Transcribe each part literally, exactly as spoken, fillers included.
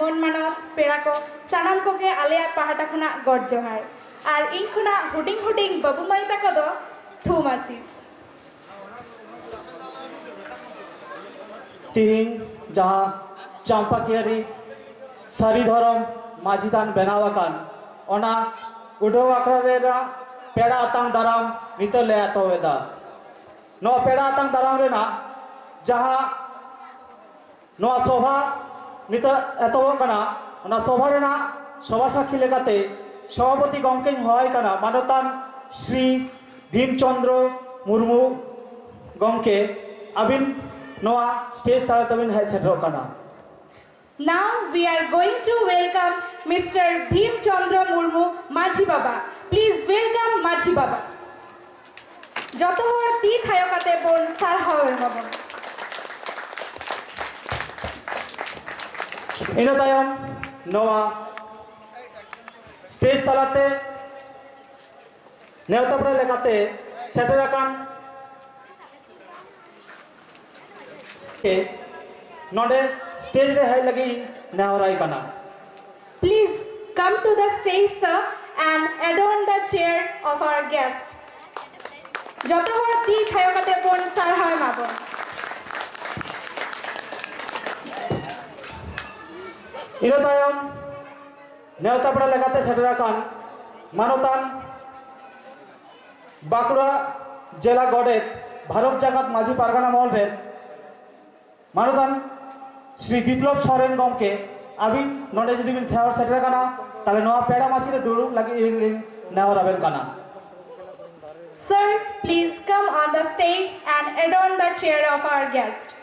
ᱢᱟᱱ ᱢᱟᱱᱚᱛ ᱯᱮᱲᱟ ᱠᱚ ᱥᱟᱱᱟᱢ ᱠᱚᱜᱮ ᱟᱞᱮᱭᱟᱜ ᱯᱟᱦᱴᱟ ᱠᱷᱚᱱᱟᱜ ᱜᱚᱰ ᱡᱚᱦᱟᱨ᱾ ᱟᱨ ᱤᱧ ᱠᱷᱚᱱᱟᱜ ᱦᱩᱰᱤᱧ ᱦᱩᱰᱤᱧ ᱵᱟᱹᱵᱩ ᱢᱟᱹᱭ ᱛᱟᱠᱚ ᱫᱚ ᱛᱷᱩᱢ ᱟᱥᱤᱥ᱾ ᱛᱤᱦᱤᱧ ᱡᱟᱦᱟᱸ ᱪᱟᱢᱯᱟᱠᱤᱭᱟᱹᱨᱤ ᱥᱟᱹᱨᱤ ᱫᱷᱚᱨᱚᱢ ᱢᱟᱹᱡᱷᱤ ᱛᱷᱟᱱ ᱵᱮᱱᱟᱣ ᱟᱠᱟᱱ, ᱚᱱᱟ ᱩᱰᱷᱟᱹᱣ ᱟᱠᱷᱲᱟ ᱨᱮᱱᱟᱜ ᱯᱮᱲᱟ ᱟᱛᱟᱝ ᱫᱟᱨᱟᱢ ᱱᱤᱛᱚᱜ ᱞᱮ ᱮᱛᱚᱦᱚᱵ ᱮᱫᱟ᱾ ᱱᱚᱣᱟ ᱯᱮᱲᱟ ᱟᱛᱟᱝ ᱫᱟᱨᱟᱢ ᱨᱮᱱᱟᱜ ᱡᱟᱦᱟᱸ ᱱᱚᱣᱟ ᱥᱚᱵᱷᱟ ᱱᱤᱛᱚᱜ ᱮᱛᱚᱦᱚᱵᱚᱜ ᱠᱟᱱᱟ, ᱚᱱᱟ ᱥᱚᱵᱷᱟ ᱨᱮᱱᱟᱜ ᱥᱚᱵᱷᱟ ᱥᱟᱠᱷᱤ ᱞᱮᱠᱟᱛᱮ ᱥᱚᱵᱷᱟᱯᱚᱛᱤ ᱜᱚᱢᱠᱮᱧ ᱦᱚᱦᱚᱣᱟᱭ ᱠᱟᱱᱟ, ᱢᱟᱱᱚᱛᱟᱱ ᱥᱨᱤ ᱵᱷᱤᱢ ᱪᱚᱸᱫᱽᱨᱚ ᱢᱩᱨᱢᱩ ᱜᱚᱢᱠᱮ, ᱟᱹᱵᱤᱱ ᱱᱚᱣᱟ ᱥᱴᱮᱡᱽ ᱛᱟᱞᱟ ᱛᱮᱵᱤᱱ ᱦᱮᱡ ᱥᱮᱴᱮᱨᱚᱜ ᱠᱟᱱᱟ᱾ Now we are going to welcome Mister Bhim Chandra Murmu, ᱢᱟᱹᱡᱷᱤ ᱵᱟᱵᱟ. Please welcome ᱢᱟᱹᱡᱷᱤ ᱵᱟᱵᱟ. ᱡᱚᱛᱚ ᱦᱚᱲ ᱛᱤ ᱛᱷᱟᱭᱚ ᱠᱟᱛᱮ ᱵᱚᱱ ᱥᱟᱨᱦᱟᱣ ᱮᱢᱟ ᱵᱚᱱ᱾ ᱤᱱᱟᱹ ᱛᱟᱭᱚᱢ ᱱᱚᱣᱟ ᱥᱴᱮᱡᱽ ᱛᱟᱞᱟᱛᱮ ᱱᱮᱣᱛᱟ ᱯᱮᱲᱟ ᱞᱮᱠᱟᱛᱮ ᱥᱮᱴᱮᱨ ᱟᱠᱟᱱ ᱠᱮ ᱱᱚᱰᱮ ᱥᱴᱮᱡᱽ ᱨᱮ ᱦᱮᱡ ᱞᱟᱹᱜᱤᱫ ᱤᱧ ᱱᱮᱦᱚᱨᱟᱭ ᱠᱟᱱᱟ᱾ Please come to the stage, sir, and adorn the chair of our guest. ᱡᱚᱛᱚ ᱦᱚᱲ ᱛᱤ ᱛᱷᱟᱭᱚ ᱠᱟᱛᱮ ᱵᱚᱱ ᱥᱟᱨᱦᱟᱣ ᱮᱢᱟ ᱵᱚᱱ᱾ ᱤᱱᱟᱹ ᱛᱟᱭᱚᱢ ᱱᱮᱣᱛᱟ ᱯᱮᱲᱟ ᱞᱮᱠᱟᱛᱮ ᱥᱮᱴᱮᱨ ᱟᱠᱟᱱ ᱢᱟᱱᱚᱛᱟᱱ ᱵᱟᱸᱠᱩᱲᱟ ᱡᱮᱞᱟ ᱜᱚᱰᱮᱛ, ᱵᱷᱟᱨᱚᱛ ᱡᱟᱠᱟᱛ ᱢᱟᱹᱡᱷᱤ ᱯᱟᱨᱜᱟᱱᱟ ᱢᱚᱦᱚᱞ ᱨᱮᱱ ᱢᱟᱱᱚᱛᱟᱱ ᱥᱨᱤ ᱵᱤᱯᱞᱚᱵ ᱥᱚᱨᱮᱱ ᱜᱚᱢᱠᱮ, ᱟᱹᱵᱤᱱ ᱱᱚᱰᱮ ᱡᱩᱫᱤ ᱵᱤᱱ ᱥᱮᱴᱮᱨ ᱥᱮᱴᱮᱨ ᱟᱠᱟᱱᱟ, ᱛᱟᱦᱚᱞᱮ ᱱᱚᱣᱟ ᱯᱮᱲᱟ ᱢᱟᱹᱪᱤ ᱨᱮ ᱫᱩᱲᱩᱵ ᱞᱟᱹᱜᱤᱫ ᱤᱧ ᱞᱤᱧ ᱱᱮᱦᱚᱨ ᱟᱵᱮᱱ ᱠᱟᱱᱟ᱾ Sir, please come on the stage and adorn the chair of our guest.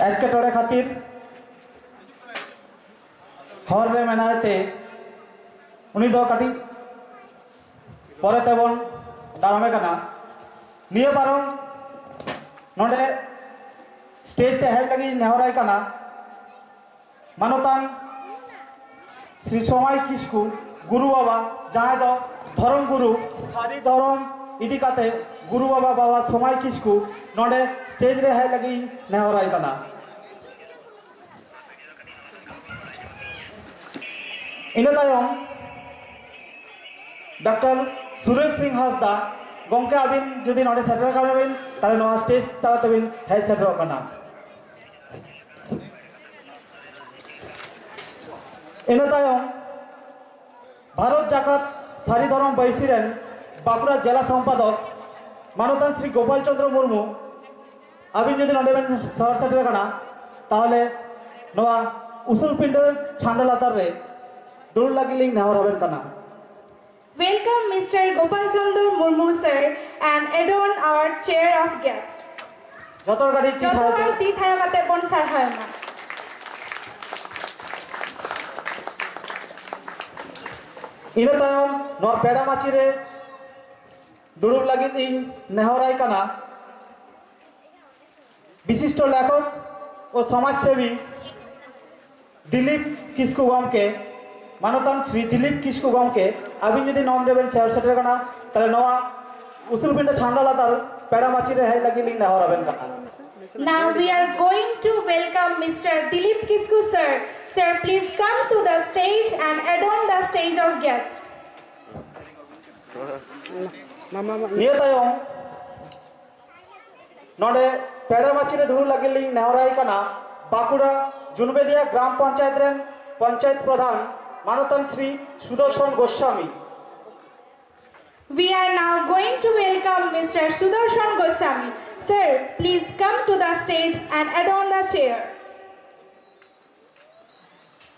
ᱮᱴᱠᱮᱴᱚᱬᱮ ᱠᱷᱟᱹᱛᱤᱨ ᱦᱚᱨ ᱨᱮ ᱢᱮᱱᱟᱭ ᱛᱮ ᱩᱱᱤ ᱫᱚ ᱠᱟᱹᱴᱤᱡ ᱯᱚᱨᱮ ᱛᱮᱵᱚᱱ ᱫᱟᱨᱟᱢᱮ ᱠᱟᱱᱟ᱾ ᱱᱤᱭᱟᱹ ᱯᱟᱨᱚᱢ ᱱᱚᱰᱮ ᱥᱴᱮᱡᱽ ᱛᱮ ᱦᱮᱡ ᱞᱟᱹᱜᱤᱫ ᱤᱧ ᱱᱮᱦᱚᱨᱟᱭ ᱠᱟᱱᱟ ᱢᱟᱱᱚᱛᱟᱱ ᱥᱨᱤ ᱥᱚᱢᱟᱭ ᱠᱤᱥᱠᱩ ᱜᱩᱨᱩ ᱵᱟᱵᱟ, ᱡᱟᱦᱟᱸᱭ ᱫᱚ ᱫᱷᱚᱨᱚᱢ ᱜᱩᱨᱩ, ᱥᱟᱹᱨᱤ ᱫᱷᱚᱨᱚᱢ ᱤᱫᱤ ᱠᱟᱛᱮ ᱜᱩᱨᱩ ᱵᱟᱵᱟ, ᱵᱟᱵᱟ ᱥᱚᱢᱟᱭ ᱠᱤᱥᱠᱩ ᱱᱚᱰᱮ ᱥᱴᱮᱡᱽ ᱨᱮ ᱦᱮᱡ ᱞᱟᱹᱜᱤᱫ ᱤᱧ ᱱᱮᱦᱚᱨᱟᱭ ᱠᱟᱱᱟ᱾ ᱤᱱᱟᱹ ᱛᱟᱭᱚᱢ ᱰᱟᱠᱛᱟᱨ ᱥᱩᱨᱮᱥ ᱥᱤᱝ ᱦᱟᱸᱥᱫᱟ ᱜᱚᱢᱠᱮ, ᱟᱹᱵᱤᱱ ᱡᱩᱫᱤ ᱱᱚᱰᱮ ᱥᱮᱴᱮᱨ ᱟᱠᱟᱱᱟ ᱵᱤᱱ, ᱛᱟᱦᱚᱞᱮ ᱱᱚᱣᱟ ᱥᱴᱮᱡᱽ ᱛᱟᱞᱟ ᱛᱮᱵᱤᱱ ᱦᱮᱡ ᱥᱮᱴᱮᱨᱚᱜ ᱠᱟᱱᱟ᱾ ᱤᱱᱟᱹ ᱛᱟᱭᱚᱢ ᱵᱷᱟᱨᱚᱛ ᱡᱟᱠᱟᱛ ᱥᱟᱹᱨᱤ ᱫᱷᱚᱨᱚᱢ ᱵᱟᱹᱭᱥᱤ ᱨᱮᱱ ᱵᱟᱸᱠᱩᱲᱟ ᱡᱮᱞᱟ ᱥᱚᱢᱯᱟᱫᱚᱠ ᱢᱟᱱᱚᱛᱟᱱ ᱥᱨᱤ ᱜᱳᱯᱟᱞ ᱪᱚᱸᱫᱽᱨᱚ ᱢᱩᱨᱢᱩ, ᱟᱹᱵᱤᱱ ᱡᱩᱫᱤ ᱱᱚᱰᱮ ᱵᱮᱱ ᱥᱚᱦᱚᱨ ᱥᱮᱴᱮᱨ ᱟᱠᱟᱱᱟ, ᱛᱟᱦᱚᱞᱮ ᱱᱚᱣᱟ ᱩᱥᱩᱞ ᱯᱤᱸᱰᱟᱹ ᱪᱷᱟᱢᱰᱟ ᱞᱟᱛᱟᱨ ᱨᱮ ᱫᱩᱲᱩᱵ ᱞᱟᱹᱜᱤᱫ ᱞᱤᱧ ᱱᱮᱦᱚᱨ ᱟᱵᱮᱱ ᱠᱟᱱᱟ᱾ Welcome, Mister Gopal Chandra Murmu sir, and adorn our chair of guest. ᱡᱚᱛᱚ ᱦᱚᱲ ᱠᱟᱹᱴᱤᱡ ᱛᱤ ᱡᱚᱛᱚ ᱛᱷᱟᱭᱚ ᱦᱚᱲ ᱛᱮ᱾ ᱛᱤ ᱛᱷᱟᱭᱚ ᱠᱟᱛᱮ ᱵᱚᱱ ᱥᱟᱨᱦᱟᱣ ᱮᱢᱟ᱾ ᱤᱱᱟᱹ ᱛᱟᱭᱚᱢ ᱱᱚᱣᱟ ᱯᱮᱲᱟ ᱢᱟᱹᱪᱤ ᱨᱮ ᱫᱩᱲᱩᱵ ᱞᱟᱹᱜᱤᱫ ᱤᱧ ᱱᱮᱦᱚᱨᱟᱭ ᱠᱟᱱᱟ ᱵᱤᱥᱤᱥᱴᱚ ᱞᱮᱠᱷᱚᱠ ᱳ ᱥᱚᱢᱟᱡᱽ ᱥᱮᱵᱤ ᱫᱤᱞᱤᱯ ᱠᱤᱥᱠᱩ ᱜᱚᱢᱠᱮ, ᱢᱟᱱᱚᱛᱟᱱ ᱥᱨᱤ ᱫᱤᱞᱤᱯ ᱠᱤᱥᱠᱩ ᱜᱚᱢᱠᱮ, ᱟᱹᱵᱤᱱ ᱡᱩᱫᱤ ᱱᱚᱰᱮ ᱵᱮᱱ ᱥᱮᱴᱮᱨ ᱥᱮᱴᱮᱨ ᱠᱟᱱᱟ, ᱛᱟᱦᱚᱞᱮ ᱱᱚᱣᱟ ᱩᱥᱩᱞ ᱯᱤᱸᱰᱟᱹ ᱪᱷᱟᱢᱰᱟ ᱞᱟᱛᱟᱨ ᱯᱮᱲᱟ ᱢᱟᱹᱪᱤ ᱨᱮ ᱦᱮᱡ ᱞᱟᱹᱜᱤᱫ ᱞᱤᱧ ᱱᱮᱦᱚᱨ ᱟᱵᱮᱱ ᱠᱟᱱᱟ᱾ Now we are going to welcome Mister Dilip Kisku sir. Sir, please come to the stage and adorn the stage of guests. ᱱᱤᱭᱟᱹ ᱛᱟᱭᱚᱢ ᱱᱚᱰᱮ ᱯᱮᱲᱟ ᱢᱟᱹᱪᱤ ᱨᱮ ᱫᱩᱲᱩᱵ ᱞᱟᱹᱜᱤᱫ ᱞᱤᱧ ᱱᱮᱦᱚᱨᱟᱭ ᱠᱟᱱᱟ ᱵᱟᱸᱠᱩᱲᱟ ᱡᱩᱱᱵᱮᱫᱤᱭᱟ ᱜᱨᱟᱢ ᱯᱚᱧᱪᱟᱭᱮᱛ ᱨᱮᱱ ᱯᱚᱧᱪᱟᱭᱮᱛ ᱯᱨᱚᱫᱷᱟᱱ ᱢᱟᱱᱚᱛᱟᱱ Shri Sudarshan Goswami. We are now going to welcome Mister Sudarshan Goswami. Sir, please come to the stage and adorn the chair.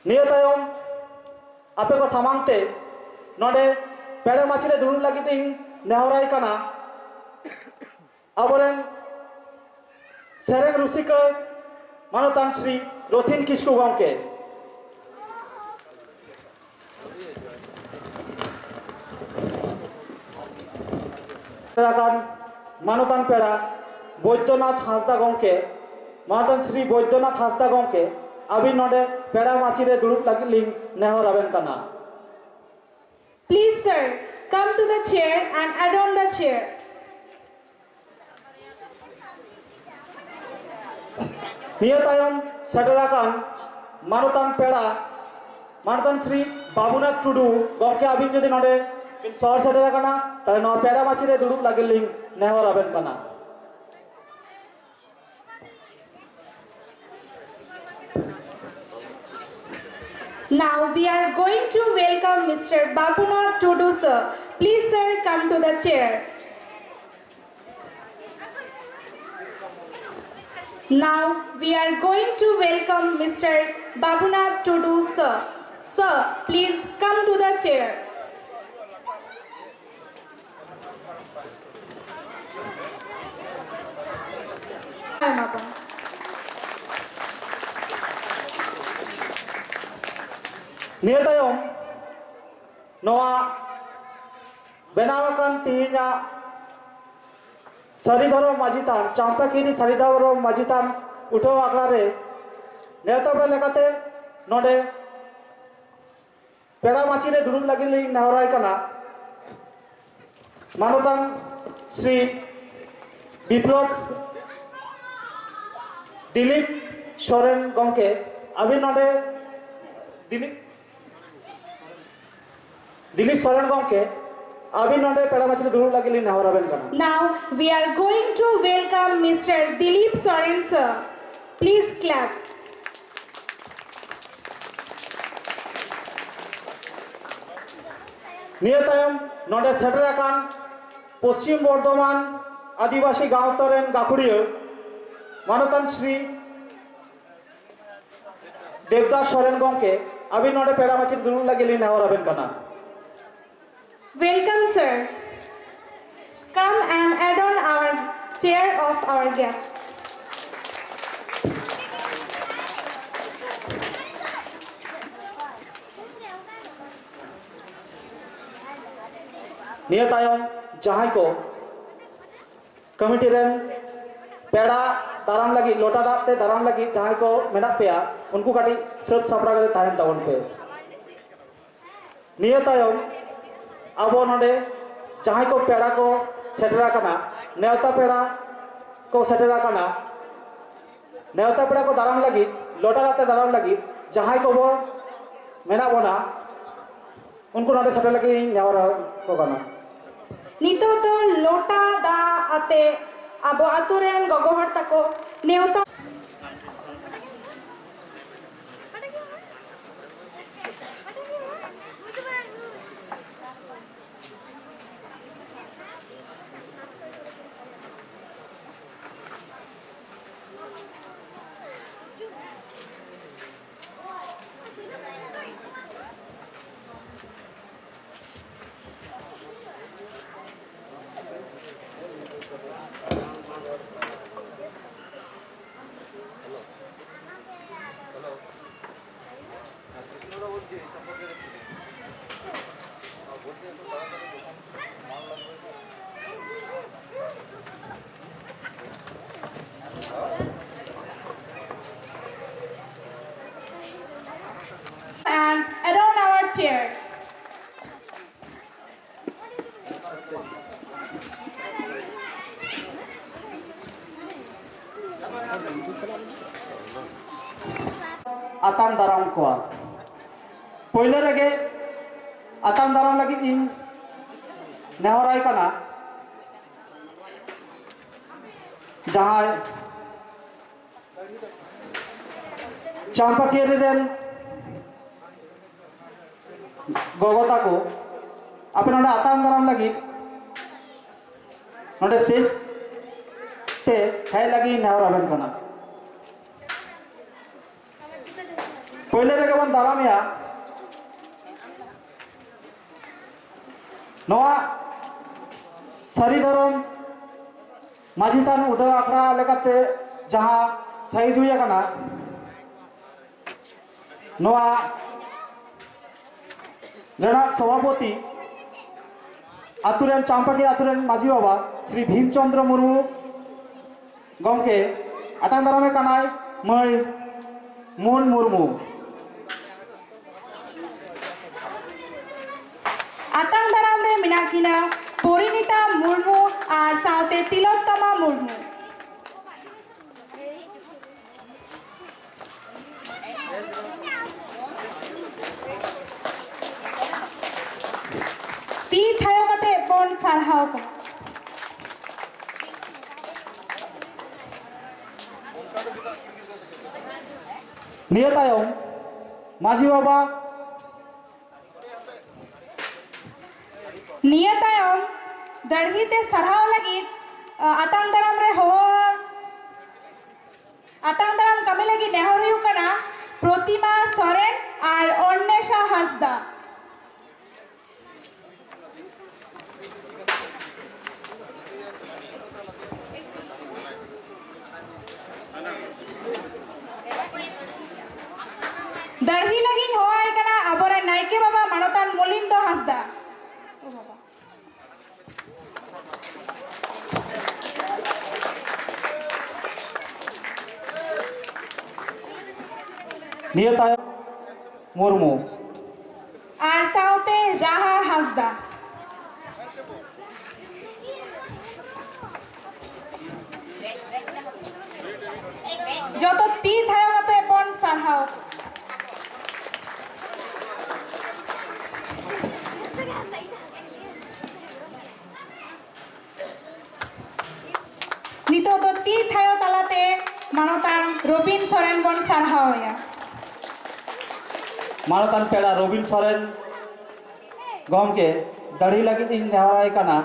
ᱱᱤᱭᱟᱹ ᱛᱟᱭᱚᱢ ᱟᱯᱮ ᱠᱚ ᱥᱟᱢᱟᱝ ᱛᱮ ᱱᱚᱰᱮ ᱯᱮᱲᱟ ᱢᱟᱹᱪᱤ ᱨᱮ ᱫᱩᱲᱩᱵ ᱞᱟᱹᱜᱤᱫ ᱤᱧ ᱱᱮᱦᱚᱨᱟᱭ ᱠᱟᱱᱟ ᱟᱵᱚᱨᱮᱱ ᱥᱮᱨᱮᱧ ᱨᱩᱥᱤᱠᱟ ᱢᱟᱱᱚᱛᱟᱱ ᱥᱨᱤ ᱨᱚᱛᱷᱤᱱ ᱠᱤᱥᱠᱩ ᱜᱚᱢᱠᱮ᱾ ᱟᱠᱟᱱ ᱢᱟᱱᱚᱛᱟᱱ ᱯᱮᱲᱟ ᱵᱳᱭᱫᱚᱱᱟᱛᱷ ᱦᱟᱸᱥᱫᱟ ᱜᱚᱢᱠᱮ, ᱢᱟᱱᱚᱛᱟᱱ ᱥᱨᱤ ᱵᱳᱭᱫᱚᱱᱟᱛᱷ ᱦᱟᱸᱥᱫᱟ ᱜᱚᱢᱠᱮ, ᱟᱹᱵᱤᱱ ᱱᱚᱰᱮ ᱯᱮᱲᱟ ᱢᱟᱹᱪᱤ ᱨᱮ ᱫᱩᱲᱩᱵ ᱞᱟᱹᱜᱤᱫ ᱞᱤᱧ ᱱᱮᱦᱚᱨ ᱟᱵᱮᱱ ᱠᱟᱱᱟ᱾ Please, sir, come to the chair and adorn the chair. ᱱᱤᱭᱟᱹ ᱛᱟᱭᱚᱢ ᱥᱮᱴᱮᱨ ᱟᱠᱟᱱ ᱢᱟᱱᱚᱛᱟᱱ ᱯᱮᱲᱟ ᱢᱟᱱᱚᱛᱟᱱ ᱥᱨᱤ ᱵᱟᱵᱩᱱᱟᱛᱷ ᱴᱩᱰᱩ ᱜᱚᱢᱠᱮ, ᱟᱹᱵᱤᱱ ᱡᱩᱫᱤ ᱱᱚᱰᱮ ᱵᱤᱱ ᱥᱚᱦᱚᱨ ᱥᱮᱴᱮᱨ ᱟᱠᱟᱱᱟ, ᱛᱟᱦᱚᱞᱮ ᱱᱚᱣᱟ ᱯᱮᱲᱟ ᱢᱟᱹᱪᱤ ᱨᱮ ᱫᱩᱲᱩᱵ ᱞᱟᱹᱜᱤᱫ ᱞᱤᱧ ᱱᱮᱦᱚᱨ ᱟᱵᱮᱱ ᱠᱟᱱᱟ᱾ Now we are going to welcome Mister Babunath Tudu sir. Please sir, come to the chair. Now we are going to welcome Mister Babunath Tudu sir. Sir, please come to the chair. ᱱᱤᱭᱟᱹ ᱛᱟᱭᱚᱢ ᱱᱚᱣᱟ ᱵᱮᱱᱟᱣ ᱟᱠᱟᱱ ᱛᱮᱦᱮᱧᱟᱜ ᱥᱟᱹᱨᱤ ᱫᱷᱚᱨᱚᱢ ᱢᱟᱹᱡᱷᱤ ᱛᱷᱟᱱ, ᱪᱟᱢᱯᱟᱠᱤᱨᱤ ᱥᱟᱹᱨᱤ ᱫᱷᱚᱨᱚᱢ ᱢᱟᱹᱡᱷᱤ ᱛᱷᱟᱱ ᱩᱴᱷᱟᱹᱣ ᱟᱠᱷᱲᱟ ᱨᱮ ᱱᱮᱣᱛᱟ ᱯᱮᱲᱟ ᱞᱮᱠᱟᱛᱮ ᱱᱚᱰᱮ ᱯᱮᱲᱟ ᱢᱟᱹᱪᱤ ᱨᱮ ᱫᱩᱲᱩᱵ ᱞᱟᱹᱜᱤᱫ ᱞᱤᱧ ᱱᱮᱦᱚᱨᱟᱭ ᱠᱟᱱᱟ᱾ ᱢᱟᱱᱚᱛᱟᱱ ᱥᱨᱤ ᱵᱤᱯᱞᱚᱵ ᱫᱤᱞᱤᱯ ᱥᱚᱨᱮᱱ ᱜᱚᱢᱠᱮ, ᱟᱹᱵᱤᱱ ᱱᱚᱰᱮ, ᱫᱤᱞᱤᱯ, ᱫᱤᱞᱤᱯ ᱥᱚᱨᱮᱱ ᱜᱚᱢᱠᱮ, ᱟᱹᱵᱤᱱ ᱱᱚᱰᱮ ᱯᱮᱲᱟ ᱢᱟᱹᱪᱤ ᱨᱮ ᱫᱩᱲᱩᱵ ᱞᱟᱹᱜᱤᱫ ᱞᱤᱧ ᱱᱮᱦᱚᱨ ᱟᱵᱮᱱ ᱠᱟᱱᱟ᱾ Now we are going to welcome Mister Dilip Soren sir. Please clap. ᱱᱤᱭᱟᱹ ᱛᱟᱭᱚᱢ ᱱᱚᱰᱮ ᱥᱮᱴᱮᱨ ᱟᱠᱟᱱ ᱯᱚᱥᱪᱤᱢ ᱵᱚᱨᱫᱷᱚᱢᱟᱱ ᱟᱹᱫᱤᱵᱟᱹᱥᱤ ᱜᱟᱶᱛᱟ ᱨᱮᱱ ᱜᱟᱹᱠᱷᱩᱲᱤᱭᱟᱹ ᱢᱟᱱᱚᱛᱟᱱ ᱥᱨᱤ ᱫᱮᱵᱽᱫᱟᱥ ᱥᱚᱨᱮᱱ ᱜᱚᱢᱠᱮ, ᱟᱹᱵᱤᱱ ᱱᱚᱰᱮ ᱯᱮᱲᱟ ᱢᱟᱹᱪᱤ ᱨᱮ ᱫᱩᱲᱩᱵ ᱞᱟᱹᱜᱤᱫ ᱞᱤᱧ ᱱᱮᱦᱚᱨ ᱟᱵᱮᱱ ᱠᱟᱱᱟ᱾ Welcome, sir. Come and adorn our chair of our guests. ᱱᱤᱭᱟᱹ ᱛᱟᱭᱚᱢ ᱡᱟᱦᱟᱸᱭ ᱠᱚ ᱠᱚᱢᱤᱴᱤ ᱨᱮᱱ ᱯᱮᱲᱟ ᱫᱟᱨᱟᱢ ᱞᱟᱹᱜᱤᱫ, ᱞᱚᱴᱟ ᱫᱟᱜ ᱛᱮ ᱫᱟᱨᱟᱢ ᱞᱟᱹᱜᱤᱫ ᱡᱟᱦᱟᱸᱭ ᱠᱚ ᱢᱮᱱᱟᱜ ᱯᱮᱭᱟ, ᱩᱱᱠᱩ ᱠᱟᱹᱴᱤᱡ ᱥᱟᱹᱛ ᱥᱟᱯᱲᱟᱣ ᱠᱟᱛᱮ ᱛᱟᱦᱮᱱ ᱛᱟᱵᱚᱱ ᱯᱮ᱾ ᱱᱤᱭᱟᱹ ᱛᱟᱭᱚᱢ ᱟᱵᱚ ᱱᱚᱰᱮ ᱡᱟᱦᱟᱸᱭ ᱠᱚ ᱯᱮᱲᱟ ᱠᱚ ᱥᱮᱴᱮᱨ ᱟᱠᱟᱱᱟ, ᱱᱮᱣᱛᱟ ᱯᱮᱲᱟ ᱠᱚ ᱥᱮᱴᱮᱨ ᱟᱠᱟᱱᱟ, ᱱᱮᱣᱛᱟ ᱯᱮᱲᱟ ᱠᱚ ᱫᱟᱨᱟᱢ ᱞᱟᱹᱜᱤᱫ, ᱞᱚᱴᱟ ᱫᱟᱜ ᱛᱮ ᱫᱟᱨᱟᱢ ᱞᱟᱹᱜᱤᱫ ᱡᱟᱦᱟᱸᱭ ᱠᱚᱵᱚᱱ ᱢᱮᱱᱟᱜ ᱵᱚᱱᱟ, ᱩᱱᱠᱩ ᱱᱚᱰᱮ ᱥᱮᱴᱮᱨ ᱞᱟᱹᱜᱤᱫ ᱤᱧ ᱱᱮᱦᱚᱨ ᱟᱠᱚ ᱠᱟᱱᱟ᱾ ᱱᱤᱛᱚᱜ ᱫᱚ ᱞᱚᱴᱟ ᱫᱟᱜ ᱟᱛᱮ ᱟᱵᱚ ᱟᱛᱳ ᱨᱮᱱ ᱜᱚᱜᱚ ᱦᱚᱲ ᱛᱟᱠᱚ ᱱᱮᱣᱛᱟ᱾ And around our chair. ᱟᱛᱟᱝ ᱫᱟᱨᱟᱢ ᱠᱚᱣᱟ᱾ ᱯᱳᱭᱞᱳ ᱨᱮᱜᱮ ᱟᱛᱟᱝ ᱫᱟᱨᱟᱢ ᱞᱟᱹᱜᱤᱫ ᱤᱧ ᱱᱮᱦᱚᱨᱟᱭ ᱠᱟᱱᱟ, ᱡᱟᱦᱟᱸᱭ ᱪᱟᱢᱯᱟᱠᱤᱭᱟᱹᱨᱤ ᱨᱮᱱ ᱜᱚᱜᱚ ᱛᱟᱠᱚ, ᱟᱯᱮ ᱱᱚᱰᱮ ᱟᱛᱟᱝ ᱫᱟᱨᱟᱢ ᱞᱟᱹᱜᱤᱫ ᱱᱚᱰᱮ ᱥᱴᱮᱡᱽ ᱛᱮ ᱦᱮᱡ ᱞᱟᱹᱜᱤᱫ ᱤᱧ ᱱᱮᱦᱚᱨ ᱟᱵᱮᱱ ᱠᱟᱱᱟ᱾ ᱯᱳᱭᱞᱳ ᱨᱮᱜᱮ ᱵᱚᱱ ᱫᱟᱨᱟᱢᱮᱭᱟ ᱱᱚᱣᱟ ᱥᱟᱹᱨᱤ ᱫᱷᱚᱨᱚᱢ ᱢᱟᱹᱡᱷᱤ ᱛᱷᱟᱱ ᱩᱰᱷᱟᱹᱣ ᱟᱠᱷᱲᱟ ᱞᱮᱠᱟᱛᱮ ᱡᱟᱦᱟᱸ ᱥᱟᱹᱦᱤᱡ ᱦᱩᱭ ᱟᱠᱟᱱᱟ, ᱱᱚᱣᱟ ᱨᱮᱱᱟᱜ ᱥᱚᱵᱷᱟᱯᱚᱛᱤ ᱟᱛᱳ ᱨᱮᱱ, ᱪᱟᱢᱯᱟᱠᱤ ᱟᱛᱳ ᱨᱮᱱ ᱢᱟᱹᱡᱷᱤ ᱵᱟᱵᱟ ᱥᱨᱤ ᱵᱷᱤᱢ ᱪᱚᱸᱫᱽᱨᱚ ᱢᱩᱨᱢᱩ ᱜᱚᱢᱠᱮ, ᱟᱛᱟᱝ ᱫᱟᱨᱟᱢᱮ ᱠᱟᱱᱟᱭ ᱢᱟᱹᱭ ᱢᱩᱱ ᱢᱩᱨᱢᱩ᱾ ᱟᱛᱟᱝ ᱫᱟᱨᱟᱢ ᱨᱮ ᱢᱮᱱᱟᱜ ᱠᱤᱱᱟ ᱯᱚᱨᱤᱱᱤᱛᱟ ᱢᱩᱨᱢᱩ ᱟᱨ ᱥᱟᱶᱛᱮ ᱛᱤᱞᱳᱛᱛᱚᱢᱟ ᱢᱩᱨᱢᱩ᱾ ᱴᱷᱟᱶ ᱠᱚ᱾ ᱱᱤᱭᱟᱹ ᱛᱟᱭᱚᱢ ᱢᱟᱹᱡᱷᱤ ᱵᱟᱵᱟ, ᱱᱤᱭᱟᱹ ᱛᱟᱭᱚᱢ ᱫᱟᱹᱲᱦᱤ ᱛᱮ ᱥᱟᱨᱦᱟᱣ ᱞᱟᱹᱜᱤᱫ, ᱟ, ᱟᱛᱟᱝ ᱫᱟᱨᱟᱢ ᱨᱮ ᱦᱚᱦᱚ, ᱟᱛᱟᱝ ᱫᱟᱨᱟᱢ ᱠᱟᱹᱢᱤ ᱞᱟᱹᱜᱤᱫ ᱱᱮᱦᱚᱨ ᱦᱩᱭᱩᱜ ᱠᱟᱱᱟ ᱯᱨᱚᱛᱤᱢᱟ ᱥᱚᱨᱮᱱ ᱟᱨ ᱚᱱᱱᱮᱥᱟ ᱦᱟᱸᱥᱫᱟ᱾ ᱫᱟᱹᱲᱦᱤ ᱞᱟᱹᱜᱤᱫ ᱦᱚᱦᱚᱣᱟᱭ ᱠᱟᱱᱟ ᱟᱵᱚᱨᱮᱱ ᱱᱟᱭᱠᱮ ᱵᱟᱵᱟ ᱢᱟᱱᱚᱛᱟᱱ ᱢᱚᱞᱤᱱᱫᱚ ᱦᱟᱸᱥᱫᱟ᱾ ᱱᱤᱭᱟᱹ ᱛᱟᱭᱚᱢ ᱢᱩᱨᱢᱩ᱾ ᱟᱨ ᱥᱟᱶᱛᱮ ᱨᱟᱦᱟ ᱦᱟᱸᱥᱫᱟ᱾ ᱡᱚᱛᱚ ᱛᱤ ᱛᱷᱟᱭᱚ ᱠᱟᱛᱮ ᱵᱚᱱ ᱥᱟᱨᱦᱟᱣ᱾ ᱱᱤᱛᱚᱜ ᱫᱚ ᱛᱤ ᱛᱷᱟᱭᱚ ᱛᱟᱞᱟᱛᱮ ᱢᱟᱱᱚᱛᱟᱱ ᱨᱚᱵᱤᱱ ᱥᱚᱨᱮᱱ ᱵᱚᱱ ᱥᱟᱨᱦᱟᱣ ᱮᱭᱟ᱾ ᱢᱟᱱᱚᱛᱟᱱ ᱯᱮᱲᱟ ᱨᱚᱵᱤᱱ ᱥᱚᱨᱮᱱ ᱜᱚᱢᱠᱮ ᱫᱟᱹᱲᱦᱤ ᱞᱟᱹᱜᱤᱫ ᱤᱧ ᱱᱮᱦᱚᱨᱟᱭ ᱠᱟᱱᱟ᱾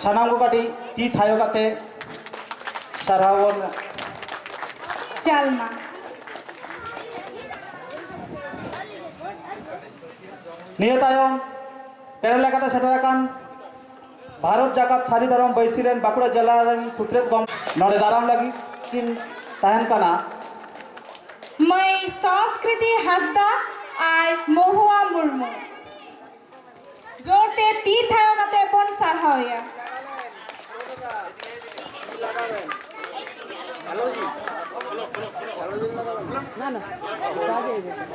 ᱥᱟᱱᱟᱢ ᱠᱚ ᱠᱟᱹᱴᱤᱡ ᱛᱤ ᱛᱷᱟᱭᱚ ᱠᱟᱛᱮ ᱥᱟᱨᱦᱟᱣ ᱵᱚᱱ ᱪᱟᱞ ᱢᱟ᱾ ᱱᱤᱭᱟᱹ ᱛᱟᱭᱚᱢ ᱯᱮᱲᱟ ᱞᱮᱠᱟᱛᱮ ᱥᱮᱴᱮᱨ ᱟᱠᱟᱱ ᱵᱷᱟᱨᱚᱛ ᱡᱟᱠᱟᱛ ᱥᱟᱹᱨᱤ ᱫᱷᱚᱨᱚᱢ ᱵᱟᱹᱭᱥᱤ ᱨᱮᱱ ᱵᱟᱸᱠᱩᱲᱟ ᱡᱮᱞᱟ ᱨᱮᱱ ᱥᱩᱛᱨᱮᱛ ᱜᱚᱢᱠᱮ ᱱᱚᱰᱮ ᱫᱟᱨᱟᱢ ᱞᱟᱹᱜᱤᱫ ᱠᱤᱱ ᱛᱟᱦᱮᱱ ᱠᱟᱱᱟ᱾ ᱢᱟᱹᱭ ᱥᱚᱸᱥᱠᱨᱤᱛᱤ ᱦᱟᱸᱥᱫᱟ ᱟᱨ ᱢᱚᱦᱩᱣᱟ ᱢᱩᱨᱢᱩ᱾ ᱡᱳᱨᱛᱮ ᱛᱤ ᱛᱷᱟᱭᱚ ᱠᱟᱛᱮ ᱵᱚᱱ ᱥᱟᱨᱦᱟᱣ ᱮᱭᱟ᱾ না, না, কাজে এসেছে।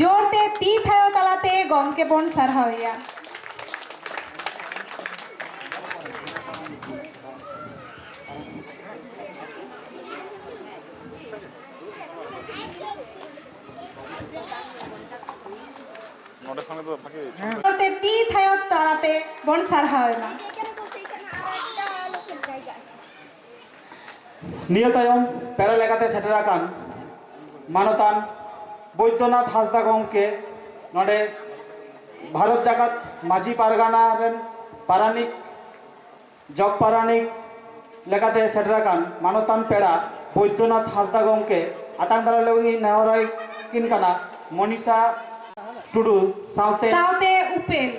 ᱡᱳᱨ ᱛᱮ ᱛᱤ ᱛᱷᱟᱭᱚ ᱛᱟᱞᱟᱛᱮ ᱜᱚᱢᱠᱮ ᱵᱚᱱ ᱥᱟᱨᱦᱟᱣᱮᱭᱟ᱾ ᱱᱚᱰᱮ ᱠᱷᱚᱱ ᱫᱚ ᱵᱷᱟᱜᱮ᱾ ᱡᱳᱨ ᱛᱮ ᱛᱤ ᱛᱷᱟᱭᱚ ᱛᱟᱞᱟᱛᱮ ᱵᱚᱱ ᱥᱟᱨᱦᱟᱣ ᱮᱢᱟ᱾ ᱱᱤᱭᱟᱹ ᱛᱟᱭᱚᱢ ᱯᱮᱲᱟ ᱞᱮᱠᱟᱛᱮ ᱥᱮᱴᱮᱨ ᱟᱠᱟᱱ ᱢᱟᱱᱚᱛᱟᱱ ᱵᱳᱭᱫᱚᱱᱟᱛᱷ ᱦᱟᱸᱥᱫᱟ ᱜᱚᱢᱠᱮ ᱱᱚᱰᱮ ᱵᱷᱟᱨᱚᱛ ᱡᱟᱠᱟᱛ ᱢᱟᱹᱡᱷᱤ ᱯᱟᱨᱜᱟᱱᱟ ᱨᱮᱱ ᱯᱟᱨᱟᱱᱤᱠ, ᱡᱚᱜᱽ ᱯᱟᱨᱟᱱᱤᱠ ᱞᱮᱠᱟᱛᱮ ᱥᱮᱴᱮᱨ ᱟᱠᱟᱱ ᱢᱟᱱᱚᱛᱟᱱ ᱯᱮᱲᱟ ᱵᱳᱭᱫᱚᱱᱟᱛᱷ ᱦᱟᱸᱥᱫᱟ ᱜᱚᱢᱠᱮ ᱟᱛᱟᱝ ᱫᱟᱨᱟᱢ ᱞᱟᱹᱜᱤᱫ ᱤᱧ ᱱᱮᱦᱚᱨᱟᱭ ᱠᱤᱱ ᱠᱟᱱᱟ ᱢᱚᱱᱤᱥᱟ ᱴᱩᱰᱩ ᱥᱟᱶᱛᱮ ᱥᱟᱶᱛᱮ ᱩᱯᱮᱞ᱾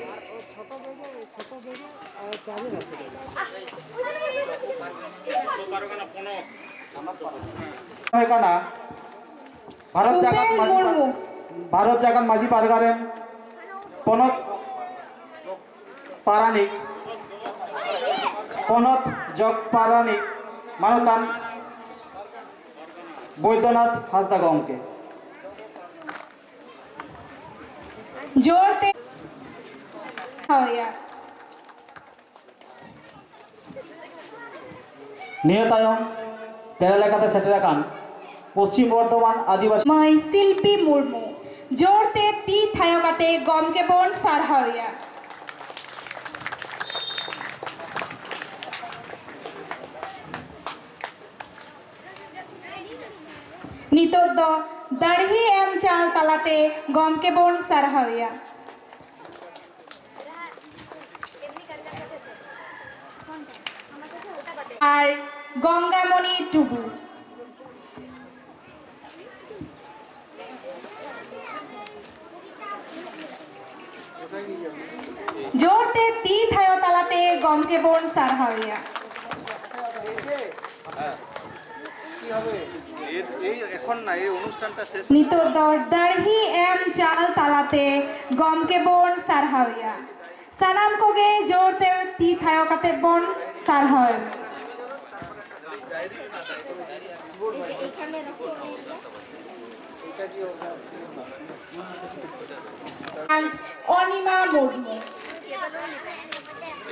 ᱦᱩᱭ ᱠᱟᱱᱟ ᱵᱷᱟᱨᱚᱛ ᱡᱟᱠᱟᱛ ᱩᱯᱮᱞ ᱢᱟᱹᱡᱷᱤ ᱯᱟ-, ᱢᱩᱨᱢᱩ᱾ ᱵᱷᱟᱨᱚᱛ ᱡᱟᱠᱟᱛ ᱢᱟᱹᱡᱷᱤ ᱯᱟᱨᱜᱟᱱᱟ ᱨᱮᱱ ᱯᱚᱱᱚᱛ ᱯᱟᱨᱟᱱᱤᱠ, ᱯᱚᱱᱚᱛ ᱡᱚᱜᱽ ᱯᱟᱨᱟᱱᱤᱠ ᱢᱟᱱᱚᱛᱟᱱ ᱵᱳᱭᱫᱚᱱᱟᱛᱷ ᱦᱟᱸᱥᱫᱟ ᱜᱚᱢᱠᱮ᱾ ᱡᱳᱨ ᱛᱮ ᱦᱳᱭᱟ᱾ ᱱᱤᱭᱟᱹ ᱛᱟᱭᱚᱢ ᱯᱮᱲᱟ ᱞᱮᱠᱟᱛᱮ ᱥᱮᱴᱮᱨ ᱟᱠᱟᱱ ᱯᱚᱥᱪᱤᱢ ᱵᱚᱨᱫᱷᱚᱢᱟᱱ ᱟᱹᱫᱤᱵᱟᱹᱥᱤ ᱢᱟᱹᱭ ᱥᱤᱞᱯᱤ ᱢᱩᱨᱢᱩ, ᱡᱳᱨ ᱛᱮ ᱛᱤ ᱛᱷᱟᱭᱚ ᱠᱟᱛᱮ ᱜᱚᱢᱠᱮ ᱵᱚᱱ ᱥᱟᱨᱦᱟᱣ ᱮᱭᱟ᱾ ᱱᱤᱛᱚᱜ ᱫᱚ ᱫᱟᱲᱦᱤ ᱮᱢ ᱪᱟᱞ ᱛᱟᱞᱟᱛᱮ ᱜᱚᱢᱠᱮ ᱵᱚᱱ ᱥᱟᱨᱦᱟᱣ ᱮᱭᱟ᱾ ᱟᱨ ᱜᱚᱝᱜᱟᱢᱚᱱᱤ ᱴᱩᱰᱩ᱾ ᱡᱳᱨᱛᱮ ᱛᱤ ᱛᱷᱟᱭᱚ ᱛᱟᱞᱟᱛᱮ ᱜᱚᱢᱠᱮ ᱵᱚᱱ ᱥᱟᱨᱦᱟᱣᱮᱭᱟ᱾ এই, এই এখন না, এই অনুষ্ঠানটা শেষ করে নিᱛᱚᱜ ᱫᱚ ᱫᱟᱹᱲᱦᱤ ᱮᱢ ᱪᱟᱞ ᱛᱟᱞᱟᱛᱮ ᱜᱚᱢᱠᱮ ᱵᱚᱱ ᱥᱟᱨᱦᱟᱣᱮᱭᱟ᱾ ᱥᱟᱱᱟᱢ ᱠᱚᱜᱮ ᱡᱳᱨᱛᱮ ᱛᱤ ᱛᱷᱟᱭᱚ ᱠᱟᱛᱮ ᱵᱚᱱ ᱥᱟᱨᱦᱟᱣᱮᱢᱟ᱾ And অনিমা মুর্মু।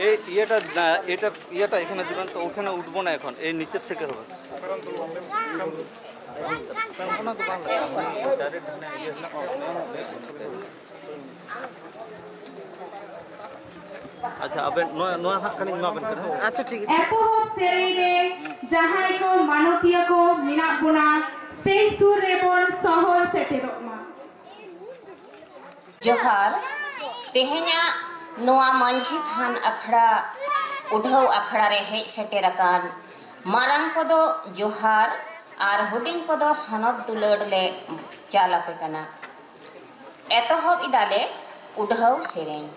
এই ইয়েটা না, এটা ইয়েটা এখানে দিবেন তো, ওখানে উঠবো না এখন, এই নিচের থেকে হবে। ওনা তো বাংলা, direct না, ইয়ে। ᱟᱪᱪᱷᱟ, ᱟᱵᱮᱱ ᱱᱚᱣᱟ, ᱱᱚᱣᱟ ᱦᱟᱸᱜ ᱠᱷᱟᱱᱤᱧ ᱮᱢᱟᱵᱮᱱ ᱠᱟᱱᱟ᱾ ᱟᱪᱪᱷᱟ, ᱴᱷᱤᱠ ᱜᱮᱭᱟ᱾ ᱮᱛᱚᱦᱚᱵ ᱥᱮᱨᱮᱧ ᱨᱮ ᱡᱟᱦᱟᱸᱭ ᱠᱚ ᱢᱟᱱᱚᱛᱤᱭᱟᱹ ᱠᱚ ᱢᱮᱱᱟᱜ ᱵᱚᱱᱟ, ᱥᱴᱮᱡᱽ ᱥᱩᱨ ᱨᱮᱵᱚᱱ ᱥᱚᱦᱚᱨ ᱥᱮᱴᱮᱨᱚᱜ ᱢᱟ᱾ ᱡᱚᱦᱟᱨ᱾ ᱛᱮᱦᱮᱧᱟᱜ ᱱᱚᱣᱟ ᱢᱟᱹᱡᱷᱤ ᱛᱷᱟᱱ ᱟᱠᱷᱲᱟ, ᱩᱰᱷᱟᱹᱣ ᱟᱠᱷᱲᱟ ᱨᱮ ᱦᱮᱡ ᱥᱮᱴᱮᱨ ᱟᱠᱟᱱ ᱢᱟᱨᱟᱝ ᱠᱚᱫᱚ ᱡᱚᱦᱟᱨ ᱟᱨ ᱦᱩᱰᱤᱧ ᱠᱚᱫᱚ ᱥᱚᱱᱚᱛ ᱫᱩᱞᱟᱹᱲ ᱞᱮ ᱪᱟᱞ ᱟᱯᱮ ᱠᱟᱱᱟ᱾ ᱮᱛᱚᱦᱚᱵ ᱮᱫᱟᱞᱮ ᱩᱰᱷᱟᱹᱣ ᱥᱮᱨᱮᱧ᱾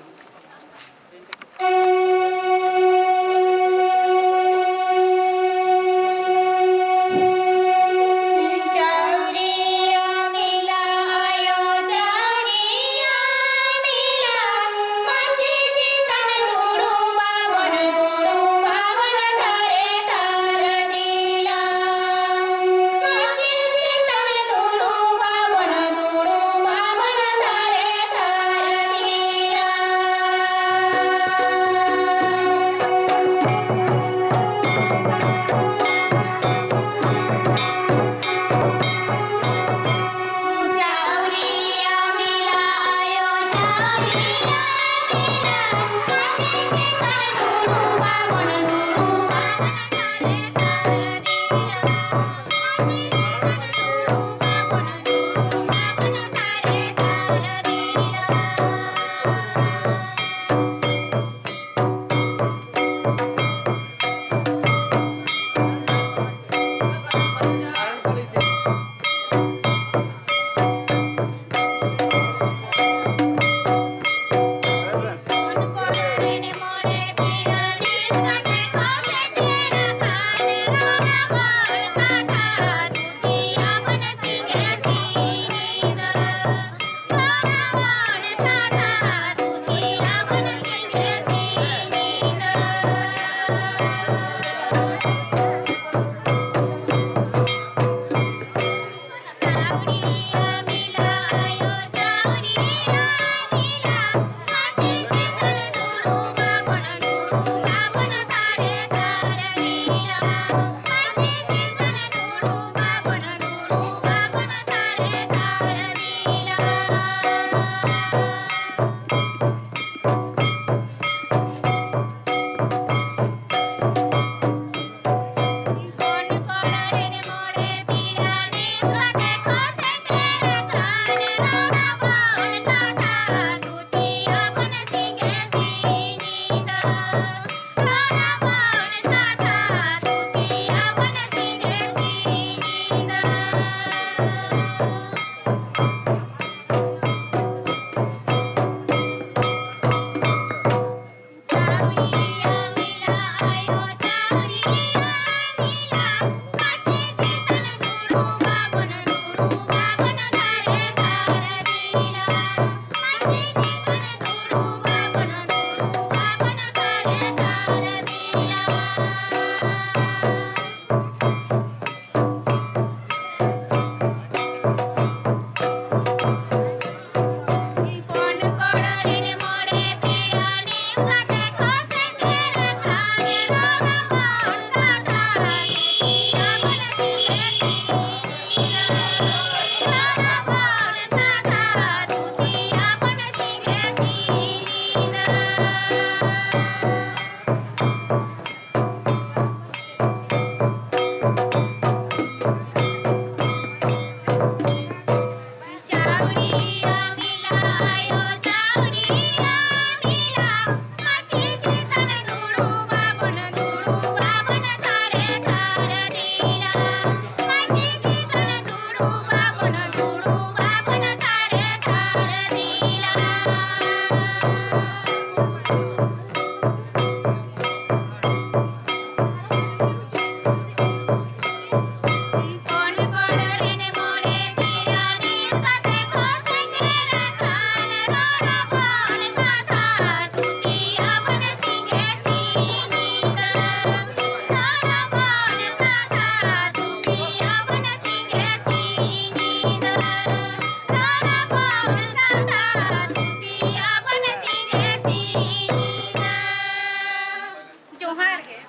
ᱡᱚᱦᱟᱨ ᱜᱮ᱾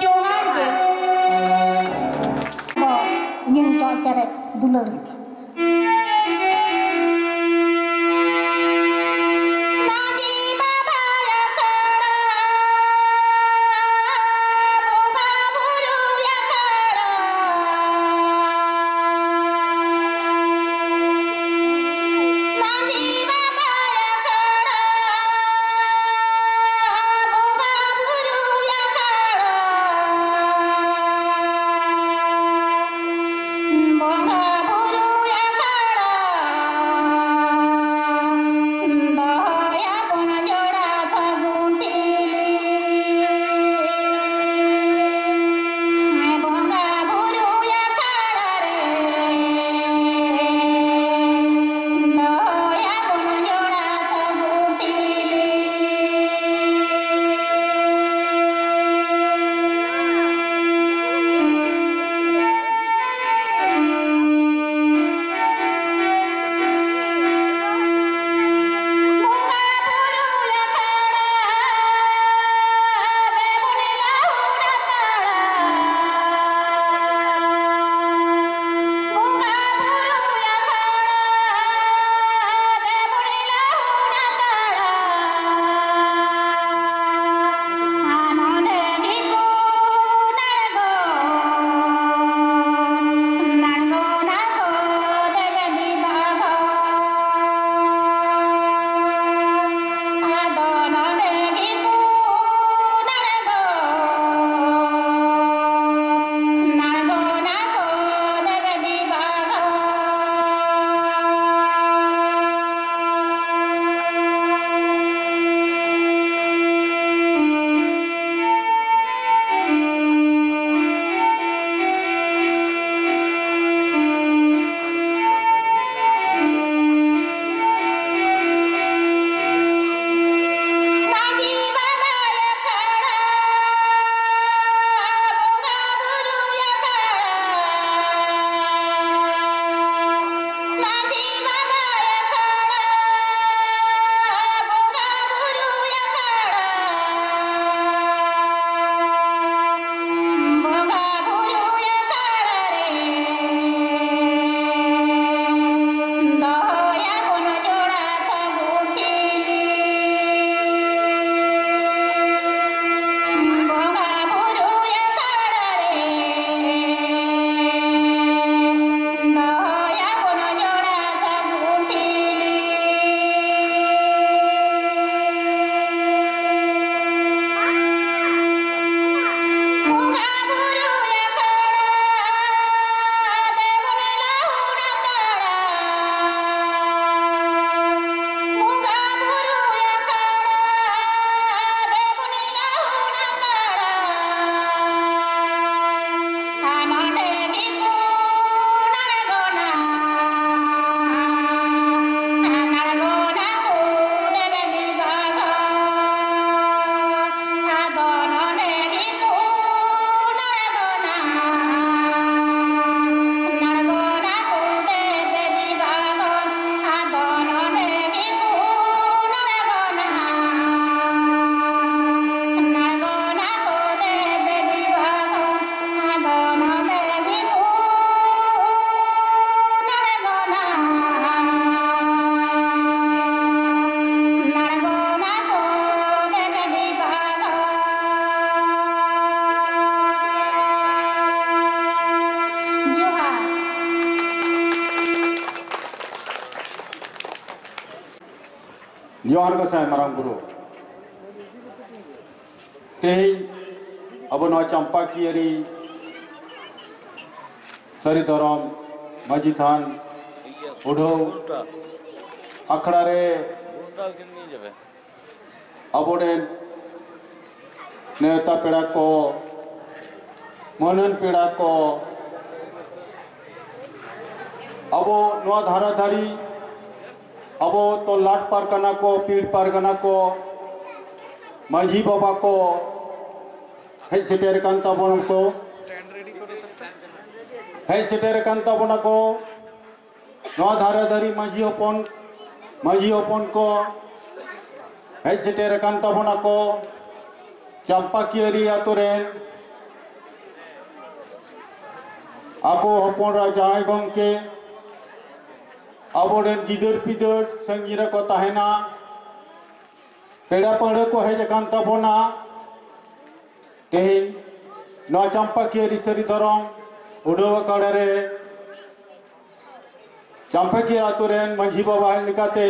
ᱡᱚᱦᱟᱨ ᱜᱮ᱾ ᱤᱧᱟᱹᱝ ᱪᱚᱲᱪᱟᱨᱮ ᱫᱩᱞᱟᱹᱲ᱾ ᱡᱚᱦᱟᱨ ᱜᱚᱸᱥᱟᱭ ᱢᱟᱨᱟᱝ ᱵᱩᱨᱩ᱾ ᱛᱮᱦᱮᱧ ᱟᱵᱚ ᱱᱚᱣᱟ ᱪᱟᱢᱯᱟᱠᱤᱭᱟᱹᱨᱤ ᱥᱟᱹᱨᱤ ᱫᱷᱚᱨᱚᱢ ᱢᱟᱹᱡᱷᱤ ᱛᱷᱟᱱ ᱩᱰᱷᱟᱹᱣ ᱟᱠᱷᱲᱟ ᱨᱮ ᱟᱵᱚᱨᱮᱱ ᱱᱮᱣᱛᱟ ᱯᱮᱲᱟ ᱠᱚ, ᱢᱟᱹᱱᱟᱱ ᱯᱮᱲᱟ ᱠᱚ, ᱟᱵᱚ ᱱᱚᱣᱟ ᱫᱷᱟᱨᱟ ᱫᱷᱟᱹᱨᱤ, ᱟᱵᱚ ᱛᱚᱞᱞᱟᱴ ᱯᱟᱨᱜᱟᱱᱟ ᱠᱚ, ᱯᱤᱲ ᱯᱟᱨᱜᱟᱱᱟ ᱠᱚ, ᱢᱟᱹᱡᱷᱤ ᱵᱟᱵᱟ ᱠᱚ ᱦᱮᱡ ᱥᱮᱴᱮᱨ ᱟᱠᱟᱱ ᱛᱟᱵᱚᱱᱟ ᱠᱚ, ᱦᱮᱡ ᱥᱮᱴᱮᱨ ᱟᱠᱟᱱ ᱛᱟᱵᱚᱱᱟ ᱠᱚ᱾ ᱱᱚᱣᱟ ᱫᱷᱟᱨᱟ ᱫᱷᱟᱹᱨᱤ ᱢᱟᱹᱡᱷᱤ ᱦᱚᱯᱚᱱ, ᱢᱟᱹᱡᱷᱤ ᱦᱚᱯᱚᱱ ᱠᱚ ᱦᱮᱡ ᱥᱮᱴᱮᱨ ᱟᱠᱟᱱ ᱛᱟᱵᱚᱱᱟ ᱠᱚ᱾ ᱪᱟᱢᱯᱟᱠᱤᱭᱟᱹᱨᱤ ᱟᱛᱳ ᱨᱮᱱ ᱟᱠᱚ ᱦᱚᱯᱚᱱ ᱮᱨᱟ ᱡᱟᱶᱟᱭ ᱜᱚᱢᱠᱮ, ᱟᱵᱚᱨᱮᱱ ᱜᱤᱫᱟᱹᱨ ᱯᱤᱫᱟᱹᱨ ᱥᱟᱺᱜᱤᱧ ᱨᱮᱠᱚ ᱛᱟᱦᱮᱱᱟ, ᱯᱮᱲᱟ ᱯᱟᱹᱲᱦᱟᱹ ᱠᱚ ᱦᱮᱡ ᱟᱠᱟᱱ ᱛᱟᱵᱚᱱᱟ᱾ ᱛᱮᱦᱮᱧ ᱱᱚᱣᱟ ᱪᱟᱢᱯᱟᱠᱤᱭᱟᱹᱨᱤ ᱥᱟᱹᱨᱤ ᱫᱷᱚᱨᱚᱢ ᱩᱰᱷᱟᱹᱣ ᱟᱠᱷᱲᱟ ᱨᱮ ᱪᱟᱢᱯᱟᱠᱤᱭᱟᱹ ᱟᱛᱳ ᱨᱮᱱ ᱢᱟᱹᱡᱷᱤ ᱵᱟᱵᱟ ᱞᱮᱠᱟᱛᱮ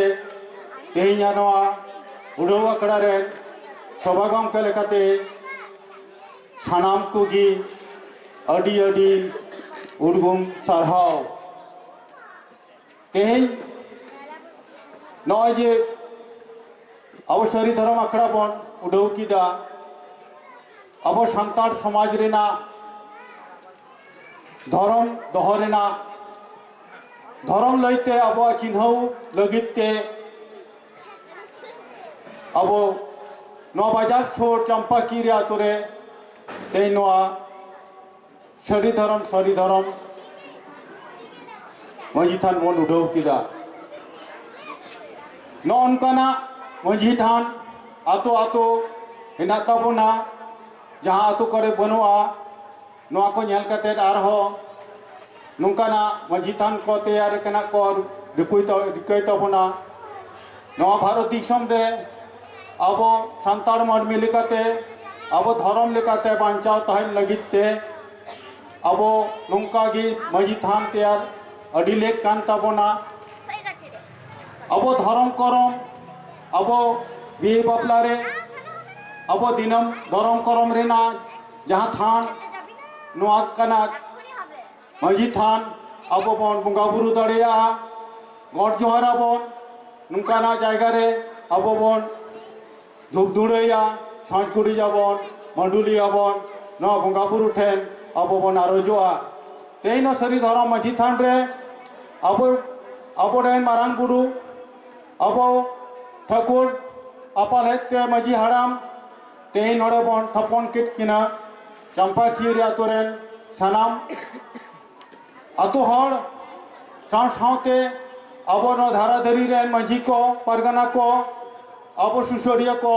ᱛᱮᱦᱮᱧᱟᱜ ᱱᱚᱣᱟ ᱩᱰᱷᱟᱹᱣ ᱟᱠᱷᱲᱟ ᱨᱮᱱ ᱥᱚᱵᱷᱟ ᱜᱚᱢᱠᱮ ᱞᱮᱠᱟᱛᱮ ᱥᱟᱱᱟᱢ ᱠᱚᱜᱮ ᱟᱹᱰᱤ ᱟᱹᱰᱤ ᱩᱨᱜᱩᱢ ᱥᱟᱨᱦᱟᱣ᱾ ᱛᱮᱦᱮᱧ ᱱᱚᱜᱼᱚᱭ ᱡᱮ ᱟᱵᱚ ᱥᱟᱹᱨᱤ ᱫᱷᱚᱨᱚᱢ ᱟᱠᱷᱲᱟ ᱵᱚᱱ ᱩᱰᱷᱟᱹᱣ ᱠᱮᱫᱟ, ᱟᱵᱚ ᱥᱟᱱᱛᱟᱲ ᱥᱚᱢᱟᱡᱽ ᱨᱮᱱᱟᱜ ᱫᱷᱚᱨᱚᱢ ᱫᱚᱦᱚ ᱨᱮᱱᱟᱜ, ᱫᱷᱚᱨᱚᱢ ᱞᱟᱹᱭᱛᱮ ᱟᱵᱚᱣᱟᱜ ᱪᱤᱱᱦᱟᱹᱣ ᱞᱟᱹᱜᱤᱫ ᱛᱮ ᱟᱵᱚ ᱱᱚᱣᱟ ᱵᱟᱡᱟᱨ ᱥᱩᱨ ᱪᱟᱢᱯᱟᱠᱤᱨᱤ ᱟᱛᱳ ᱨᱮ ᱛᱮᱦᱮᱧ ᱱᱚᱣᱟ ᱥᱟᱹᱨᱤ ᱫᱷᱚᱨᱚᱢ, ᱥᱟᱹᱨᱤ ᱫᱷᱚᱨᱚᱢ ᱢᱟᱹᱡᱷᱤ ᱛᱷᱟᱱ ᱵᱚᱱ ᱩᱰᱷᱟᱹᱣ ᱠᱮᱫᱟ᱾ ᱱᱚᱜᱼᱚ ᱱᱚᱝᱠᱟᱱᱟᱜ ᱢᱟᱹᱡᱷᱤ ᱛᱷᱟᱱ ᱟᱛᱳ ᱟᱛᱳ ᱦᱮᱱᱟᱜ ᱛᱟᱵᱚᱱᱟ, ᱡᱟᱦᱟᱸ ᱟᱛᱳ ᱠᱚᱨᱮ ᱵᱟᱹᱱᱩᱜᱼᱟ, ᱱᱚᱣᱟ ᱠᱚ ᱧᱮᱞ ᱠᱟᱛᱮᱫ ᱟᱨᱦᱚᱸ ᱱᱚᱝᱠᱟᱱᱟᱜ ᱢᱟᱹᱡᱷᱤ ᱛᱷᱟᱱ ᱠᱚ ᱛᱮᱭᱟᱨ ᱨᱮᱱᱟᱜ ᱠᱚ ᱨᱤᱠᱟᱹᱭ ᱛᱟ-, ᱨᱤᱠᱟᱹᱭ ᱛᱟᱵᱚᱱᱟ᱾ ᱱᱚᱣᱟ ᱵᱷᱟᱨᱚᱛ ᱫᱤᱥᱚᱢ ᱨᱮ ᱟᱵᱚ ᱥᱟᱱᱛᱟᱲ ᱢᱟᱹᱱᱢᱤ ᱞᱮᱠᱟᱛᱮ, ᱟᱵᱚ ᱫᱷᱚᱨᱚᱢ ᱞᱮᱠᱟᱛᱮ ᱵᱟᱧᱪᱟᱣ ᱛᱟᱦᱮᱱ ᱞᱟᱹᱜᱤᱫ ᱛᱮ ᱟᱵᱚ ᱱᱚᱝᱠᱟ ᱜᱮ ᱢᱟᱹᱡᱷᱤ ᱛᱷᱟᱱ ᱛᱮᱭᱟᱨ ᱟᱹᱰᱤ ᱞᱮᱠ ᱠᱟᱱ ᱛᱟᱵᱚᱱᱟ᱾ ᱟᱵᱚ ᱫᱷᱚᱨᱚᱢ ᱠᱚᱨᱚᱢ ᱟᱵᱚ ᱵᱤᱦᱟᱹ ᱵᱟᱯᱞᱟ ᱨᱮ ᱟᱵᱚ ᱫᱤᱱᱟᱹᱢ ᱫᱷᱚᱨᱚᱢ ᱠᱚᱨᱚᱢ ᱨᱮᱱᱟᱜ ᱡᱟᱦᱟᱸ ᱛᱷᱟᱱ, ᱱᱚᱣᱟ ᱠᱟᱱᱟ ᱢᱟᱹᱡᱷᱤ ᱛᱷᱟᱱ᱾ ᱟᱵᱚ ᱵᱚᱱ ᱵᱚᱸᱜᱟ ᱵᱩᱨᱩ ᱫᱟᱲᱮᱭᱟᱜᱼᱟ, ᱜᱚᱰ ᱡᱚᱦᱟᱨ ᱟᱵᱚᱱ᱾ ᱱᱚᱝᱠᱟᱱᱟᱜ ᱡᱟᱭᱜᱟ ᱨᱮ ᱟᱵᱚ ᱵᱚᱱ ᱫᱷᱩᱯ ᱫᱷᱩᱲᱟᱹᱭᱟ, ᱪᱷᱚᱸᱪ ᱜᱩᱨᱤᱡ ᱟᱵᱚᱱ, ᱢᱟᱹᱰᱩᱞᱤ ᱟᱵᱚᱱ, ᱱᱚᱣᱟ ᱵᱚᱸᱜᱟ ᱵᱩᱨᱩ ᱴᱷᱮᱱ ᱟᱵᱚ ᱵᱚᱱ ᱟᱨᱚᱡᱚᱜᱼᱟ᱾ ᱛᱮᱦᱮᱧ ᱱᱚᱣᱟ ᱥᱟᱹᱨᱤ ᱫᱷᱚᱨᱚᱢ ᱢᱟᱹᱡᱷᱤ ᱛᱷᱟᱱ ᱨᱮ ᱟᱵᱚ, ᱟᱵᱚᱨᱮᱱ ᱢᱟᱨᱟᱝ ᱵᱩᱨᱩ, ᱟᱵᱚ ᱴᱷᱟᱹᱠᱩᱨ ᱟᱯᱟᱞ ᱦᱮᱡ ᱛᱮ ᱢᱟᱹᱡᱷᱤ ᱦᱟᱲᱟᱢ ᱛᱮᱦᱮᱧ ᱱᱚᱰᱮ ᱵᱚᱱ ᱛᱷᱟᱯᱚᱱ ᱠᱮᱫ ᱠᱤᱱᱟ᱾ ᱪᱟᱢᱯᱟᱠᱤᱭᱟᱹᱨᱤ ᱟᱛᱳ ᱨᱮᱱ ᱥᱟᱱᱟᱢ ᱟᱛᱳ ᱦᱚᱲ ᱥᱟᱶ ᱥᱟᱶᱛᱮ ᱟᱵᱚ ᱱᱚᱣᱟ ᱫᱷᱟᱨᱟ ᱫᱷᱟᱹᱨᱤ ᱨᱮᱱ ᱢᱟᱹᱡᱷᱤ ᱠᱚ, ᱯᱟᱨᱜᱟᱱᱟ ᱠᱚ, ᱟᱵᱚ ᱥᱩᱥᱟᱹᱨᱤᱭᱟᱹ ᱠᱚ,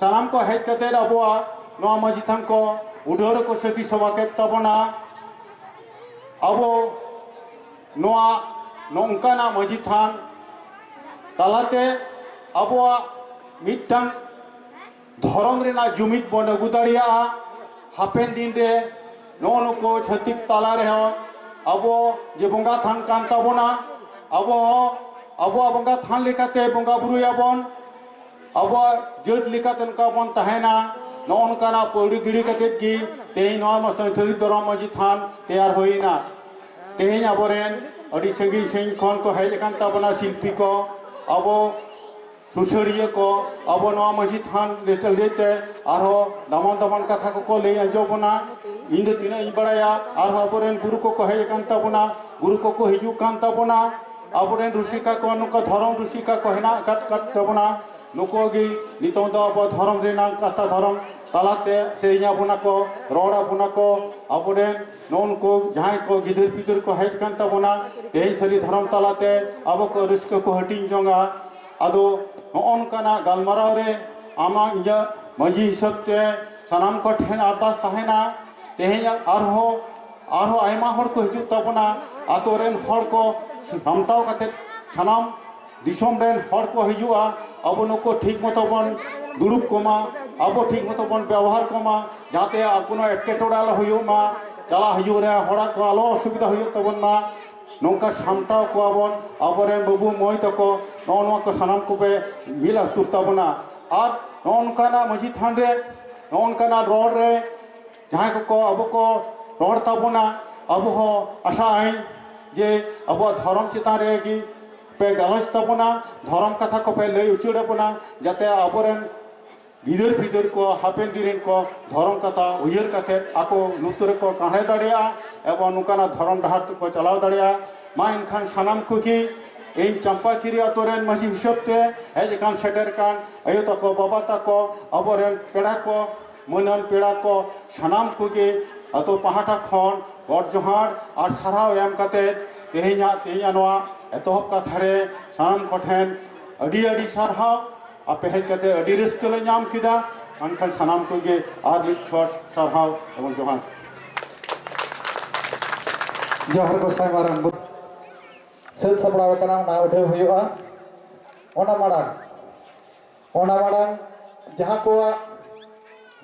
ᱥᱟᱱᱟᱢ ᱠᱚ ᱦᱮᱡ ᱠᱟᱛᱮ ᱟᱵᱚᱣᱟᱜ ᱱᱚᱣᱟ ᱢᱟᱹᱡᱷᱤ ᱛᱷᱟᱱ ᱠᱚ ᱩᱰᱷᱟᱹᱣ ᱨᱮᱠᱚ ᱥᱟᱹᱠᱷᱤ ᱥᱚᱵᱷᱟ ᱠᱮᱫ ᱛᱟᱵᱚᱱᱟ᱾ ᱟᱵᱚ ᱱᱚᱣᱟ ᱱᱚᱝᱠᱟᱱᱟᱜ ᱢᱟᱹᱡᱷᱤ ᱛᱷᱟᱱ ᱛᱟᱞᱟᱛᱮ ᱟᱵᱚᱣᱟᱜ ᱢᱤᱫᱴᱟᱝ ᱫᱷᱚᱨᱚᱢ ᱨᱮᱱᱟᱜ ᱡᱩᱢᱤᱫ ᱵᱚᱱ ᱟᱹᱜᱩ ᱫᱟᱲᱮᱭᱟᱜᱼᱟ᱾ ᱦᱟᱯᱮᱱ ᱫᱤᱱ ᱨᱮ ᱱᱚᱜᱼᱚ ᱱᱩᱠᱩ ᱪᱷᱟᱹᱛᱤᱠ ᱛᱟᱞᱟ ᱨᱮᱦᱚᱸ ᱟᱵᱚ ᱡᱮ ᱵᱚᱸᱜᱟ ᱛᱷᱟᱱ ᱠᱟᱱ ᱛᱟᱵᱚᱱᱟ, ᱟᱵᱚ ᱦᱚᱸ ᱟᱵᱚᱣᱟᱜ ᱵᱚᱸᱜᱟ ᱛᱷᱟᱱ ᱞᱮᱠᱟᱛᱮ ᱵᱚᱸᱜᱟ ᱵᱩᱨᱩᱭᱟᱵᱚᱱ, ᱟᱵᱚᱣᱟᱜ ᱡᱟᱹᱛ ᱞᱮᱠᱟᱛᱮ ᱱᱚᱝᱠᱟ ᱵᱚᱱ ᱛᱟᱦᱮᱱᱟ᱾ ᱱᱚᱜᱼᱚ ᱱᱚᱝᱠᱟᱱᱟᱜ ᱯᱟᱹᱣᱲᱤ ᱜᱤᱲᱤ ᱠᱟᱛᱮᱫ ᱜᱮ ᱛᱮᱦᱮᱧ ᱱᱚᱣᱟ ᱢᱟ ᱥᱟᱹᱱᱛᱷᱟᱹᱲᱤ ᱫᱷᱚᱨᱚᱢ ᱢᱟᱹᱡᱷᱤ ᱛᱷᱟᱱ ᱛᱮᱭᱟᱨ ᱦᱩᱭᱮᱱᱟ᱾ ᱛᱮᱦᱮᱧ ᱟᱵᱚᱨᱮᱱ ᱟᱹᱰᱤ ᱥᱟᱺᱜᱤᱧ ᱥᱟᱺᱜᱤᱧ ᱠᱷᱚᱱ ᱠᱚ ᱦᱮᱡ ᱟᱠᱟᱱ ᱛᱟᱵᱚᱱᱟ ᱥᱤᱞᱯᱤ ᱠᱚ, ᱟᱵᱚ ᱥᱩᱥᱟᱹᱨᱤᱭᱟᱹ ᱠᱚ, ᱟᱵᱚ ᱱᱚᱣᱟ ᱢᱟᱹᱡᱷᱤ ᱛᱷᱟᱱ ᱞᱟᱹᱭ ᱛᱮ ᱟᱨᱦᱚᱸ ᱫᱟᱢᱟᱱ ᱫᱟᱢᱟᱱ ᱠᱟᱛᱷᱟ ᱠᱚᱠᱚ ᱞᱟᱹᱭ ᱟᱸᱡᱚᱢ ᱵᱚᱱᱟ᱾ ᱤᱧ ᱫᱚ ᱛᱤᱱᱟᱹᱜ ᱤᱧ ᱵᱟᱲᱟᱭᱟ, ᱟᱨᱦᱚᱸ ᱟᱵᱚᱨᱮᱱ ᱜᱩᱨᱩ ᱠᱚᱠᱚ ᱦᱮᱡ ᱟᱠᱟᱱ ᱛᱟᱵᱚᱱᱟ, ᱜᱩᱨᱩ ᱠᱚᱠᱚ ᱦᱤᱡᱩᱜ ᱠᱟᱱ ᱛᱟᱵᱚᱱᱟ, ᱟᱵᱚᱨᱮᱱ ᱨᱩᱥᱤᱠᱟ ᱠᱚ, ᱱᱚᱝᱠᱟ ᱫᱷᱚᱨᱚᱢ ᱨᱩᱥᱤᱠᱟ ᱠᱚ ᱦᱮᱱᱟᱜ ᱟᱠᱟᱫ, ᱟᱠᱟᱫ ᱛᱟᱵᱚᱱᱟ᱾ ᱱᱩᱠᱩ ᱜᱮ ᱱᱤᱛᱚᱝ ᱫᱚ ᱟᱵᱚ ᱫᱷᱚᱨᱚᱢ ᱨᱮᱱᱟᱜ ᱠᱟᱛᱷᱟ, ᱫᱷᱚᱨᱚᱢ ᱛᱟᱞᱟᱛᱮ ᱥᱮᱨᱮᱧ ᱟᱵᱚᱱᱟ ᱠᱚ, ᱨᱚᱲ ᱟᱵᱚᱱᱟ ᱠᱚ᱾ ᱟᱵᱚᱨᱮᱱ ᱱᱩᱜᱼᱩ ᱱᱩᱠᱩ ᱡᱟᱦᱟᱸᱭ ᱠᱚ ᱜᱤᱫᱟᱹᱨ ᱯᱤᱫᱟᱹᱨ ᱠᱚ ᱦᱮᱡ ᱟᱠᱟᱱ ᱛᱟᱵᱚᱱᱟ, ᱛᱮᱦᱮᱧ ᱥᱟᱹᱨᱤ ᱫᱷᱚᱨᱚᱢ ᱛᱟᱞᱟᱛᱮ ᱟᱵᱚ ᱠᱚ ᱨᱟᱹᱥᱠᱟᱹ ᱠᱚ ᱦᱟᱹᱴᱤᱧ ᱡᱚᱝᱟ᱾ ᱟᱫᱚ ᱱᱚᱜᱼᱚ ᱱᱚᱝᱠᱟᱱᱟᱜ ᱜᱟᱞᱢᱟᱨᱟᱣ ᱨᱮ ᱟᱢᱟᱜ ᱤᱧᱟᱹᱜ ᱢᱟᱹᱡᱷᱤ ᱦᱤᱥᱟᱹᱵ ᱛᱮ ᱥᱟᱱᱟᱢ ᱠᱚ ᱴᱷᱮᱱ ᱟᱨᱫᱟᱥ ᱛᱟᱦᱮᱱᱟ, ᱛᱮᱦᱮᱧ ᱟᱨᱦᱚᱸ, ᱟᱨᱦᱚᱸ ᱟᱭᱢᱟ ᱦᱚᱲ ᱠᱚ ᱦᱤᱡᱩᱜ ᱛᱟᱵᱚᱱᱟ, ᱟᱛᱳ ᱨᱮᱱ ᱦᱚᱲ ᱠᱚ ᱥᱟᱢᱴᱟᱣ ᱠᱟᱛᱮ ᱥᱟᱱᱟᱢ ᱫᱤᱥᱚᱢ ᱨᱮᱱ ᱦᱚᱲ ᱠᱚ ᱦᱤᱡᱩᱜᱼᱟ᱾ ᱟᱵᱚ ᱱᱩᱠᱩ ᱴᱷᱤᱠ ᱢᱚᱛᱚ ᱵᱚᱱ ᱫᱩᱲᱩᱵ ᱠᱚᱢᱟ, ᱟᱵᱚ ᱴᱷᱤᱠ ᱢᱚᱛᱚ ᱵᱚᱱ ᱵᱮᱵᱚᱦᱟᱨ ᱠᱚᱢᱟ, ᱡᱟᱛᱮ ᱠᱳᱱᱳ ᱮᱴᱠᱮᱴᱚᱬᱮ ᱟᱞᱚ ᱦᱩᱭᱩᱜ ᱢᱟ, ᱪᱟᱞᱟᱜ ᱦᱤᱡᱩᱜ ᱨᱮ ᱦᱚᱲᱟᱜ ᱠᱚ ᱟᱞᱚ ᱚᱥᱩᱵᱤᱫᱷᱟ ᱦᱩᱭᱩᱜ ᱛᱟᱵᱚᱱ ᱢᱟ᱾ ᱱᱚᱝᱠᱟ ᱥᱟᱢᱴᱟᱣ ᱠᱚᱣᱟ ᱵᱚᱱ ᱟᱵᱚᱨᱮᱱ ᱵᱟᱹᱵᱩ ᱢᱟᱹᱭ ᱛᱟᱠᱚ᱾ ᱱᱚᱜᱼᱚ ᱱᱚᱣᱟ ᱠᱚ ᱥᱟᱱᱟᱢ ᱠᱚᱯᱮ ᱢᱤᱞ ᱟᱹᱛᱩᱨ ᱛᱟᱵᱚᱱᱟ᱾ ᱟᱨ ᱱᱚᱜᱼᱚ ᱱᱚᱝᱠᱟᱱᱟᱜ ᱢᱟᱹᱡᱷᱤ ᱛᱷᱟᱱ ᱨᱮ, ᱱᱚᱜᱼᱚ ᱱᱚᱝᱠᱟᱱᱟᱜ ᱨᱚᱲ ᱨᱮ ᱡᱟᱦᱟᱸᱭ ᱠᱚᱠᱚ ᱟᱵᱚ ᱠᱚ ᱨᱚᱲ ᱛᱟᱵᱚᱱᱟ, ᱟᱵᱚ ᱦᱚᱸ ᱟᱥᱟᱜ ᱟᱹᱧ ᱡᱮ ᱟᱵᱚᱣᱟᱜ ᱫᱷᱚᱨᱚᱢ ᱪᱮᱛᱟᱱ ᱨᱮᱜᱮ ᱯᱮ ᱜᱟᱞᱚᱪ ᱛᱟᱵᱚᱱᱟ, ᱫᱷᱚᱨᱚᱢ ᱠᱟᱛᱷᱟ ᱠᱚᱯᱮ ᱞᱟᱹᱭ ᱩᱪᱟᱹᱲ ᱟᱵᱚᱱᱟ, ᱡᱟᱛᱮ ᱟᱵᱚᱨᱮᱱ ᱜᱤᱫᱟᱹᱨ ᱯᱤᱫᱟᱹᱨ ᱠᱚ ᱦᱟᱯᱮᱱ ᱫᱤᱱ ᱨᱮᱱ ᱠᱚ ᱫᱷᱚᱨᱚᱢ ᱠᱟᱛᱷᱟ ᱩᱭᱦᱟᱹᱨ ᱠᱟᱛᱮ ᱟᱠᱚ ᱞᱩᱛᱩᱨ ᱨᱮᱠᱚ ᱠᱟᱬᱦᱮ ᱫᱟᱲᱮᱭᱟᱜᱼᱟ ᱮᱵᱚᱝ ᱱᱚᱝᱠᱟᱱᱟᱜ ᱫᱷᱚᱨᱚᱢ ᱰᱟᱦᱟᱨ ᱛᱮᱠᱚ ᱪᱟᱞᱟᱣ ᱫᱟᱲᱮᱭᱟᱜᱼᱟ᱾ ᱢᱟ ᱮᱱᱠᱷᱟᱱ ᱥᱟᱱᱟᱢ ᱠᱚᱜᱮ ᱤᱧ ᱪᱟᱢᱯᱟᱠᱤᱨᱤ ᱟᱛᱳ ᱨᱮᱱ ᱢᱟᱹᱡᱷᱤ ᱦᱤᱥᱟᱹᱵ ᱛᱮ ᱦᱮᱡ ᱟᱠᱟᱱ ᱥᱮᱴᱮᱨ ᱟᱠᱟᱱ ᱟᱭᱳ ᱛᱟᱠᱚ, ᱵᱟᱵᱟ ᱛᱟᱠᱚ, ᱟᱵᱚᱨᱮᱱ ᱯᱮᱲᱟ ᱠᱚ, ᱢᱟᱹᱱᱟᱱ ᱯᱮᱲᱟ ᱠᱚ, ᱥᱟᱱᱟᱢ ᱠᱚᱜᱮ ᱟᱛᱳ ᱯᱟᱦᱴᱟ ᱠᱷᱚᱱ ᱜᱚᱰ ᱡᱚᱦᱟᱨ ᱟᱨ ᱥᱟᱨᱦᱟᱣ ᱮᱢ ᱠᱟᱛᱮ ᱛᱮᱦᱮᱧᱟᱜ, ᱛᱮᱦᱮᱧᱟᱜ ᱱᱚᱣᱟ ᱮᱛᱚᱦᱚᱵ ᱠᱟᱛᱷᱟ ᱨᱮ ᱥᱟᱱᱟᱢ ᱠᱚᱴᱷᱮᱱ ᱟᱹᱰᱤ ᱟᱹᱰᱤ ᱥᱟᱨᱦᱟᱣ᱾ ᱟᱯᱮ ᱦᱮᱡ ᱠᱟᱛᱮ ᱟᱹᱰᱤ ᱨᱟᱹᱥᱠᱟᱹ ᱞᱮ ᱧᱟᱢ ᱠᱮᱫᱟ᱾ ᱢᱮᱱᱠᱷᱟᱱ ᱥᱟᱱᱟᱢ ᱠᱚᱜᱮ ᱟᱨ ᱢᱤᱫ ᱪᱷᱚᱴ ᱥᱟᱨᱦᱟᱣ ᱮᱵᱚᱝ ᱡᱚᱦᱟᱨ᱾ ᱡᱚᱦᱟᱨ ᱜᱚᱸᱥᱟᱭ ᱢᱟᱨᱟᱝ ᱵᱩᱨᱩ᱾ ᱥᱟᱹᱛ ᱥᱟᱯᱲᱟᱣ ᱟᱠᱟᱱᱟ, ᱚᱱᱟ ᱩᱰᱷᱟᱹᱣ ᱦᱩᱭᱩᱜᱼᱟ᱾ ᱚᱱᱟ ᱢᱟᱲᱟᱝ, ᱚᱱᱟ ᱢᱟᱲᱟᱝ ᱡᱟᱦᱟᱸ ᱠᱚᱣᱟᱜ,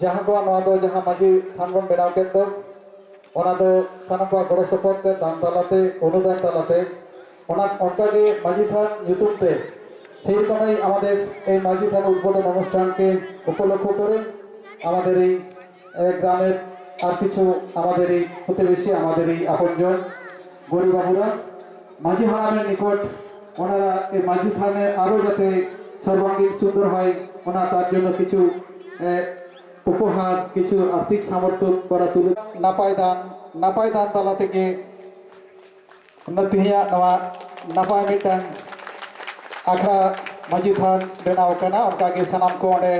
ᱡᱟᱦᱟᱸ ᱠᱚᱣᱟᱜ ᱱᱚᱣᱟ ᱫᱚ ᱡᱟᱦᱟᱸ ᱢᱟᱹᱡᱷᱤ ᱛᱷᱟᱱ ᱵᱚᱱ ᱵᱮᱱᱟᱣ ᱠᱮᱫ ᱫᱚ, ᱚᱱᱟ ᱫᱚ ᱥᱟᱱᱟᱢ ᱠᱚᱣᱟᱜ ᱜᱚᱲᱚ ᱥᱚᱯᱚᱦᱚᱫ ᱛᱮ, ᱫᱟᱱ ᱛᱟᱞᱟᱛᱮ, ᱚᱱᱩᱫᱟᱱ ᱛᱟᱞᱟᱛᱮ, ᱚᱱᱟ ᱚᱱᱠᱟᱜᱮ ᱢᱟᱹᱡᱷᱤ ᱛᱷᱟᱱ ᱧᱩᱛᱩᱢ ᱛᱮ ᱥᱮᱭ ᱨᱚᱠᱚᱢ ᱦᱤ ᱟᱢᱟᱫᱮᱨ ᱮᱭ ᱢᱟᱹᱡᱷᱤ ᱛᱷᱟᱱ ᱩᱫᱽᱵᱳᱫᱷᱚᱱ ᱚᱱᱩᱥᱴᱷᱟᱱ ᱠᱮ ᱩᱯᱚᱞᱚᱠᱠᱷᱚ ᱠᱚᱨᱮ ᱟᱢᱟᱫᱮᱨ ᱮ, গ্রামের আর কিছু আমাদেরই প্রতিবেশী, আমাদেরই আপনজন, গরিব বাবুরা মাঝি হারামের নিকট ওনারা এই মাঝি থানের আরও যাতে সর্বাঙ্গীন সুন্দর হয়, ওনা তার জন্য কিছু এ, উপহার, কিছু আর্থিক সামর্থ্য করা তুলে নাপায় দান, নাপায় দান তালা থেকে ᱛᱮᱦᱮᱧᱟᱜ ᱱᱚᱣᱟ ᱱᱟᱯᱟᱭ ᱢᱤᱫᱴᱟᱝ ᱟᱠᱷᱲᱟ ᱢᱟᱹᱡᱷᱤ ᱛᱷᱟᱱ ᱵᱮᱱᱟᱣ ᱟᱠᱟᱱᱟ᱾ ᱚᱱᱠᱟᱜᱮ ᱥᱟᱱᱟᱢ ᱠᱚ ᱚᱸᱰᱮ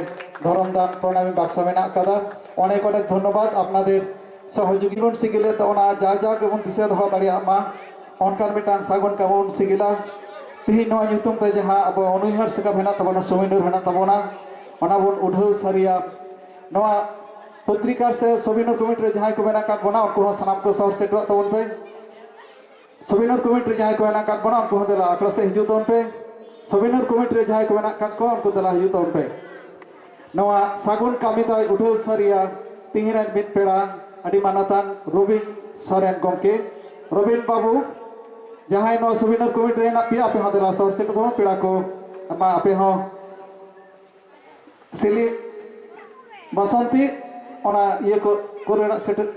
ᱫᱷᱚᱨᱚᱢ ᱫᱟᱱ ᱯᱨᱚᱱᱟᱢᱤ ᱵᱟᱠᱥᱚ ᱢᱮᱱᱟᱜ ᱟᱠᱟᱫᱟ᱾ ᱚᱱᱮᱠ ᱚᱱᱮᱠ ᱫᱷᱚᱱᱱᱚᱵᱟᱫ ᱟᱯᱱᱟᱫᱮᱨ ᱥᱚᱦᱚᱡᱳᱜᱤ ᱵᱚᱱ ᱥᱤᱜᱤᱞᱮᱫ ᱛᱟᱵᱚᱱᱟ, ᱡᱟ ᱡᱟ ᱜᱮᱵᱚᱱ ᱫᱤᱥᱟᱹ ᱫᱚᱦᱚ ᱫᱟᱲᱮᱭᱟᱜ ᱢᱟ, ᱚᱱᱠᱟᱱ ᱢᱤᱫᱴᱟᱝ ᱥᱟᱹᱜᱩᱱ ᱠᱟᱹᱢᱤ ᱵᱚᱱ ᱥᱤᱜᱤᱞᱟ᱾ ᱛᱮᱦᱮᱧ ᱱᱚᱣᱟ ᱧᱩᱛᱩᱢ ᱛᱮ ᱡᱟᱦᱟᱸ ᱟᱵᱚ ᱚᱱᱩᱭᱦᱟᱹᱨ ᱥᱟᱠᱟᱢ ᱦᱮᱱᱟᱜ ᱛᱟᱵᱚᱱᱟ, ᱥᱚᱢᱤᱱᱩᱨ ᱦᱮᱱᱟᱜ ᱛᱟᱵᱚᱱᱟ, ᱚᱱᱟ ᱵᱚᱱ ᱩᱰᱷᱟᱹᱣ ᱥᱟᱹᱨᱤᱭᱟ᱾ ᱱᱚᱣᱟ ᱯᱚᱛᱨᱤᱠᱟ ᱥᱮ ᱥᱚᱢᱤᱱᱩᱨ ᱠᱚᱢᱤᱴᱤ ᱨᱮ ᱡᱟᱦᱟᱸᱭ ᱠᱚ ᱢᱮᱱᱟᱜ ᱟᱠᱟᱫ ᱵᱚᱱᱟ, ᱩᱱᱠᱩ ᱦᱚᱸ ᱥᱟᱱᱟᱢ ᱠᱚ ᱥᱚᱦᱚᱨ ᱥᱮᱴᱮᱨᱚᱜ ᱛᱟᱵᱚᱱ ᱯᱮ᱾ ᱥᱚᱵᱤᱱᱚᱨ ᱠᱚᱢᱤᱴᱤ ᱨᱮ ᱡᱟᱦᱟᱸᱭ ᱠᱚ ᱢᱮᱱᱟᱜ ᱟᱠᱟᱫ ᱵᱚᱱᱟ, ᱩᱱᱠᱩ ᱦᱚᱸ ᱫᱮᱞᱟ ᱟᱠᱷᱲᱟ ᱥᱮᱫ ᱦᱤᱡᱩᱜ ᱛᱟᱵᱚᱱ ᱯᱮ᱾ ᱥᱚᱵᱤᱱᱚᱨ ᱠᱚᱢᱤᱴᱤ ᱨᱮ ᱡᱟᱦᱟᱸᱭ ᱠᱚ ᱢᱮᱱᱟᱜ ᱟᱠᱟᱫ ᱠᱚᱣᱟ, ᱩᱱᱠᱩ ᱫᱮᱞᱟ ᱦᱤᱡᱩᱜ ᱛᱟᱵᱚᱱ ᱯᱮ᱾ ᱱᱚᱣᱟ ᱥᱟᱹᱜᱩᱱ ᱠᱟᱹᱢᱤ ᱫᱚᱭ ᱩᱰᱷᱟᱹᱣ ᱥᱟᱹᱨᱤᱭᱟ ᱛᱤᱦᱤᱧ ᱨᱮᱱ ᱢᱤᱫ ᱯᱮᱲᱟ, ᱟᱹᱰᱤ ᱢᱟᱱᱚᱛᱟᱱ ᱨᱚᱵᱤᱱ ᱥᱚᱨᱮᱱ ᱜᱚᱢᱠᱮ᱾ ᱨᱚᱵᱤᱱ ᱵᱟᱹᱵᱩ, ᱡᱟᱦᱟᱸᱭ ᱱᱚᱣᱟ ᱥᱩᱵᱤᱱᱟᱨ ᱠᱚᱢᱤᱴᱤ ᱨᱮ ᱦᱮᱱᱟᱜ ᱯᱮᱭᱟ, ᱟᱯᱮ ᱦᱚᱸ ᱫᱮᱞᱟ ᱥᱚᱦᱚᱨ ᱥᱮᱴᱮᱨ ᱛᱟᱵᱚᱱ, ᱯᱮᱲᱟ ᱠᱚ, ᱢᱟ ᱟᱯᱮ ᱦᱚᱸ ᱥᱤᱞᱤ ᱵᱟᱥᱚᱱᱛᱤ ᱚᱱᱟ ᱤᱭᱟᱹ ᱠᱚ, ᱠᱚᱨᱮᱱᱟᱜ ᱥᱮᱴᱮᱨ।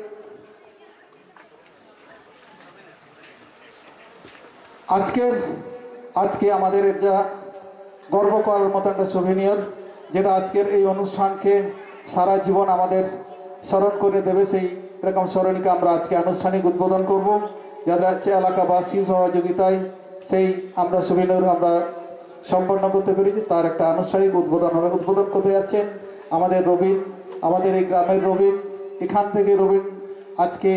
আজকের, আজকে আমাদের এটা গর্ব করার মতো একটা সুভিনিয়র, যেটা আজকের এই অনুষ্ঠানকে সারা জীবন আমাদের স্মরণ করে দেবে। সেই এরকম স্মরণিকা আমরা আজকে আনুষ্ঠানিক উদ্বোধন করব, যাতে হচ্ছে এলাকাবাসী সহযোগিতায় সেই আমরা সুভিনিয়র আমরা সম্পন্ন করতে পেরেছি। তার একটা আনুষ্ঠানিক উদ্বোধন হবে। উদ্বোধন করতে যাচ্ছেন আমাদের রবিন, আমাদের এই গ্রামের রবিন, এখান থেকে রবিন আজকে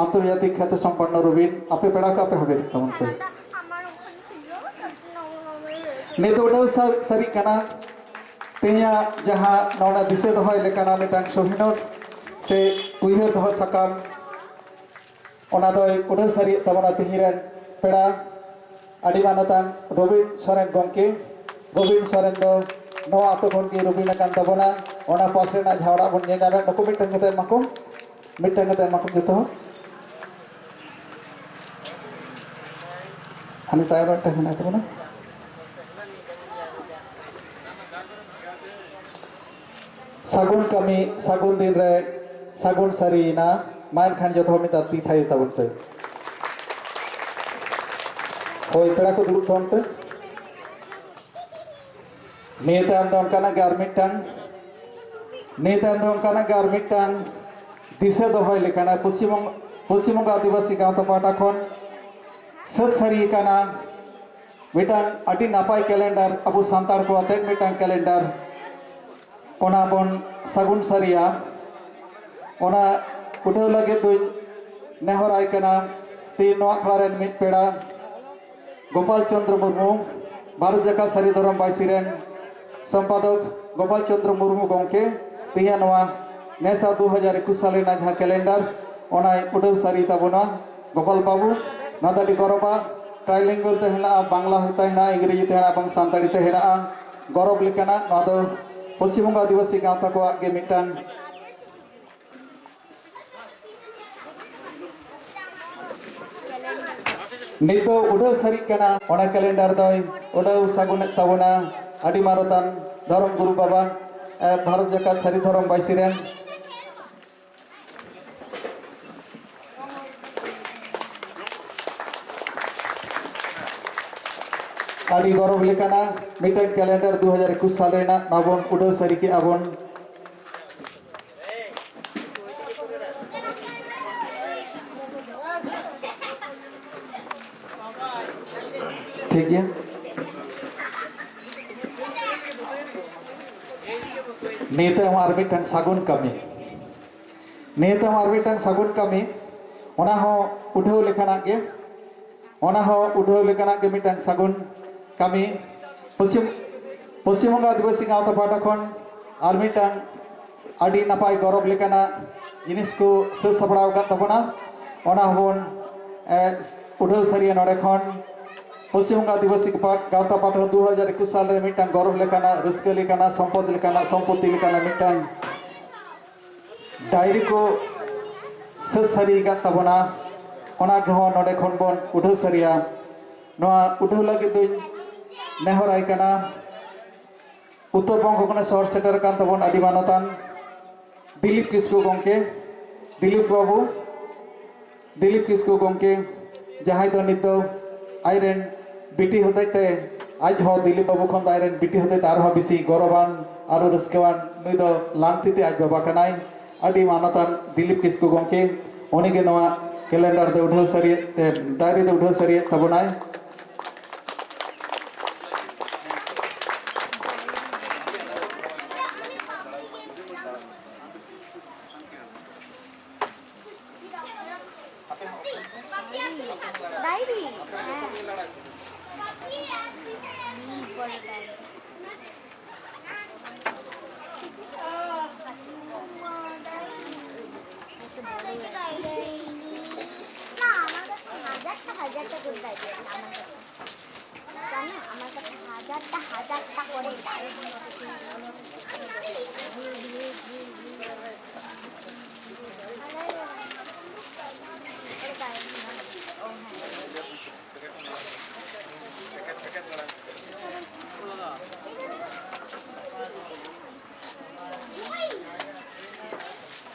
আন্তর্জাতিক খ্যাত সম্পন্ন রবিন। ᱟᱯᱮ ᱯᱮᱲᱟ ᱠᱚ ᱟᱯᱮ ᱦᱚᱸ ᱵᱮᱨᱮᱫ ᱛᱟᱵᱚᱱ ᱯᱮ᱾ ᱱᱤᱛ ᱫᱚ ᱩᱰᱟᱹᱣ ᱥᱟᱨ-, ᱥᱟᱹᱨᱤᱜ ᱠᱟᱱᱟ ᱛᱮᱦᱮᱧᱟᱜ ᱡᱟᱦᱟᱸ ᱱᱚᱰᱮ ᱫᱤᱥᱟᱹ ᱫᱚᱦᱚᱭ ᱞᱮᱠᱟᱱᱟᱜ ᱢᱤᱫᱴᱟᱝ ᱥᱚᱦᱤᱱᱚᱛ ᱥᱮ ᱩᱭᱦᱟᱹᱨ ᱫᱚᱦᱚ ᱥᱟᱠᱟᱢ, ᱚᱱᱟ ᱫᱚᱭ ᱩᱰᱟᱹᱣ ᱥᱟᱹᱨᱤᱭᱮᱫ ᱛᱟᱵᱚᱱᱟ ᱛᱮᱦᱮᱧ ᱨᱮᱱ ᱯᱮᱲᱟ ᱟᱹᱰᱤ ᱢᱟᱱᱚᱛᱟᱱ ᱨᱚᱵᱤᱱ ᱥᱚᱨᱮᱱ ᱜᱚᱢᱠᱮ᱾ ᱨᱚᱵᱤᱱ ᱥᱚᱨᱮᱱ ᱫᱚ ᱱᱚᱣᱟ ᱟᱛᱳ ᱠᱷᱚᱱ ᱜᱮ ᱨᱚᱵᱤᱱ ᱟᱠᱟᱱ ᱛᱟᱵᱚᱱᱟ᱾ ᱚᱱᱟ ᱯᱟᱥ ᱨᱮᱱᱟᱜ ᱡᱟᱦᱟᱸ ᱚᱲᱟᱜ ᱵᱚᱱ ᱧᱮᱞ ᱧᱟᱢᱮᱫ, ᱱᱩᱠᱩ ᱢᱤᱫᱴᱟᱝ ᱠᱟᱛᱮ ᱮᱢᱟ ᱠᱚᱢ, ᱢᱤᱫᱴᱟᱝ ᱠᱟᱛᱮ ᱮᱢᱟ ᱠᱚᱢ ᱡᱚᱛᱚ ᱦᱚᱲ᱾ ᱦᱟᱱᱮ ᱛᱟᱭᱚᱢ ᱨᱮ ᱢᱤᱫᱴᱟᱝ ᱢᱮᱱᱟᱜ ᱛᱟᱵᱚᱱᱟ᱾ ᱥᱟᱹᱜᱩᱱ ᱠᱟᱹᱢᱤ, ᱥᱟᱹᱜᱩᱱ ᱫᱤᱱ ᱨᱮ ᱥᱟᱹᱜᱩᱱ ᱥᱟᱹᱨᱤᱭᱮᱱᱟ᱾ ᱢᱟ ᱮᱱᱠᱷᱟᱱ ᱡᱚᱛᱚ ᱦᱚᱲ ᱢᱤᱫ ᱫᱷᱟᱣ ᱛᱤ ᱛᱷᱟᱭᱚ ᱛᱟᱵᱚᱱ ᱯᱮ᱾ ᱦᱳᱭ, ᱯᱮᱲᱟ ᱠᱚ ᱫᱩᱲᱩᱵ ᱛᱟᱵᱚᱱ ᱯᱮ᱾ ᱱᱤᱭᱟᱹ ᱛᱟᱭᱚᱢ ᱫᱚ ᱚᱱᱠᱟᱱᱟᱜ ᱜᱮ ᱟᱨ ᱢᱤᱫᱴᱟᱝ, ᱱᱤᱭᱟᱹ ᱛᱟᱭᱚᱢ ᱫᱚ ᱚᱱᱠᱟᱱᱟᱜ ᱜᱮ ᱟᱨ ᱢᱤᱫᱴᱟᱝ ᱫᱤᱥᱟᱹ ᱫᱚᱦᱚᱭ ᱞᱮᱠᱟᱱᱟᱜ ᱯᱚᱥᱪᱤᱢ ᱵᱚᱝᱜᱚ, ᱯᱚᱥᱪᱤᱢ ᱵᱚᱝᱜᱚ ᱟᱹᱫᱤᱵᱟᱹᱥᱤ ᱜᱟᱶᱛᱟ ᱯᱟᱦᱴᱟ ᱠᱷᱚᱱ ᱥᱟᱹᱛ ᱥᱟᱹᱨᱤ ᱟᱠᱟᱱᱟ ᱢᱤᱫᱴᱟᱝ ᱟᱹᱰᱤ ᱱᱟᱯᱟᱭ ᱠᱮᱞᱮᱱᱰᱟᱨ, ᱟᱵᱚ ᱥᱟᱱᱛᱟᱲ ᱠᱚ ᱟᱛᱮᱫ ᱢᱤᱫᱴᱟᱝ ᱠᱮᱞᱮᱱᱰᱟᱨ, ᱚᱱᱟ ᱵᱚᱱ ᱥᱟᱹᱜᱩᱱ ᱥᱟᱹᱨᱤᱭᱟ᱾ ᱚᱱᱟ ᱩᱰᱷᱟᱹᱣ ᱞᱟᱹᱜᱤᱫ ᱫᱚᱧ ᱱᱮᱦᱚᱨᱟᱭ ᱠᱟᱱᱟ ᱛᱮᱦᱮᱧ ᱱᱚᱣᱟ ᱟᱠᱷᱲᱟ ᱨᱮᱱ ᱢᱤᱫ ᱯᱮᱲᱟ ᱜᱳᱯᱟᱞ ᱪᱚᱸᱫᱽᱨᱚ ᱢᱩᱨᱢᱩ, ᱵᱷᱟᱨᱚᱛ ᱡᱟᱠᱟᱛ ᱥᱟᱹᱨᱤ ᱫᱷᱚᱨᱚᱢ ᱵᱟᱭᱥᱤ ᱨᱮᱱ ᱥᱚᱢᱯᱟᱫᱚᱠ ᱜᱳᱯᱟᱞ ᱪᱚᱸᱫᱽᱨᱚ ᱢᱩᱨᱢᱩ ᱜᱚᱢᱠᱮ ᱛᱮᱦᱮᱧ ᱱᱚᱣᱟ ᱱᱮᱥᱟ ᱫᱩ ᱦᱟᱡᱟᱨ ᱮᱠᱩᱥ ᱥᱟᱞ ᱨᱮᱱᱟᱜ ᱡᱟᱦᱟᱸ ᱠᱮᱞᱮᱱᱰᱟᱨ, ᱚᱱᱟᱭ ᱩᱰᱟᱹᱣ ᱥᱟᱹᱨᱤ ᱛᱟᱵᱚᱱᱟ᱾ ᱜᱳᱯᱟᱞ ᱵᱟᱹᱵᱩ, ᱱᱚᱣᱟ ᱫᱚ ᱟᱹᱰᱤ ᱜᱚᱨᱚᱵᱟ᱾ ᱴᱨᱟᱭᱞᱤᱝᱜᱩᱞ ᱛᱮ ᱦᱮᱱᱟᱜᱼᱟ, ᱵᱟᱝᱞᱟ ᱛᱮ ᱦᱮᱱᱟᱜᱼᱟ, ᱤᱝᱨᱮᱡᱤ ᱛᱮ ᱦᱮᱱᱟᱜᱼᱟ, ᱵᱟᱝ ᱥᱟᱱᱛᱟᱲᱤ ᱛᱮ ᱦᱮᱱᱟᱜᱼᱟ᱾ ᱜᱚᱨᱚᱵᱽ ᱞᱮᱠᱟᱱᱟᱜ ᱱᱚᱣᱟ ᱫᱚ ᱯᱚᱥᱪᱤᱢ ᱵᱚᱝᱜᱚ ᱟᱹᱫᱤᱵᱟᱹᱥᱤ ᱜᱟᱶᱛᱟ ᱠᱚᱣᱟᱜ ᱜᱮ ᱢᱤᱫᱴᱟᱝ ᱱᱤᱛ ᱫᱚ ᱩᱰᱷᱟᱹᱣ ᱥᱟᱹᱨᱤᱜ ᱠᱟᱱᱟ, ᱚᱱᱟ ᱠᱮᱞᱮᱱᱰᱟᱨ ᱫᱚᱭ ᱩᱰᱷᱟᱹᱣ ᱥᱟᱹᱜᱩᱱᱮᱫ ᱛᱟᱵᱚᱱᱟ ᱟᱹᱰᱤ ᱢᱟᱨᱚᱛᱟᱱ ᱫᱷᱚᱨᱚᱢ ᱜᱩᱨᱩ ᱵᱟᱵᱟ, ᱮ, ᱵᱷᱟᱨᱚᱛ ᱡᱟᱠᱟᱛ ᱥᱟᱹᱨᱤ ᱫᱷᱚᱨᱚᱢ ᱵᱟᱭᱥᱤ ᱨᱮᱱ᱾ ᱟᱹᱰᱤ ᱜᱚᱨᱚᱵᱽ ᱞᱮᱠᱟᱱᱟᱜ ᱢᱤᱫᱴᱟᱝ ᱠᱮᱞᱮᱱᱰᱟᱨ ᱫᱩ ᱦᱟᱡᱟᱨ ᱮᱠᱩᱥ ᱥᱟᱞ ᱨᱮᱱᱟᱜ ᱱᱚᱣᱟ ᱵᱚᱱ ᱩᱰᱷᱟᱹᱣ ᱥᱟᱹᱨᱤ ᱠᱮᱜᱼᱟ ᱵᱚᱱ᱾ ᱴᱷᱤᱠ ᱜᱮᱭᱟ᱾ ᱱᱤᱭᱟᱹ ᱛᱟᱭᱚᱢ ᱟᱨ ᱢᱤᱫᱴᱟᱝ ᱥᱟᱹᱜᱩᱱ ᱠᱟᱹᱢᱤ, ᱱᱤᱭᱟᱹ ᱛᱟᱭᱚᱢ ᱟᱨ ᱢᱤᱫᱴᱟᱝ ᱥᱟᱹᱜᱩᱱ ᱠᱟᱹᱢᱤ, ᱚᱱᱟ ᱦᱚᱸ ᱩᱰᱷᱟᱹᱣ ᱞᱮᱠᱟᱱᱟᱜ ᱜᱮ, ᱚᱱᱟ ᱦᱚᱸ ᱩᱰᱷᱟᱹᱣ ᱞᱮᱠᱟᱱᱟᱜ ᱜᱮ ᱢᱤᱫᱴᱟᱝ ᱥᱟᱹᱜᱩᱱ ᱠᱟᱹᱢᱤ᱾ ᱯᱚᱥᱪᱤᱢ, ᱯᱚᱥᱪᱤᱢ ᱵᱚᱝᱜᱚ ᱟᱹᱫᱤᱵᱟᱹᱥᱤ ᱜᱟᱶᱛᱟ ᱯᱟᱦᱴᱟ ᱠᱷᱚᱱ ᱟᱨ ᱢᱤᱫᱴᱟᱝ ᱟᱹᱰᱤ ᱱᱟᱯᱟᱭ ᱜᱚᱨᱚᱵᱽ ᱞᱮᱠᱟᱱᱟᱜ ᱡᱤᱱᱤᱥ ᱠᱚ ᱥᱟᱹᱛ ᱥᱟᱯᱲᱟᱣ ᱟᱠᱟᱫ ᱛᱟᱵᱚᱱᱟ, ᱚᱱᱟ ᱦᱚᱸᱵᱚᱱ, ᱮ, ᱩᱰᱷᱟᱹᱣ ᱥᱟᱹᱨᱤᱭᱟ ᱱᱚᱰᱮ ᱠᱷᱚᱱ᱾ ᱯᱚᱥᱪᱤᱢ ᱵᱚᱝᱜᱚ ᱟᱹᱫᱤᱵᱟᱹᱥᱤ ᱜᱟᱶᱛᱟ ᱯᱟᱦᱴᱟ ᱫᱩ ᱦᱟᱡᱟᱨ ᱮᱠᱩᱥ ᱥᱟᱞ ᱨᱮ ᱢᱤᱫᱴᱟᱝ ᱜᱚᱨᱚᱵᱽ ᱞᱮᱠᱟᱱᱟᱜ, ᱨᱟᱹᱥᱠᱟᱹ ᱞᱮᱠᱟᱱᱟᱜ, ᱥᱚᱢᱯᱚᱫ ᱞᱮᱠᱟᱱᱟᱜ, ᱥᱚᱢᱯᱚᱛᱛᱤ ᱞᱮᱠᱟᱱᱟᱜ ᱢᱤᱫᱴᱟᱝ ᱰᱟᱭᱨᱤ ᱠᱚ ᱥᱟᱹᱛ ᱥᱟᱹᱨᱤ ᱟᱠᱟᱫ ᱛᱟᱵᱚᱱᱟ, ᱚᱱᱟ ᱠᱚᱦᱚᱸ ᱱᱚᱰᱮ ᱠᱷᱚᱱ ᱵᱚᱱ ᱩᱰᱷᱟᱹᱣ ᱥᱟᱹᱨᱤᱭᱟ᱾ ᱱᱚᱣᱟ ᱩᱰᱷᱟᱹᱣ ᱞᱟᱹᱜᱤᱫ ᱫᱚᱧ ᱱᱮᱦᱚᱨᱟᱭ ᱠᱟᱱᱟ ᱩᱛᱛᱚᱨ ᱵᱚᱝᱜᱚ ᱠᱷᱚᱱᱮ ᱥᱚᱦᱚᱨ ᱥᱮᱴᱮᱨ ᱟᱠᱟᱱ ᱛᱟᱵᱚᱱ ᱟᱹᱰᱤ ᱢᱟᱱᱚᱛᱟᱱ ᱫᱤᱞᱤᱯ ᱠᱤᱥᱠᱩ ᱜᱚᱢᱠᱮ, ᱫᱤᱞᱤᱯ ᱵᱟᱹᱵᱩ, ᱫᱤᱞᱤᱯ ᱠᱤᱥᱠᱩ ᱜᱚᱢᱠᱮ, ᱡᱟᱦᱟᱸᱭ ᱫᱚ ᱱᱤᱛ ᱫᱚ ᱟᱡᱨᱮᱱ ᱵᱤᱴᱤ ᱦᱚᱛᱮᱡ ᱛᱮ, ᱟᱡ ᱦᱚᱸ ᱫᱤᱞᱤᱯ ᱵᱟᱹᱵᱩ ᱠᱷᱚᱱ ᱫᱚ ᱟᱡᱨᱮᱱ ᱵᱤᱴᱤ ᱦᱚᱛᱮᱡ ᱛᱮ ᱟᱨᱦᱚᱸ ᱵᱮᱥᱤ ᱜᱚᱨᱚᱵᱟᱱ, ᱟᱨᱚ ᱨᱟᱹᱥᱠᱟᱹᱣᱟᱱ, ᱱᱩᱭ ᱫᱚ ᱞᱟᱝᱛᱤ ᱛᱮ ᱟᱡ ᱵᱟᱵᱟ ᱠᱟᱱᱟᱭ᱾ ᱟᱹᱰᱤ ᱢᱟᱱᱚᱛᱟᱱ ᱫᱤᱞᱤᱯ ᱠᱤᱥᱠᱩ ᱜᱚᱢᱠᱮ, ᱩᱱᱤᱜᱮ ᱱᱚᱣᱟ ᱠᱮᱞᱮᱱᱰᱟᱨ ᱫᱚ ᱩᱰᱷᱟᱹᱣ ᱥᱟᱹᱨᱤᱭᱮᱫ ᱛᱮ, ᱰᱟᱭᱨᱤ ᱫᱚ ᱩᱰᱷᱟᱹᱣ ᱥᱟᱹᱨᱤᱭᱮᱫ ᱛᱟᱵᱚᱱᱟᱭ᱾ ডায়েরি? হ্যাঁ। হুম, পরে ডায়েরি। না, আমার কাছে হাজারটা, হাজারটা করে ডায়েরি আছে। আমার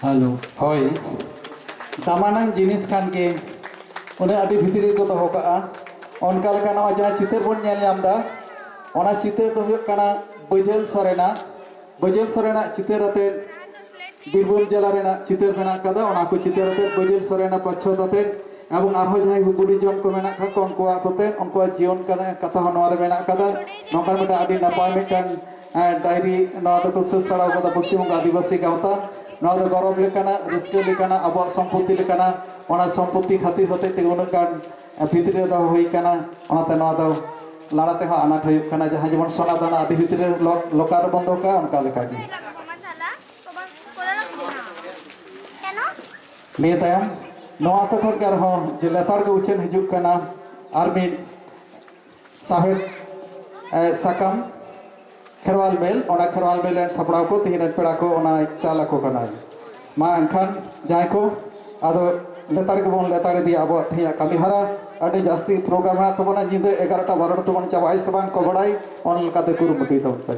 ᱦᱮᱞᱳ᱾ ᱦᱳᱭ, ᱫᱟᱢᱟᱱᱟᱝ ᱡᱤᱱᱤᱥ ᱠᱷᱟᱱ ᱜᱮ ᱩᱱᱟᱹᱜ ᱟᱹᱰᱤ ᱵᱷᱤᱛᱨᱤ ᱨᱮᱠᱚ ᱫᱚᱦᱚ ᱠᱟᱜᱼᱟ᱾ ᱚᱱᱠᱟ ᱞᱮᱠᱟ ᱱᱚᱜᱼᱚᱭ ᱡᱟᱦᱟᱸ ᱪᱤᱛᱟᱹᱨ ᱵᱚᱱ ᱧᱮᱞ ᱧᱟᱢ ᱮᱫᱟ, ᱚᱱᱟ ᱪᱤᱛᱟᱹᱨ ᱫᱚ ᱦᱩᱭᱩᱜ ᱠᱟᱱᱟ ᱵᱟᱹᱡᱟᱹᱞ ᱥᱚᱨᱮᱱᱟᱜ᱾ ᱵᱟᱹᱡᱟᱹᱞ ᱥᱚᱨᱮᱱᱟᱜ ᱪᱤᱛᱟᱹᱨ ᱟᱛᱮᱫ ᱵᱤᱨᱵᱷᱩᱢ ᱡᱮᱞᱟ ᱨᱮᱱᱟᱜ ᱪᱤᱛᱟᱹᱨ ᱢᱮᱱᱟᱜ ᱠᱟᱫᱟ᱾ ᱚᱱᱟ ᱠᱚ ᱪᱤᱛᱟᱹᱨ ᱟᱛᱮᱫ ᱵᱟᱹᱡᱟᱹᱞ ᱥᱚᱨᱮᱱᱟᱜ ᱯᱟᱪᱷᱚᱛ ᱟᱛᱮᱫ ᱮᱵᱚᱝ ᱟᱨᱦᱚᱸ ᱡᱟᱦᱟᱸᱭ ᱠᱚ ᱠᱩᱲᱤ ᱡᱚᱱ ᱠᱚ ᱢᱮᱱᱟᱜ ᱠᱟᱜ ᱠᱚᱣᱟ, ᱩᱱᱠᱩ ᱟᱛᱮᱫ ᱩᱱᱠᱩᱣᱟᱜ ᱡᱤᱭᱚᱱ ᱠᱟᱱᱟ ᱠᱟᱛᱷᱟ ᱦᱚᱸ ᱱᱚᱣᱟ ᱨᱮ ᱢᱮᱱᱟᱜ ᱠᱟᱫᱟ᱾ ᱱᱚᱝᱠᱟᱱ ᱢᱤᱫᱴᱟᱝ ᱟᱹᱰᱤ ᱱᱟᱯᱟᱭ ᱢᱤᱫᱴᱟᱝ ᱮᱸ, ᱰᱟᱭᱨᱤ ᱱᱚᱣᱟ ᱫᱚᱠᱚ ᱥᱟᱹᱛ ᱥᱟᱲᱟᱣ ᱠᱟᱫᱟ ᱯᱚᱥᱪᱤᱢ ᱵᱚᱝᱜᱚ ᱟᱹᱫᱤᱵᱟᱹᱥᱤ ᱜᱟᱶᱛᱟ᱾ ᱱᱚᱣᱟ ᱫᱚ ᱜᱚᱨᱚᱵᱽ ᱞᱮᱠᱟᱱᱟᱜ, ᱨᱟᱹᱥᱠᱟᱹ ᱞᱮᱠᱟᱱᱟᱜ, ᱟᱵᱚᱣᱟᱜ ᱥᱚᱢᱯᱚᱛᱤ ᱞᱮᱠᱟᱱᱟᱜ, ᱚᱱᱟ ᱥᱚᱢᱯᱚᱛᱤ ᱠᱷᱟᱹᱛᱤᱨ ᱦᱚᱛᱮᱡ ᱛᱮᱜᱮ ᱩᱱᱟᱹᱜ ᱜᱟᱱ ᱵᱷᱤᱛᱨᱤ ᱨᱮ ᱫᱚᱦᱚ ᱦᱩᱭ ᱠᱟᱱᱟ᱾ ᱚᱱᱟᱛᱮ ᱱᱚᱣᱟ ᱫᱚ ᱞᱟᱲᱟ ᱛᱮᱦᱚᱸ ᱟᱱᱟᱴ ᱦᱩᱭᱩᱜ ᱠᱟᱱᱟ᱾ ᱡᱟᱦᱟᱸ ᱡᱮᱢᱚᱱ ᱥᱚᱱᱟ ᱫᱟᱱᱟ ᱟᱹᱰᱤ ᱵᱷᱤᱛᱨᱤ ᱨᱮ ᱞᱚ-, ᱞᱚᱠᱟᱨ ᱨᱮᱵᱚᱱ ᱫᱚᱦᱚ ᱠᱟᱜᱼᱟ, ᱚᱱᱠᱟ ᱞᱮᱠᱟᱜᱮ᱾ ᱱᱤᱭᱟᱹ ᱛᱟᱭᱚᱢ ᱱᱚᱣᱟ ᱟᱛᱳ ᱠᱷᱚᱱ ᱜᱮ ᱟᱨᱦᱚᱸ ᱡᱮ ᱞᱮᱛᱟᱲ ᱜᱮ ᱩᱪᱷᱟᱹᱱ ᱦᱤᱡᱩᱜ ᱠᱟᱱᱟ ᱟᱨ ᱢᱤᱫ ᱥᱟᱶᱦᱮᱫ, ᱮ, ᱥᱟᱠᱟᱢ ᱠᱷᱮᱨᱣᱟᱞ ᱢᱮᱞ, ᱚᱱᱟ ᱠᱷᱮᱨᱣᱟᱞ ᱢᱮᱞ ᱨᱮᱱ ᱥᱟᱯᱲᱟᱣ ᱠᱚ, ᱛᱮᱦᱮᱧ ᱨᱮᱱ ᱯᱮᱲᱟ ᱠᱚ, ᱚᱱᱟ ᱪᱟᱞ ᱟᱠᱚ ᱠᱟᱱᱟᱭ᱾ ᱢᱟ ᱮᱱᱠᱷᱟᱱ ᱡᱟᱦᱟᱸᱭ ᱠᱚ, ᱟᱫᱚ ᱞᱮᱛᱟᱲ ᱜᱮᱵᱚᱱ ᱞᱮᱛᱟᱲ ᱤᱫᱤᱭᱟ ᱟᱵᱚᱣᱟᱜ ᱛᱮᱦᱮᱧᱟᱜ ᱠᱟᱹᱢᱤ ᱦᱚᱨᱟ᱾ ᱟᱹᱰᱤ ᱡᱟᱹᱥᱛᱤ ᱯᱨᱳᱜᱨᱟᱢ ᱢᱮᱱᱟᱜ ᱛᱟᱵᱚᱱᱟ, ᱧᱤᱫᱟᱹ ᱮᱜᱟᱨᱚᱴᱟ ᱵᱟᱨᱚᱴᱟ ᱛᱮᱵᱚᱱ ᱪᱟᱵᱟᱭᱟ ᱥᱮ ᱵᱟᱝ ᱠᱚ ᱵᱟᱲᱟᱭ, ᱚᱱᱟ ᱞᱮᱠᱟᱛᱮ ᱠᱩᱨᱩᱢᱩᱴᱩᱭ ᱛᱟᱵᱚᱱ ᱯᱮ᱾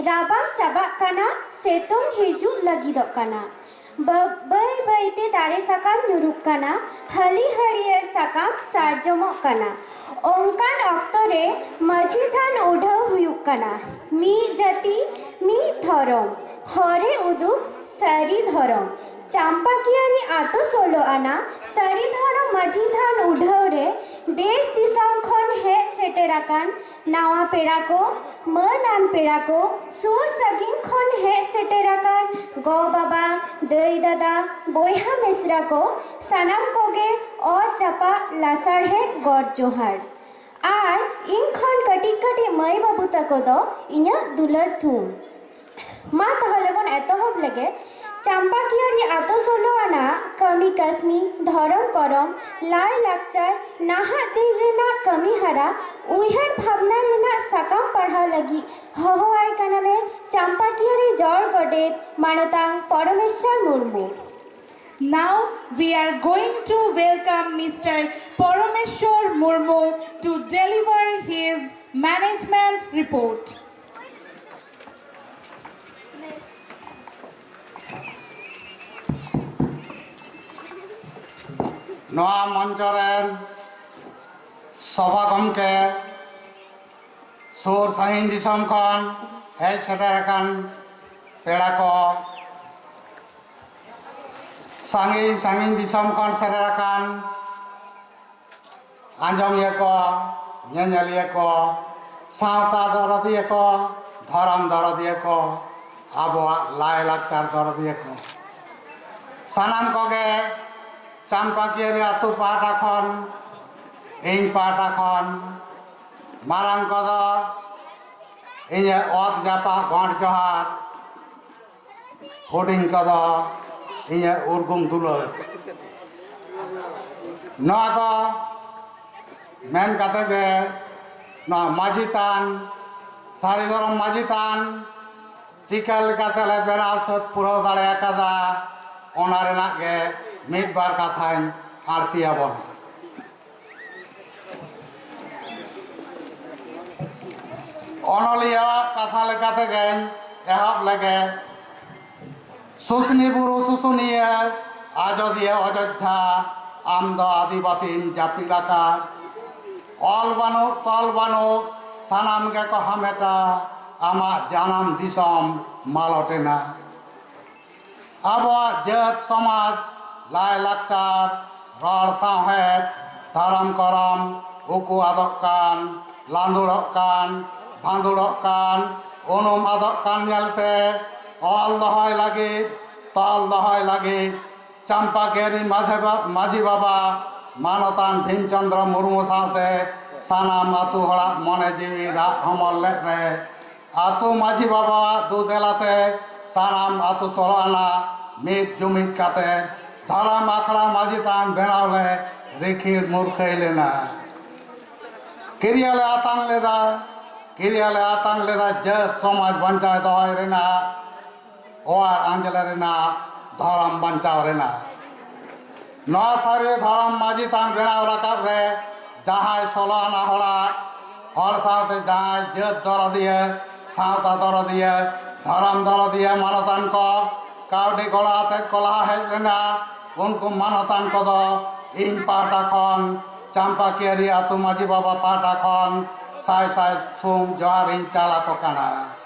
ᱨᱟᱵᱟᱝ ᱪᱟᱵᱟᱜ ᱠᱟᱱᱟ, ᱥᱮᱛᱩᱝ ᱦᱤᱡᱩᱜ ᱞᱟᱹᱜᱤᱫᱚᱜ ᱠᱟᱱᱟ᱾ ᱵᱟᱹ- ᱵᱟᱹᱭ ᱵᱟᱹᱭᱛᱮ ᱫᱟᱨᱮ ᱥᱟᱠᱟᱢ ᱧᱩᱨᱩᱜ ᱠᱟᱱᱟ, ᱦᱟᱹᱞᱤ ᱦᱟᱹᱨᱭᱟᱹᱲ ᱥᱟᱠᱟᱢ ᱥᱟᱨᱡᱚᱢᱚᱜ ᱠᱟᱱᱟ᱾ ᱚᱱᱠᱟᱱ ᱚᱠᱛᱚ ᱨᱮ ᱢᱟᱹᱡᱷᱤ ᱛᱷᱟᱱ ᱩᱰᱷᱟᱹᱣ ᱦᱩᱭᱩᱜ ᱠᱟᱱᱟ᱾ ᱢᱤᱫ ᱡᱟᱹᱛᱤ, ᱢᱤᱫ ᱫᱷᱚᱨᱚᱢ, ᱦᱚᱨᱮ ᱩᱫᱩᱜ ᱥᱟᱹᱨᱤ ᱫᱷᱚᱨᱚᱢ᱾ ᱪᱟᱢᱯᱟᱠᱤᱭᱟᱹᱨᱤ ᱟᱛᱳ ᱥᱳᱞᱳ ᱟᱱᱟ ᱥᱟᱹᱨᱤ ᱫᱷᱚᱨᱚᱢ ᱢᱟᱹᱡᱷᱤ ᱛᱷᱟᱱ ᱩᱰᱷᱟᱹᱣ ᱨᱮ ᱫᱮᱥ ᱫᱤᱥᱚᱢ ᱠᱷᱚᱱ ᱦᱮᱡ ᱥᱮᱴᱮᱨ ᱟᱠᱟᱱ ᱱᱟᱣᱟ ᱯᱮᱲᱟ ᱠᱚ, ᱢᱟᱹᱱ ᱟᱱ ᱯᱮᱲᱟ ᱠᱚ, ᱥᱩᱨ ᱥᱟᱺᱜᱤᱧ ᱠᱷᱚᱱ ᱦᱮᱡ ᱥᱮᱴᱮᱨ ᱟᱠᱟᱱ ᱜᱚ ᱵᱟᱵᱟ, ᱫᱟᱹᱭ ᱫᱟᱫᱟ, ᱵᱚᱭᱦᱟ ᱢᱤᱥᱨᱟ ᱠᱚ, ᱥᱟᱱᱟᱢ ᱠᱚᱜᱮ ᱚᱛ ᱡᱟᱯᱟᱜ ᱞᱟᱥᱟᱲᱦᱮᱫ ᱜᱚᱰ ᱡᱚᱦᱟᱨ᱾ ᱟᱨ ᱤᱧ ᱠᱷᱚᱱ ᱠᱟᱹᱴᱤᱡ ᱠᱟᱹᱴᱤᱡ ᱢᱟᱹᱭ ᱵᱟᱹᱵᱩ ᱛᱟᱠᱚ ᱫᱚ ᱤᱧᱟᱹᱜ ᱫᱩᱞᱟᱹᱲ ᱛᱷᱩᱢ᱾ ᱢᱟ ᱛᱟᱦᱚᱞᱮ ᱵᱚᱱ ᱮᱛᱚᱦᱚᱵ ᱞᱮᱜᱮ᱾ ᱪᱟᱢᱯᱟᱠᱤᱭᱟᱹᱨᱤ ᱟᱛᱳ ᱥᱳᱞᱳ ᱟᱱᱟᱜ ᱠᱟᱹᱢᱤ ᱠᱟᱹᱥᱱᱤ, ᱫᱷᱚᱨᱚᱢ ᱠᱚᱨᱚᱢ, ᱞᱟᱭ ᱞᱟᱠᱪᱟᱨ, ᱱᱟᱦᱟᱜ ᱫᱤᱱ ᱨᱮᱱᱟᱜ ᱠᱟᱹᱢᱤ ᱦᱟᱨᱟ, ᱩᱭᱦᱟᱹᱨ ᱵᱷᱟᱵᱽᱱᱟ ᱨᱮᱱᱟᱜ ᱥᱟᱠᱟᱢ ᱯᱟᱲᱦᱟᱣ ᱞᱟᱹᱜᱤᱫ ᱦᱚᱦᱚᱣᱟᱭ ᱠᱟᱱᱟᱞᱮ ᱪᱟᱢᱯᱟᱠᱤᱭᱟᱹᱨᱤ ᱡᱚᱲ ᱜᱚᱰᱮᱛ ᱢᱟᱱᱚᱛᱟᱱ ᱯᱚᱨᱚᱢᱮᱥᱣᱚᱨ Murmu. Now we are going to welcome Mister Parameshwar Murmu to deliver his management report. ᱱᱚᱣᱟ ᱢᱚᱧᱪᱚ ᱨᱮᱱ ᱥᱚᱵᱷᱟ ᱜᱚᱢᱠᱮ, ᱥᱩᱨ ᱥᱟᱺᱜᱤᱧ ᱫᱤᱥᱚᱢ ᱠᱷᱚᱱ ᱦᱮᱡ ᱥᱮᱴᱮᱨ ᱟᱠᱟᱱ ᱯᱮᱲᱟ ᱠᱚ, ᱥᱟᱺᱜᱤᱧ ᱥᱟᱺᱜᱤᱧ ᱫᱤᱥᱚᱢ ᱠᱷᱚᱱ ᱥᱮᱴᱮᱨ ᱟᱠᱟᱱ ᱟᱸᱡᱚᱢᱤᱭᱟᱹ ᱠᱚ, ᱧᱮᱧᱮᱞᱤᱭᱟᱹ ᱠᱚ, ᱥᱟᱶᱛᱟ ᱫᱚᱨᱚᱫᱤᱭᱟᱹ ᱠᱚ, ᱫᱷᱚᱨᱚᱢ ᱫᱚᱨᱚᱫᱤᱭᱟᱹ ᱠᱚ, ᱟᱵᱚᱣᱟᱜ ᱞᱟᱭᱼᱞᱟᱠᱪᱟᱨ ᱫᱚᱨᱚᱫᱤᱭᱟᱹ ᱠᱚ, ᱥᱟᱱᱟᱢ ᱠᱚᱜᱮ ᱪᱟᱢᱯᱟᱠᱤᱭᱟᱹᱨᱤ ᱟᱹᱛᱩ ᱯᱟᱦᱴᱟ ᱠᱷᱚᱱ, ᱤᱧ ᱯᱟᱦᱴᱟ ᱠᱷᱚᱱ, ᱢᱟᱨᱟᱝ ᱠᱚᱫᱚ ᱤᱧᱟᱹᱜ ᱚᱛ ᱡᱟᱯᱟᱜ ᱜᱚᱸᱰ ᱡᱚᱦᱟᱨ, ᱦᱩᱰᱤᱧ ᱠᱚᱫᱚ ᱤᱧᱟᱹᱜ ᱩᱨᱜᱩᱢ ᱫᱩᱞᱟᱹᱲ᱾ ᱱᱚᱣᱟ ᱠᱚ ᱢᱮᱱ ᱠᱟᱛᱮ ᱜᱮ, ᱱᱚᱣᱟ ᱢᱟᱹᱡᱷᱤ ᱛᱷᱟᱱ, ᱥᱟᱹᱨᱤ ᱫᱷᱚᱨᱚᱢ ᱢᱟᱹᱡᱷᱤ ᱛᱷᱟᱱ ᱪᱤᱠᱟᱹ ᱞᱮᱠᱟᱛᱮ ᱞᱮ ᱵᱮᱱᱟᱣ ᱥᱟᱹᱛ ᱯᱩᱨᱟᱹᱣ ᱫᱟᱲᱮ ᱟᱠᱟᱫᱟ, ᱚᱱᱟ ᱨᱮᱱᱟᱜ ᱜᱮ ᱢᱤᱫ ᱵᱟᱨ ᱠᱟᱛᱷᱟᱧ ᱟᱬᱛᱤ ᱟᱵᱚᱱᱟ᱾ ᱚᱱᱚᱞᱤᱭᱟᱹᱣᱟᱜ ᱠᱟᱛᱷᱟ ᱞᱮᱠᱟ ᱛᱮᱜᱮᱧ ᱮᱦᱚᱵ ᱞᱮᱜᱮ᱾ ᱥᱩᱥᱱᱤ ᱵᱩᱨᱩ ᱥᱩᱥᱩᱱᱤᱭᱟᱹ, ᱟᱡᱚᱫᱤᱭᱟᱹ ᱚᱡᱳᱫᱽᱫᱷᱟ, ᱟᱢ ᱫᱚ ᱟᱹᱫᱤᱵᱟᱹᱥᱤᱢ ᱡᱟᱹᱯᱤᱫ ᱟᱠᱟᱫ᱾ ᱚᱞ ᱵᱟᱹᱱᱩᱜ ᱛᱚᱞ ᱵᱟᱹᱱᱩᱜ, ᱥᱟᱱᱟᱢ ᱜᱮᱠᱚ ᱦᱟᱢᱮᱴᱟ ᱟᱢᱟᱜ ᱡᱟᱱᱟᱢ ᱫᱤᱥᱚᱢ ᱢᱟᱞᱚᱴ ᱮᱱᱟ᱾ ᱟᱵᱚᱣᱟᱜ ᱡᱟᱹᱛ ᱥᱚᱢᱟᱡᱽ, ᱞᱟᱭᱼᱞᱟᱠᱪᱟᱨ, ᱨᱚᱲ ᱥᱟᱶᱦᱮᱫ, ᱫᱷᱚᱨᱚᱢ ᱠᱚᱨᱚᱢ, ᱩᱠᱩ ᱟᱫᱚᱜ ᱠᱟᱱ, ᱞᱟᱸᱫᱩᱲᱚᱜ ᱠᱟᱱ, ᱵᱷᱟᱸᱫᱩᱲᱚᱜ ᱠᱟᱱ, ᱩᱱᱩᱢ ᱟᱫᱚᱜ ᱠᱟᱱ ᱧᱮᱞᱛᱮ ᱚᱞ ᱫᱚᱦᱚᱭ ᱞᱟᱹᱜᱤᱫ, ᱛᱚᱞ ᱫᱚᱦᱚᱭ ᱞᱟᱹᱜᱤᱫ ᱪᱟᱢᱯᱟᱠᱤᱭᱟᱹᱨᱤ ᱢᱟᱹᱡᱷᱤ ᱵᱟ-, ᱢᱟᱹᱡᱷᱤ ᱵᱟᱵᱟ ᱢᱟᱱᱚᱛᱟᱱ ᱵᱷᱤᱢ ᱪᱚᱸᱫᱽᱨᱚ ᱢᱩᱨᱢᱩ ᱥᱟᱶᱛᱮ ᱥᱟᱱᱟᱢ ᱟᱹᱛᱩ ᱦᱚᱲᱟᱜ ᱢᱚᱱᱮ ᱡᱤᱣᱤ ᱨᱟᱜ ᱦᱚᱢᱚᱨ ᱞᱮᱫ ᱨᱮ ᱟᱹᱛᱩ ᱢᱟᱹᱡᱷᱤ ᱵᱟᱵᱟᱣᱟᱜ ᱫᱩ ᱫᱮᱞᱟᱛᱮ ᱥᱟᱱᱟᱢ ᱟᱹᱛᱩ ᱥᱳᱞᱳ ᱟᱱᱟ ᱢᱤᱫ ᱡᱩᱢᱤᱫ ᱠᱟᱛᱮ ᱫᱷᱚᱨᱚᱢ ᱟᱠᱷᱲᱟ ᱢᱟᱹᱡᱷᱤ ᱛᱷᱟᱱ ᱵᱮᱱᱟᱣ ᱞᱮ ᱨᱤᱠᱤᱲ ᱢᱩᱨᱠᱷᱟᱹᱭ ᱞᱮᱱᱟ᱾ ᱠᱤᱨᱤᱭᱟ ᱞᱮ ᱟᱛᱟᱝ ᱞᱮᱫᱟ, ᱠᱤᱨᱤᱭᱟ ᱞᱮ ᱟᱛᱟᱝ ᱞᱮᱫᱟ ᱡᱟᱹᱛ ᱥᱚᱢᱟᱡᱽ ᱵᱟᱧᱪᱟᱣ ᱫᱚᱦᱚᱭ ᱨᱮᱱᱟᱜ, ᱚᱣᱟᱨ ᱟᱸᱡᱽᱞᱮ ᱨᱮᱱᱟᱜ, ᱫᱷᱚᱨᱚᱢ ᱵᱟᱧᱪᱟᱣ ᱨᱮᱱᱟᱜ᱾ ᱱᱚᱣᱟ ᱥᱟᱹᱨᱤ ᱫᱷᱚᱨᱚᱢ ᱢᱟᱹᱡᱷᱤ ᱛᱷᱟᱱ ᱵᱮᱱᱟᱣ ᱨᱟᱠᱟᱵ ᱨᱮ ᱡᱟᱦᱟᱸᱭ ᱥᱳᱞᱳ ᱟᱱᱟ ᱦᱚᱲᱟᱜ, ᱦᱚᱲ ᱥᱟᱶᱛᱮ ᱡᱟᱦᱟᱸᱭ ᱡᱟᱹᱛ ᱫᱚᱨᱚᱫᱤᱭᱟᱹ, ᱥᱟᱶᱛᱟ ᱫᱚᱨᱚᱫᱤᱭᱟᱹ, ᱫᱷᱚᱨᱚᱢ ᱫᱚᱨᱚᱫᱤᱭᱟᱹ ᱢᱟᱱᱚᱛᱟᱱ ᱠᱚ ᱠᱟᱹᱣᱰᱤ ᱜᱚᱲᱚ ᱟᱛᱮᱫ ᱠᱚ ᱞᱟᱦᱟ ᱦᱮᱡ ᱞᱮᱱᱟ, ᱩᱱᱠᱩ ᱢᱟᱱᱚᱛᱟᱱ ᱠᱚᱫᱚ ᱤᱧ ᱯᱟᱦᱴᱟ ᱠᱷᱚᱱ, ᱪᱟᱢᱯᱟ ᱠᱤᱭᱟᱨᱤ ᱟᱹᱛᱩ ᱢᱟᱹᱡᱷᱤ ᱵᱟᱵᱟ ᱯᱟᱦᱴᱟ ᱠᱷᱚᱱ ᱥᱟᱭ ᱥᱟᱭ ᱛᱷᱩᱢ ᱡᱚᱦᱟᱨ ᱤᱧ ᱪᱟᱞ ᱟᱠᱚ ᱠᱟᱱᱟ᱾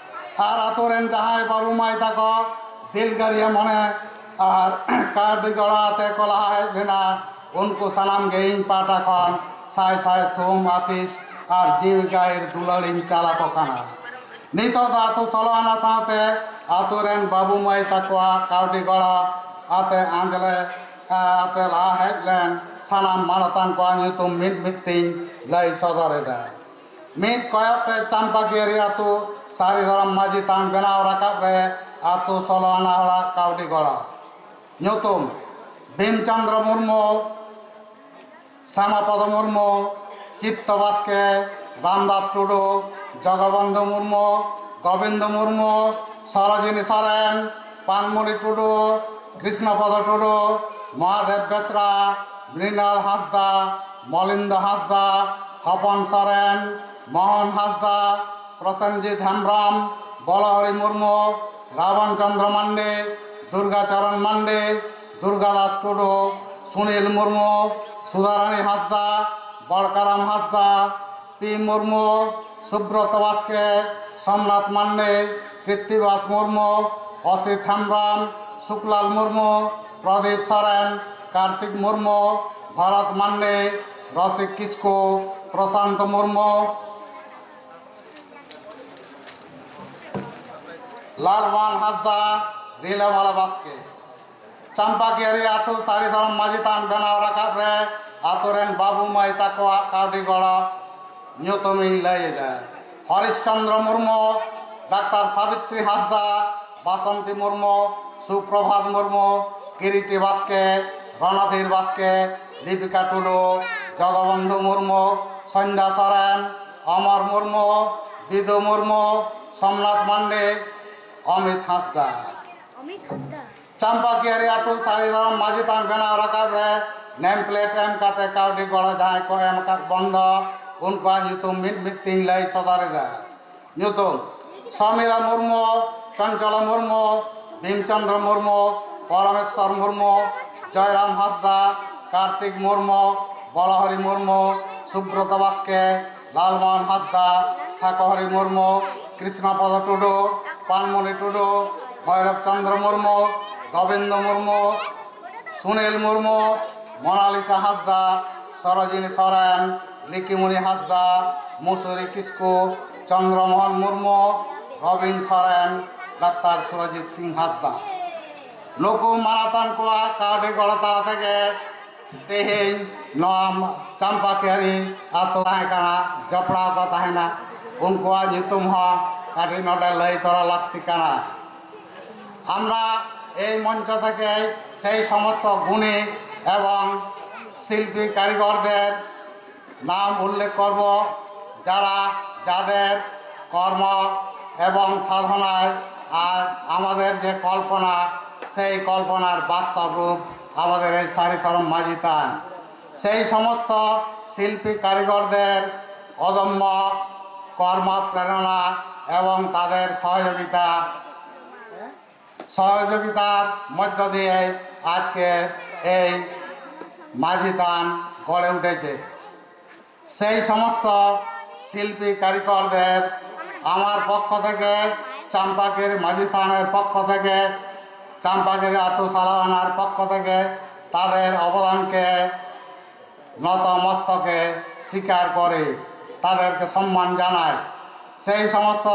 ᱟᱨ ᱟᱹᱛᱩ ᱨᱮᱱ ᱡᱟᱦᱟᱸᱭ ᱵᱟᱹᱵᱩ ᱢᱟᱹᱭ ᱛᱟᱠᱚ ᱫᱤᱞᱜᱟᱹᱨᱤᱭᱟᱹ ᱢᱚᱱᱮ ᱟᱨ ᱠᱟᱹᱣᱰᱤ ᱜᱚᱲᱚ ᱟᱛᱮ ᱠᱚ ᱞᱟᱦᱟ ᱦᱮᱡ ᱞᱮᱱᱟ, ᱩᱱᱠᱩ ᱥᱟᱱᱟᱢ ᱜᱮ ᱤᱧ ᱯᱟᱦᱴᱟ ᱠᱷᱚᱱ ᱥᱟᱭ ᱥᱟᱭ ᱛᱷᱩᱢ ᱟᱥᱤᱥ ᱟᱨ ᱡᱤᱣᱤ ᱜᱟᱹᱦᱤᱨ ᱫᱩᱞᱟᱹᱲ ᱤᱧ ᱪᱟᱞ ᱟᱠᱚ ᱠᱟᱱᱟ᱾ ᱱᱤᱛᱚᱜ ᱫᱚ ᱟᱹᱛᱩ ᱥᱳᱞᱳ ᱟᱱᱟ ᱥᱟᱶᱛᱮ ᱟᱹᱛᱩ ᱨᱮᱱ ᱵᱟᱹᱵᱩ ᱢᱟᱹᱭ ᱛᱟᱠᱚᱣᱟᱜ ᱠᱟᱹᱣᱰᱤ ᱜᱚᱲᱚ ᱟᱛᱮ ᱟᱸᱡᱽᱞᱮ, ᱟᱛᱮ ᱞᱟᱦᱟ ᱦᱮᱡ ᱞᱮᱱ ᱥᱟᱱᱟᱢ ᱢᱟᱱᱚᱛᱟᱱ ᱠᱚᱣᱟᱜ ᱧᱩᱛᱩᱢ ᱢᱤᱫ ᱢᱤᱫ ᱛᱤᱧ ᱞᱟᱹᱭ ᱥᱚᱫᱚᱨ ᱮᱫᱟ᱾ ᱢᱤᱫ ᱠᱚᱭᱚᱜ ᱛᱮ ᱪᱟᱢᱯᱟ ᱠᱤᱭᱟᱨᱤ ᱟᱹᱛᱩ ᱥᱟᱹᱨᱤ ᱫᱷᱚᱨᱚᱢ ᱢᱟᱹᱡᱷᱤ ᱛᱷᱟᱱ ᱵᱮᱱᱟᱣ ᱨᱟᱠᱟᱵ ᱨᱮ ᱟᱹᱛᱩ ᱥᱳᱞᱳ ᱟᱱᱟ ᱦᱚᱲᱟᱜ ᱠᱟᱹᱣᱰᱤ ᱜᱚᱲᱚ᱾ ᱧᱩᱛᱩᱢ: ᱵᱷᱤᱢ ᱪᱚᱸᱫᱽᱨᱚ ᱢᱩᱨᱢᱩ, ᱥᱟᱢᱟᱯᱚᱫᱚ ᱢᱩᱨᱢᱩ, ᱪᱤᱛᱛᱚ ᱵᱟᱥᱠᱮ, ᱨᱟᱢᱫᱟᱥ ᱴᱩᱰᱩ, ᱡᱚᱜᱚᱵᱚᱱᱫᱷᱩ ᱢᱩᱨᱢᱩ, ᱜᱳᱵᱤᱱᱫᱚ ᱢᱩᱨᱢᱩ, ᱥᱚᱨᱳᱡᱤᱱᱤ ᱥᱚᱨᱮᱱ, ᱯᱟᱱᱢᱩᱱᱤ ᱴᱩᱰᱩ, ᱠᱨᱤᱥᱱᱚᱯᱚᱫᱚ ᱴᱩᱰᱩ, ᱢᱚᱦᱟᱫᱮᱵ ᱵᱮᱥᱨᱟ, ᱢᱨᱤᱱᱟᱞ ᱦᱟᱸᱥᱫᱟ, ᱢᱚᱞᱤᱱᱫᱚ ᱦᱟᱸᱥᱫᱟ, ᱦᱚᱯᱚᱱ ᱥᱚᱨᱮᱱ, ᱢᱳᱦᱚᱱ ᱦᱟᱸᱥᱫᱟ, ᱯᱨᱚᱥᱮᱱᱡᱤᱛ ᱦᱮᱢᱵᱨᱚᱢ, ᱵᱚᱞᱚᱦᱚᱨᱤ ᱢᱩᱨᱢᱩ, ᱨᱟᱵᱚᱱ ᱪᱚᱸᱫᱽᱨᱚ ᱢᱟᱱᱰᱤ, ᱫᱩᱨᱜᱟᱪᱚᱨᱚᱱ ᱢᱟᱱᱰᱤ, ᱫᱩᱨᱜᱟᱫᱟᱥ ᱴᱩᱰᱩ, ᱥᱩᱱᱤᱞ ᱢᱩᱨᱢᱩ, ᱥᱩᱫᱷᱟᱨᱟᱱᱤ ᱦᱟᱸᱥᱫᱟ, ᱵᱚᱲᱠᱟᱨᱟᱢ ᱦᱟᱸᱥᱫᱟ, ᱯᱤ ᱢᱩᱨᱢᱩ, ᱥᱩᱵᱨᱚᱛ ᱵᱟᱥᱠᱮ, ᱥᱳᱢᱱᱟᱛᱷ ᱢᱟᱱᱰᱤ, ᱠᱨᱤᱛᱤᱵᱟᱥ ᱢᱩᱨᱢᱩ, ᱚᱥᱤᱛ ᱦᱮᱢᱵᱨᱚᱢ, ᱥᱩᱠᱞᱟᱞ ᱢᱩᱨᱢᱩ, ᱯᱨᱚᱫᱤᱯ ᱥᱚᱨᱮᱱ, ᱠᱟᱨᱛᱤᱠ ᱢᱩᱨᱢᱩ, ᱵᱷᱚᱨᱚᱛ ᱢᱟᱱᱰᱤ, ᱨᱚᱥᱤᱠ ᱠᱤᱥᱠᱩ, ᱯᱨᱚᱥᱟᱱᱛ ᱢᱩᱨᱢᱩ, ᱞᱟᱞᱢᱳᱦᱚᱱ ᱦᱟᱸᱥᱫᱟ, ᱨᱤᱞᱟᱹᱢᱟᱞᱟ ᱵᱟᱥᱠᱮ᱾ ᱪᱟᱢᱯᱟ ᱠᱤᱭᱟᱨᱤ ᱟᱹᱛᱩ ᱥᱟᱹᱨᱤ ᱫᱷᱚᱨᱚᱢ ᱢᱟᱹᱡᱷᱤ ᱛᱷᱟᱱ ᱵᱮᱱᱟᱣ ᱨᱟᱠᱟᱵ ᱨᱮ ᱟᱹᱛᱩ ᱨᱮᱱ ᱵᱟᱹᱵᱩ ᱢᱟᱹᱭ ᱛᱟᱠᱚᱣᱟᱜ ᱠᱟᱹᱣᱰᱤ ᱜᱚᱲᱚ ᱧᱩᱛᱩᱢ ᱤᱧ ᱞᱟᱹᱭ ᱮᱫᱟ: ᱦᱚᱨᱤᱥ ᱪᱚᱸᱫᱽᱨᱚ ᱢᱩᱨᱢᱩ, ᱰᱟᱠᱛᱟᱨ ᱥᱟᱵᱤᱛᱨᱤ ᱦᱟᱸᱥᱫᱟ, ᱵᱟᱥᱚᱱᱛᱤ ᱢᱩᱨᱢᱩ, ᱥᱩᱯᱨᱚᱵᱷᱟᱛ ᱢᱩᱨᱢᱩ, ᱠᱤᱨᱤᱴᱤ ᱵᱟᱥᱠᱮ, ᱨᱚᱱᱚᱫᱷᱤᱨ ᱵᱟᱥᱠᱮ, ᱫᱤᱯᱤᱠᱟ ᱴᱩᱰᱩ, ᱡᱚᱜᱚᱵᱚᱱᱫᱷᱩ ᱢᱩᱨᱢᱩ, ᱥᱚᱧᱡᱟ ᱥᱚᱨᱮᱱ, ᱚᱢᱚᱨ ᱢᱩᱨᱢᱩ, ᱵᱤᱫᱩ ᱢᱩᱨᱢᱩ, ᱥᱳᱢᱱᱟᱛᱷ ᱢᱟᱱᱰᱤ, ᱚᱢᱤᱛ ᱦᱟᱸᱥᱫᱟ᱾ ᱚᱢᱤᱛ ᱦᱟᱸᱥᱫᱟ᱾ ᱪᱟᱢᱯᱟ ᱠᱤᱭᱟᱨᱤ ᱟᱹᱛᱩ ᱥᱟᱹᱨᱤ ᱫᱷᱚᱨᱚᱢ ᱢᱟᱹᱡᱷᱤ ᱛᱷᱟᱱ ᱵᱮᱱᱟᱣ ᱨᱟᱠᱟᱵ ᱨᱮ ᱱᱮᱢ ᱯᱞᱮᱴ ᱮᱢ ᱠᱟᱛᱮ ᱠᱟᱹᱣᱰᱤ ᱜᱚᱲᱚ ᱡᱟᱦᱟᱸᱭ ᱠᱚ ᱮᱢ ᱟᱠᱟᱫ ᱵᱚᱱ ᱫᱚ, ᱩᱱᱠᱩᱣᱟᱜ ᱧᱩᱛᱩᱢ ᱢᱤᱫ ᱢᱤᱫ ᱛᱤᱧ ᱞᱟᱹᱭ ᱥᱚᱫᱚᱨ ᱮᱫᱟ᱾ ᱧᱩᱛᱩᱢ: ᱥᱚᱢᱤᱞᱟ ᱢᱩᱨᱢᱩ, ᱪᱚᱧᱪᱚᱞᱟ ᱢᱩᱨᱢᱩ, ᱵᱷᱤᱢᱪᱚᱸᱫᱽᱨᱚ ᱢᱩᱨᱢᱩ, ᱯᱚᱨᱚᱢᱮᱥᱣᱚᱨ ᱢᱩᱨᱢᱩ, ᱡᱚᱭᱨᱟᱢ ᱦᱟᱸᱥᱫᱟ, ᱠᱟᱨᱛᱤᱠ ᱢᱩᱨᱢᱩ, ᱵᱚᱲᱚᱦᱚᱨᱤ ᱢᱩᱨᱢᱩ, ᱥᱩᱵᱨᱚᱛ ᱵᱟᱥᱠᱮ, ᱞᱟᱞᱢᱳᱦᱚᱱ ᱦᱟᱸᱥᱫᱟ, ᱴᱷᱟᱠᱩᱨᱦᱚᱨᱤ ᱢᱩᱨᱢᱩ, ᱠᱨᱤᱥᱱᱚᱯᱚᱫᱚ ᱴᱩᱰᱩ, ᱯᱟᱱᱢᱩᱱᱤ ᱴᱩᱰᱩ, ᱵᱷᱳᱭᱨᱚᱵ ᱪᱚᱱᱫᱨᱚ ᱢᱩᱨᱢᱩ, ᱜᱳᱵᱤᱱᱫᱚ ᱢᱩᱨᱢᱩ, ᱥᱩᱱᱤᱞ ᱢᱩᱨᱢᱩ, ᱢᱳᱱᱟᱞᱤᱥᱟ ᱦᱟᱸᱥᱫᱟ, ᱥᱚᱨᱳᱡᱤᱱᱤ ᱥᱚᱨᱮᱱ, ᱞᱤᱠᱤᱢᱩᱱᱤ ᱦᱟᱸᱥᱫᱟ, ᱢᱩᱥᱩᱨᱤ ᱠᱤᱥᱠᱩ, ᱪᱚᱱᱫᱨᱚ ᱢᱳᱦᱚᱱ ᱢᱩᱨᱢᱩ, ᱨᱚᱵᱤᱱ ᱥᱚᱨᱮᱱ, ᱰᱟᱠᱛᱟᱨ ᱥᱩᱨᱚᱡᱤᱛ ᱥᱤᱝ ᱦᱟᱸᱥᱫᱟ᱾ ᱱᱩᱠᱩ ᱢᱟᱱᱚᱛᱟᱱ ᱠᱚᱣᱟᱜ ᱠᱟᱹᱣᱰᱤ ᱜᱚᱲᱚ ᱛᱟᱞᱟ ᱛᱮᱜᱮ ᱛᱮᱦᱮᱧ ᱱᱚᱣᱟ ᱪᱟᱢᱯᱟᱠᱤᱭᱟᱹᱨᱤ ᱟᱛᱳ ᱛᱟᱦᱮᱸ ᱠᱟᱱᱟ, ᱡᱚᱯᱲᱟᱣ ᱠᱚ ᱛᱟᱦᱮᱱᱟ᱾ ᱩᱱᱠᱩᱣᱟᱜ ᱧᱩᱛᱩᱢ ᱦᱚᱸ ᱠᱟᱹᱴᱤᱡ ᱱᱚᱰᱮ ᱞᱟᱹᱭ ᱛᱚᱨᱟ ᱞᱟᱹᱠᱛᱤ ᱠᱟᱱᱟ᱾ আমরা এই মঞ্চ থেকে সেই সমস্ত গুণী এবং শিল্পী কারিগরদের নাম উল্লেখ করব, যারা, যাদের কর্ম এবং সাধনায় আর আমাদের যে কল্পনা, সেই কল্পনার বাস্তব রূপ আমাদের এই সারিথরম মাঝিতান। সেই সমস্ত শিল্পী কারিগরদের অদম্য কর্মপ্রেরণা এবং তাদের সহযোগিতা সহযোগিতার মধ্য দিয়ে আজকে এই মাঝিতান গড়ে উঠেছে। সেই সমস্ত শিল্পী কারিগরদের আমার পক্ষ থেকে, চাম্পাকের মাঝিতানের পক্ষ থেকে, চাম্পাকের আতু সালাওয়ানার পক্ষ থেকে তাদের অবদানকে নত মস্তকে স্বীকার করে, তাদেরকে সম্মান জানায়। সেই সমস্ত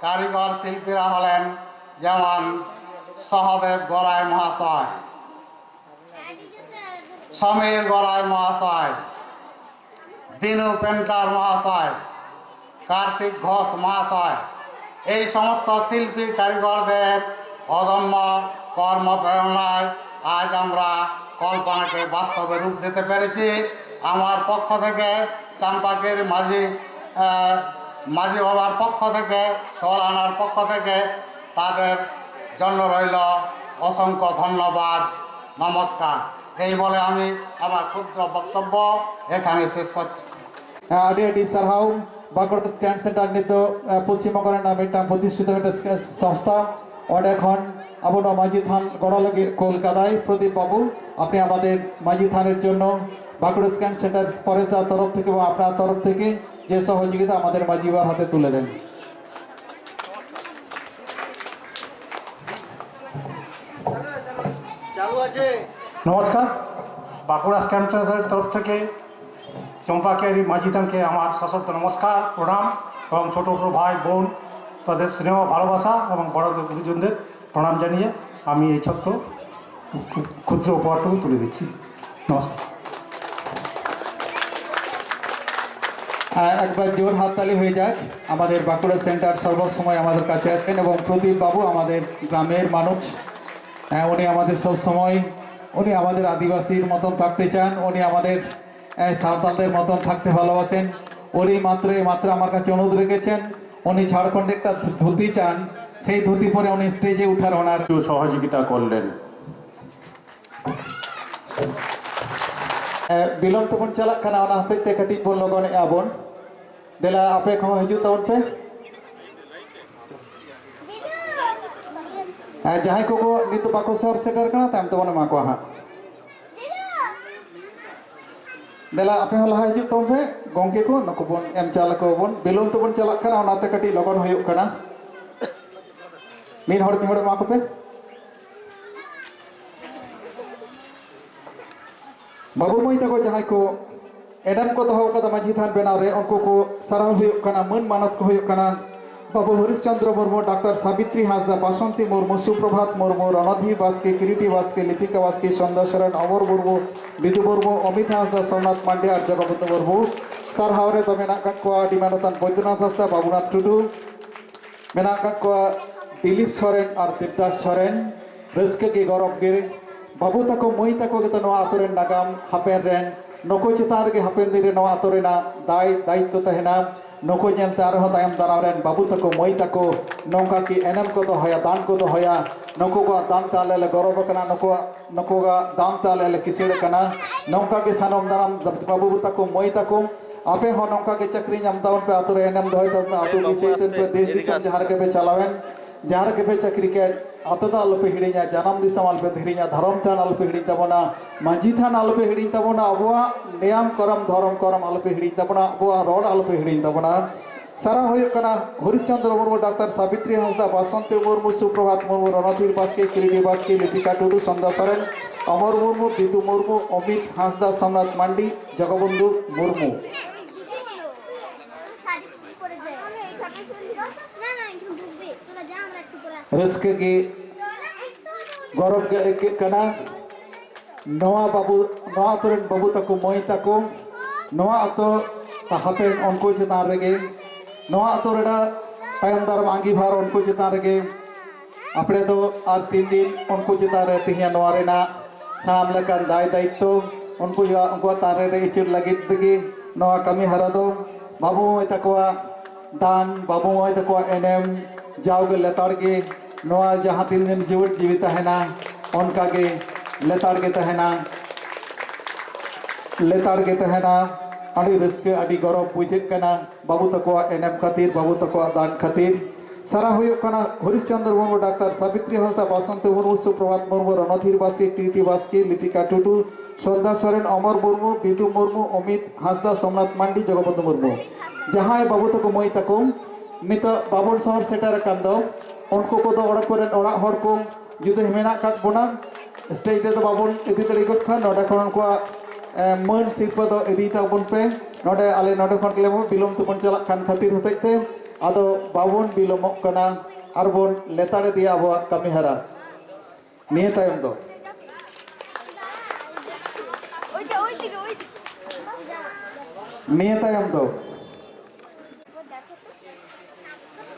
কারিগর শিল্পীরা হলেন যেমন সহদেব গড়াই মহাশয়, সমীর গড়াই মহাশয়, দিনু পেন্টার মহাশয়, কার্তিক ঘোষ মহাশয়, এই সমস্ত শিল্পী কারিগরদের অদম্য কর্মপ্রেরণায় আজ আমরা কল্পনাকে বাস্তবে রূপ দিতে পেরেছি। আমার পক্ষ থেকে, চাম্পাকের মাঝি, আহ, মাঝি বাবার পক্ষ থেকে, সোলানার পক্ষ থেকে তাদের জন্য রইল অসংখ্য ধন্যবাদ। নমস্কার। এই বলে আমি আমার ক্ষুদ্র বক্তব্য এখানে শেষ করছি। ᱟᱹᱰᱤ ᱟᱹᱰᱤ ᱥᱟᱨᱦᱟᱣ᱾ ᱵᱟᱸᱠᱩᱲᱟ ᱥᱠᱮᱱ ᱥᱮᱱᱴᱟᱨ ᱱᱤᱛ ᱫᱚ ᱯᱚᱥᱪᱤᱢ ᱵᱚᱝᱜᱚ ᱨᱮᱱᱟᱜ ᱢᱤᱫᱴᱟᱝ ᱯᱨᱚᱛᱤᱥᱴᱷᱤᱛ ᱢᱤᱫᱴᱟᱝ ᱥᱚᱝᱥᱛᱷᱟ, ᱚᱸᱰᱮ ᱠᱷᱚᱱ ᱟᱵᱚ ᱱᱚᱣᱟ ᱢᱟᱹᱡᱷᱤ ᱛᱷᱟᱱ ᱜᱚᱲᱚ ᱞᱟᱹᱜᱤᱫ ᱠᱳᱞᱠᱟᱛᱟᱭ ᱯᱨᱚᱫᱤᱯ ᱵᱟᱵᱩ, ᱟᱯᱱᱤ ᱟᱢᱟᱫᱮᱨ ᱢᱟᱹᱡᱷᱤ ᱛᱷᱟᱱᱮᱨ ᱡᱚᱱᱱᱚ ᱵᱟᱸᱠᱩᱲᱟ ᱥᱠᱮᱱ ᱥᱮᱱᱴᱟᱨ ᱯᱚᱨᱮᱥᱫᱟ ᱛᱚᱨᱚᱯ ᱛᱷᱮᱠᱮ ᱮᱵᱚᱝ ᱟᱯᱱᱟᱨ ᱛᱚᱨᱚᱯ ᱛᱷᱮᱠᱮ ᱡᱮ ᱥᱚᱦᱚᱡᱳᱜᱤᱛᱟ ᱟᱢᱟᱫᱮᱨ ᱢᱟᱹᱡᱷᱤ ᱵᱟᱵᱟᱨ ᱦᱟᱛᱮ ᱛᱩᱞᱮ ᱫᱮᱱ। নমস্কার। বাঁকুড়া স্ক্যান ট্রাস্টের তরফ থেকে চম্পা কেয়ারি মাঝি থানকে আমার সশ্রদ্ধ নমস্কার, প্রণাম এবং ছোট ছোট ভাই বোন তাদের স্নেহ ভালোবাসা এবং বড়দের গুরুজনদের প্রণাম জানিয়ে আমি এই ছোট্ট ক্ষুদ্র উপহারটুকু তুলে দিচ্ছি। নমস্কার। আহ, একবার জোর হাততালি হয়ে যাক। আমাদের বাঁকুড়া সেন্টার সর্বসময় আমাদের কাছে আছেন এবং প্রদীপ বাবু আমাদের গ্রামের মানুষ। আহ, উনি আমাদের সব সময়, উনি আমাদের আদিবাসীর মতন থাকতে চান, উনি আমাদের আহ, সাঁওতালদের মতন থাকতে ভালোবাসেন। উনি মাত্র, এই মাত্র আমার কাছে অনুরোধ রেখেছেন, উনি ঝাড়খণ্ডে একটা ধু-, ধুতি চান, সেই ধুতি পরে উনি স্টেজে উঠার ওনার একটু সহযোগিতা করলেন। ᱟᱨ ᱵᱤᱞᱚᱢ ᱛᱮᱵᱚᱱ ᱪᱟᱞᱟᱜ ᱠᱟᱱᱟ, ᱚᱱᱟ ᱦᱚᱛᱮᱡ ᱛᱮ ᱠᱟᱹᱴᱤᱡ ᱵᱚᱱ ᱞᱚᱜᱚᱱᱮᱜᱼᱟ ᱵᱚᱱ᱾ ᱫᱮᱞᱟ, ᱟᱯᱮ ᱠᱚᱦᱚᱸ ᱦᱤᱡᱩᱜ ᱛᱟᱵᱚᱱ ᱯᱮ᱾ ᱟᱨ ᱡᱟᱦᱟᱸᱭ ᱠᱚᱠᱚ ᱱᱤᱛ ᱵᱟᱠᱚ ᱥᱚᱦᱚᱨ ᱥᱮᱴᱮᱨ ᱠᱟᱱᱟ, ᱛᱟᱭᱚᱢ ᱛᱮᱵᱚᱱ ᱮᱢᱟ ᱠᱚᱣᱟ ᱦᱟᱸᱜ᱾ ᱫᱮᱞᱟ, ᱟᱯᱮ ᱦᱚᱸ ᱞᱟᱦᱟ ᱦᱤᱡᱩᱜ ᱛᱟᱵᱚᱱ ᱯᱮ᱾ ᱜᱚᱝᱠᱮ ᱠᱚ, ᱱᱩᱠᱩ ᱵᱚᱱ ᱮᱢ ᱪᱟᱞ ᱟᱠᱚ ᱵᱚᱱ᱾ ᱵᱤᱞᱚᱢ ᱛᱮᱵᱚᱱ ᱪᱟᱞᱟᱜ ᱠᱟᱱᱟ, ᱚᱱᱟᱛᱮ ᱠᱟᱹᱴᱤᱡ ᱞᱚᱜᱚᱱ ᱦᱩᱭᱩᱜ ᱠᱟᱱᱟ᱾ ᱢᱤᱫ ᱦᱚᱲ, ᱢᱤᱫ ᱦᱚᱲ ᱮᱢᱟ ᱠᱚᱯᱮ᱾ ᱵᱟᱹᱵᱩ ᱢᱟᱹᱭ ᱛᱟᱠᱚ ᱡᱟᱦᱟᱸᱭ ᱠᱚ ᱮᱱᱮᱢ ᱠᱚ ᱫᱚᱦᱚ ᱠᱟᱫᱟ ᱢᱟᱹᱡᱷᱤ ᱛᱷᱟᱱ ᱵᱮᱱᱟᱣ ᱨᱮ, ᱩᱱᱠᱩ ᱠᱚ ᱥᱟᱨᱦᱟᱣ ᱦᱩᱭᱩᱜ ᱠᱟᱱᱟ, ᱢᱟᱹᱱ ᱢᱟᱱᱚᱛ ᱠᱚ ᱦᱩᱭᱩᱜ ᱠᱟᱱᱟ ᱵᱟᱹᱵᱩ ᱦᱚᱨᱤᱥ ᱪᱚᱱᱫᱨᱚ ᱢᱩᱨᱢᱩ, ᱰᱟᱠᱛᱟᱨ ᱥᱟᱵᱤᱛᱨᱤ ᱦᱟᱸᱥᱫᱟ, ᱵᱟᱥᱚᱱᱛᱤ ᱢᱩᱨᱢᱩ, ᱥᱩᱯᱨᱚᱵᱷᱟᱛ ᱢᱩᱨᱢᱩ, ᱨᱚᱱᱚᱫᱷᱤ ᱵᱟᱥᱠᱮ, ᱠᱤᱨᱤᱴᱤ ᱵᱟᱥᱠᱮ, ᱞᱤᱯᱤᱠᱟ ᱵᱟᱥᱠᱮ, ᱥᱚᱱᱫᱷᱟ ᱥᱚᱨᱮᱱ, ᱚᱢᱚᱨ ᱢᱩᱨᱢᱩ, ᱵᱤᱫᱩ ᱢᱩᱨᱢᱩ, ᱚᱢᱤᱛ ᱦᱟᱸᱥᱫᱟ, ᱥᱳᱢᱱᱟᱛᱷ ᱢᱟᱱᱰᱤ ᱟᱨ ᱡᱚᱜᱚᱵᱚᱱᱫᱷᱩ ᱢᱩᱨᱢᱩ᱾ ᱥᱟᱨᱦᱟᱣ ᱨᱮᱫᱚ ᱢᱮᱱᱟᱜ ᱟᱠᱟᱫ ᱠᱚᱣᱟ ᱟᱹᱰᱤ ᱢᱟᱱᱚᱛᱟᱱ ᱵᱳᱭᱫᱚᱱᱟᱛᱷ ᱦᱟᱸᱥᱫᱟ, ᱵᱟᱵᱩᱱᱟᱛᱷ ᱴᱩᱰᱩ, ᱢᱮᱱᱟᱜ ᱟᱠᱟᱫ ᱠᱚᱣᱟ ᱫᱤᱞᱤᱯ ᱥᱚᱨᱮᱱ ᱟᱨ ᱫᱮᱵᱽᱫᱟᱥ ᱥᱚᱨᱮᱱ᱾ ᱨᱟᱹᱥᱠᱟᱹ ᱜᱮ, ᱜᱚᱨᱚᱵᱽ ᱜᱮ᱾ ᱵᱟᱹᱵᱩ ᱛᱟᱠᱚ, ᱢᱟᱹᱭ ᱛᱟᱠᱚ ᱜᱮᱛᱚ ᱱᱚᱣᱟ ᱟᱛᱳ ᱨᱮᱱ ᱱᱟᱜᱟᱢ ᱦᱟᱯᱮᱱ ᱨᱮᱱ᱾ ᱱᱩᱠᱩ ᱪᱮᱛᱟᱱ ᱨᱮᱜᱮ ᱦᱟᱯᱮᱱ ᱫᱤᱱ ᱨᱮ ᱱᱚᱣᱟ ᱟᱛᱳ ᱨᱮᱱᱟᱜ ᱫᱟᱭ ᱫᱟᱭᱤᱛᱛᱚ ᱛᱟᱦᱮᱱᱟ᱾ ᱱᱩᱠᱩ ᱧᱮᱞᱛᱮ ᱟᱨᱦᱚᱸ ᱛᱟᱭᱚᱢ ᱫᱟᱨᱟᱢ ᱨᱮᱱ ᱵᱟᱹᱵᱩ ᱛᱟᱠᱚ, ᱢᱟᱹᱭ ᱛᱟᱠᱚ ᱱᱚᱝᱠᱟ ᱜᱮ ᱮᱱᱮᱢ ᱠᱚ ᱫᱚᱦᱚᱭᱟ, ᱫᱟᱱ ᱠᱚ ᱫᱚᱦᱚᱭᱟ᱾ ᱱᱩᱠᱩ ᱠᱚᱣᱟᱜ ᱫᱟᱱ ᱛᱮ ᱟᱞᱮ ᱞᱮ ᱜᱚᱨᱚᱵᱽ ᱟᱠᱟᱱᱟ, ᱱᱩᱠᱩᱣᱟᱜ, ᱱᱩᱠᱩᱣᱟᱜ ᱫᱟᱱ ᱛᱮ ᱟᱞᱮ ᱞᱮ ᱠᱤᱥᱟᱹᱬ ᱟᱠᱟᱱᱟ᱾ ᱱᱚᱝᱠᱟ ᱜᱮ ᱥᱟᱱᱟᱢ ᱫᱟᱨᱟᱢ ᱵᱟᱹᱵᱩ ᱛᱟᱠᱚ, ᱢᱟᱹᱭ ᱛᱟᱠᱚ, ᱟᱯᱮ ᱦᱚᱸ ᱱᱚᱝᱠᱟ ᱜᱮ ᱪᱟᱹᱠᱨᱤ ᱧᱟᱢ ᱛᱟᱵᱚᱱ ᱯᱮ, ᱟᱛᱳ ᱨᱮ ᱮᱱᱮᱢ ᱫᱚᱦᱚᱭ ᱛᱟᱵᱚᱱ ᱯᱮ, ᱟᱛᱳ ᱫᱤᱥᱚᱢ ᱛᱮ ᱯᱮ, ᱫᱮᱥ ᱫᱤᱥᱚᱢ ᱡᱟᱦᱟᱸ ᱨᱮᱜᱮ ᱯᱮ ᱪᱟᱞᱟᱣᱮᱱ, ᱡᱟᱦᱟᱸ ᱨᱮᱜᱮ ᱯᱮ ᱪᱟᱹᱠᱨᱤ ᱠᱮᱫ, ᱟᱛᱳ ᱫᱚ ᱟᱞᱚᱯᱮ ᱦᱤᱲᱤᱧᱟ, ᱡᱟᱱᱟᱢ ᱫᱤᱥᱚᱢ ᱟᱞᱚᱯᱮ ᱦᱤᱲᱤᱧᱟ, ᱫᱷᱚᱨᱚᱢ ᱴᱷᱟᱶ ᱟᱞᱚᱯᱮ ᱦᱤᱲᱤᱧ ᱛᱟᱵᱚᱱᱟ, ᱢᱟᱹᱡᱷᱤ ᱛᱷᱟᱱ ᱟᱞᱚᱯᱮ ᱦᱤᱲᱤᱧ ᱛᱟᱵᱚᱱᱟ, ᱟᱵᱚᱣᱟᱜ ᱱᱮᱭᱟᱢ ᱠᱚᱨᱚᱢ ᱫᱷᱚᱨᱚᱢ ᱠᱚᱨᱚᱢ ᱟᱞᱚᱯᱮ ᱦᱤᱲᱤᱧ ᱛᱟᱵᱚᱱᱟ, ᱟᱵᱚᱣᱟᱜ ᱨᱚᱲ ᱟᱞᱚᱯᱮ ᱦᱤᱲᱤᱧ ᱛᱟᱵᱚᱱᱟ᱾ ᱥᱟᱨᱦᱟᱣ ᱦᱩᱭᱩᱜ ᱠᱟᱱᱟ ᱦᱚᱨᱤᱥ ᱪᱚᱸᱫᱽᱨᱚ ᱢᱩᱨᱢᱩ, ᱰᱟᱠᱛᱟᱨ ᱥᱟᱵᱤᱛᱨᱤ ᱦᱟᱸᱥᱫᱟ, ᱵᱟᱥᱚᱱᱛᱤ ᱢᱩᱨᱢᱩ, ᱥᱩᱯᱨᱚᱵᱷᱟᱛ ᱢᱩᱨᱢᱩ, ᱨᱚᱱᱚᱫᱷᱤᱨ ᱵᱟᱥᱠᱮ, ᱠᱤᱨᱤᱴᱤ ᱵᱟᱥᱠᱮ, ᱞᱤᱯᱤᱠᱟ ᱴᱩᱰᱩ, ᱥᱚᱱᱫᱷᱟ ᱥᱚᱨᱮᱱ, ᱚᱢᱚᱨ ᱢᱩᱨᱢᱩ, ᱵᱤᱫᱩ ᱢᱩᱨᱢᱩ, ᱚᱢᱤᱛ ᱦᱟᱸᱥᱫᱟ, ᱥᱳᱢᱱᱟᱛᱷ ᱢᱟᱱᱰᱤ, ᱡᱚᱜᱚᱵᱚᱱᱫᱷᱩ ᱢᱩᱨᱢᱩ᱾ ᱨᱟᱹᱥᱠᱟᱹ ᱜᱮ, ᱜᱚᱨᱚᱵᱽ ᱜᱮ ᱟᱹᱭᱠᱟᱹᱜ ᱠᱟᱱᱟ᱾ ᱱᱚᱣᱟ ᱵᱟᱹᱵᱩ, ᱱᱚᱣᱟ ᱟᱛᱳ ᱨᱮᱱ ᱵᱟᱹᱵᱩ ᱛᱟᱠᱚ, ᱢᱟᱹᱭ ᱛᱟᱠᱚ, ᱱᱚᱣᱟ ᱟᱛᱳ ᱦᱟᱯᱮᱱ ᱩᱱᱠᱩ ᱪᱮᱛᱟᱱ ᱨᱮᱜᱮ, ᱱᱚᱣᱟ ᱟᱛᱳ ᱨᱮᱱᱟᱜ ᱛᱟᱭᱚᱢ ᱫᱟᱨᱟᱢ ᱟᱸᱜᱤᱵᱷᱟᱨ ᱩᱱᱠᱩ ᱪᱮᱛᱟᱱ ᱨᱮᱜᱮ᱾ ᱟᱯᱲᱮ ᱫᱚ ᱟᱨ ᱛᱤᱱ ᱫᱤᱱ ᱩᱱᱠᱩ ᱪᱮᱛᱟᱱ ᱨᱮ ᱛᱮᱦᱮᱧ ᱱᱚᱣᱟ ᱨᱮᱱᱟᱜ ᱥᱟᱱᱟᱢ ᱞᱮᱠᱟᱱ ᱫᱟᱭ ᱫᱟᱭᱤᱛᱛᱚ ᱩᱱᱠᱩ, ᱩᱱᱠᱩᱣᱟᱜ ᱛᱟᱨᱮ ᱨᱮ ᱤᱪᱟᱹᱲ ᱞᱟᱹᱜᱤᱫ ᱛᱮᱜᱮ ᱱᱚᱣᱟ ᱠᱟᱹᱢᱤ ᱦᱚᱨᱟ ᱫᱚ ᱵᱟᱹᱵᱩ ᱢᱟᱹᱭ ᱛᱟᱠᱚᱣᱟᱜ ᱫᱟᱱ, ᱵᱟᱹᱵᱩ ᱢᱟᱹᱭ ᱛᱟᱠᱚᱣᱟᱜ ᱮᱱᱮᱢ ᱡᱟᱣᱜᱮ ᱞᱮᱛᱟᱲ ᱜᱮ, ᱱᱚᱣᱟ ᱡᱟᱦᱟᱸ ᱛᱤᱱ ᱫᱤᱱ ᱡᱤᱣᱮᱫ ᱡᱤᱣᱤ ᱛᱟᱦᱮᱱᱟ, ᱚᱱᱠᱟ ᱜᱮ ᱞᱮᱛᱟᱲ ᱜᱮ ᱛᱟᱦᱮᱱᱟ, ᱞᱮᱛᱟᱲ ᱜᱮ ᱛᱟᱦᱮᱱᱟ᱾ ᱟᱹᱰᱤ ᱨᱟᱹᱥᱠᱟᱹ, ᱟᱹᱰᱤ ᱜᱚᱨᱚᱵᱽ ᱵᱩᱡᱷᱟᱹᱜ ᱠᱟᱱᱟ ᱵᱟᱹᱵᱩ ᱛᱟᱠᱚᱣᱟᱜ ᱮᱱᱮᱢ ᱠᱷᱟᱹᱛᱤᱨ, ᱵᱟᱹᱵᱩ ᱛᱟᱠᱚᱣᱟᱜ ᱫᱟᱱ ᱠᱷᱟᱹᱛᱤᱨ᱾ ᱥᱟᱨᱦᱟᱣ ᱦᱩᱭᱩᱜ ᱠᱟᱱᱟ ᱦᱚᱨᱤᱥ ᱪᱚᱸᱫᱽᱨᱚ ᱢᱩᱨᱢᱩ, ᱰᱟᱠᱛᱟᱨ ᱥᱟᱵᱤᱛᱨᱤ ᱦᱟᱸᱥᱫᱟ, ᱵᱟᱥᱚᱱᱛᱤ ᱢᱩᱨᱢᱩ, ᱥᱩᱯᱨᱚᱵᱷᱟᱛ ᱢᱩᱨᱢᱩ, ᱨᱚᱱᱚᱫᱷᱤᱨ ᱵᱟᱥᱠᱮ, ᱠᱤᱨᱤᱴᱤ ᱵᱟᱥᱠᱮ, ᱞᱤᱯᱤᱠᱟ ᱴᱩᱰᱩ, ᱥᱚᱱᱫᱷᱟ ᱥᱚᱨᱮᱱ, ᱚᱢᱚᱨ ᱢᱩᱨᱢᱩ, ᱵᱤᱫᱩ ᱢᱩᱨᱢᱩ, ᱚᱢᱤᱛ ᱦᱟᱸᱥᱫᱟ, ᱥᱳᱢᱱᱟᱛᱷ ᱢᱟᱱᱰᱤ, ᱡᱚᱜᱚᱵᱚᱱᱫᱷᱩ ᱢᱩᱨᱢᱩ᱾ ᱡᱟᱦᱟᱸᱭ ᱵᱟᱹᱵᱩ ᱛᱟᱠᱚ ᱢᱟᱹᱭ ᱛᱟᱠᱚ ᱱᱤᱛᱚᱜ ᱵᱟᱵᱚᱱ ᱥᱚᱦᱚᱨ ᱥᱮᱴᱮᱨ ᱟᱠᱟᱱ ᱫᱚ, ᱩᱱᱠᱩ ᱠᱚᱫᱚ ᱚᱲᱟᱜ ᱠᱚᱨᱮᱱ ᱚᱲᱟᱜ ᱦᱚᱲ ᱠᱚ ᱡᱩᱫᱤ ᱢᱮᱱᱟᱜ ᱟᱠᱟᱫ ᱵᱚᱱᱟ, ᱥᱴᱮᱡ ᱨᱮᱫᱚ ᱵᱟᱵᱚᱱ ᱤᱫᱤ ᱫᱟᱲᱮ ᱜᱚᱫ ᱠᱷᱟᱱ, ᱱᱚᱰᱮ ᱠᱷᱚᱱ ᱩᱱᱠᱩᱣᱟᱜ, ᱮ, ᱢᱟᱹᱱ ᱥᱤᱨᱯᱟᱹ ᱫᱚ ᱤᱫᱤ ᱛᱟᱵᱚᱱ ᱯᱮ᱾ ᱱᱚᱰᱮ ᱟᱞᱮ ᱱᱚᱰᱮ ᱠᱷᱚᱱ ᱜᱮᱞᱮ ᱵᱤᱞᱚᱢ ᱛᱮᱵᱚᱱ ᱪᱟᱞᱟᱜ ᱠᱟᱱ ᱠᱷᱟᱹᱛᱤᱨ ᱦᱚᱛᱮᱡ ᱛᱮ ᱟᱫᱚ ᱵᱟᱵᱚᱱ ᱵᱤᱞᱚᱢᱚᱜ ᱠᱟᱱᱟ, ᱟᱨ ᱵᱚᱱ ᱞᱮᱛᱟᱲ ᱤᱫᱤᱭᱟ ᱟᱵᱚᱣᱟᱜ ᱠᱟᱹᱢᱤ ᱦᱚᱨᱟ᱾ ᱱᱤᱭᱟᱹ ᱛᱟᱭᱚᱢ ᱫᱚ, ᱱᱤᱭᱟᱹ ᱛᱟᱭᱚᱢ ᱫᱚ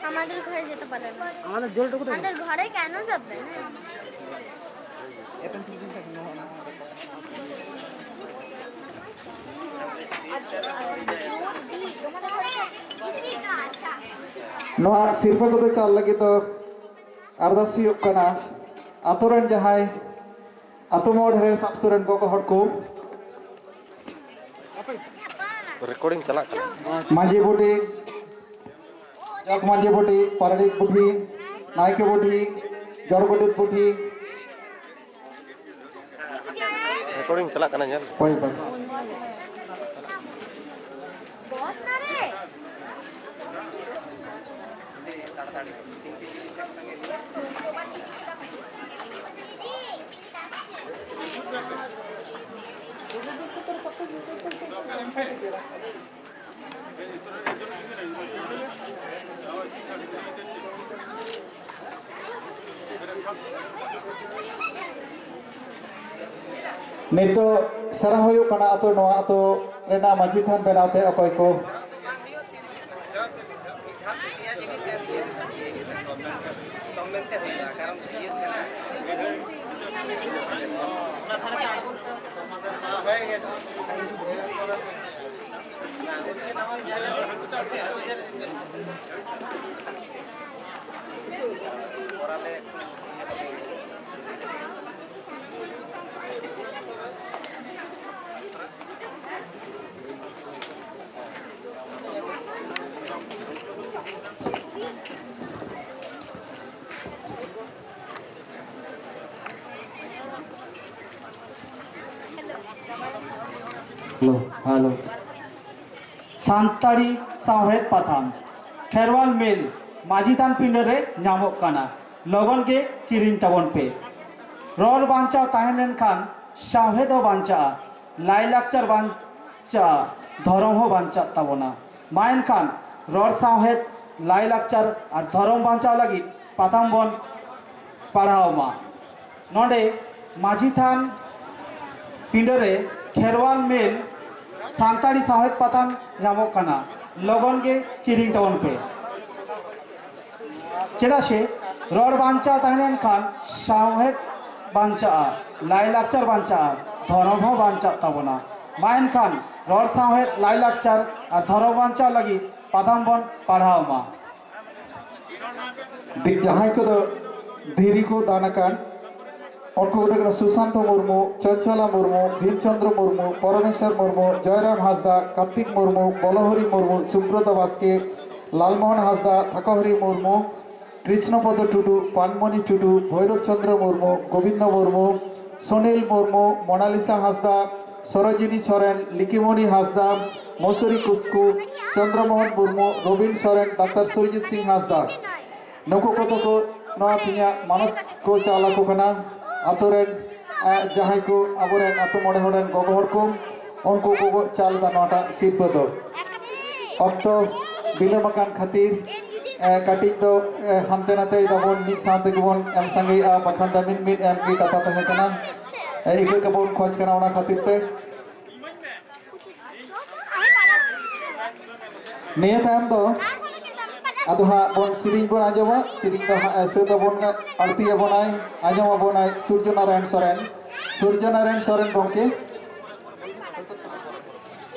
আমাদের ঘরে যেতে পারে না। আমাদের জলটুকু তো আমাদের ঘরে কেন যাবে? ᱱᱚᱣᱟ ᱥᱤᱨᱯᱟᱹ ᱠᱚᱫᱚ ᱪᱟᱞ ᱞᱟᱹᱜᱤᱫ ᱫᱚ ᱟᱨᱫᱟᱥ ᱦᱩᱭᱩᱜ ᱠᱟᱱᱟ, ᱟᱛᱳ ᱨᱮᱱ ᱡᱟᱦᱟᱸᱭ ᱟᱛᱳ ᱢᱚᱬᱮ ᱨᱮ ᱥᱟᱵ ᱥᱩᱨ ᱨᱮᱱ ᱜᱚᱜᱚ ᱦᱚᱲ ᱠᱚ, ᱨᱮᱠᱚᱨᱰᱤᱝ ᱪᱟᱞᱟᱜ ᱠᱟᱱᱟ᱾ ᱢᱟᱹᱡᱷᱤ ᱵᱩᱰᱷᱤ, ᱡᱚᱜᱽ ᱢᱟᱹᱡᱷᱤ ᱵᱩᱰᱷᱤ, ᱯᱟᱨᱟᱱᱤᱠ ᱵᱩᱰᱷᱤ, ᱱᱟᱭᱠᱮ ᱵᱩᱰᱷᱤ, ᱡᱚᱲ ᱜᱚᱰᱮᱛ ᱵᱩᱰᱷᱤ᱾ ᱨᱮᱠᱚᱨᱰᱤᱝ ᱪᱟᱞᱟᱜ ᱠᱟᱱᱟ, ᱧᱮᱞ᱾ ᱦᱳᱭ, ᱦᱳᱭ᱾ ᱱᱤᱛᱚᱜ ᱥᱟᱨᱦᱟᱣ ᱦᱩᱭᱩᱜ ᱠᱟᱱᱟ ᱟᱛᱳ, ᱱᱚᱣᱟ ᱟᱛᱳ ᱨᱮᱱᱟᱜ ᱢᱟᱹᱡᱷᱤ ᱛᱷᱟᱱ ᱵᱮᱱᱟᱣ ᱛᱮ ᱚᱠᱚᱭ ᱠᱚ᱾ Hello, hello. ᱥᱟᱱᱛᱟᱲᱤ ᱥᱟᱶᱦᱮᱫ ᱯᱟᱛᱷᱟᱢ ᱠᱷᱮᱨᱣᱟᱞ ᱢᱮᱞ ᱢᱟᱹᱡᱷᱤ ᱛᱷᱟᱱ ᱯᱤᱸᱰᱟᱹ ᱨᱮ ᱧᱟᱢᱚᱜ ᱠᱟᱱᱟ, ᱞᱚᱜᱚᱱ ᱜᱮ ᱠᱤᱨᱤᱧ ᱛᱟᱵᱚᱱ ᱯᱮ᱾ ᱨᱚᱲ ᱵᱟᱧᱪᱟᱣ ᱛᱟᱦᱮᱸ ᱞᱮᱱᱠᱷᱟᱱ ᱥᱟᱶᱦᱮᱫ ᱦᱚᱸ ᱵᱟᱧᱪᱟᱜᱼᱟ, ᱞᱟᱭᱼᱞᱟᱠᱪᱟᱨ ᱵᱟᱧᱪᱟᱜᱼᱟ, ᱫᱷᱚᱨᱚᱢ ᱦᱚᱸ ᱵᱟᱧᱪᱟᱜ ᱛᱟᱵᱚᱱᱟ᱾ ᱢᱟ ᱮᱱᱠᱷᱟᱱ ᱨᱚᱲ ᱥᱟᱶᱦᱮᱫ, ᱞᱟᱭᱼᱞᱟᱠᱪᱟᱨ ᱟᱨ ᱫᱷᱚᱨᱚᱢ ᱵᱟᱧᱪᱟᱣ ᱞᱟᱹᱜᱤᱫ ᱯᱟᱛᱷᱟᱢ ᱵᱚᱱ ᱯᱟᱲᱦᱟᱣ ᱢᱟ᱾ ᱱᱚᱰᱮ ᱢᱟᱹᱡᱷᱤ ᱛᱷᱟᱱ ᱯᱤᱸᱰᱟᱹ ᱨᱮ ᱠᱷᱮᱨᱣᱟᱞ ᱢᱮᱞ ᱥᱟᱱᱛᱟᱲᱤ ᱥᱟᱶᱦᱮᱫ ᱯᱟᱛᱷᱟᱢ ᱧᱟᱢᱚᱜ ᱠᱟᱱᱟ, ᱞᱚᱜᱚᱱ ᱜᱮ ᱠᱤᱨᱤᱧ ᱛᱟᱵᱚᱱ ᱯᱮ᱾ ᱪᱮᱫᱟᱜ ᱥᱮ ᱨᱚᱲ ᱵᱟᱧᱪᱟᱣ ᱛᱟᱦᱮᱸ ᱞᱮᱱᱠᱷᱟᱱ ᱥᱟᱶᱦᱮᱫ ᱵᱟᱧᱪᱟᱜᱼᱟ, ᱞᱟᱭᱼᱞᱟᱠᱪᱟᱨ ᱵᱟᱧᱪᱟᱜᱼᱟ, ᱫᱷᱚᱨᱚᱢ ᱦᱚᱸ ᱵᱟᱧᱪᱟᱜ ᱛᱟᱵᱚᱱᱟ᱾ ᱢᱟ ᱮᱱᱠᱷᱟᱱ ᱨᱚᱲ, ᱥᱟᱶᱦᱮᱫ, ᱞᱟᱭᱼᱞᱟᱠᱪᱟᱨ ᱟᱨ ᱫᱷᱚᱨᱚᱢ ᱵᱟᱧᱪᱟᱣ ᱞᱟᱹᱜᱤᱫ ᱯᱟᱛᱷᱟᱢ ᱵᱚᱱ ᱯᱟᱲᱦᱟᱣ ᱢᱟ᱾ ᱫᱤ-, ᱡᱟᱦᱟᱸᱭ ᱠᱚᱫᱚ ᱫᱷᱤᱨᱤ ᱠᱚ ᱫᱟᱱ ᱟᱠᱟᱱ, ᱩᱱᱠᱩ ᱠᱚᱫᱚ ᱠᱟᱱᱟ ᱥᱩᱥᱟᱱᱛᱚ ᱢᱩᱨᱢᱩ, ᱪᱚᱧᱪᱚᱞᱟ ᱢᱩᱨᱢᱩ, ᱵᱷᱤᱢᱪᱚᱸᱫᱽᱨᱚ ᱢᱩᱨᱢᱩ, ᱯᱚᱨᱚᱢᱮᱥᱣᱚᱨ ᱢᱩᱨᱢᱩ, ᱡᱚᱭᱨᱟᱢ ᱦᱟᱸᱥᱫᱟ, ᱠᱟᱨᱛᱤᱠ ᱢᱩᱨᱢᱩ, ᱵᱚᱞᱚᱦᱚᱨᱤ ᱢᱩᱨᱢᱩ, ᱥᱩᱵᱨᱚᱛ ᱵᱟᱥᱠᱮ, ᱞᱟᱞᱢᱳᱦᱚᱱ ᱦᱟᱸᱥᱫᱟ, ᱛᱷᱟᱠᱚᱦᱚᱨᱤ ᱢᱩᱨᱢᱩ, ᱠᱨᱤᱥᱱᱚᱯᱚᱫᱚ ᱴᱩᱰᱩ, ᱯᱟᱱᱢᱚᱱᱤ ᱴᱩᱰᱩ, ᱵᱷᱳᱭᱨᱚᱵ ᱪᱚᱱᱫᱨᱚ ᱢᱩᱨᱢᱩ, ᱜᱳᱵᱤᱱᱫᱚ ᱢᱩᱨᱢᱩ, ᱥᱩᱱᱤᱞ ᱢᱩᱨᱢᱩ, ᱢᱳᱱᱟᱞᱤᱥᱟ ᱦᱟᱸᱥᱫᱟ, ᱥᱚᱨᱳᱡᱤᱱᱤ ᱥᱚᱨᱮᱱ, ᱞᱤᱠᱤᱢᱚᱱᱤ ᱦᱟᱸᱥᱫᱟ, ᱢᱚᱥᱩᱨᱤ ᱠᱤᱥᱠᱩ, ᱪᱚᱱᱫᱨᱚ ᱢᱳᱦᱚᱱ ᱢᱩᱨᱢᱩ, ᱨᱚᱵᱤᱱ ᱥᱚᱨᱮᱱ, ᱰᱟᱠᱛᱟᱨ ᱥᱩᱨᱡᱤᱛ ᱥᱤᱝ ᱦᱟᱸᱥᱫᱟ᱾ ᱱᱩᱠᱩ ᱠᱚᱫᱚ ᱠᱚ ᱱᱚᱣᱟ ᱛᱮᱦᱮᱧᱟᱜ ᱢᱟᱱᱚᱛ ᱠᱚ ᱪᱟᱞ ᱟᱠᱚ ᱠᱟᱱᱟ᱾ ᱟᱛᱳ ᱨᱮᱱ, ᱮ, ᱡᱟᱦᱟᱸᱭ ᱠᱚ ᱟᱵᱚᱨᱮᱱ ᱟᱛᱳ ᱢᱚᱬᱮ ᱦᱚᱲ ᱨᱮᱱ ᱜᱚᱜᱚ ᱦᱚᱲ ᱠᱚ, ᱩᱱᱠᱩ ᱠᱚᱠᱚ ᱪᱟᱞ ᱮᱫᱟ ᱱᱚᱣᱟᱴᱟᱜ ᱥᱤᱨᱯᱟᱹ ᱫᱚ᱾ ᱚᱠᱛᱚ ᱵᱤᱞᱚᱢ ᱟᱠᱟᱱ ᱠᱷᱟᱹᱛᱤᱨ, ᱮ, ᱠᱟᱹᱴᱤᱡ ᱫᱚ, ᱮ, ᱦᱟᱱᱛᱮ ᱱᱟᱛᱮ ᱫᱟᱵᱚᱱ, ᱢᱤᱫ ᱥᱟᱶ ᱛᱮᱜᱮ ᱵᱚᱱ ᱮᱢ ᱥᱟᱸᱜᱮᱭᱮᱜᱼᱟ, ᱵᱟᱠᱷᱟᱱ ᱫᱚ ᱢᱤᱫ ᱢᱤᱫ ᱮᱢ ᱜᱮ ᱠᱟᱛᱷᱟ ᱛᱟᱦᱮᱸ ᱠᱟᱱᱟ᱾ ᱮ, ᱤᱠᱟᱹ ᱜᱮᱵᱚᱱ ᱠᱷᱚᱡᱽ ᱠᱟᱱᱟ, ᱚᱱᱟ ᱠᱷᱟᱹᱛᱤᱨ ᱛᱮ᱾ ᱱᱤᱭᱟᱹ ᱛᱟᱭᱚᱢ ᱫᱚ ᱟᱫᱚ ᱦᱟᱸᱜ ᱵᱚᱱ ᱥᱮᱨᱮᱧ ᱵᱚᱱ ᱟᱸᱡᱚᱢᱟ᱾ ᱥᱮᱨᱮᱧ ᱫᱚ ᱦᱟᱸᱜ ᱮ ᱥᱟᱹᱛ ᱟᱵᱚᱱ, ᱟᱹᱲᱛᱤ ᱟᱵᱚᱱᱟᱭ, ᱟᱸᱡᱚᱢ ᱟᱵᱚᱱᱟᱭ ᱥᱩᱨᱡᱚ ᱱᱟᱨᱟᱭᱚᱱ ᱥᱚᱨᱮᱱ᱾ ᱥᱩᱨᱡᱚ ᱱᱟᱨᱟᱭᱚᱱ ᱥᱚᱨᱮᱱ ᱜᱚᱢᱠᱮ᱾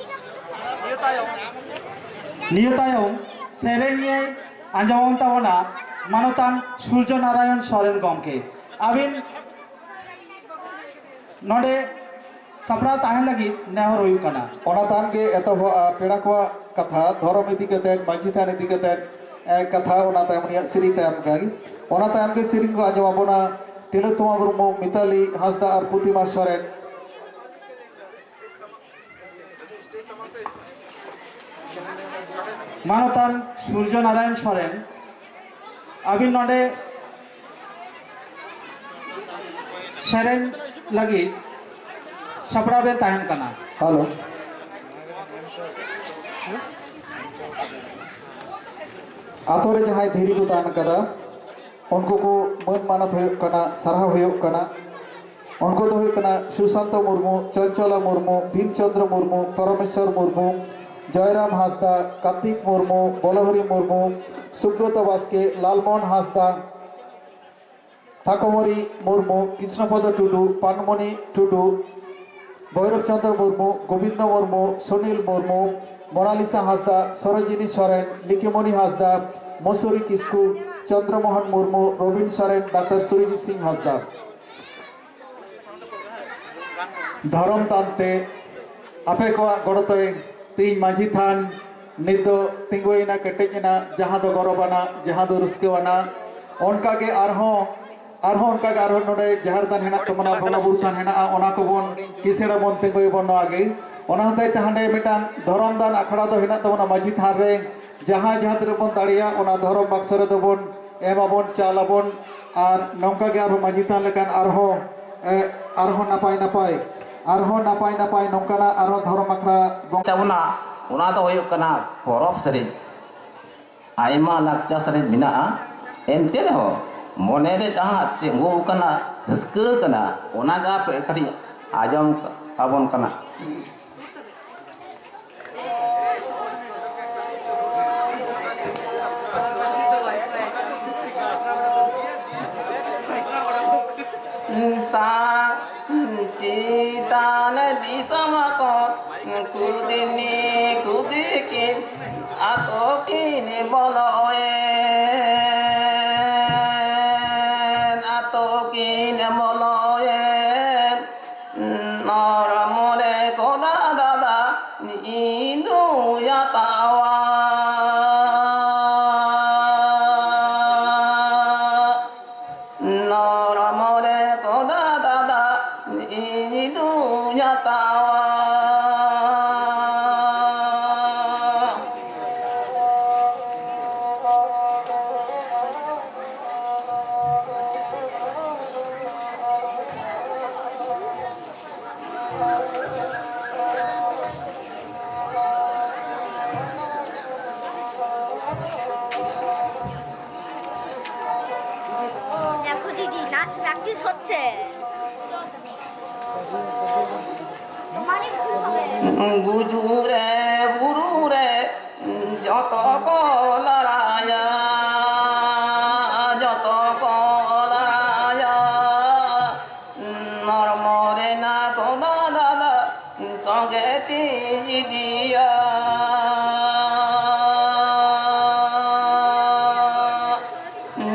ᱱᱤᱭᱟᱹ ᱛᱟᱭᱚᱢ ᱥᱮᱨᱮᱧ ᱮ ᱟᱸᱡᱚᱢ ᱛᱟᱵᱚᱱᱟ ᱢᱟᱱᱚᱛᱟᱱ ᱥᱩᱨᱡᱚ ᱱᱟᱨᱟᱭᱚᱱ ᱥᱚᱨᱮᱱ ᱜᱚᱢᱠᱮ᱾ ᱟᱹᱵᱤᱱ ᱱᱚᱰᱮ ᱥᱟᱯᱲᱟᱣ ᱛᱟᱦᱮᱱ ᱞᱟᱹᱜᱤᱫ ᱱᱮᱦᱚᱨ ᱦᱩᱭᱩᱜ ᱠᱟᱱᱟ᱾ ᱚᱱᱟ ᱛᱟᱭᱚᱢ ᱜᱮ ᱮᱛᱚᱦᱚᱵᱚᱜᱼᱟ ᱯᱮᱲᱟ ᱠᱚᱣᱟᱜ ᱠᱟᱛᱷᱟ, ᱫᱷᱚᱨᱚᱢ ᱤᱫᱤ ᱠᱟᱛᱮ, ᱢᱟᱹᱡᱷᱤ ᱛᱷᱟᱱ ᱤᱫᱤ ᱠᱟᱛᱮ, ᱮ, ᱠᱟᱛᱷᱟ, ᱚᱱᱟ ᱛᱟᱭᱚᱢ ᱩᱱᱤᱭᱟᱜ ᱥᱮᱨᱮᱧ ᱛᱟᱭᱚᱢ ᱜᱮ᱾ ᱚᱱᱟ ᱛᱟᱭᱚᱢ ᱜᱮ ᱥᱮᱨᱮᱧ ᱠᱚ ᱟᱸᱡᱚᱢ ᱟᱵᱚᱱᱟ ᱛᱤᱞᱳᱛᱛᱚᱢᱟ ᱢᱩᱨᱢᱩ, ᱢᱤᱛᱟᱞᱤ ᱦᱟᱸᱥᱫᱟ ᱟᱨ ᱯᱨᱚᱛᱤᱢᱟ ᱥᱚᱨᱮᱱ᱾ ᱢᱟᱱᱚᱛᱟᱱ ᱥᱩᱨᱡᱚ ᱱᱟᱨᱟᱭᱚᱱ ᱥᱚᱨᱮᱱ, ᱟᱹᱵᱤᱱ ᱱᱚᱰᱮ ᱥᱮᱨᱮᱧ ᱞᱟᱹᱜᱤᱫ ᱥᱟᱯᱲᱟᱣ ᱵᱮᱱ ᱛᱟᱦᱮᱱ ᱠᱟᱱᱟ᱾ ᱦᱮᱞᱳ᱾ ᱟᱛᱳ ᱨᱮ ᱡᱟᱦᱟᱸᱭ ᱫᱷᱤᱨᱤ ᱠᱚ ᱛᱟᱦᱮᱱ ᱠᱟᱫᱟ, ᱩᱱᱠᱩ ᱠᱚ ᱢᱟᱹᱱ ᱢᱟᱱᱚᱛ ᱦᱩᱭᱩᱜ ᱠᱟᱱᱟ, ᱥᱟᱨᱦᱟᱣ ᱦᱩᱭᱩᱜ ᱠᱟᱱᱟ᱾ ᱩᱱᱠᱩ ᱫᱚ ᱦᱩᱭᱩᱜ ᱠᱟᱱᱟ ᱥᱩᱥᱟᱱᱛᱚ ᱢᱩᱨᱢᱩ, ᱪᱚᱧᱪᱚᱞᱟ ᱢᱩᱨᱢᱩ, ᱵᱷᱤᱢ ᱪᱚᱸᱫᱽᱨᱚ ᱢᱩᱨᱢᱩ, ᱯᱚᱨᱚᱢᱮᱥᱣᱚᱨ ᱢᱩᱨᱢᱩ, ᱡᱚᱭᱨᱟᱢ ᱦᱟᱸᱥᱫᱟ, ᱠᱟᱨᱛᱤᱠ ᱢᱩᱨᱢᱩ, ᱵᱚᱞᱚᱦᱚᱨᱤ ᱢᱩᱨᱢᱩ, ᱥᱩᱵᱨᱚᱛᱚ ᱵᱟᱥᱠᱮ, ᱞᱟᱞᱢᱳᱦᱚᱱ ᱦᱟᱸᱥᱫᱟ, ᱛᱷᱟᱠᱚᱢᱚᱨᱤ ᱢᱩᱨᱢᱩ, ᱠᱨᱤᱥᱱᱚᱯᱚᱫᱚ ᱴᱩᱰᱩ, ᱯᱟᱱᱢᱚᱱᱤ ᱴᱩᱰᱩ, ᱵᱷᱳᱭᱨᱚᱵ ᱪᱚᱸᱫᱽᱨᱚ ᱢᱩᱨᱢᱩ, ᱜᱳᱵᱤᱱᱫᱚ ᱢᱩᱨᱢᱩ, ᱥᱩᱱᱤᱞ ᱢᱩᱨᱢᱩ, ᱢᱳᱱᱟᱞᱤᱥᱟ ᱦᱟᱸᱥᱫᱟ, ᱥᱚᱨᱳᱡᱤᱱᱤ ᱥᱚᱨᱮᱱ, ᱞᱤᱠᱤᱢᱚᱱᱤ ᱦᱟᱸᱥᱫᱟ, ᱢᱚᱥᱩᱨᱤ ᱠᱤᱥᱠᱩ, ᱪᱚᱸᱫᱽᱨᱚ ᱢᱳᱦᱚᱱ ᱢᱩᱨᱢᱩ, ᱨᱚᱵᱤᱱ ᱥᱚᱨᱮᱱ, ᱰᱟᱠᱛᱟᱨ ᱥᱩᱨᱡᱤᱛ ᱥᱤᱝ ᱦᱟᱸᱥᱫᱟ᱾ ᱫᱷᱚᱨᱚᱢ ᱛᱟᱱᱛᱮ ᱟᱯᱮ ᱠᱚᱣᱟᱜ ᱜᱚᱲᱚ ᱛᱮ ᱛᱮᱦᱮᱧ ᱢᱟᱹᱡᱷᱤ ᱛᱷᱟᱱ ᱱᱤᱛ ᱫᱚ ᱛᱤᱸᱜᱩᱭᱮᱱᱟ, ᱠᱮᱴᱮᱡ ᱮᱱᱟ, ᱡᱟᱦᱟᱸ ᱫᱚ ᱜᱚᱨᱚᱵᱟᱱᱟᱜ, ᱡᱟᱦᱟᱸ ᱫᱚ ᱨᱟᱹᱥᱠᱟᱹᱣᱟᱱᱟᱜ᱾ ᱚᱱᱠᱟᱜᱮ ᱟᱨᱦᱚᱸ, ᱟᱨᱦᱚᱸ ᱚᱱᱠᱟᱜᱮ ᱟᱨᱦᱚᱸ ᱱᱚᱰᱮ ᱡᱟᱦᱮᱨ ᱛᱷᱟᱱ ᱦᱮᱱᱟᱜ ᱛᱟᱵᱚᱱᱟ, ᱵᱚᱸᱜᱟ ᱵᱩᱨᱩ ᱛᱷᱟᱱ ᱦᱮᱱᱟᱜᱼᱟ, ᱚᱱᱟ ᱠᱚᱵᱚᱱ ᱠᱤᱥᱟᱹᱬ ᱟᱵᱚᱱ, ᱛᱤᱸᱜᱩᱭᱟᱵᱚᱱ ᱱᱚᱣᱟ ᱜᱮ᱾ ᱚᱱᱟ ᱦᱚᱛᱮᱡ ᱛᱮ ᱦᱟᱸᱰᱮ ᱢᱤᱫᱴᱟᱝ ᱫᱷᱚᱨᱚᱢ ᱫᱟᱱ ᱟᱠᱷᱲᱟ ᱫᱚ ᱦᱮᱱᱟᱜ ᱛᱟᱵᱚᱱᱟ ᱢᱟᱹᱡᱷᱤ ᱛᱷᱟᱱ ᱨᱮ, ᱡᱟᱦᱟᱸᱭ ᱡᱟᱦᱟᱸ ᱛᱤᱱᱟᱹᱜ ᱵᱚᱱ ᱫᱟᱲᱮᱭᱟᱜ, ᱚᱱᱟ ᱫᱷᱚᱨᱚᱢ ᱵᱟᱠᱥᱚ ᱨᱮᱫᱚ ᱵᱚᱱ ᱮᱢ ᱟᱵᱚᱱ, ᱪᱟᱞ ᱟᱵᱚᱱ᱾ ᱟᱨ ᱱᱚᱝᱠᱟ ᱜᱮ ᱟᱨᱦᱚᱸ ᱢᱟᱹᱡᱷᱤ ᱛᱷᱟᱱ ᱞᱮᱠᱟᱱ ᱟᱨᱦᱚᱸ, ᱮ, ᱟᱨᱦᱚᱸ ᱱᱟᱯᱟᱭ ᱱᱟᱯᱟᱭ, ᱟᱨᱦᱚᱸ ᱱᱟᱯᱟᱭ ᱱᱟᱯᱟᱭ ᱱᱚᱝᱠᱟᱱᱟᱜ ᱟᱨᱦᱚᱸ ᱫᱷᱚᱨᱚᱢ ᱟᱠᱷᱲᱟ ᱵᱚᱱ ᱛᱟᱵᱚᱱᱟ, ᱚᱱᱟ ᱫᱚ ᱦᱩᱭᱩᱜ ᱠᱟᱱᱟ ᱯᱚᱨᱚᱵᱽ ᱥᱮᱨᱮᱧ᱾ ᱟᱭᱢᱟ ᱞᱟᱠᱪᱟᱨ ᱥᱮᱨᱮᱧ ᱢᱮᱱᱟᱜᱼᱟ, ᱮᱱᱛᱮ ᱨᱮᱦᱚᱸ ᱢᱚᱱᱮ ᱨᱮ ᱡᱟᱦᱟᱸ ᱛᱤᱸᱜᱩ ᱟᱠᱟᱱᱟ, ᱨᱟᱹᱥᱠᱟᱹ ᱠᱟᱱᱟ, ᱚᱱᱟ ᱜᱮ ᱟᱯᱮ ᱠᱟᱹᱴᱤᱡ ᱟᱸᱡᱚᱢ ᱟᱵᱚᱱ ᱠᱟᱱᱟ᱾ ᱥᱟᱝ ᱪᱮᱛᱟᱱ ᱫᱤᱥᱚᱢ ᱠᱚ ᱠᱩᱫᱱᱤ ᱠᱩᱫᱤᱠᱤᱱ ᱟᱛᱳ ᱠᱤᱱ ᱵᱚᱞᱚᱭᱮᱱ, ᱟᱛᱳ ᱠᱤᱱ ᱵᱚᱞᱚᱭᱮᱱ᱾ ᱱᱚᱲ ᱢᱚᱨᱮ ᱠᱚᱫᱟ ᱫᱟᱫᱟ ᱤᱧ ᱫᱩᱧ ᱦᱟᱛᱟᱣᱟ᱾ ᱱᱚᱲ ᱢᱚᱨᱮ ᱠᱚᱫᱟ ᱫᱟᱫᱟ ᱤᱧ ᱫᱩᱧ ᱦᱟᱛᱟᱣᱟ᱾ দেখো দিদি, নাচ প্র্যাকটিস হচ্ছে। তোমারই ভুল হবে। গুজুরে বুরুরে যত কলারায়া, যত কলারায়া। ᱱᱚᱲᱢᱚ ᱨᱮᱱᱟᱜ ᱠᱚᱫᱟ ᱫᱟᱫᱟ ᱥᱚᱸᱜᱮ ᱛᱤᱧ ᱤᱫᱤᱭᱟ᱾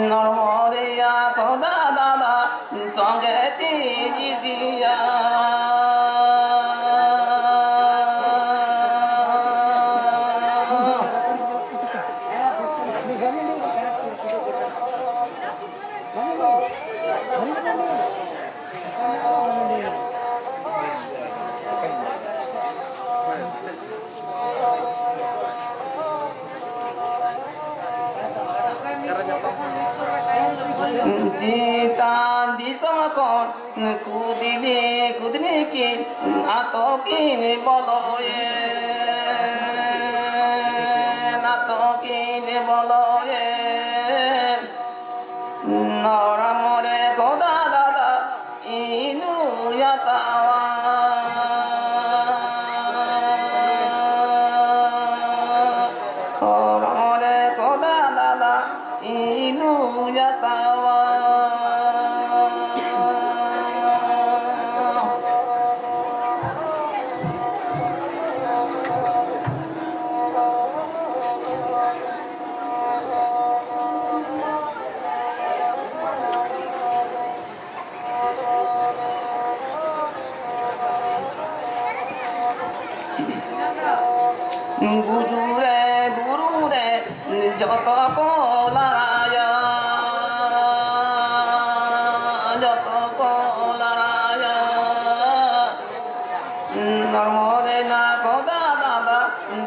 ᱱᱚᱲᱢᱚ ᱨᱮᱭᱟᱜ ᱠᱚᱫᱟ ᱫᱟᱫᱟ ᱥᱚᱸᱜᱮ ᱛᱤᱧ ᱤᱫᱤᱭᱟ᱾ ᱪᱮᱛᱟᱱ ᱫᱤᱥᱚᱢ ᱠᱷᱚᱱ ᱠᱩᱫᱽᱞᱤ ᱠᱩᱫᱽᱞᱤ ᱠᱤᱱ ᱟᱛᱳ ᱠᱤᱱ ᱵᱚᱞᱚᱭᱮᱱ, ᱟᱛᱳ ᱠᱤᱱ ᱵᱚᱞᱚᱭᱮᱱ᱾ ᱦᱚᱲᱢᱚ ᱨᱮ ᱠᱚᱫᱟ ᱫᱟᱫᱟ ᱤᱱᱩᱭᱟ ᱛᱟᱣᱟ᱾ ᱦᱚᱲᱢᱚ ᱨᱮ ᱠᱚᱫᱟ ᱫᱟᱫᱟ ᱤᱱᱩᱭᱟ ᱛᱟᱣᱟ᱾ ᱵᱩᱨᱩ ᱨᱮ, ᱵᱩᱨᱩ ᱨᱮ, ᱡᱚᱛᱚ ᱠᱚ ᱞᱟᱲᱟᱭᱟ, ᱡᱚᱛᱚ ᱠᱚ ᱞᱟᱲᱟᱭᱟ᱾ ᱦᱚᱲᱢᱚ ᱨᱮᱱᱟᱜ ᱠᱚᱫᱟ ᱫᱟᱫᱟ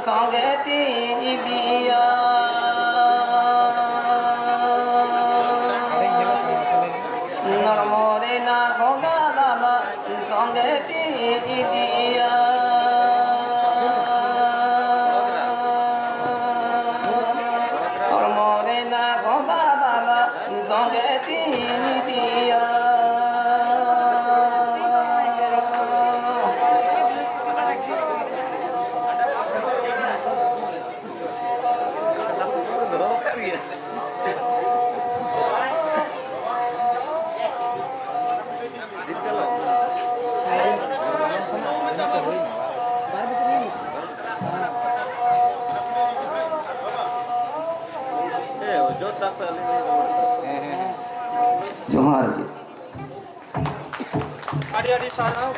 ᱥᱚᱸᱜᱮ ᱛᱤᱧ ᱤᱫᱤᱭᱟ᱾ ᱦᱚᱲᱢᱚ ᱨᱮᱱᱟᱜ ᱠᱚᱫᱟ ᱫᱟᱫᱟ ᱥᱚᱸᱜᱮ ᱛᱤᱧ ᱤᱫᱤᱭᱟ᱾ ᱦᱚᱲᱢᱚ ᱨᱮᱱᱟᱜ ᱠᱚᱫᱟ ᱫᱟᱫᱟ ᱥᱚᱸᱜᱮ ᱛᱤᱧ ᱤᱫᱤᱭᱟ᱾ ᱡᱚᱦᱟᱨ ᱜᱮ᱾ ᱟᱹᱰᱤ ᱟᱹᱰᱤ ᱥᱟᱨᱦᱟᱣ᱾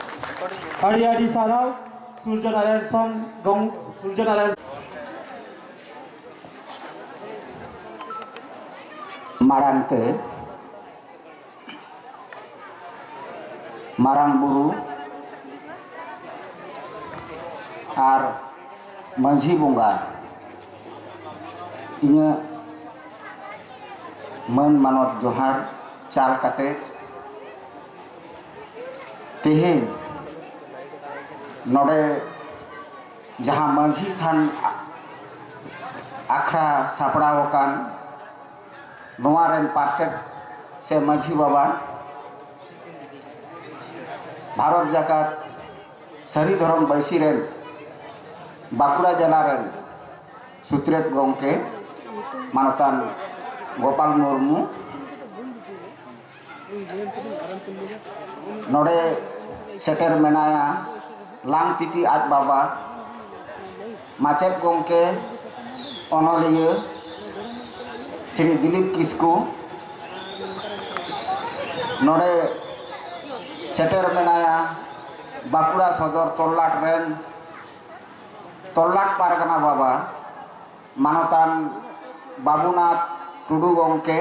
ᱟᱹᱰᱤ ᱟᱹᱰᱤ ᱥᱟᱨᱦᱟᱣ ᱥᱩᱨᱡᱚ ᱱᱟᱨᱟᱭᱚᱬ ᱥᱚᱝ ᱜᱚᱝ-, ᱥᱩᱨᱡᱚ ᱱᱟᱨᱟᱭᱚᱬ᱾ ᱢᱟᱲᱟᱝ ᱛᱮ ᱢᱟᱨᱟᱝ ᱵᱩᱨᱩ ᱟᱨ ᱢᱟᱹᱡᱷᱤ ᱵᱚᱸᱜᱟ ᱤᱧᱟᱹᱜ ᱢᱟᱹᱱ ᱢᱟᱱᱚᱛ ᱡᱚᱦᱟᱨ ᱪᱟᱞ ᱠᱟᱛᱮ, ᱛᱮᱦᱮᱧ ᱱᱚᱰᱮ ᱡᱟᱦᱟᱸ ᱢᱟᱹᱡᱷᱤ ᱛᱷᱟᱱ ᱟᱠᱷᱲᱟ ᱥᱟᱯᱲᱟᱣ ᱟᱠᱟᱱ, ᱱᱚᱣᱟ ᱨᱮᱱ ᱯᱟᱨᱥᱮᱛ ᱥᱮ ᱢᱟᱹᱡᱷᱤ ᱵᱟᱵᱟ, ᱵᱷᱟᱨᱚᱛ ᱡᱟᱠᱟᱛ ᱥᱟᱹᱨᱤ ᱫᱷᱚᱨᱚᱢ ᱵᱟᱹᱭᱥᱤ ᱨᱮᱱ ᱵᱟᱸᱠᱩᱲᱟ ᱡᱮᱞᱟ ᱨᱮᱱ ᱥᱩᱛᱨᱮᱛ ᱜᱚᱢᱠᱮ ᱢᱟᱱᱚᱛᱟᱱ ᱜᱳᱯᱟᱞ ᱢᱩᱨᱢᱩ, ᱱᱚᱰᱮ ᱥᱮᱴᱮᱨ ᱢᱮᱱᱟᱭᱟ ᱞᱟᱝᱛᱤᱛᱤ ᱟᱡ ᱵᱟᱵᱟ, ᱢᱟᱪᱮᱫ ᱜᱚᱢᱠᱮ, ᱚᱱᱚᱞᱤᱭᱟᱹ ᱥᱨᱤ ᱫᱤᱞᱤᱯ ᱠᱤᱥᱠᱩ᱾ ᱱᱚᱰᱮ ᱥᱮᱴᱮᱨ ᱢᱮᱱᱟᱭᱟ ᱵᱟᱸᱠᱩᱲᱟ ᱥᱚᱫᱚᱨ ᱛᱚᱞᱞᱟᱴ ᱨᱮᱱ ᱛᱚᱞᱞᱟᱴ ᱯᱟᱨᱜᱟᱱᱟ ᱵᱟᱵᱟ, ᱢᱟᱱᱚᱛᱟᱱ ᱵᱟᱵᱩᱱᱟᱛᱷ ᱴᱩᱰᱩ ᱜᱚᱢᱠᱮ᱾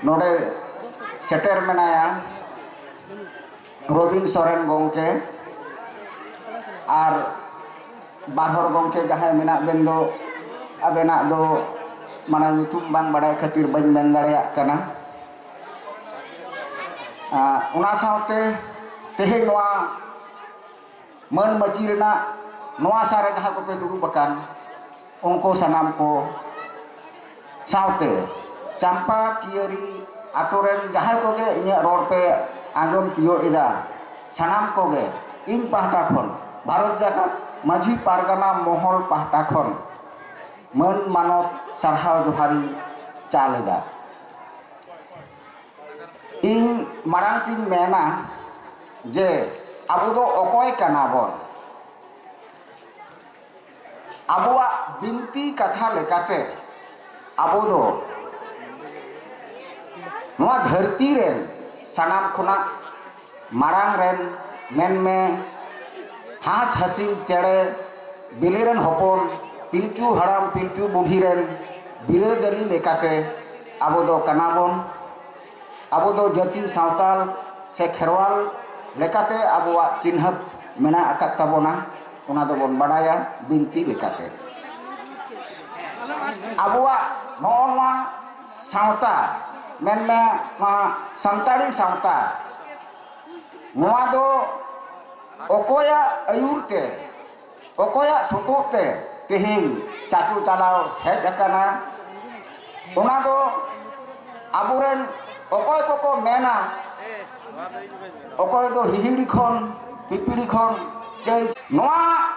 ᱱᱚᱰᱮ ᱥᱮᱴᱮᱨ ᱢᱮᱱᱟᱭᱟ ᱨᱚᱵᱤᱱ ᱥᱚᱨᱮᱱ ᱜᱚᱢᱠᱮ ᱟᱨ ᱵᱟᱨ ᱦᱚᱲ ᱜᱚᱢᱠᱮ ᱡᱟᱦᱟᱸᱭ ᱢᱮᱱᱟᱜ ᱵᱮᱱ ᱫᱚ, ᱟᱵᱮᱱᱟᱜ ᱫᱚ ᱢᱟᱱᱮ ᱧᱩᱛᱩᱢ ᱵᱟᱝ ᱵᱟᱲᱟᱭ ᱠᱷᱟᱹᱛᱤᱨ ᱵᱟᱹᱧ ᱢᱮᱱ ᱫᱟᱲᱮᱭᱟᱜ ᱠᱟᱱᱟ᱾ ᱟᱨ ᱚᱱᱟ ᱥᱟᱶᱛᱮ ᱛᱮᱦᱮᱧ ᱱᱚᱣᱟ ᱢᱟᱹᱱ ᱢᱟᱹᱪᱤ ᱨᱮᱱᱟᱜ ᱱᱚᱣᱟ ᱥᱟᱨ ᱨᱮ ᱡᱟᱦᱟᱸ ᱠᱚᱯᱮ ᱫᱩᱲᱩᱵ ᱟᱠᱟᱱ, ᱩᱱᱠᱩ ᱥᱟᱱᱟᱢ ᱠᱚ ᱥᱟᱶᱛᱮ ᱪᱟᱢᱯᱟ ᱠᱤᱭᱟᱹᱨᱤ ᱟᱛᱳ ᱨᱮᱱ ᱡᱟᱦᱟᱸᱭ ᱠᱚᱜᱮ ᱤᱧᱟᱹᱜ ᱨᱚᱲ ᱯᱮ ᱟᱸᱡᱚᱢ ᱛᱤᱭᱳᱜ ᱮᱫᱟ, ᱥᱟᱱᱟᱢ ᱠᱚᱜᱮ ᱤᱧ ᱯᱟᱦᱴᱟ ᱠᱷᱚᱱ, ᱵᱷᱟᱨᱚᱛ ᱡᱟᱠᱟᱛ ᱢᱟᱹᱡᱷᱤ ᱯᱟᱨᱜᱟᱱᱟ ᱢᱚᱦᱚᱞ ᱯᱟᱦᱴᱟ ᱠᱷᱚᱱ ᱢᱟᱹᱱ ᱢᱟᱱᱚᱛ ᱥᱟᱨᱦᱟᱣ ᱡᱚᱦᱟᱨᱤᱧ ᱪᱟᱞ ᱮᱫᱟ᱾ ᱤᱧ ᱢᱟᱲᱟᱝ ᱛᱤᱧ ᱢᱮᱱᱟ ᱡᱮ ᱟᱵᱚ ᱫᱚ ᱚᱠᱚᱭ ᱠᱟᱱᱟ ᱵᱚᱱ? ᱟᱵᱚᱣᱟᱜ ᱵᱤᱱᱛᱤ ᱠᱟᱛᱷᱟ ᱞᱮᱠᱟᱛᱮ ᱟᱵᱚ ᱫᱚ ᱱᱚᱣᱟ ᱫᱷᱟᱹᱨᱛᱤ ᱨᱮᱱ ᱥᱟᱱᱟᱢ ᱠᱷᱚᱱᱟᱜ ᱢᱟᱲᱟᱝ ᱨᱮᱱ, ᱢᱮᱱᱢᱮ ᱦᱟᱸᱥ ᱦᱟᱹᱥᱤᱞ ᱪᱮᱬᱮ ᱵᱤᱞᱤ ᱨᱮᱱ ᱦᱚᱯᱚᱱ, ᱯᱤᱞᱪᱩ ᱦᱟᱲᱟᱢ ᱯᱤᱞᱪᱩ ᱵᱩᱰᱷᱤ ᱨᱮᱱ ᱵᱤᱨᱟᱹᱫᱟᱹᱞᱤ ᱞᱮᱠᱟᱛᱮ ᱟᱵᱚ ᱫᱚ ᱠᱟᱱᱟ ᱵᱚᱱ᱾ ᱟᱵᱚ ᱫᱚ ᱡᱟᱹᱛᱤ ᱥᱟᱶᱛᱟᱞ ᱥᱮ ᱠᱷᱮᱨᱣᱟᱞ ᱞᱮᱠᱟᱛᱮ ᱟᱵᱚᱣᱟᱜ ᱪᱤᱱᱦᱟᱹᱯ ᱢᱮᱱᱟᱜ ᱟᱠᱟᱫ ᱛᱟᱵᱚᱱᱟ, ᱚᱱᱟ ᱫᱚᱵᱚᱱ ᱵᱟᱰᱟᱭᱟ ᱵᱤᱱᱛᱤ ᱞᱮᱠᱟᱛᱮ᱾ ᱟᱵᱚᱣᱟᱜ ᱱᱚᱜᱼᱚ ᱱᱚᱣᱟ ᱥᱟᱶᱛᱟ, ᱢᱮᱱᱢᱮ ᱱᱚᱣᱟ ᱥᱟᱱᱛᱟᱲᱤ ᱥᱟᱶᱛᱟ, ᱱᱚᱣᱟ ᱫᱚ ᱚᱠᱚᱭᱟᱜ ᱟᱹᱭᱩᱨ ᱛᱮ, ᱚᱠᱚᱭᱟᱜ ᱥᱩᱛᱩᱜ ᱛᱮ ᱛᱮᱦᱮᱧ ᱪᱟᱪᱳ ᱪᱟᱞᱟᱣ ᱦᱮᱡ ᱟᱠᱟᱱᱟ? ᱚᱱᱟ ᱫᱚ ᱟᱵᱚᱨᱮᱱ ᱚᱠᱚᱭ ᱠᱚᱠᱚ ᱢᱮᱱᱟ, ᱚᱠᱚᱭ ᱫᱚ ᱦᱤᱦᱤᱲᱤ ᱠᱷᱚᱱ, ᱯᱤᱯᱤᱲᱤ ᱠᱷᱚᱱ ᱪᱟᱹᱭ, ᱱᱚᱣᱟ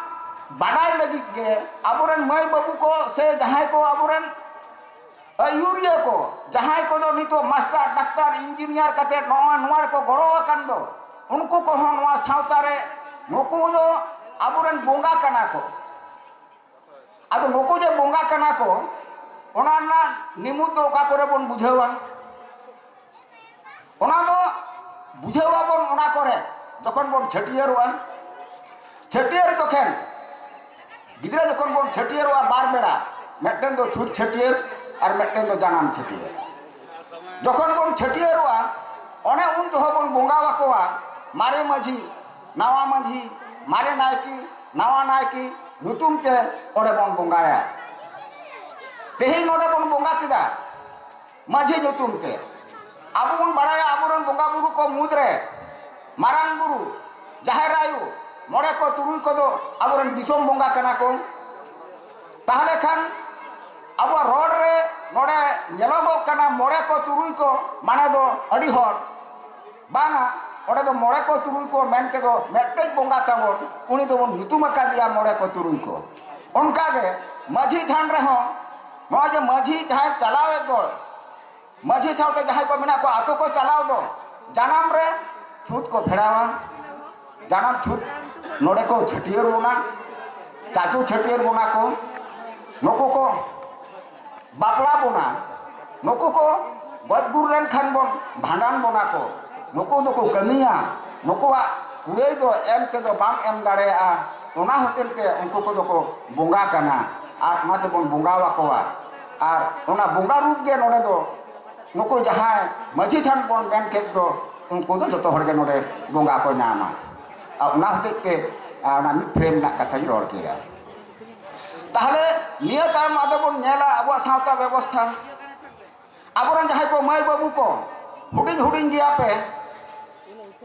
ᱵᱟᱰᱟᱭ ᱞᱟᱹᱜᱤᱫ ᱜᱮ ᱟᱵᱚᱨᱮᱱ ᱢᱟᱹᱭ ᱵᱟᱹᱵᱩ ᱠᱚ ᱥᱮ ᱡᱟᱦᱟᱸᱭ ᱠᱚ ᱟᱵᱚᱨᱮᱱ ᱟᱹᱭᱩᱨᱤᱭᱟᱹ ᱠᱚ, ᱡᱟᱦᱟᱸᱭ ᱠᱚᱫᱚ ᱱᱤᱛᱚᱜ ᱢᱟᱥᱴᱟᱨ, ᱰᱟᱠᱛᱟᱨ, ᱤᱧᱡᱤᱱᱤᱭᱟᱨ ᱠᱟᱛᱮ ᱱᱚᱣᱟ, ᱱᱚᱣᱟ ᱨᱮᱠᱚ ᱜᱚᱲᱚ ᱟᱠᱟᱱ ᱫᱚ, ᱩᱱᱠᱩ ᱠᱚᱦᱚᱸ ᱱᱚᱣᱟ ᱥᱟᱶᱛᱟ ᱨᱮ, ᱱᱩᱠᱩ ᱫᱚ ᱟᱵᱚᱨᱮᱱ ᱵᱚᱸᱜᱟ ᱠᱟᱱᱟ ᱠᱚ᱾ ᱟᱫᱚ ᱱᱩᱠᱩ ᱡᱮ ᱵᱚᱸᱜᱟ ᱠᱟᱱᱟ ᱠᱚ, ᱚᱱᱟ ᱨᱮᱱᱟᱜ ᱱᱤᱢᱩᱫ ᱫᱚ ᱚᱠᱟ ᱠᱚᱨᱮ ᱵᱚᱱ ᱵᱩᱡᱷᱟᱹᱣᱟ? ᱚᱱᱟ ᱫᱚ ᱵᱩᱡᱷᱟᱹᱣ ᱟᱵᱚᱱ ᱚᱱᱟ ᱠᱚᱨᱮ, ᱡᱚᱠᱷᱚᱱ ᱵᱚᱱ ᱪᱷᱟᱹᱴᱭᱟᱹᱨᱚᱜᱼᱟ᱾ ᱪᱷᱟᱹᱴᱭᱟᱹᱨ ᱡᱚᱠᱷᱮᱱ, ᱜᱤᱫᱽᱨᱟᱹ ᱡᱚᱠᱷᱚᱱ ᱵᱚᱱ ᱪᱷᱟᱹᱴᱭᱟᱹᱨᱚᱜᱼᱟ ᱵᱟᱨ ᱵᱮᱲᱟ, ᱢᱤᱫᱴᱮᱱ ᱫᱚ ᱪᱷᱩᱛ ᱪᱷᱟᱹᱴᱭᱟᱹᱨ ᱟᱨ ᱢᱤᱫᱴᱮᱱ ᱫᱚ ᱡᱟᱱᱟᱢ ᱪᱷᱟᱹᱴᱭᱟᱹᱨ᱾ ᱡᱚᱠᱷᱚᱱ ᱵᱚᱱ ᱪᱷᱟᱹᱴᱭᱟᱹᱨᱚᱜᱼᱟ, ᱚᱱᱮ ᱩᱱ ᱡᱚᱦᱚᱜ ᱵᱚᱱ ᱵᱚᱸᱜᱟ ᱟᱠᱚᱣᱟ ᱢᱟᱨᱮ ᱢᱟᱹᱡᱷᱤ, ᱱᱟᱣᱟ ᱢᱟᱹᱡᱷᱤ, ᱢᱟᱨᱮ ᱱᱟᱭᱠᱮ, ᱱᱟᱣᱟ ᱱᱟᱭᱠᱮ ᱧᱩᱛᱩᱢ ᱛᱮ ᱚᱸᱰᱮ ᱵᱚᱱ ᱵᱚᱸᱜᱟᱭᱟ᱾ ᱛᱮᱦᱮᱧ ᱱᱚᱰᱮ ᱵᱚᱱ ᱵᱚᱸᱜᱟ ᱠᱮᱫᱟ ᱢᱟᱹᱡᱷᱤ ᱧᱩᱛᱩᱢ ᱛᱮ᱾ ᱟᱵᱚ ᱵᱚᱱ ᱵᱟᱲᱟᱭᱟ ᱟᱵᱚᱨᱮᱱ ᱵᱚᱸᱜᱟ ᱵᱩᱨᱩ ᱠᱚ ᱢᱩᱫᱽᱨᱮ ᱢᱟᱨᱟᱝ ᱵᱩᱨᱩ, ᱡᱟᱦᱮᱨ ᱟᱭᱳ, ᱢᱚᱬᱮ ᱠᱚ ᱛᱩᱨᱩᱭ ᱠᱚᱫᱚ ᱟᱵᱚᱨᱮᱱ ᱫᱤᱥᱚᱢ ᱵᱚᱸᱜᱟ ᱠᱟᱱᱟ ᱠᱚ᱾ ᱛᱟᱦᱚᱞᱮ ᱠᱷᱟᱱ ᱟᱵᱚᱣᱟᱜ ᱨᱚᱲ ᱨᱮ ᱱᱚᱰᱮ ᱧᱮᱞᱚᱜᱚᱜ ᱠᱟᱱᱟ ᱢᱚᱬᱮ ᱠᱚ ᱛᱩᱨᱩᱭ ᱠᱚ ᱢᱟᱱᱮ ᱫᱚ ᱟᱹᱰᱤ ᱦᱚᱲ ᱵᱟᱝᱟ, ᱚᱸᱰᱮ ᱫᱚ ᱢᱚᱬᱮ ᱠᱚ ᱛᱩᱨᱩᱭ ᱠᱚ ᱢᱮᱱ ᱛᱮᱫᱚ ᱢᱤᱫᱴᱮᱡ ᱵᱚᱸᱜᱟ ᱛᱟᱵᱚᱱ, ᱩᱱᱤ ᱫᱚᱵᱚᱱ ᱧᱩᱛᱩᱢ ᱟᱠᱟᱫᱮᱭᱟ ᱢᱚᱬᱮ ᱠᱚ ᱛᱩᱨᱩᱭ ᱠᱚ᱾ ᱚᱱᱠᱟᱜᱮ ᱢᱟᱹᱡᱷᱤ ᱛᱷᱟᱱ ᱨᱮᱦᱚᱸ ᱱᱚᱜᱼᱚᱭ ᱡᱮ ᱢᱟᱹᱡᱷᱤ ᱡᱟᱦᱟᱸᱭ ᱪᱟᱞᱟᱣᱮᱫ ᱫᱚ, ᱢᱟᱹᱡᱷᱤ ᱥᱟᱶᱛᱮ ᱡᱟᱦᱟᱸᱭ ᱠᱚ ᱢᱮᱱᱟᱜ ᱠᱚᱣᱟ ᱟᱛᱳ ᱠᱚ ᱪᱟᱞᱟᱣ ᱫᱚ, ᱡᱟᱱᱟᱢ ᱨᱮ ᱪᱷᱩᱛ ᱠᱚ ᱯᱷᱮᱲᱟᱣᱟ, ᱡᱟᱱᱟᱢ ᱪᱷᱩᱛ ᱱᱚᱰᱮ ᱠᱚ ᱪᱷᱟᱹᱴᱭᱟᱹᱨ ᱵᱚᱱᱟ, ᱪᱟᱪᱳ ᱪᱷᱟᱹᱴᱭᱟᱹᱨ ᱵᱚᱱᱟ ᱠᱚ, ᱱᱩᱠᱩ ᱠᱚ ᱵᱟᱯᱞᱟ ᱵᱚᱱᱟ, ᱱᱩᱠᱩ ᱠᱚ ᱜᱚᱡ ᱜᱩᱨ ᱞᱮᱱᱠᱷᱟᱱ ᱵᱚᱱ ᱵᱷᱟᱸᱰᱟᱱ ᱵᱚᱱᱟ ᱠᱚ, ᱱᱩᱠᱩ ᱫᱚᱠᱚ ᱠᱟᱹᱢᱤᱭᱟ, ᱱᱩᱠᱩᱣᱟᱜ ᱠᱩᱲᱟᱹᱭ ᱫᱚ ᱮᱢ ᱛᱮᱫᱚ ᱵᱟᱢ ᱮᱢ ᱫᱟᱲᱮᱭᱟᱜᱼᱟ᱾ ᱚᱱᱟ ᱦᱚᱛᱮᱡ ᱛᱮ ᱩᱱᱠᱩ ᱠᱚᱫᱚ ᱠᱚ ᱵᱚᱸᱜᱟ ᱠᱟᱱᱟ ᱟᱨ ᱚᱱᱟ ᱛᱮᱵᱚᱱ ᱵᱚᱸᱜᱟ ᱟᱠᱚᱣᱟ᱾ ᱟᱨ ᱚᱱᱟ ᱵᱚᱸᱜᱟ ᱨᱩᱯ ᱜᱮ ᱱᱚᱰᱮ ᱫᱚ ᱱᱩᱠᱩ ᱡᱟᱦᱟᱸᱭ ᱢᱟᱹᱡᱷᱤ ᱛᱷᱟᱱ ᱵᱚᱱ ᱢᱮᱱ ᱠᱮᱫ ᱫᱚ, ᱩᱱᱠᱩ ᱫᱚ ᱡᱚᱛᱚ ᱦᱚᱲ ᱜᱮ ᱱᱚᱰᱮ ᱵᱚᱸᱜᱟ ᱠᱚ ᱧᱟᱢᱟ᱾ ᱟᱨ ᱚᱱᱟ ᱦᱚᱛᱮᱡ ᱛᱮ, ᱟᱨ ᱚᱱᱟ ᱢᱤᱫ ᱯᱷᱨᱮᱢ ᱨᱮᱱᱟᱜ ᱠᱟᱛᱷᱟᱧ ᱨᱚᱲ ᱠᱮᱫᱟ᱾ ᱛᱟᱦᱞᱮ ᱱᱤᱭᱟᱹ ᱛᱟᱭᱚᱢ ᱟᱫᱚ ᱵᱚᱱ ᱧᱮᱞᱟ ᱟᱵᱚᱣᱟᱜ ᱥᱟᱶᱛᱟ ᱵᱮᱵᱚᱥᱛᱷᱟ᱾ ᱟᱵᱚᱨᱮᱱ ᱡᱟᱦᱟᱸᱭ ᱠᱚ ᱢᱟᱹᱭ ᱵᱟᱹᱵᱩ ᱠᱚ ᱦᱩᱰᱤᱧ ᱦᱩᱰᱤᱧ ᱜᱮᱭᱟ ᱯᱮ,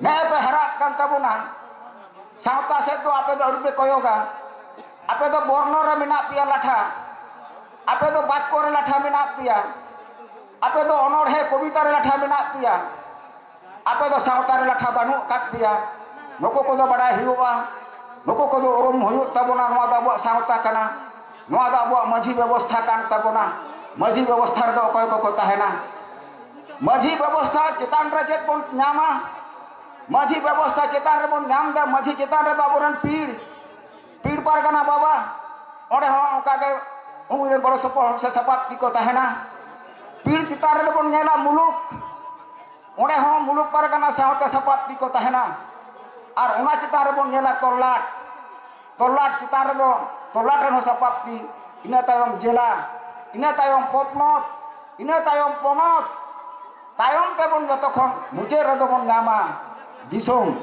ᱱᱮᱜᱼᱮ ᱯᱮ ᱦᱟᱨᱟᱜ ᱠᱟᱱ ᱛᱟᱵᱚᱱᱟ, ᱥᱟᱶᱛᱟ ᱥᱮᱫ ᱫᱚ ᱟᱯᱮ ᱫᱚ ᱟᱹᱣᱨᱤ ᱯᱮ ᱠᱚᱭᱚᱜᱟ᱾ ᱟᱯᱮ ᱫᱚ ᱵᱚᱨᱱᱚ ᱨᱮ ᱢᱮᱱᱟᱜ ᱯᱮᱭᱟ ᱞᱟᱴᱷᱟ, ᱟᱯᱮ ᱫᱚ ᱵᱟᱠᱠᱚ ᱨᱮ ᱞᱟᱴᱷᱟ ᱢᱮᱱᱟᱜ ᱯᱮᱭᱟ, ᱟᱯᱮ ᱫᱚ ᱚᱱᱚᱬᱦᱮ ᱠᱚᱵᱤᱛᱟ ᱨᱮ ᱞᱟᱴᱷᱟ ᱢᱮᱱᱟᱜ ᱯᱮᱭᱟ, ᱟᱯᱮ ᱫᱚ ᱥᱟᱶᱛᱟ ᱨᱮ ᱞᱟᱴᱷᱟ ᱵᱟᱹᱱᱩᱜ ᱟᱠᱟᱫ ᱯᱮᱭᱟ᱾ ᱱᱩᱠᱩ ᱠᱚᱫᱚ ᱵᱟᱰᱟᱭ ᱦᱩᱭᱩᱜᱼᱟ, ᱱᱩᱠᱩ ᱠᱚᱫᱚ ᱩᱨᱩᱢ ᱦᱩᱭᱩᱜ ᱛᱟᱵᱚᱱᱟ᱾ ᱱᱚᱣᱟ ᱫᱚ ᱟᱵᱚᱣᱟᱜ ᱥᱟᱶᱛᱟ ᱠᱟᱱᱟ, ᱱᱚᱣᱟ ᱫᱚ ᱟᱵᱚᱣᱟᱜ ᱢᱟᱹᱡᱷᱤ ᱵᱮᱵᱚᱥᱛᱷᱟ ᱠᱟᱱ ᱛᱟᱵᱚᱱᱟ᱾ ᱢᱟᱹᱡᱷᱤ ᱵᱮᱵᱚᱥᱛᱷᱟ ᱨᱮᱫᱚ ᱚᱠᱚᱭ ᱠᱚᱠᱚ ᱛᱟᱦᱮᱱᱟ? ᱢᱟᱹᱡᱷᱤ ᱵᱮᱵᱚᱥᱛᱷᱟ ᱪᱮᱛᱟᱱ ᱨᱮ ᱪᱮᱫ ᱵᱚᱱ ᱧᱟᱢᱟ? ᱢᱟᱹᱡᱷᱤ ᱵᱮᱵᱚᱥᱛᱷᱟ ᱪᱮᱛᱟᱱ ᱨᱮᱵᱚᱱ ᱧᱟᱢ ᱮᱫᱟ, ᱢᱟᱹᱡᱷᱤ ᱪᱮᱛᱟᱱ ᱨᱮᱫᱚ ᱟᱵᱚᱨᱮᱱ ᱯᱤᱲ, ᱯᱤᱲ ᱯᱟᱨᱜᱟᱱᱟ ᱵᱟᱵᱟ, ᱚᱸᱰᱮ ᱦᱚᱸ ᱚᱱᱠᱟ ᱜᱮ ᱩᱱᱠᱩ ᱨᱮᱱ ᱜᱚᱲᱚ ᱥᱚᱯᱚᱦᱚᱫ ᱥᱮ ᱥᱟᱯᱟᱵ ᱛᱤ ᱠᱚ ᱛᱟᱦᱮᱱᱟ᱾ ᱯᱤᱲ ᱪᱮᱛᱟᱱ ᱨᱮᱫᱚ ᱵᱚᱱ ᱧᱮᱞᱟ ᱢᱩᱞᱩᱠ, ᱚᱸᱰᱮ ᱦᱚᱸ ᱢᱩᱞᱩᱠ ᱯᱟᱨᱜᱟᱱᱟ ᱥᱟᱶᱛᱮ ᱥᱟᱯᱟᱵ ᱛᱤ ᱠᱚ ᱛᱟᱦᱮᱱᱟ᱾ ᱟᱨ ᱚᱱᱟ ᱪᱮᱛᱟᱱ ᱨᱮᱵᱚᱱ ᱧᱮᱞᱟ ᱛᱚᱞᱞᱟᱴ, ᱛᱚᱞᱞᱟᱴ ᱪᱮᱛᱟᱱ ᱨᱮᱫᱚ ᱛᱚᱞᱞᱟᱴ ᱨᱮᱱ ᱦᱚᱸ ᱥᱟᱯᱟᱵ ᱛᱤ, ᱤᱱᱟᱹ ᱛᱟᱭᱚᱢ ᱡᱮᱞᱟ, ᱤᱱᱟᱹ ᱛᱟᱭᱚᱢ ᱯᱚᱛᱱᱚᱛ, ᱤᱱᱟᱹ ᱛᱟᱭᱚᱢ ᱯᱚᱱᱚᱛ, ᱛᱟᱭᱚᱢ ᱛᱮᱵᱚᱱ ᱡᱚᱛᱚ ᱠᱷᱚᱱ ᱢᱩᱪᱟᱹᱫ ᱨᱮᱫᱚ ᱵᱚᱱ ᱧᱟᱢᱟ ᱫᱤᱥᱚᱢ᱾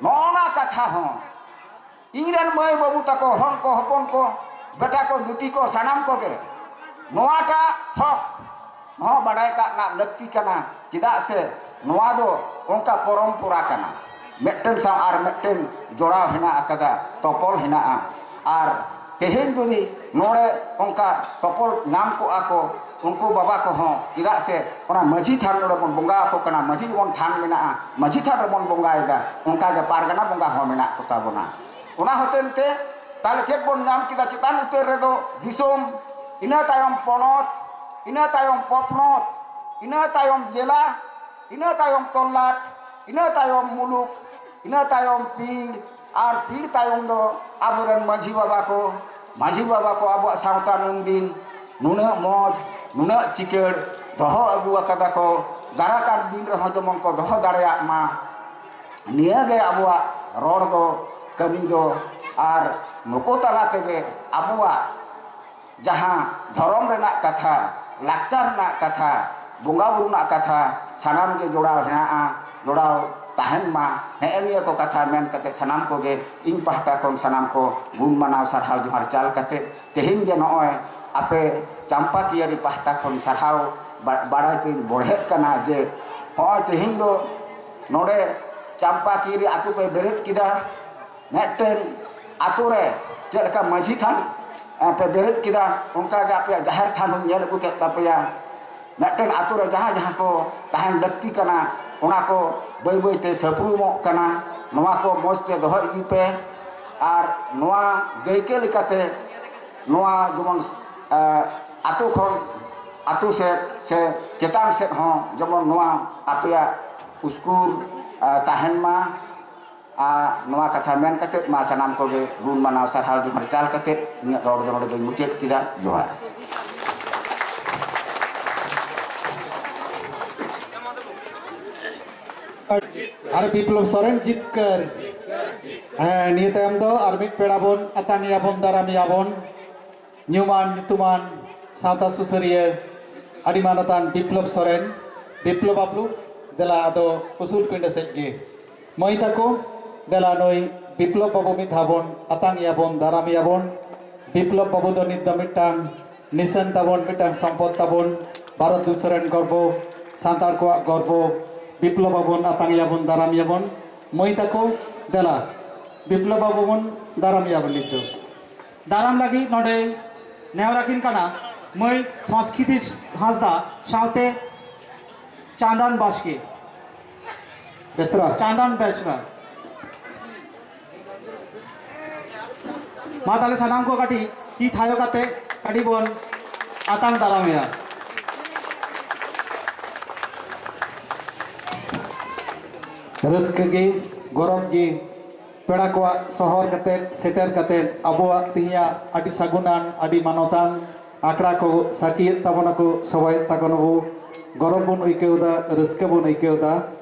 ᱱᱚᱜᱼᱚ ᱱᱟ ᱠᱟᱛᱷᱟ ᱦᱚᱸ ᱤᱧ ᱨᱮᱱ ᱢᱟᱹᱭ ᱵᱟᱹᱵᱩ ᱛᱟᱠᱚ, ᱦᱚᱱ ᱠᱚ, ᱦᱚᱯᱚᱱ ᱠᱚ, ᱵᱮᱴᱟ ᱠᱚ, ᱵᱤᱴᱤ ᱠᱚ, ᱥᱟᱱᱟᱢ ᱠᱚᱜᱮ ᱱᱚᱣᱟᱴᱟᱜ ᱛᱷᱚᱠ ᱦᱚᱸ ᱵᱟᱰᱟᱭ ᱠᱟᱜ ᱨᱮᱱᱟᱜ ᱞᱟᱹᱠᱛᱤ ᱠᱟᱱᱟ᱾ ᱪᱮᱫᱟᱜ ᱥᱮ ᱱᱚᱣᱟ ᱫᱚ ᱚᱱᱠᱟ ᱯᱚᱨᱚᱢᱯᱚᱨᱟ ᱠᱟᱱᱟ, ᱢᱤᱫᱴᱮᱱ ᱥᱟᱶ ᱟᱨ ᱢᱤᱫᱴᱮᱱ ᱡᱚᱲᱟᱣ ᱦᱮᱱᱟᱜ ᱟᱠᱟᱫᱟ, ᱛᱚᱯᱚᱞ ᱦᱮᱱᱟᱜᱼᱟ᱾ ᱟᱨ ᱛᱮᱦᱮᱧ ᱡᱩᱫᱤ ᱱᱚᱰᱮ ᱚᱱᱠᱟ ᱛᱚᱯᱚᱞ ᱧᱟᱢ ᱠᱚᱜᱼᱟ ᱠᱚ, ᱩᱱᱠᱩ ᱵᱟᱵᱟ ᱠᱚᱦᱚᱸ, ᱪᱮᱫᱟᱜ ᱥᱮ ᱚᱱᱟ ᱢᱟᱹᱡᱷᱤ ᱛᱷᱟᱱ ᱨᱮᱵᱚᱱ ᱵᱚᱸᱜᱟ ᱟᱠᱚ ᱠᱟᱱᱟ, ᱢᱟᱹᱡᱷᱤ ᱡᱮᱢᱚᱱ ᱛᱷᱟᱱ ᱢᱮᱱᱟᱜᱼᱟ, ᱢᱟᱹᱡᱷᱤ ᱛᱷᱟᱱ ᱨᱮᱵᱚᱱ ᱵᱚᱸᱜᱟᱭᱮᱫᱟ, ᱚᱱᱠᱟᱜᱮ ᱯᱟᱨᱜᱟᱱᱟ ᱵᱚᱸᱜᱟ ᱦᱚᱸ ᱢᱮᱱᱟᱜ ᱠᱚᱛᱟ ᱵᱚᱱᱟ᱾ ᱚᱱᱟ ᱦᱚᱛᱮᱱ ᱛᱮ ᱛᱟᱦᱞᱮ ᱪᱮᱫ ᱵᱚᱱ ᱧᱟᱢ ᱠᱮᱫᱟ? ᱪᱮᱛᱟᱱ ᱩᱛᱟᱹᱨ ᱨᱮᱫᱚ ᱫᱤᱥᱚᱢ, ᱤᱱᱟᱹ ᱛᱟᱭᱚᱢ ᱯᱚᱱᱚᱛ, ᱤᱱᱟᱹ ᱛᱟᱭᱚᱢ ᱯᱚᱛᱱᱚᱛ, ᱤᱱᱟᱹ ᱛᱟᱭᱚᱢ ᱡᱮᱞᱟ, ᱤᱱᱟᱹ ᱛᱟᱭᱚᱢ ᱛᱚᱞᱞᱟᱴ, ᱤᱱᱟᱹ ᱛᱟᱭᱚᱢ ᱢᱩᱞᱩᱠ, ᱤᱱᱟᱹ ᱛᱟᱭᱚᱢ ᱯᱤᱲ, ᱟᱨ ᱯᱤᱲ ᱛᱟᱭᱚᱢ ᱫᱚ ᱟᱵᱚᱨᱮᱱ ᱢᱟᱹᱡᱷᱤ ᱵᱟᱵᱟ ᱠᱚ᱾ ᱢᱟᱹᱡᱷᱤ ᱵᱟᱵᱟ ᱠᱚ ᱟᱵᱚᱣᱟᱜ ᱥᱟᱶᱛᱟ ᱱᱩᱱᱫᱤᱱ ᱱᱩᱱᱟᱹᱜ ᱢᱚᱡᱽ, ᱱᱩᱱᱟᱹᱜ ᱪᱤᱠᱟᱹᱲ ᱫᱚᱦᱚ ᱟᱹᱜᱩ ᱟᱠᱟᱫᱟ ᱠᱚ, ᱫᱟᱨᱟᱭ ᱠᱟᱱ ᱫᱤᱱ ᱨᱮᱦᱚᱸ ᱡᱮᱢᱚᱱ ᱠᱚ ᱫᱚᱦᱚ ᱫᱟᱲᱮᱭᱟᱜ ᱢᱟ᱾ ᱱᱤᱭᱟᱹ ᱜᱮ ᱟᱵᱚᱣᱟᱜ ᱨᱚᱲ ᱫᱚ, ᱠᱟᱹᱢᱤ ᱫᱚ᱾ ᱟᱨ ᱱᱩᱠᱩ ᱛᱟᱞᱟ ᱛᱮᱜᱮ ᱟᱵᱚᱣᱟᱜ ᱡᱟᱦᱟᱸ ᱫᱷᱚᱨᱚᱢ ᱨᱮᱱᱟᱜ ᱠᱟᱛᱷᱟ, ᱞᱟᱠᱪᱟᱨ ᱨᱮᱱᱟᱜ ᱠᱟᱛᱷᱟ, ᱵᱚᱸᱜᱟ ᱵᱩᱨᱩ ᱨᱮᱱᱟᱜ ᱠᱟᱛᱷᱟ ᱥᱟᱱᱟᱢ ᱜᱮ ᱡᱚᱲᱟᱣ ᱦᱮᱱᱟᱜᱼᱟ, ᱡᱚᱲᱟᱣ ᱛᱟᱦᱮᱱ ᱢᱟ᱾ ᱱᱮᱜᱼᱮ ᱱᱤᱭᱟᱹ ᱠᱚ ᱠᱟᱛᱷᱟ ᱢᱮᱱ ᱠᱟᱛᱮ ᱥᱟᱱᱟᱢ ᱠᱚᱜᱮ ᱤᱧ ᱯᱟᱦᱴᱟ ᱠᱷᱚᱱ ᱥᱟᱱᱟᱢ ᱠᱚ ᱜᱩᱱ ᱢᱟᱱᱟᱣ ᱥᱟᱨᱦᱟᱣ ᱡᱚᱦᱟᱨ ᱪᱟᱞ ᱠᱟᱛᱮ, ᱛᱮᱦᱮᱧ ᱡᱮ ᱱᱚᱜᱼᱚᱭ ᱟᱯᱮ ᱪᱟᱢᱯᱟᱠᱤᱭᱟᱹᱨᱤ ᱯᱟᱦᱴᱟ ᱠᱷᱚᱱ ᱥᱟᱨᱦᱟᱣ ᱵᱟ-, ᱵᱟᱲᱟᱭ ᱛᱮᱧ ᱵᱚᱲᱦᱮᱜ ᱠᱟᱱᱟ ᱡᱮ ᱱᱚᱜᱼᱚᱭ ᱛᱮᱦᱮᱧ ᱫᱚ ᱱᱚᱰᱮ ᱪᱟᱢᱯᱟᱠᱤᱭᱟᱹᱨᱤ ᱟᱛᱳ ᱯᱮ ᱵᱮᱨᱮᱫ ᱠᱮᱫᱟ, ᱢᱤᱫᱴᱮᱱ ᱟᱛᱳ ᱨᱮ ᱪᱮᱫ ᱞᱮᱠᱟ ᱢᱟᱹᱡᱷᱤ ᱛᱷᱟᱱ, ᱮ, ᱯᱮ ᱵᱮᱨᱮᱫ ᱠᱮᱫᱟ, ᱚᱱᱠᱟ ᱜᱮ ᱟᱯᱮᱭᱟᱜ ᱡᱟᱦᱮᱨ ᱛᱷᱟᱱ ᱦᱚᱸᱧ ᱧᱮᱞ ᱟᱹᱜᱩ ᱠᱮᱫ ᱛᱟᱯᱮᱭᱟ᱾ ᱢᱤᱫᱴᱮᱱ ᱟᱛᱳ ᱨᱮ ᱡᱟᱦᱟᱸ ᱡᱟᱦᱟᱸ ᱠᱚ ᱛᱟᱦᱮᱱ ᱞᱟᱹᱠᱛᱤ ᱠᱟᱱᱟ, ᱚᱱᱟ ᱠᱚ ᱵᱟᱹᱭ ᱵᱟᱹᱭ ᱛᱮ ᱥᱟᱹᱯᱲᱩᱢᱚᱜ ᱠᱟᱱᱟ᱾ ᱱᱚᱣᱟ ᱠᱚ ᱢᱚᱡᱽ ᱛᱮ ᱫᱚᱦᱚ ᱤᱫᱤ ᱯᱮ᱾ ᱟᱨ ᱱᱚᱣᱟ ᱫᱟᱹᱭᱠᱟᱹ ᱞᱮᱠᱟᱛᱮ ᱱᱚᱣᱟ ᱡᱮᱢᱚᱱ, ᱮ, ᱟᱛᱳ ᱠᱷᱚᱱ ᱟᱛᱳ ᱥᱮᱫ ᱥᱮ ᱪᱮᱛᱟᱱ ᱥᱮᱫ ᱦᱚᱸ ᱡᱮᱢᱚᱱ ᱱᱚᱣᱟ ᱟᱯᱮᱭᱟᱜ ᱩᱥᱠᱩᱨ, ᱮ, ᱛᱟᱦᱮᱱ ᱢᱟ᱾ ᱟᱨ ᱱᱚᱣᱟ ᱠᱟᱛᱷᱟ ᱢᱮᱱ ᱠᱟᱛᱮ ᱢᱟ ᱥᱟᱱᱟᱢ ᱠᱚᱜᱮ ᱜᱩᱱ ᱢᱟᱱᱟᱣ ᱥᱟᱨᱦᱟᱣ ᱡᱚᱦᱟᱨ ᱪᱟᱞ ᱠᱟᱛᱮ ᱤᱧᱟᱹᱜ ᱨᱚᱲ ᱫᱚ ᱱᱚᱰᱮ ᱜᱮᱧ ᱢᱩᱪᱟᱹᱫ ᱠᱮᱫᱟ᱾ ᱡᱚᱦᱟᱨ᱾ ᱟᱨ ᱵᱤᱯᱞᱚᱵ ᱥᱚᱨᱮᱱ ᱡᱤᱛᱠᱟᱹᱨ᱾ ᱦᱮᱸ, ᱱᱤᱭᱟᱹ ᱛᱟᱭᱚᱢ ᱫᱚ ᱟᱨ ᱢᱤᱫ ᱯᱮᱲᱟ ᱵᱚᱱ ᱟᱛᱟᱝ ᱮᱭᱟ ᱵᱚᱱ, ᱫᱟᱨᱟᱢ ᱮᱭᱟ ᱵᱚᱱ᱾ ᱧᱩᱢᱟᱱ ᱧᱩᱛᱩᱢᱟᱱ ᱥᱟᱶᱛᱟ ᱥᱩᱥᱟᱹᱨᱤᱭᱟᱹ ᱟᱹᱰᱤ ᱢᱟᱱᱚᱛᱟᱱ ᱵᱤᱯᱞᱚᱵ ᱥᱚᱨᱮᱱ, ᱵᱤᱯᱞᱚᱵ ᱵᱟᱹᱵᱩ, ᱫᱮᱞᱟ ᱟᱫᱚ ᱩᱥᱩᱞ ᱯᱤᱸᱰᱟᱹ ᱥᱮᱫ ᱜᱮ᱾ ᱢᱟᱹᱭ ᱛᱟᱠᱚ, ᱫᱮᱞᱟ ᱱᱩᱭ ᱵᱤᱯᱞᱚᱵ ᱵᱟᱹᱵᱩ ᱢᱤᱫ ᱫᱷᱟᱣ ᱵᱚᱱ ᱟᱛᱟᱝ ᱮᱭᱟ ᱵᱚᱱ, ᱫᱟᱨᱟᱢ ᱮᱭᱟ ᱵᱚᱱ᱾ ᱵᱤᱯᱞᱚᱵ ᱵᱟᱹᱵᱩ ᱫᱚ ᱱᱤᱛ ᱫᱚ ᱢᱤᱫᱴᱟᱝ ᱱᱤᱥᱟᱹᱱ ᱛᱟᱵᱚᱱ, ᱢᱤᱫᱴᱟᱝ ᱥᱚᱢᱯᱚᱫ ᱛᱟᱵᱚᱱ, ᱵᱷᱟᱨᱚᱛ ᱫᱤᱥᱚᱢ ᱨᱮᱱ ᱜᱚᱨᱵᱚ, ᱥᱟᱱᱛᱟᱲ ᱠᱚᱣᱟᱜ ᱜᱚᱨᱵᱚ᱾ ᱵᱤᱯᱞᱚᱵ ᱵᱟᱹᱵᱩ ᱵᱚᱱ ᱟᱛᱟᱝ ᱮᱭᱟ ᱵᱚᱱ, ᱫᱟᱨᱟᱢ ᱮᱭᱟ ᱵᱚᱱ᱾ ᱢᱟᱹᱭ ᱛᱟᱠᱚ, ᱫᱮᱞᱟ, ᱵᱤᱯᱞᱚᱵ ᱵᱟᱹᱵᱩ ᱵᱚᱱ ᱫᱟᱨᱟᱢ ᱮᱭᱟ ᱵᱚᱱ ᱱᱤᱛ ᱫᱚ᱾ ᱫᱟᱨᱟᱢ ᱞᱟᱹᱜᱤᱫ ᱱᱚᱰᱮ ᱱᱮᱦᱚᱨ ᱟᱹᱠᱤᱱ ᱠᱟᱱᱟ ᱢᱟᱹᱭ ᱥᱚᱸᱥᱠᱨᱤᱛᱤ ᱦᱟᱸᱥᱫᱟ ᱥᱟᱶᱛᱮ ᱪᱟᱸᱫᱟᱱ ᱵᱟᱥᱠᱮ᱾ ᱵᱮᱥᱨᱟ᱾ ᱪᱟᱸᱫᱟᱱ ᱵᱮᱥᱨᱟ᱾ ᱢᱟ ᱛᱟᱦᱞᱮ ᱥᱟᱱᱟᱢ ᱠᱚ ᱠᱟᱹᱴᱤᱡ ᱛᱤ ᱛᱷᱟᱭᱚ ᱠᱟᱛᱮ ᱠᱟᱹᱴᱤᱡ ᱵᱚᱱ ᱟᱛᱟᱝ ᱫᱟᱨᱟᱢ ᱮᱭᱟ᱾ ᱨᱟᱹᱥᱠᱟᱹ ᱜᱮ, ᱜᱚᱨᱚᱵᱽ ᱜᱮ, ᱯᱮᱲᱟ ᱠᱚᱣᱟᱜ ᱥᱚᱦᱚᱨ ᱠᱟᱛᱮᱫ, ᱥᱮᱴᱮᱨ ᱠᱟᱛᱮᱫ, ᱟᱵᱚᱣᱟᱜ ᱛᱮᱦᱮᱧᱟᱜ ᱟᱹᱰᱤ ᱥᱟᱹᱜᱩᱱᱟᱱ, ᱟᱹᱰᱤ ᱢᱟᱱᱚᱛᱟᱱ ᱟᱠᱷᱲᱟ ᱠᱚ ᱥᱟᱹᱠᱷᱤᱭᱮᱫ ᱛᱟᱵᱚᱱᱟᱠᱚ, ᱥᱚᱵᱷᱟᱭᱮᱫ ᱛᱟᱵᱚᱱᱟᱵᱚ᱾ ᱜᱚᱨᱚᱵᱽ ᱵᱚᱱ ᱟᱹᱭᱠᱟᱹᱣ ᱮᱫᱟ, ᱨᱟᱹᱥᱠᱟᱹ ᱵᱚᱱ ᱟᱹᱭᱠᱟᱹᱣ ᱮᱫᱟ᱾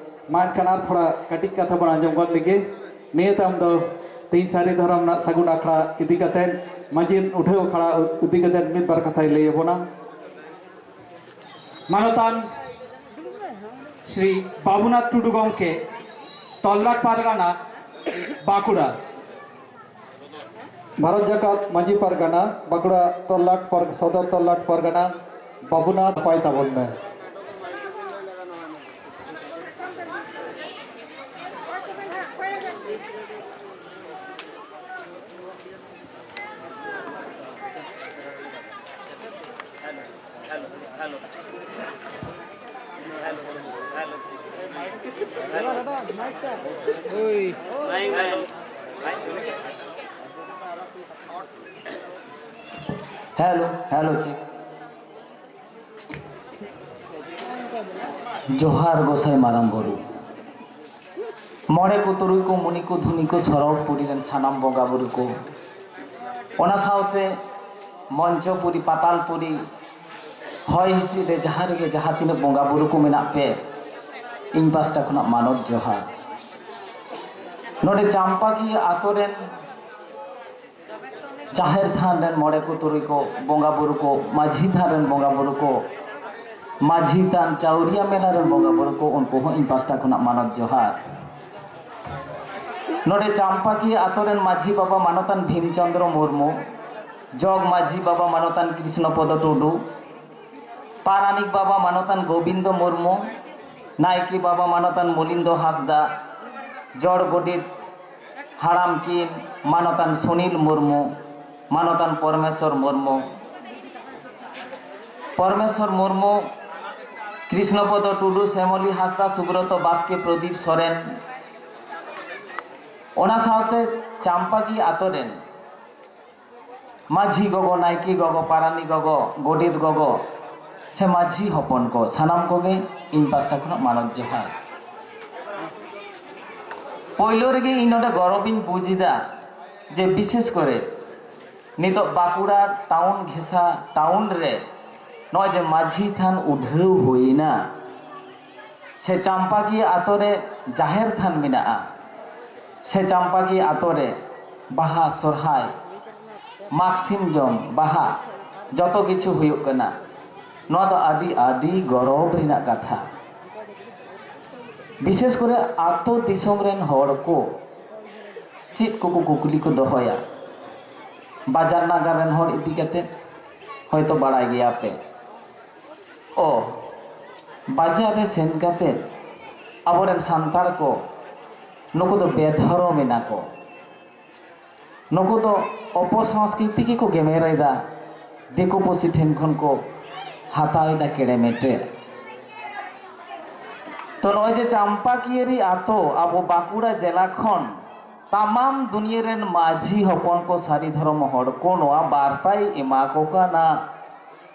ᱢᱟ ᱮᱱᱠᱷᱟᱱ ᱟᱨ ᱛᱷᱚᱲᱟ ᱠᱟᱹᱴᱤᱡ ᱠᱟᱛᱷᱟ ᱵᱚᱱ ᱟᱸᱡᱚᱢ ᱜᱚᱫ ᱞᱮᱜᱮ᱾ ᱱᱤᱭᱟᱹ ᱛᱟᱭᱚᱢ ᱫᱚ ᱛᱮᱦᱮᱧ ᱥᱟᱹᱨᱤ ᱫᱷᱚᱨᱚᱢ ᱨᱮᱱᱟᱜ ᱥᱟᱹᱜᱩᱱ ᱟᱠᱷᱲᱟ ᱤᱫᱤ ᱠᱟᱛᱮᱫ, ᱢᱟᱹᱡᱷᱤ ᱩᱴᱷᱟᱹᱣ ᱟᱠᱷᱲᱟ ᱤᱫᱤ ᱠᱟᱛᱮᱫ ᱢᱤᱫ ᱵᱟᱨ ᱠᱟᱛᱷᱟᱭ ᱞᱟᱹᱭ ᱟᱵᱚᱱᱟ᱾ ᱢᱟᱱᱚᱛᱟᱱ ᱥᱨᱤ ᱵᱟᱵᱩᱱᱟᱛᱷ ᱴᱩᱰᱩ ᱜᱚᱢᱠᱮ, ᱛᱚᱞᱞᱟᱴ ᱯᱟᱨᱜᱟᱱᱟ, ᱵᱟᱸᱠᱩᱲᱟ᱾ ᱵᱷᱟᱨᱚᱛ ᱡᱟᱠᱟᱛ ᱢᱟᱹᱡᱷᱤ ᱯᱟᱨᱜᱟᱱᱟ, ᱵᱟᱸᱠᱩᱲᱟ ᱛᱚᱞᱞᱟᱴ ᱯᱟᱨ-, ᱥᱚᱫᱚᱨ ᱛᱚᱞᱞᱟᱴ ᱯᱟᱨᱜᱟᱱᱟ, ᱵᱟᱵᱩᱱᱟᱛᱷ ᱯᱟᱭ ᱛᱟᱵᱚᱱ ᱢᱮ᱾ Hello, hello, check. ᱡᱚᱦᱟᱨ ᱜᱚᱸᱥᱟᱭ ᱢᱟᱨᱟᱝ ᱵᱩᱨᱩ, ᱢᱚᱬᱮ ᱠᱚ ᱛᱩᱨᱩᱭ ᱠᱚ ᱢᱩᱱᱤ ᱠᱚ ᱫᱷᱩᱱᱤ ᱠᱚ ᱥᱚᱨᱚᱜᱽ ᱯᱩᱨᱤ ᱨᱮᱱ ᱥᱟᱱᱟᱢ ᱵᱚᱸᱜᱟ ᱵᱩᱨᱩ ᱠᱚ, ᱚᱱᱟ ᱥᱟᱶᱛᱮ ᱢᱚᱧᱪᱚᱯᱩᱨᱤ, ᱯᱟᱛᱟᱞᱯᱩᱨᱤ, ᱦᱚᱭ ᱦᱤᱸᱥᱤᱫ ᱨᱮ ᱡᱟᱦᱟᱸ ᱨᱮᱜᱮ ᱡᱟᱦᱟᱸ ᱛᱤᱱᱟᱹᱜ ᱵᱚᱸᱜᱟ ᱵᱩᱨᱩ ᱠᱚ ᱢᱮᱱᱟᱜ ᱯᱮ, ᱤᱧ ᱯᱟᱥᱴᱟ ᱠᱷᱚᱱᱟᱜ ᱢᱟᱱᱚᱛ ᱡᱚᱦᱟᱨ᱾ ᱱᱚᱰᱮ ᱪᱟᱢᱯᱟᱠᱤᱭᱟᱹ ᱟᱛᱳ ᱨᱮᱱ ᱡᱟᱦᱮᱨ ᱛᱷᱟᱱ ᱨᱮᱱ ᱢᱚᱬᱮ ᱠᱚ ᱛᱩᱨᱩᱭ ᱠᱚ ᱵᱚᱸᱜᱟ ᱵᱩᱨᱩ ᱠᱚ, ᱢᱟᱹᱡᱷᱤ ᱛᱷᱟᱱ ᱨᱮᱱ ᱵᱚᱸᱜᱟ ᱵᱩᱨᱩ ᱠᱚ, ᱢᱟᱹᱡᱷᱤ ᱛᱷᱟᱱ ᱪᱟᱣᱨᱤᱭᱟ ᱢᱮᱞᱟ ᱨᱮᱱ ᱵᱚᱸᱜᱟ ᱵᱩᱨᱩ ᱠᱚ, ᱩᱱᱠᱩ ᱦᱚᱸ ᱤᱧ ᱯᱟᱥᱴᱟ ᱠᱷᱚᱱᱟᱜ ᱢᱟᱱᱚᱛ ᱡᱚᱦᱟᱨ᱾ ᱱᱚᱰᱮ ᱪᱟᱢᱯᱟᱠᱤᱭᱟᱹ ᱟᱛᱳ ᱨᱮᱱ ᱢᱟᱹᱡᱷᱤ ᱵᱟᱵᱟ ᱢᱟᱱᱚᱛᱟᱱ ᱵᱷᱤᱢ ᱪᱚᱸᱫᱽᱨᱚ ᱢᱩᱨᱢᱩ, ᱡᱚᱜᱽ ᱢᱟᱹᱡᱷᱤ ᱵᱟᱵᱟ ᱢᱟᱱᱚᱛᱟᱱ ᱠᱨᱤᱥᱱᱚ ᱯᱚᱫᱚ ᱴᱩᱰᱩ, ᱯᱟᱨᱟᱱᱤᱠ ᱵᱟᱵᱟ ᱢᱟᱱᱚᱛᱟᱱ ᱜᱳᱵᱤᱱᱫᱚ ᱢᱩᱨᱢᱩ, ᱱᱟᱭᱠᱮ ᱵᱟᱵᱟ ᱢᱟᱱᱚᱛᱟᱱ ᱢᱚᱞᱤᱱᱫᱚ ᱦᱟᱸᱥᱫᱟ, ᱡᱚᱲ ᱜᱚᱰᱮᱛ ᱦᱟᱲᱟᱢ ᱠᱤᱱ ᱢᱟᱱᱚᱛᱟᱱ ᱥᱩᱱᱤᱞ ᱢᱩᱨᱢᱩ, ᱢᱟᱱᱚᱛᱟᱱ ᱯᱚᱨᱢᱮᱥᱚᱨ ᱢᱩᱨᱢᱩ, ᱯᱚᱨᱢᱮᱥᱚᱨ ᱢᱩᱨᱢᱩ, ᱠᱨᱤᱥᱱᱚᱯᱚᱫᱚ ᱴᱩᱰᱩ, ᱥᱮᱢᱚᱞᱤ ᱦᱟᱸᱥᱫᱟ, ᱥᱩᱵᱨᱚᱛᱚ ᱵᱟᱥᱠᱮ, ᱯᱨᱚᱫᱤᱯ ᱥᱚᱨᱮᱱ, ᱚᱱᱟ ᱥᱟᱶᱛᱮ ᱪᱟᱢᱯᱟᱠᱤ ᱟᱛᱳ ᱨᱮᱱ ᱢᱟᱹᱡᱷᱤ ᱜᱚᱜᱚ, ᱱᱟᱭᱠᱮ ᱜᱚᱜᱚ, ᱯᱟᱨᱟᱱᱤᱠ ᱜᱚᱜᱚ, ᱜᱚᱰᱮᱛ ᱜᱚᱜᱚ ᱥᱮ ᱢᱟᱹᱡᱷᱤ ᱦᱚᱯᱚᱱ ᱠᱚ, ᱥᱟᱱᱟᱢ ᱠᱚᱜᱮ ᱤᱧ ᱯᱟᱥᱴᱟ ᱠᱷᱚᱱᱟᱜ ᱢᱟᱱᱚᱛ ᱡᱚᱦᱟᱨ᱾ ᱯᱳᱭᱞᱳ ᱨᱮᱜᱮ ᱤᱧ ᱱᱚᱰᱮ ᱜᱚᱨᱚᱵᱤᱧ ᱵᱩᱡᱽ ᱮᱫᱟ ᱡᱮ ᱵᱤᱥᱮᱥ ᱠᱚᱨᱮ ᱱᱤᱛᱚᱜ ᱵᱟᱸᱠᱩᱲᱟ ᱴᱟᱣᱩᱱ, ᱜᱷᱮᱥᱟ ᱴᱟᱣᱩᱱ ᱨᱮ ᱱᱚᱜᱼᱚᱭ ᱡᱮ ᱢᱟᱹᱡᱷᱤ ᱛᱷᱟᱱ ᱩᱰᱷᱟᱹᱣ ᱦᱩᱭᱱᱟ, ᱥᱮ ᱪᱟᱢᱯᱟᱠᱤᱭᱟᱹ ᱟᱛᱳ ᱨᱮ ᱡᱟᱦᱮᱨ ᱛᱷᱟᱱ ᱢᱮᱱᱟᱜᱼᱟ, ᱥᱮ ᱪᱟᱢᱯᱟᱠᱤᱭᱟᱹ ᱟᱛᱳ ᱨᱮ ᱵᱟᱦᱟ, ᱥᱚᱨᱦᱟᱭ, ᱢᱟᱜᱽ ᱥᱤᱢ ᱡᱚᱢ, ᱵᱟᱦᱟ, ᱡᱚᱛᱚ ᱠᱤᱪᱷᱩ ᱦᱩᱭᱩᱜ ᱠᱟᱱᱟ᱾ ᱱᱚᱣᱟ ᱫᱚ ᱟᱹᱰᱤ, ᱟᱹᱰᱤ ᱜᱚᱨᱚᱵᱽ ᱨᱮᱱᱟᱜ ᱠᱟᱛᱷᱟ᱾ ᱵᱤᱥᱮᱥ ᱠᱚᱨᱮ ᱟᱛᱳ ᱫᱤᱥᱚᱢ ᱨᱮᱱ ᱦᱚᱲ ᱠᱚ ᱪᱮᱫ ᱠᱚᱠᱚ ᱠᱩᱠᱞᱤ ᱠᱚ ᱫᱚᱦᱚᱭᱟ, ᱵᱟᱡᱟᱨ ᱱᱟᱜᱟᱨ ᱨᱮᱱ ᱦᱚᱲ ᱤᱫᱤ ᱠᱟᱛᱮ ᱦᱚᱭᱛᱳ ᱵᱟᱲᱟᱭ ᱜᱮᱭᱟ ᱯᱮ᱾ ᱚ, ᱵᱟᱡᱟᱨ ᱨᱮ ᱥᱮᱱ ᱠᱟᱛᱮ ᱟᱵᱚᱨᱮᱱ ᱥᱟᱱᱛᱟᱲ ᱠᱚ ᱱᱩᱠᱩ ᱫᱚ ᱵᱮᱫᱷᱚᱨᱚᱢ ᱮᱱᱟ ᱠᱚ᱾ ᱱᱩᱠᱩ ᱫᱚ ᱚᱯᱚᱥᱚᱝᱥᱠᱨᱤᱛᱤ ᱜᱮᱠᱚ ᱜᱮᱢᱮᱨ ᱮᱫᱟ, ᱫᱤᱠᱩ ᱯᱩᱥᱤ ᱴᱷᱮᱱ ᱠᱷᱚᱱ ᱠᱚ ᱦᱟᱛᱟᱣ ᱮᱫᱟ ᱠᱮᱲᱮ ᱢᱮᱴᱮ᱾ ᱛᱚ, ᱱᱚᱜᱼᱚᱭ ᱡᱮ ᱪᱟᱢᱯᱟᱠᱤᱭᱟᱹᱨᱤ ᱟᱛᱳ ᱟᱵᱚ ᱵᱟᱸᱠᱩᱲᱟ ᱡᱮᱞᱟ ᱠᱷᱚᱱ ᱛᱟᱢᱟᱢ ᱫᱩᱱᱤᱭᱟᱹ ᱨᱮᱱ ᱢᱟᱹᱡᱷᱤ ᱦᱚᱯᱚᱱ ᱠᱚ, ᱥᱟᱹᱨᱤ ᱫᱷᱚᱨᱚᱢ ᱦᱚᱲ ᱠᱚ ᱱᱚᱣᱟ ᱵᱟᱨᱛᱟᱭ ᱮᱢᱟ ᱠᱚ ᱠᱟᱱᱟ,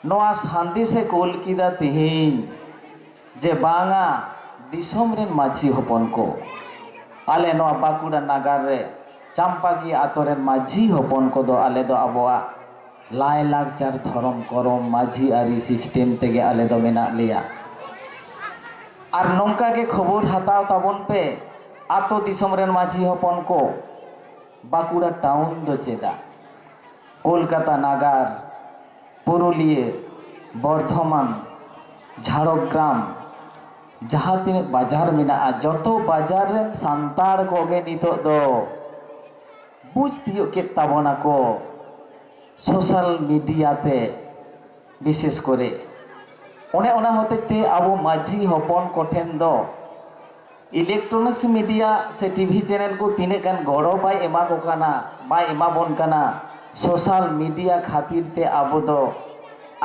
ᱱᱚᱣᱟ ᱥᱟᱸᱫᱮᱥᱮ ᱠᱳᱞ ᱠᱮᱫᱟ ᱛᱮᱦᱮᱧ᱾ ᱡᱮ ᱵᱟᱝᱟ, ᱫᱤᱥᱚᱢ ᱨᱮᱱ ᱢᱟᱹᱡᱷᱤ ᱦᱚᱯᱚᱱ ᱠᱚ, ᱟᱞᱮ ᱱᱚᱣᱟ ᱵᱟᱸᱠᱩᱲᱟ ᱱᱟᱜᱟᱨ ᱨᱮ ᱪᱟᱢᱯᱟᱠᱤ ᱟᱛᱳ ᱨᱮᱱ ᱢᱟᱹᱡᱷᱤ ᱦᱚᱯᱚᱱ ᱠᱚᱫᱚ ᱟᱞᱮ ᱫᱚ ᱟᱵᱚᱣᱟᱜ ᱞᱟᱭᱼᱞᱟᱠᱪᱟᱨ, ᱫᱷᱚᱨᱚᱢ ᱠᱚᱨᱚᱢ, ᱢᱟᱹᱡᱷᱤ ᱟᱹᱨᱤ system ᱛᱮᱜᱮ ᱟᱞᱮ ᱫᱚ ᱢᱮᱱᱟᱜ ᱞᱮᱭᱟ᱾ ᱟᱨ ᱱᱚᱝᱠᱟ ᱜᱮ ᱠᱷᱚᱵᱚᱨ ᱦᱟᱛᱟᱣ ᱛᱟᱵᱚᱱ ᱯᱮ, ᱟᱛᱳ ᱫᱤᱥᱚᱢ ᱨᱮᱱ ᱢᱟᱹᱡᱷᱤ ᱦᱚᱯᱚᱱ ᱠᱚ, ᱵᱟᱸᱠᱩᱲᱟ ᱴᱟᱣᱩᱱ ᱫᱚ ᱪᱮᱫᱟᱜ, ᱠᱳᱞᱠᱟᱛᱟ ᱱᱟᱜᱟᱨ, ᱯᱩᱨᱩᱞᱤᱭᱟᱹ, ᱵᱚᱨᱫᱷᱚᱢᱟᱱ, ᱡᱷᱟᱲᱜᱨᱟᱢ, ᱡᱟᱦᱟᱸ ᱛᱤᱱᱟᱹᱜ ᱵᱟᱡᱟᱨ ᱢᱮᱱᱟᱜᱼᱟ, ᱡᱚᱛᱚ ᱵᱟᱡᱟᱨ ᱨᱮᱱ ᱥᱟᱱᱛᱟᱲ ᱠᱚᱜᱮ ᱱᱤᱛᱚᱜ ᱫᱚ ᱵᱩᱡᱽ ᱛᱤᱭᱳᱜ ᱠᱮᱫ ᱛᱟᱵᱚᱱᱟᱠᱚ ᱥᱳᱥᱟᱞ ᱢᱤᱰᱤᱭᱟ ᱛᱮ᱾ ᱵᱤᱥᱮᱥ ᱠᱚᱨᱮ ᱚᱱᱮ ᱚᱱᱟ ᱦᱚᱛᱮᱡ ᱛᱮ ᱟᱵᱚ ᱢᱟᱹᱡᱷᱤ ᱦᱚᱯᱚᱱ ᱠᱚᱴᱷᱮᱱ ᱫᱚ electronics media ᱥᱮ TV channel ᱠᱚ ᱛᱤᱱᱟᱹᱜ ᱜᱟᱱ ᱜᱚᱲᱚ ᱵᱟᱭ ᱮᱢᱟ ᱠᱚ ᱠᱟᱱᱟ, ᱵᱟᱭ ᱮᱢᱟ ᱵᱚᱱ ᱠᱟᱱᱟ, ᱥᱳᱥᱟᱞ ᱢᱤᱰᱤᱭᱟ ᱠᱷᱟᱹᱛᱤᱨ ᱛᱮ ᱟᱵᱚ ᱫᱚ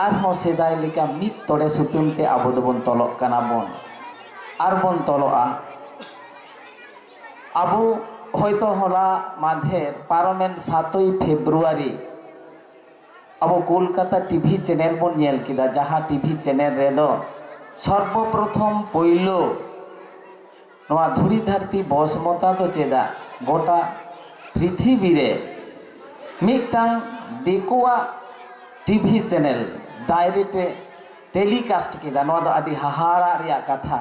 ᱟᱨᱦᱚᱸ ᱥᱮᱫᱟᱭ ᱞᱮᱠᱟ ᱢᱤᱫ ᱛᱚᱲᱮ ᱥᱩᱛᱟᱹᱢ ᱛᱮ ᱟᱵᱚ ᱫᱚᱵᱚᱱ ᱛᱚᱞᱚᱜ ᱠᱟᱱᱟ ᱵᱚᱱ, ᱟᱨ ᱵᱚᱱ ᱛᱚᱞᱚᱜᱼᱟ᱾ ᱟᱵᱚ ᱦᱚᱭᱛᱳ ᱦᱚᱞᱟ ᱢᱟᱫᱷᱮᱨ ᱯᱟᱨᱚᱢᱮᱱ ᱥᱟᱛᱳᱭ ᱯᱷᱮᱵᱽᱨᱩᱣᱟᱨᱤ ᱟᱵᱚ ᱠᱳᱞᱠᱟᱛᱟ TV channel ᱵᱚᱱ ᱧᱮᱞ ᱠᱮᱫᱟ, ᱡᱟᱦᱟᱸ TV channel ᱨᱮᱫᱚ ᱥᱚᱨᱵᱚᱯᱨᱚᱛᱷᱚᱢ ᱯᱳᱭᱞᱳ ᱱᱚᱣᱟ ᱫᱷᱩᱲᱤ ᱫᱷᱟᱹᱨᱛᱤ ᱵᱚᱥᱢᱚᱛᱟ ᱫᱚ ᱪᱮᱫᱟᱜ ᱜᱚᱴᱟ ᱯᱨᱤᱛᱷᱤᱵᱤ ᱨᱮ ᱢᱤᱫᱴᱟᱝ ᱫᱤᱠᱩᱣᱟᱜ TV channel direct ᱮ telecast ᱠᱮᱫᱟ᱾ ᱱᱚᱣᱟ ᱫᱚ ᱟᱹᱰᱤ ᱦᱟᱦᱟᱲᱟᱜ ᱨᱮᱭᱟᱜ ᱠᱟᱛᱷᱟ,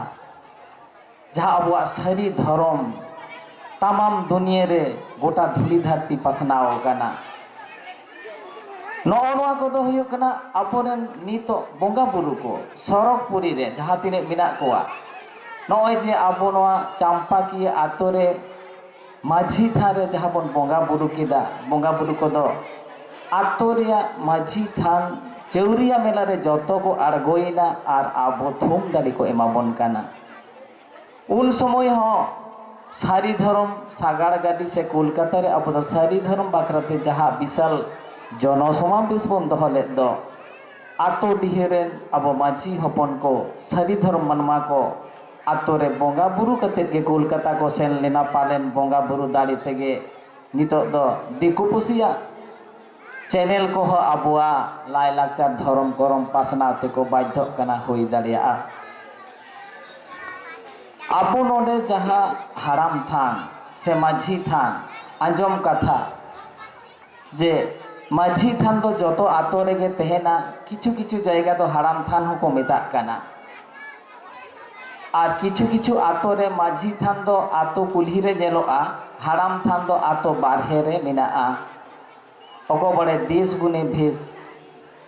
ᱡᱟᱦᱟᱸ ᱟᱵᱚᱣᱟᱜ ᱥᱟᱹᱨᱤ ᱫᱷᱚᱨᱚᱢ ᱛᱟᱢᱟᱢ ᱫᱩᱱᱤᱭᱟᱹ ᱨᱮ ᱜᱚᱴᱟ ᱫᱷᱩᱲᱤ ᱫᱷᱟᱹᱨᱛᱤ ᱯᱟᱥᱱᱟᱣ ᱟᱠᱟᱱᱟ᱾ ᱱᱚᱜᱼᱚ ᱱᱚᱣᱟ ᱠᱚᱫᱚ ᱦᱩᱭᱩᱜ ᱠᱟᱱᱟ ᱟᱵᱚᱨᱮᱱ ᱱᱤᱛᱚᱜ ᱵᱚᱸᱜᱟ ᱵᱩᱨᱩ ᱠᱚ, ᱥᱚᱨᱚᱜᱽ ᱯᱩᱨᱤ ᱨᱮ ᱡᱟᱦᱟᱸ ᱛᱤᱱᱟᱹᱜ ᱢᱮᱱᱟᱜ ᱠᱚᱣᱟ᱾ ᱱᱚᱜᱼᱚᱭ ᱡᱮ ᱟᱵᱚ ᱱᱚᱣᱟ ᱪᱟᱢᱯᱟᱠᱤᱭᱟᱹ ᱟᱛᱳ ᱨᱮ ᱢᱟᱹᱡᱷᱤ ᱛᱷᱟᱱ ᱨᱮ ᱡᱟᱦᱟᱸ ᱵᱚᱱ ᱵᱚᱸᱜᱟ ᱵᱩᱨᱩ ᱠᱮᱫᱟ, ᱵᱚᱸᱜᱟ ᱵᱩᱨᱩ ᱠᱚᱫᱚ ᱟᱛᱳ ᱨᱮᱭᱟᱜ ᱢᱟᱹᱡᱷᱤ ᱛᱷᱟᱱ ᱪᱟᱹᱣᱨᱤᱭᱟ ᱢᱮᱞᱟ ᱨᱮ ᱡᱚᱛᱚ ᱠᱚ ᱟᱬᱜᱚᱭᱮᱱᱟ ᱟᱨ ᱟᱵᱚ ᱛᱷᱩᱢ ᱫᱟᱲᱮ ᱠᱚ ᱮᱢᱟᱵᱚᱱ ᱠᱟᱱᱟ᱾ ᱩᱱ ᱥᱚᱢᱚᱭ ᱦᱚᱸ ᱥᱟᱹᱨᱤ ᱫᱷᱚᱨᱚᱢ ᱥᱟᱜᱟᱲ ᱜᱟᱹᱰᱤ ᱥᱮ ᱠᱳᱞᱠᱟᱛᱟ ᱨᱮ ᱟᱵᱚ ᱫᱚ ᱥᱟᱹᱨᱤ ᱫᱷᱚᱨᱚᱢ ᱵᱟᱠᱷᱨᱟ ᱛᱮ ᱡᱟᱦᱟᱸ ᱵᱤᱥᱟᱞ ᱡᱚᱱᱚ ᱥᱚᱢᱟᱵᱮᱥ ᱵᱚᱱ ᱫᱚᱦᱚ ᱞᱮᱫ ᱫᱚ, ᱟᱛᱳ ᱰᱤᱦᱟᱹ ᱨᱮᱱ ᱟᱵᱚ ᱢᱟᱹᱡᱷᱤ ᱦᱚᱯᱚᱱ ᱠᱚ, ᱥᱟᱹᱨᱤ ᱫᱷᱚᱨᱚᱢ ᱢᱟᱱᱣᱟ ᱠᱚ ᱟᱛᱳ ᱨᱮ ᱵᱚᱸᱜᱟ ᱵᱩᱨᱩ ᱠᱟᱛᱮᱫ ᱜᱮ ᱠᱳᱞᱠᱟᱛᱟ ᱠᱚ ᱥᱮᱱ ᱞᱮᱱᱟ᱾ ᱯᱟᱞᱮᱱ ᱵᱚᱸᱜᱟ ᱵᱩᱨᱩ ᱫᱟᱲᱮ ᱛᱮᱜᱮ ᱱᱤᱛᱚᱜ ᱫᱚ ᱫᱤᱠᱩ ᱯᱩᱥᱤᱭᱟᱜ ᱪᱮᱱᱮᱞ ᱠᱚᱦᱚᱸ ᱟᱵᱚᱣᱟᱜ ᱞᱟᱭᱼᱞᱟᱠᱪᱟᱨ ᱫᱷᱚᱨᱚᱢ ᱠᱚᱨᱚᱢ ᱯᱟᱥᱱᱟᱣ ᱛᱮᱠᱚ ᱵᱟᱫᱽᱫᱷᱚᱜ ᱠᱟᱱᱟ, ᱦᱩᱭ ᱫᱟᱲᱮᱭᱟᱜᱼᱟ᱾ ᱟᱵᱚ ᱱᱚᱰᱮ ᱡᱟᱦᱟᱸ ᱦᱟᱲᱟᱢ ᱛᱷᱟᱱ ᱥᱮ ᱢᱟᱹᱡᱷᱤ ᱛᱷᱟᱱ, ᱟᱸᱡᱚᱢ ᱠᱟᱛᱷᱟ ᱡᱮ ᱢᱟᱹᱡᱷᱤ ᱛᱷᱟᱱ ᱫᱚ ᱡᱚᱛᱚ ᱟᱛᱳ ᱨᱮᱜᱮ ᱛᱟᱦᱮᱱᱟ, ᱠᱤᱪᱷᱩ ᱠᱤᱪᱷᱩ ᱡᱟᱭᱜᱟ ᱫᱚ ᱦᱟᱲᱟᱢ ᱛᱷᱟᱱ ᱦᱚᱸᱠᱚ ᱢᱮᱛᱟᱜ ᱠᱟᱱᱟ᱾ ᱟᱨ ᱠᱤᱪᱷᱩ ᱠᱤᱪᱷᱩ ᱟᱛᱳ ᱨᱮ ᱢᱟᱹᱡᱷᱤ ᱛᱷᱟᱱ ᱫᱚ ᱟᱛᱳ ᱠᱩᱞᱦᱤ ᱨᱮ ᱧᱮᱞᱚᱜᱼᱟ, ᱦᱟᱲᱟᱢ ᱛᱷᱟᱱ ᱫᱚ ᱟᱛᱳ ᱵᱟᱨᱦᱮ ᱨᱮ ᱢᱮᱱᱟᱜᱼᱟ᱾ ᱚᱠᱚ ᱵᱟᱲᱮ ᱫᱮᱥ ᱜᱩᱱᱮ ᱵᱷᱮᱥ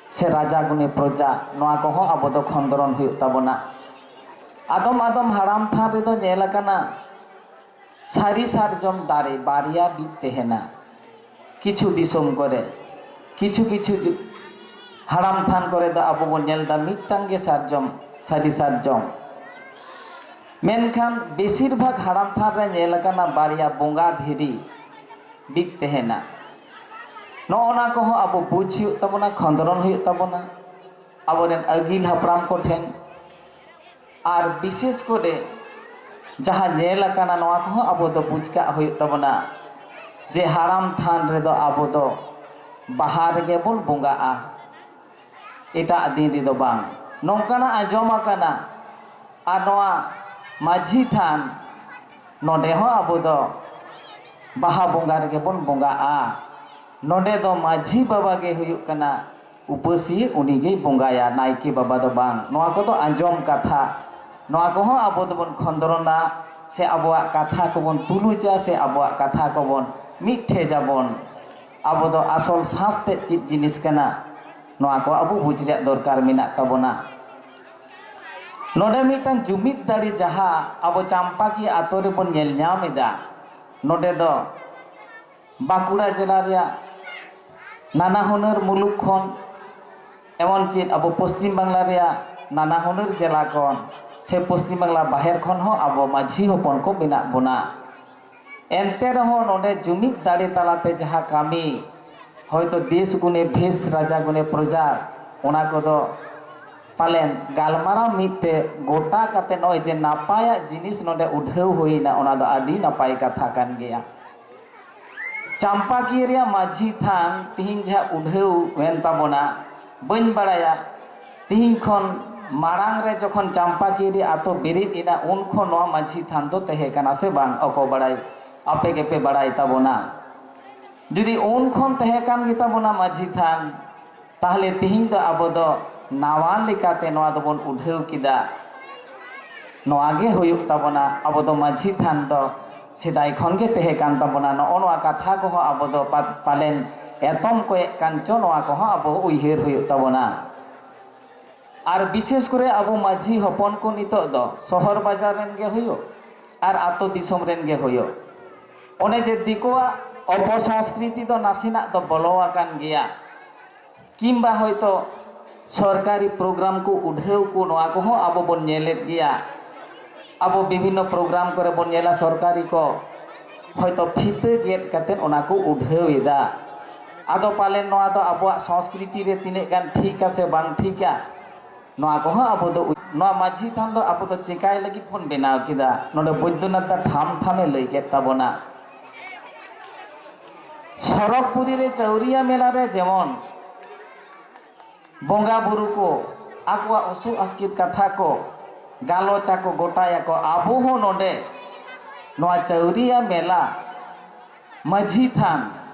ᱥᱮ ᱨᱟᱡᱟ ᱜᱩᱱᱮ ᱯᱨᱚᱡᱟ, ᱱᱚᱣᱟ ᱠᱚᱦᱚᱸ ᱟᱵᱚ ᱫᱚ ᱠᱷᱚᱸᱫᱽᱨᱚᱱ ᱦᱩᱭᱩᱜ ᱛᱟᱵᱚᱱᱟ᱾ ᱟᱫᱚᱢ ᱟᱫᱚᱢ ᱦᱟᱲᱟᱢ ᱛᱷᱟᱱ ᱨᱮᱫᱚ ᱧᱮᱞ ᱟᱠᱟᱱᱟ, ᱥᱟᱹᱨᱤ ᱥᱟᱨᱡᱚᱢ ᱫᱟᱨᱮ ᱵᱟᱨᱭᱟ ᱵᱤᱫ ᱛᱟᱦᱮᱱᱟ᱾ ᱠᱤᱪᱷᱩ ᱫᱤᱥᱚᱢ ᱠᱚᱨᱮ, ᱠᱤᱪᱷᱩ ᱠᱤᱪᱷᱩ ᱡᱩ-, ᱦᱟᱲᱟᱢ ᱛᱷᱟᱱ ᱠᱚᱨᱮ ᱫᱚ ᱟᱵᱚ ᱵᱚᱱ ᱧᱮᱞ ᱮᱫᱟ ᱢᱤᱫᱴᱟᱝ ᱜᱮ ᱥᱟᱨᱡᱚᱢ, ᱥᱟᱹᱨᱤ ᱥᱟᱨᱡᱚᱢ᱾ ᱢᱮᱱᱠᱷᱟᱱ ᱵᱮᱥᱤᱨ ᱵᱷᱟᱜᱽ ᱦᱟᱲᱟᱢ ᱛᱷᱟᱱ ᱨᱮ ᱧᱮᱞ ᱟᱠᱟᱱᱟ ᱵᱟᱨᱭᱟ ᱵᱚᱸᱜᱟ ᱫᱷᱤᱨᱤ ᱵᱤᱫ ᱛᱟᱦᱮᱱᱟ᱾ ᱱᱚᱜᱼᱚ ᱱᱟ ᱠᱚᱦᱚᱸ ᱟᱵᱚ ᱵᱩᱡᱽ ᱦᱩᱭᱩᱜ ᱛᱟᱵᱚᱱᱟ, ᱠᱷᱚᱸᱫᱽᱨᱚᱱ ᱦᱩᱭᱩᱜ ᱛᱟᱵᱚᱱᱟ ᱟᱵᱚᱨᱮᱱ ᱟᱹᱜᱤᱞ ᱦᱟᱯᱲᱟᱢ ᱠᱚᱴᱷᱮᱱ᱾ ᱟᱨ ᱵᱤᱥᱮᱥ ᱠᱚᱨᱮ ᱡᱟᱦᱟᱸ ᱧᱮᱞ ᱟᱠᱟᱱᱟ, ᱱᱚᱣᱟ ᱠᱚᱦᱚᱸ ᱟᱵᱚ ᱫᱚ ᱵᱩᱡᱽ ᱠᱟᱜ ᱦᱩᱭᱩᱜ ᱛᱟᱵᱚᱱᱟ ᱡᱮ ᱦᱟᱲᱟᱢ ᱛᱷᱟᱱ ᱨᱮᱫᱚ ᱟᱵᱚ ᱫᱚ ᱵᱟᱦᱟ ᱨᱮᱜᱮ ᱵᱚᱱ ᱵᱚᱸᱜᱟᱜᱼᱟ, ᱮᱴᱟᱜ ᱫᱤᱱ ᱨᱮᱫᱚ ᱵᱟᱝ, ᱱᱚᱝᱠᱟᱱᱟᱜ ᱟᱸᱡᱚᱢ ᱟᱠᱟᱱᱟ᱾ ᱟᱨ ᱱᱚᱣᱟ ᱢᱟᱹᱡᱷᱤ ᱛᱷᱟᱱ, ᱱᱚᱰᱮ ᱦᱚᱸ ᱟᱵᱚ ᱫᱚ ᱵᱟᱦᱟ ᱵᱚᱸᱜᱟ ᱨᱮᱜᱮ ᱵᱚᱱ ᱵᱚᱸᱜᱟᱜᱼᱟ᱾ ᱱᱚᱰᱮ ᱫᱚ ᱢᱟᱹᱡᱷᱤ ᱵᱟᱵᱟ ᱜᱮ ᱦᱩᱭᱩᱜ ᱠᱟᱱᱟ ᱩᱯᱟᱹᱥᱤ, ᱩᱱᱤ ᱜᱮᱭ ᱵᱚᱸᱜᱟᱭᱟ, ᱱᱟᱭᱠᱮ ᱵᱟᱵᱟ ᱫᱚ ᱵᱟᱝ᱾ ᱱᱚᱣᱟ ᱠᱚᱫᱚ ᱟᱸᱡᱚᱢ ᱠᱟᱛᱷᱟ, ᱱᱚᱣᱟ ᱠᱚᱦᱚᱸ ᱟᱵᱚ ᱫᱚᱵᱚᱱ ᱠᱷᱚᱸᱫᱽᱨᱚᱱᱟ ᱥᱮ ᱟᱵᱚᱣᱟᱜ ᱠᱟᱛᱷᱟ ᱠᱚᱵᱚᱱ ᱛᱩᱞᱩᱡᱟ ᱥᱮ ᱟᱵᱚᱣᱟᱜ ᱠᱟᱛᱷᱟ ᱠᱚᱵᱚᱱ ᱢᱤᱫ ᱴᱷᱮᱡᱟᱵᱚᱱ᱾ ᱟᱵᱚ ᱫᱚ ᱟᱥᱚᱞ ᱥᱟᱸᱥ ᱛᱮᱫ ᱪᱮᱫ ᱡᱤᱱᱤᱥ ᱠᱟᱱᱟ, ᱱᱚᱣᱟ ᱠᱚ ᱟᱵᱚ ᱵᱩᱡᱽ ᱨᱮᱭᱟᱜ ᱫᱚᱨᱠᱟᱨ ᱢᱮᱱᱟᱜ ᱛᱟᱵᱚᱱᱟ᱾ ᱱᱚᱰᱮ ᱢᱤᱫᱴᱟᱝ ᱡᱩᱢᱤᱫ ᱫᱟᱲᱮ ᱡᱟᱦᱟᱸ ᱟᱵᱚ ᱪᱟᱢᱯᱟᱠᱤ ᱟᱛᱳ ᱨᱮᱵᱚᱱ ᱧᱮᱞ ᱧᱟᱢ ᱮᱫᱟ, ᱱᱚᱰᱮ ᱫᱚ ᱵᱟᱸᱠᱩᱲᱟ ᱡᱮᱞᱟ ᱨᱮᱭᱟᱜ ᱱᱟᱱᱟ ᱦᱩᱱᱟᱹᱨ ᱢᱩᱞᱩᱠ ᱠᱷᱚᱱ, ᱮᱢᱚᱱ ᱪᱮᱫ ᱟᱵᱚ ᱯᱚᱥᱪᱤᱢ ᱵᱟᱝᱞᱟ ᱨᱮᱭᱟᱜ ᱱᱟᱱᱟ ᱦᱩᱱᱟᱹᱨ ᱡᱮᱞᱟ ᱠᱷᱚᱱ ᱥᱮ ᱯᱚᱥᱪᱤᱢ ᱵᱟᱝᱞᱟ ᱵᱟᱦᱮᱨ ᱠᱷᱚᱱ ᱦᱚᱸ ᱟᱵᱚ ᱢᱟᱹᱡᱷᱤ ᱦᱚᱯᱚᱱ ᱠᱚ ᱢᱮᱱᱟᱜ ᱵᱚᱱᱟ᱾ ᱮᱱᱛᱮ ᱨᱮᱦᱚᱸ ᱱᱚᱰᱮ ᱡᱩᱢᱤᱫ ᱫᱟᱲᱮ ᱛᱟᱞᱟᱛᱮ ᱡᱟᱦᱟᱸ ᱠᱟᱹᱢᱤ, ᱦᱚᱭᱛᱚ ᱫᱮᱥ ᱜᱩᱱᱮ ᱵᱷᱮᱥ ᱨᱟᱡᱟ ᱜᱩᱱᱮ ᱯᱨᱚᱡᱟ, ᱚᱱᱟ ᱠᱚᱫᱚ ᱯᱟᱞᱮᱱ ᱜᱟᱞᱢᱟᱨᱟᱣ ᱢᱤᱫ ᱛᱮ ᱜᱚᱴᱟ ᱠᱟᱛᱮ ᱱᱚᱜᱼᱚᱭ ᱡᱮ ᱱᱟᱯᱟᱭᱟᱜ ᱡᱤᱱᱤᱥ ᱱᱚᱰᱮ ᱩᱰᱷᱟᱹᱣ ᱦᱩᱭᱱᱟ, ᱚᱱᱟ ᱫᱚ ᱟᱹᱰᱤ ᱱᱟᱯᱟᱭ ᱠᱟᱛᱷᱟ ᱠᱟᱱ ᱜᱮᱭᱟ᱾ ᱪᱟᱢᱯᱟᱠᱤᱭᱟᱹ ᱨᱮᱭᱟᱜ ᱢᱟᱹᱡᱷᱤ ᱛᱷᱟᱱ ᱛᱤᱦᱤᱧ ᱡᱟᱦᱟᱸ ᱩᱰᱷᱟᱹᱣ ᱮᱱ ᱛᱟᱵᱚᱱᱟ, ᱵᱟᱹᱧ ᱵᱟᱲᱟᱭᱟ ᱛᱤᱦᱤᱧ ᱠᱷᱚᱱ ᱢᱟᱲᱟᱝ ᱨᱮ ᱡᱚᱠᱷᱚᱱ ᱪᱟᱢᱯᱟᱠᱤᱭᱟᱹ ᱟᱛᱳ ᱵᱮᱨᱮᱫ ᱮᱱᱟ, ᱩᱱ ᱠᱷᱚᱱ ᱱᱚᱣᱟ ᱢᱟᱹᱡᱷᱤ ᱛᱷᱟᱱ ᱫᱚ ᱛᱟᱦᱮᱸ ᱠᱟᱱᱟ ᱥᱮ ᱵᱟᱝ, ᱚᱠᱚ ᱵᱟᱲᱟᱭ, ᱟᱯᱮ ᱜᱮᱯᱮ ᱵᱟᱲᱟᱭ ᱛᱟᱵᱚᱱᱟ᱾ ᱡᱩᱫᱤ ᱩᱱ ᱠᱷᱚᱱ ᱛᱟᱦᱮᱸ ᱠᱟᱱ ᱜᱮᱛᱟ ᱵᱚᱱᱟ ᱢᱟᱹᱡᱷᱤ ᱛᱷᱟᱱ, ᱛᱟᱦᱞᱮ ᱛᱤᱦᱤᱧ ᱫᱚ ᱟᱵᱚ ᱫᱚ ᱱᱟᱣᱟ ᱞᱮᱠᱟᱛᱮ ᱱᱚᱣᱟ ᱫᱚᱵᱚᱱ ᱩᱰᱷᱟᱹᱣ ᱠᱮᱫᱟ᱾ ᱱᱚᱣᱟ ᱜᱮ ᱦᱩᱭᱩᱜ ᱛᱟᱵᱚᱱᱟ, ᱟᱵᱚ ᱫᱚ ᱢᱟᱹᱡᱷᱤ ᱛᱷᱟᱱ ᱫᱚ ᱥᱮᱫᱟᱭ ᱠᱷᱚᱱ ᱜᱮ ᱛᱟᱦᱮᱸ ᱠᱟᱱ ᱛᱟᱵᱚᱱᱟ᱾ ᱱᱚᱜᱼᱚ ᱱᱚᱣᱟ ᱠᱟᱛᱷᱟ ᱠᱚᱦᱚᱸ ᱟᱵᱚ ᱫᱚ ᱯᱟ-, ᱯᱟᱞᱮᱱ ᱮᱛᱚᱢ ᱠᱚᱭᱮᱜ ᱠᱟᱱ ᱪᱚ, ᱱᱚᱣᱟ ᱠᱚᱦᱚᱸ ᱟᱵᱚ ᱩᱭᱦᱟᱹᱨ ᱦᱩᱭᱩᱜ ᱛᱟᱵᱚᱱᱟ᱾ ᱟᱨ ᱵᱤᱥᱮᱥ ᱠᱚᱨᱮ ᱟᱵᱚ ᱢᱟᱹᱡᱷᱤ ᱦᱚᱯᱚᱱ ᱠᱚ ᱱᱤᱛᱚᱜ ᱫᱚ ᱥᱚᱦᱚᱨ ᱵᱟᱡᱟᱨ ᱨᱮᱱ ᱜᱮ ᱦᱩᱭᱩᱜ ᱟᱨ ᱟᱛᱳ ᱫᱤᱥᱚᱢ ᱨᱮᱱ ᱜᱮ ᱦᱩᱭᱩᱜ, ᱚᱱᱮ ᱡᱮ ᱫᱤᱠᱩᱣᱟᱜ ᱚᱯᱚᱥᱚᱝᱥᱠᱨᱤᱛᱤ ᱫᱚ ᱱᱟᱥᱮᱱᱟᱜ ᱫᱚ ᱵᱚᱞᱚ ᱟᱠᱟᱱ ᱜᱮᱭᱟ, ᱠᱤᱝᱵᱟ ᱦᱚᱭᱛᱚ ᱥᱚᱨᱠᱟᱨᱤ ᱯᱨᱳᱜᱨᱟᱢ ᱠᱚ ᱩᱰᱷᱟᱹᱣ ᱠᱚ, ᱱᱚᱣᱟ ᱠᱚᱦᱚᱸ ᱟᱵᱚ ᱵᱚᱱ ᱧᱮᱞᱮᱫ ᱜᱮᱭᱟ᱾ ᱟᱵᱚ ᱵᱤᱵᱷᱤᱱᱱᱚ ᱯᱨᱳᱜᱨᱟᱢ ᱠᱚᱨᱮ ᱵᱚᱱ ᱧᱮᱞᱟ, ᱥᱚᱨᱠᱟᱨᱤ ᱠᱚ ᱦᱚᱭᱛᱚ ᱯᱷᱤᱛᱟᱹ ᱜᱮᱫ ᱠᱟᱛᱮᱫ ᱚᱱᱟ ᱠᱚ ᱩᱰᱷᱟᱹᱣ ᱮᱫᱟ᱾ ᱟᱫᱚ ᱯᱟᱞᱮᱱ ᱱᱚᱣᱟ ᱫᱚ ᱟᱵᱚᱣᱟᱜ ᱥᱚᱝᱥᱠᱨᱤᱛᱤ ᱨᱮ ᱛᱤᱱᱟᱹᱜ ᱜᱟᱱ ᱴᱷᱤᱠᱟ ᱥᱮ ᱵᱟᱝ ᱴᱷᱤᱠᱟ, ᱱᱚᱣᱟ ᱠᱚᱦᱚᱸ ᱟᱵᱚ ᱫᱚ ᱩᱭ-, ᱱᱚᱣᱟ ᱢᱟᱹᱡᱷᱤ ᱛᱷᱟᱱ ᱫᱚ ᱟᱵᱚ ᱫᱚ ᱪᱮᱠᱟᱭ ᱞᱟᱹᱜᱤᱫ ᱵᱚᱱ ᱵᱮᱱᱟᱣ ᱠᱮᱫᱟ? ᱱᱚᱰᱮ ᱵᱳᱭᱫᱚᱱᱟᱛᱷ ᱫᱟ ᱴᱷᱟᱢ ᱴᱷᱟᱢᱮ ᱞᱟᱹᱭ ᱠᱮᱫ ᱛᱟᱵᱚᱱᱟ᱾ ᱥᱚᱨᱚᱜᱽᱯᱩᱨᱤ ᱨᱮ ᱪᱟᱹᱣᱨᱤᱭᱟ ᱢᱮᱞᱟ ᱨᱮ ᱡᱮᱢᱚᱱ ᱵᱚᱸᱜᱟ ᱵᱩᱨᱩ ᱠᱚ ᱟᱠᱚᱣᱟᱜ ᱚᱥᱩᱠ ᱟᱥᱠᱮᱛ ᱠᱟᱛᱷᱟ ᱠᱚ ᱜᱟᱞᱚᱪ ᱟᱠᱚ, ᱜᱚᱴᱟᱭᱟᱠᱚ, ᱟᱵᱚ ᱦᱚᱸ ᱱᱚᱰᱮ ᱱᱚᱣᱟ ᱪᱟᱹᱣᱨᱤᱭᱟ ᱢᱮᱞᱟ ᱢᱟᱹᱡᱷᱤ ᱛᱷᱟᱱ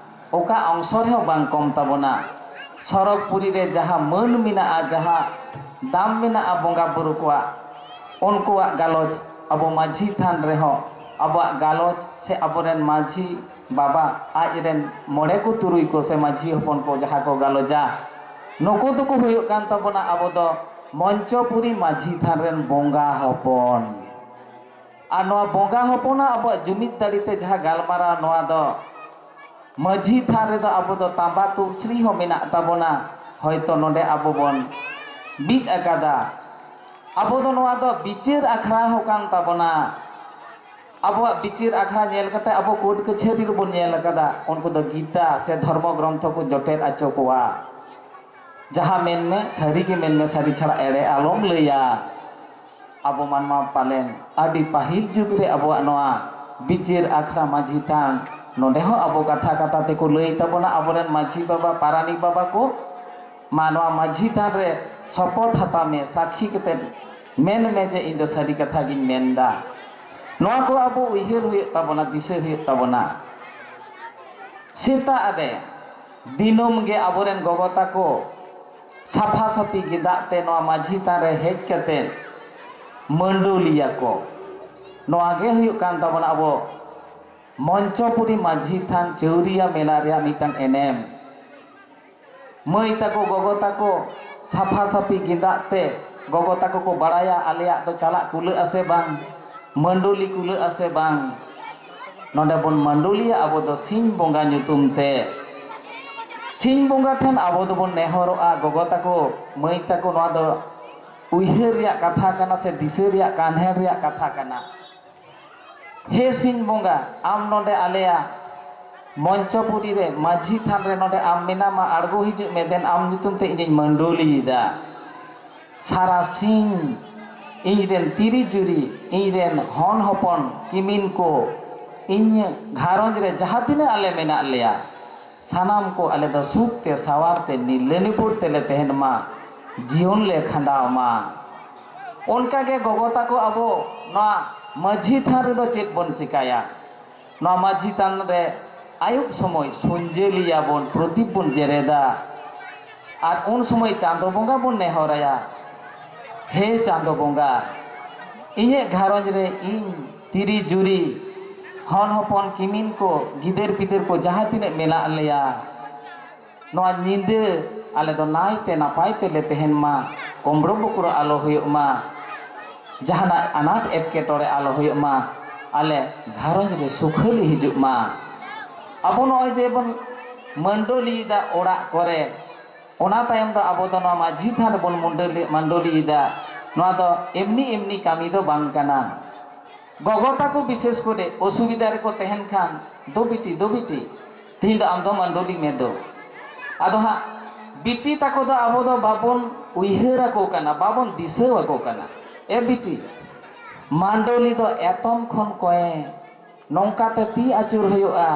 ᱚᱠᱟ ᱚᱝᱥᱚ ᱨᱮᱦᱚᱸ ᱵᱟᱝ ᱠᱚᱢ ᱛᱟᱵᱚᱱᱟ᱾ ᱥᱚᱨᱚᱜᱽᱯᱩᱨᱤ ᱨᱮ ᱡᱟᱦᱟᱸ ᱢᱟᱹᱱ ᱢᱮᱱᱟᱜᱼᱟ, ᱡᱟᱦᱟᱸ ᱫᱟᱢ ᱢᱮᱱᱟᱜᱼᱟ ᱵᱚᱸᱜᱟ ᱵᱩᱨᱩ ᱠᱚᱣᱟᱜ, ᱩᱱᱠᱩᱣᱟᱜ ᱜᱟᱞᱚᱪ ᱟᱵᱚ ᱢᱟᱹᱡᱷᱤ ᱛᱷᱟᱱ ᱨᱮᱦᱚᱸ, ᱟᱵᱚᱣᱟᱜ ᱜᱟᱞᱚᱪ ᱥᱮ ᱟᱵᱚᱨᱮᱱ ᱢᱟᱹᱡᱷᱤ ᱵᱟᱵᱟ ᱟᱡ ᱨᱮᱱ ᱢᱚᱬᱮ ᱠᱚ ᱛᱩᱨᱩᱭ ᱠᱚ ᱥᱮ ᱢᱟᱹᱡᱷᱤ ᱦᱚᱯᱚᱱ ᱠᱚ ᱡᱟᱦᱟᱸ ᱠᱚ ᱜᱟᱞᱚᱪᱟ, ᱱᱩᱠᱩ ᱫᱚᱠᱚ ᱦᱩᱭᱩᱜ ᱠᱟᱱ ᱛᱟᱵᱚᱱᱟ ᱟᱵᱚ ᱫᱚ ᱢᱚᱧᱪᱚᱯᱩᱨᱤ ᱢᱟᱹᱡᱷᱤ ᱛᱷᱟᱱ ᱨᱮᱱ ᱵᱚᱸᱜᱟ ᱦᱚᱯᱚᱱ᱾ ᱟᱨ ᱱᱚᱣᱟ ᱵᱚᱸᱜᱟ ᱦᱚᱯᱚᱱᱟᱜ ᱟᱵᱚᱣᱟᱜ ᱡᱩᱢᱤᱫ ᱫᱟᱲᱮᱛᱮ ᱡᱟᱦᱟᱸ ᱜᱟᱞᱢᱟᱨᱟᱣ, ᱱᱚᱣᱟ ᱫᱚ ᱢᱟᱹᱡᱷᱤ ᱛᱷᱟᱱ ᱨᱮᱫᱚ ᱟᱵᱚ ᱫᱚ ᱛᱟᱸᱵᱟ ᱛᱩᱞᱥᱤ ᱦᱚᱸ ᱢᱮᱱᱟᱜ ᱛᱟᱵᱚᱱᱟ᱾ ᱦᱚᱭᱛᱚ ᱱᱚᱰᱮ ᱟᱵᱚ ᱵᱚᱱ ᱵᱤᱫ ᱟᱠᱟᱫᱟ᱾ ᱟᱵᱚ ᱫᱚ ᱱᱚᱣᱟ ᱫᱚ ᱵᱤᱪᱟᱹᱨ ᱟᱠᱷᱲᱟ ᱦᱚᱸ ᱠᱟᱱ ᱛᱟᱵᱚᱱᱟ᱾ ᱟᱵᱚᱣᱟᱜ ᱵᱤᱪᱟᱹᱨ ᱟᱠᱷᱲᱟ ᱧᱮᱞ ᱠᱟᱛᱮ ᱟᱵᱚ ᱠᱳᱨᱴ ᱠᱟᱹᱪᱷᱟᱹᱨᱤ ᱨᱮᱵᱚᱱ ᱧᱮᱞ ᱟᱠᱟᱫᱟ, ᱩᱱᱠᱩ ᱫᱚ ᱜᱤᱛᱟ ᱥᱮ ᱫᱷᱚᱨᱢᱚ ᱜᱨᱚᱱᱛᱷᱚ ᱠᱚ ᱡᱚᱴᱮᱫ ᱟᱪᱚ ᱠᱚᱣᱟ᱾ ᱡᱟᱦᱟᱸ ᱢᱮᱱ ᱢᱮ, ᱥᱟᱹᱨᱤ ᱜᱮ ᱢᱮᱱ ᱢᱮ, ᱥᱟᱹᱨᱤ ᱪᱷᱟᱲᱟ ᱮᱲᱮ ᱟᱞᱚᱢ ᱞᱟᱹᱭᱟ᱾ ᱟᱵᱚ ᱢᱟᱱᱣᱟ ᱯᱟᱞᱮᱱ ᱟᱹᱰᱤ ᱯᱟᱹᱦᱤᱞ ᱡᱩᱜᱽ ᱨᱮ ᱟᱵᱚᱣᱟᱜ ᱱᱚᱣᱟ ᱵᱤᱪᱟᱹᱨ ᱟᱠᱷᱲᱟ ᱢᱟᱹᱡᱷᱤ ᱛᱷᱟᱱ, ᱱᱚᱰᱮ ᱦᱚᱸ ᱟᱵᱚ ᱠᱟᱛᱷᱟ ᱠᱟᱛᱷᱟ ᱛᱮᱠᱚ ᱞᱟᱹᱭ ᱛᱟᱵᱚᱱᱟ ᱟᱵᱚᱨᱮᱱ ᱢᱟᱹᱡᱷᱤ ᱵᱟᱵᱟ, ᱯᱟᱨᱟᱱᱤᱠ ᱵᱟᱵᱟ ᱠᱚ, ᱢᱟ ᱱᱚᱣᱟ ᱢᱟᱹᱡᱷᱤ ᱛᱷᱟᱱ ᱨᱮ ᱥᱚᱯᱚᱛ ᱦᱟᱛᱟᱣ ᱢᱮ, ᱥᱟᱹᱠᱷᱤ ᱠᱟᱛᱮ ᱢᱮᱱ ᱢᱮ ᱡᱮ ᱤᱧ ᱫᱚ ᱥᱟᱹᱨᱤ ᱠᱟᱛᱷᱟ ᱜᱤᱧ ᱢᱮᱱᱫᱟ᱾ ᱱᱚᱣᱟ ᱠᱚ ᱟᱵᱚ ᱩᱭᱦᱟᱹᱨ ᱦᱩᱭᱩᱜ ᱛᱟᱵᱚᱱᱟ, ᱫᱤᱥᱟᱹ ᱦᱩᱭᱩᱜ ᱛᱟᱵᱚᱱᱟ᱾ ᱥᱮᱛᱟᱜ ᱨᱮ ᱫᱤᱱᱟᱹᱢ ᱜᱮ ᱟᱵᱚᱨᱮᱱ ᱜᱚᱜᱚ ᱛᱟᱠᱚ ᱥᱟᱯᱷᱟ ᱥᱟᱹᱯᱷᱤ ᱜᱮᱸᱫᱟᱜ ᱛᱮ ᱱᱚᱣᱟ ᱢᱟᱹᱡᱷᱤ ᱛᱷᱟᱱ ᱨᱮ ᱦᱮᱡ ᱠᱟᱛᱮ ᱢᱟᱹᱰᱩᱞᱤᱭᱟ ᱠᱚ᱾ ᱱᱚᱣᱟ ᱜᱮ ᱦᱩᱭᱩᱜ ᱠᱟᱱ ᱛᱟᱵᱚᱱᱟ ᱟᱵᱚ ᱢᱚᱧᱪᱚᱯᱩᱨᱤ ᱢᱟᱹᱡᱷᱤ ᱛᱷᱟᱱ ᱪᱟᱹᱣᱨᱤᱭᱟ ᱢᱮᱞᱟ ᱨᱮᱭᱟᱜ ᱢᱤᱫᱴᱟᱝ ᱮᱱᱮᱢ᱾ ᱢᱟᱹᱭ ᱛᱟᱠᱚ, ᱜᱚᱜᱚ ᱛᱟᱠᱚ ᱥᱟᱯᱷᱟ ᱥᱟᱹᱯᱷᱤ ᱜᱮᱸᱫᱟᱜ ᱛᱮ, ᱜᱚᱜᱚ ᱛᱟᱠᱚ ᱠᱚ ᱵᱟᱲᱟᱭᱟ ᱟᱞᱮᱭᱟᱜ ᱫᱚ ᱪᱟᱞᱟᱜ ᱠᱩᱞᱟᱹᱜ ᱟᱥᱮ ᱵᱟᱝ, ᱢᱟᱹᱰᱩᱞᱤ ᱠᱩᱞᱟᱹᱜ ᱟᱥᱮ ᱵᱟᱝ᱾ ᱱᱚᱰᱮ ᱵᱚᱱ ᱢᱟᱹᱰᱩᱞᱤᱭᱟ ᱟᱵᱚ ᱫᱚ ᱥᱤᱧ ᱵᱚᱸᱜᱟ ᱧᱩᱛᱩᱢ ᱛᱮ᱾ ᱥᱤᱧ ᱵᱚᱸᱜᱟ ᱴᱷᱮᱱ ᱟᱵᱚ ᱫᱚᱵᱚᱱ ᱱᱮᱦᱚᱨᱚᱜᱼᱟ, ᱜᱚᱜᱚ ᱛᱟᱠᱚ, ᱢᱟᱹᱭ ᱛᱟᱠᱚ, ᱱᱚᱣᱟ ᱫᱚ ᱩᱭᱦᱟᱹᱨ ᱨᱮᱭᱟᱜ ᱠᱟᱛᱷᱟ ᱠᱟᱱᱟ ᱥᱮ ᱫᱤᱥᱟᱹ ᱨᱮᱭᱟᱜ, ᱠᱟᱱᱦᱮᱲ ᱨᱮᱭᱟᱜ ᱠᱟᱛᱷᱟ ᱠᱟᱱᱟ᱾ ᱦᱮ ᱥᱤᱧ ᱵᱚᱸᱜᱟ, ᱟᱢ ᱱᱚᱰᱮ ᱟᱞᱮᱭᱟᱜ ᱢᱚᱧᱪᱚᱯᱩᱨᱤ ᱨᱮ ᱢᱟᱹᱡᱷᱤ ᱛᱷᱟᱱ ᱨᱮ ᱱᱚᱰᱮ ᱟᱢ ᱢᱮᱱᱟᱢᱟ, ᱟᱬᱜᱚ ᱦᱤᱡᱩᱜ ᱢᱮ, ᱫᱮᱱ ᱟᱢ ᱧᱩᱛᱩᱢ ᱛᱮ ᱤᱧᱤᱧ ᱢᱟᱹᱰᱩᱞᱤᱭᱮᱫᱟ᱾ ᱥᱟᱨᱟ ᱥᱤᱧ ᱤᱧ ᱨᱮᱱ ᱛᱤᱨᱤ ᱡᱩᱨᱤ, ᱤᱧ ᱨᱮᱱ ᱦᱚᱱ ᱦᱚᱯᱚᱱ ᱠᱤᱢᱤᱱ ᱠᱚ, ᱤᱧ ᱜᱷᱟᱨᱚᱸᱡᱽ ᱨᱮ ᱡᱟᱦᱟᱸ ᱛᱤᱱᱟᱹᱜ ᱟᱞᱮ ᱢᱮᱱᱟᱜ ᱞᱮᱭᱟ, ᱥᱟᱱᱟᱢ ᱠᱚ ᱟᱞᱮ ᱫᱚ ᱥᱩᱠ ᱛᱮ ᱥᱟᱶᱟᱨ ᱛᱮ ᱱᱤᱨᱞᱟᱹ ᱱᱤᱯᱩᱴ ᱛᱮᱞᱮ ᱛᱟᱦᱮᱱ ᱢᱟ, ᱡᱤᱭᱚᱱ ᱞᱮ ᱠᱷᱟᱸᱰᱟᱣ ᱢᱟ᱾ ᱚᱱᱠᱟ ᱜᱮ ᱜᱚᱜᱚ ᱛᱟᱠᱚ ᱟᱵᱚ ᱱᱚᱣᱟ ᱢᱟᱹᱡᱷᱤ ᱛᱷᱟᱱ ᱨᱮᱫᱚ ᱪᱮᱫ ᱵᱚᱱ ᱪᱮᱠᱟᱭᱟ? ᱱᱚᱣᱟ ᱢᱟᱹᱡᱷᱤ ᱛᱷᱟᱱ ᱨᱮ ᱟᱹᱭᱩᱵ ᱥᱚᱢᱚᱭ ᱥᱩᱧᱡᱟᱹᱞᱤᱭᱟᱵᱚᱱ, ᱯᱨᱚᱫᱤᱯ ᱵᱚᱱ ᱡᱮᱨᱮᱫᱟ᱾ ᱟᱨ ᱩᱱ ᱥᱚᱢᱚᱭ ᱪᱟᱸᱫᱚ ᱵᱚᱸᱜᱟ ᱵᱚᱱ ᱱᱮᱦᱚᱨᱟᱭᱟ, ᱦᱮ ᱪᱟᱸᱫᱚ ᱵᱚᱸᱜᱟ, ᱤᱧᱟᱹᱜ ᱜᱷᱟᱨᱚᱸᱡᱽ ᱨᱮ ᱤᱧ ᱛᱤᱨᱤ ᱡᱩᱨᱤ ᱦᱚᱱ ᱦᱚᱯᱚᱱ ᱠᱤᱢᱤᱱ ᱠᱚ, ᱜᱤᱫᱟᱹᱨ ᱯᱤᱫᱟᱹᱨ ᱠᱚ ᱡᱟᱦᱟᱸ ᱛᱤᱱᱟᱹᱜ ᱢᱮᱱᱟᱜ ᱞᱮᱭᱟ, ᱱᱚᱣᱟ ᱧᱤᱫᱟᱹ ᱟᱞᱮ ᱫᱚ ᱱᱟᱭᱛᱮ ᱱᱟᱯᱟᱭ ᱛᱮᱞᱮ ᱛᱟᱦᱮᱱ ᱢᱟ, ᱠᱚᱢᱵᱽᱲᱳ ᱵᱚᱠᱨᱚ ᱟᱞᱚ ᱦᱩᱭᱩᱜ ᱢᱟ, ᱡᱟᱦᱟᱱᱟᱜ ᱟᱱᱟᱴ ᱮᱴᱠᱮᱴᱚᱬᱮ ᱟᱞᱚ ᱦᱩᱭᱩᱜ ᱢᱟ, ᱟᱞᱮ ᱜᱷᱟᱨᱚᱸᱡᱽ ᱨᱮ ᱥᱩᱠᱷᱟᱹᱞᱤ ᱦᱤᱡᱩᱜ ᱢᱟ᱾ ᱟᱵᱚ ᱱᱚᱜᱼᱚᱭ ᱡᱮ ᱵᱚᱱ ᱢᱟᱹᱱᱰᱚᱞᱤᱭᱮᱫᱟ ᱚᱲᱟᱜ ᱠᱚᱨᱮ, ᱚᱱᱟ ᱛᱟᱭᱚᱢ ᱫᱚ ᱟᱵᱚ ᱫᱚ ᱱᱚᱣᱟ ᱢᱟᱹᱡᱷᱤ ᱛᱷᱟᱱ ᱨᱮᱵᱚᱱ ᱢᱩᱰᱟᱹᱞᱤ-, ᱢᱟᱹᱱᱰᱚᱞᱤᱭᱮᱫᱟ᱾ ᱱᱚᱣᱟ ᱫᱚ ᱮᱢᱱᱤ ᱮᱢᱱᱤ ᱠᱟᱹᱢᱤ ᱫᱚ ᱵᱟᱝ ᱠᱟᱱᱟ᱾ ᱜᱚᱜᱚ ᱛᱟᱠᱚ ᱵᱤᱥᱮᱥ ᱠᱚᱨᱮ ᱚᱥᱩᱵᱤᱫᱷᱟ ᱨᱮᱠᱚ ᱛᱟᱦᱮᱱ ᱠᱷᱟᱱ, "ᱫᱳ ᱵᱤᱴᱤ, ᱫᱳ ᱵᱤᱴᱤ, ᱛᱮᱦᱮᱧ ᱫᱚ ᱟᱢ ᱫᱚ ᱢᱟᱹᱱᱰᱚᱞᱤ ᱢᱮ ᱫᱳ᱾" ᱟᱫᱚ ᱦᱟᱸᱜ ᱵᱤᱴᱤ ᱛᱟᱠᱚ ᱫᱚ ᱟᱵᱚ ᱫᱚ ᱵᱟᱵᱚᱱ ᱩᱭᱦᱟᱹᱨ ᱟᱠᱚ ᱠᱟᱱᱟ, ᱵᱟᱵᱚᱱ ᱫᱤᱥᱟᱹ ᱟᱠᱚ ᱠᱟᱱᱟ᱾ "ᱮ ᱵᱤᱴᱤ, ᱢᱟᱹᱱᱰᱚᱞᱤ ᱫᱚ ᱮᱛᱚᱢ ᱠᱷᱚᱱ ᱠᱚᱭᱮ, ᱱᱚᱝᱠᱟᱛᱮ ᱛᱤ ᱟᱹᱪᱩᱨ ᱦᱩᱭᱩᱜᱼᱟ,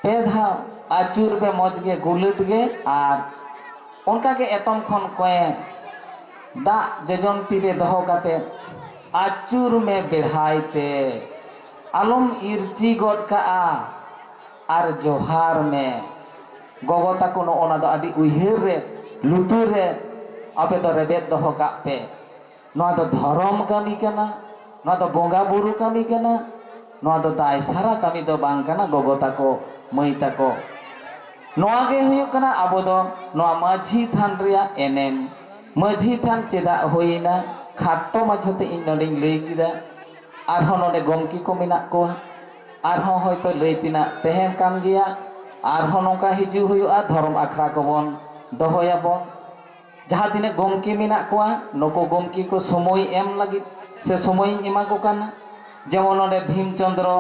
ᱯᱮ ᱫᱷᱟᱣ ᱟᱹᱪᱩᱨ ᱢᱮ ᱢᱚᱡᱽ ᱜᱮ, ᱜᱩᱞᱟᱹᱴ ᱜᱮ, ᱟᱨ ᱚᱱᱠᱟ ᱜᱮ ᱮᱛᱚᱢ ᱠᱷᱚᱱ ᱠᱚᱭᱮ ᱫᱟᱜ ᱡᱚᱡᱚᱢ ᱛᱤᱨᱮ ᱫᱚᱦᱚ ᱠᱟᱛᱮ ᱟᱹᱪᱩᱨ ᱢᱮ ᱵᱮᱲᱦᱟᱭ ᱛᱮ, ᱟᱞᱚᱢ ᱤᱨᱪᱤ ᱜᱚᱫ ᱠᱟᱜᱼᱟ, ᱟᱨ ᱡᱚᱦᱟᱨ ᱢᱮ᱾" ᱜᱚᱜᱚ ᱛᱟᱠᱚ ᱱᱚᱜᱼᱚ ᱱᱟ ᱫᱚ ᱟᱹᱰᱤ ᱩᱭᱦᱟᱹᱨ ᱨᱮ, ᱞᱩᱛᱩᱨ ᱨᱮ ᱟᱯᱮ ᱫᱚ ᱨᱮᱵᱮᱫ ᱫᱚᱦᱚ ᱠᱟᱜ ᱯᱮ᱾ ᱱᱚᱣᱟ ᱫᱚ ᱫᱷᱚᱨᱚᱢ ᱠᱟᱹᱢᱤ ᱠᱟᱱᱟ, ᱱᱚᱣᱟ ᱫᱚ ᱵᱚᱸᱜᱟ ᱵᱩᱨᱩ ᱠᱟᱹᱢᱤ ᱠᱟᱱᱟ, ᱱᱚᱣᱟ ᱫᱚ ᱫᱟᱭ ᱥᱟᱨᱟ ᱠᱟᱹᱢᱤ ᱫᱚ ᱵᱟᱝ ᱠᱟᱱᱟ ᱜᱚᱜᱚ ᱛᱟᱠᱚ, ᱢᱟᱹᱭ ᱛᱟᱠᱚ᱾ ᱱᱚᱣᱟ ᱜᱮ ᱦᱩᱭᱩᱜ ᱠᱟᱱᱟ ᱟᱵᱚ ᱫᱚ ᱱᱚᱣᱟ ᱢᱟᱹᱡᱷᱤ ᱛᱷᱟᱱ ᱨᱮᱭᱟᱜ ᱮᱱᱮᱢ᱾ ᱢᱟᱹᱡᱷᱤ ᱛᱷᱟᱱ ᱪᱮᱫᱟᱜ ᱦᱩᱭᱮᱱᱟ, ᱠᱷᱟᱴᱚ ᱢᱟᱪᱷᱟᱛᱮ ᱤᱧ ᱱᱚᱰᱮᱧ ᱞᱟᱹᱭ ᱠᱮᱫᱟ᱾ ᱟᱨᱦᱚᱸ ᱱᱚᱰᱮ ᱜᱚᱢᱠᱮ ᱠᱚ ᱢᱮᱱᱟᱜ ᱠᱚᱣᱟ, ᱟᱨᱦᱚᱸ ᱦᱚᱭᱛᱳ ᱞᱟᱹᱭ ᱛᱮᱱᱟᱜ ᱛᱟᱦᱮᱱ ᱠᱟᱱ ᱜᱮᱭᱟ, ᱟᱨᱦᱚᱸ ᱱᱚᱝᱠᱟ ᱦᱤᱡᱩᱜ ᱦᱩᱭᱩᱜᱼᱟ, ᱫᱷᱚᱨᱚᱢ ᱟᱠᱷᱲᱟ ᱠᱚᱵᱚᱱ ᱫᱚᱦᱚᱭᱟᱵᱚᱱ᱾ ᱡᱟᱦᱟᱸ ᱛᱤᱱᱟᱹᱜ ᱜᱚᱢᱠᱮ ᱢᱮᱱᱟᱜ ᱠᱚᱣᱟ, ᱱᱩᱠᱩ ᱜᱚᱢᱠᱮ ᱠᱚ ᱥᱚᱢᱚᱭ ᱮᱢ ᱞᱟᱹᱜᱤᱫ ᱥᱮ ᱥᱚᱢᱚᱭᱤᱧ ᱮᱢᱟ ᱠᱚ ᱠᱟᱱᱟ᱾ ᱡᱮᱢᱚᱱ ᱱᱚᱰᱮ ᱵᱷᱤᱢ ᱪᱚᱸᱫᱽᱨᱚ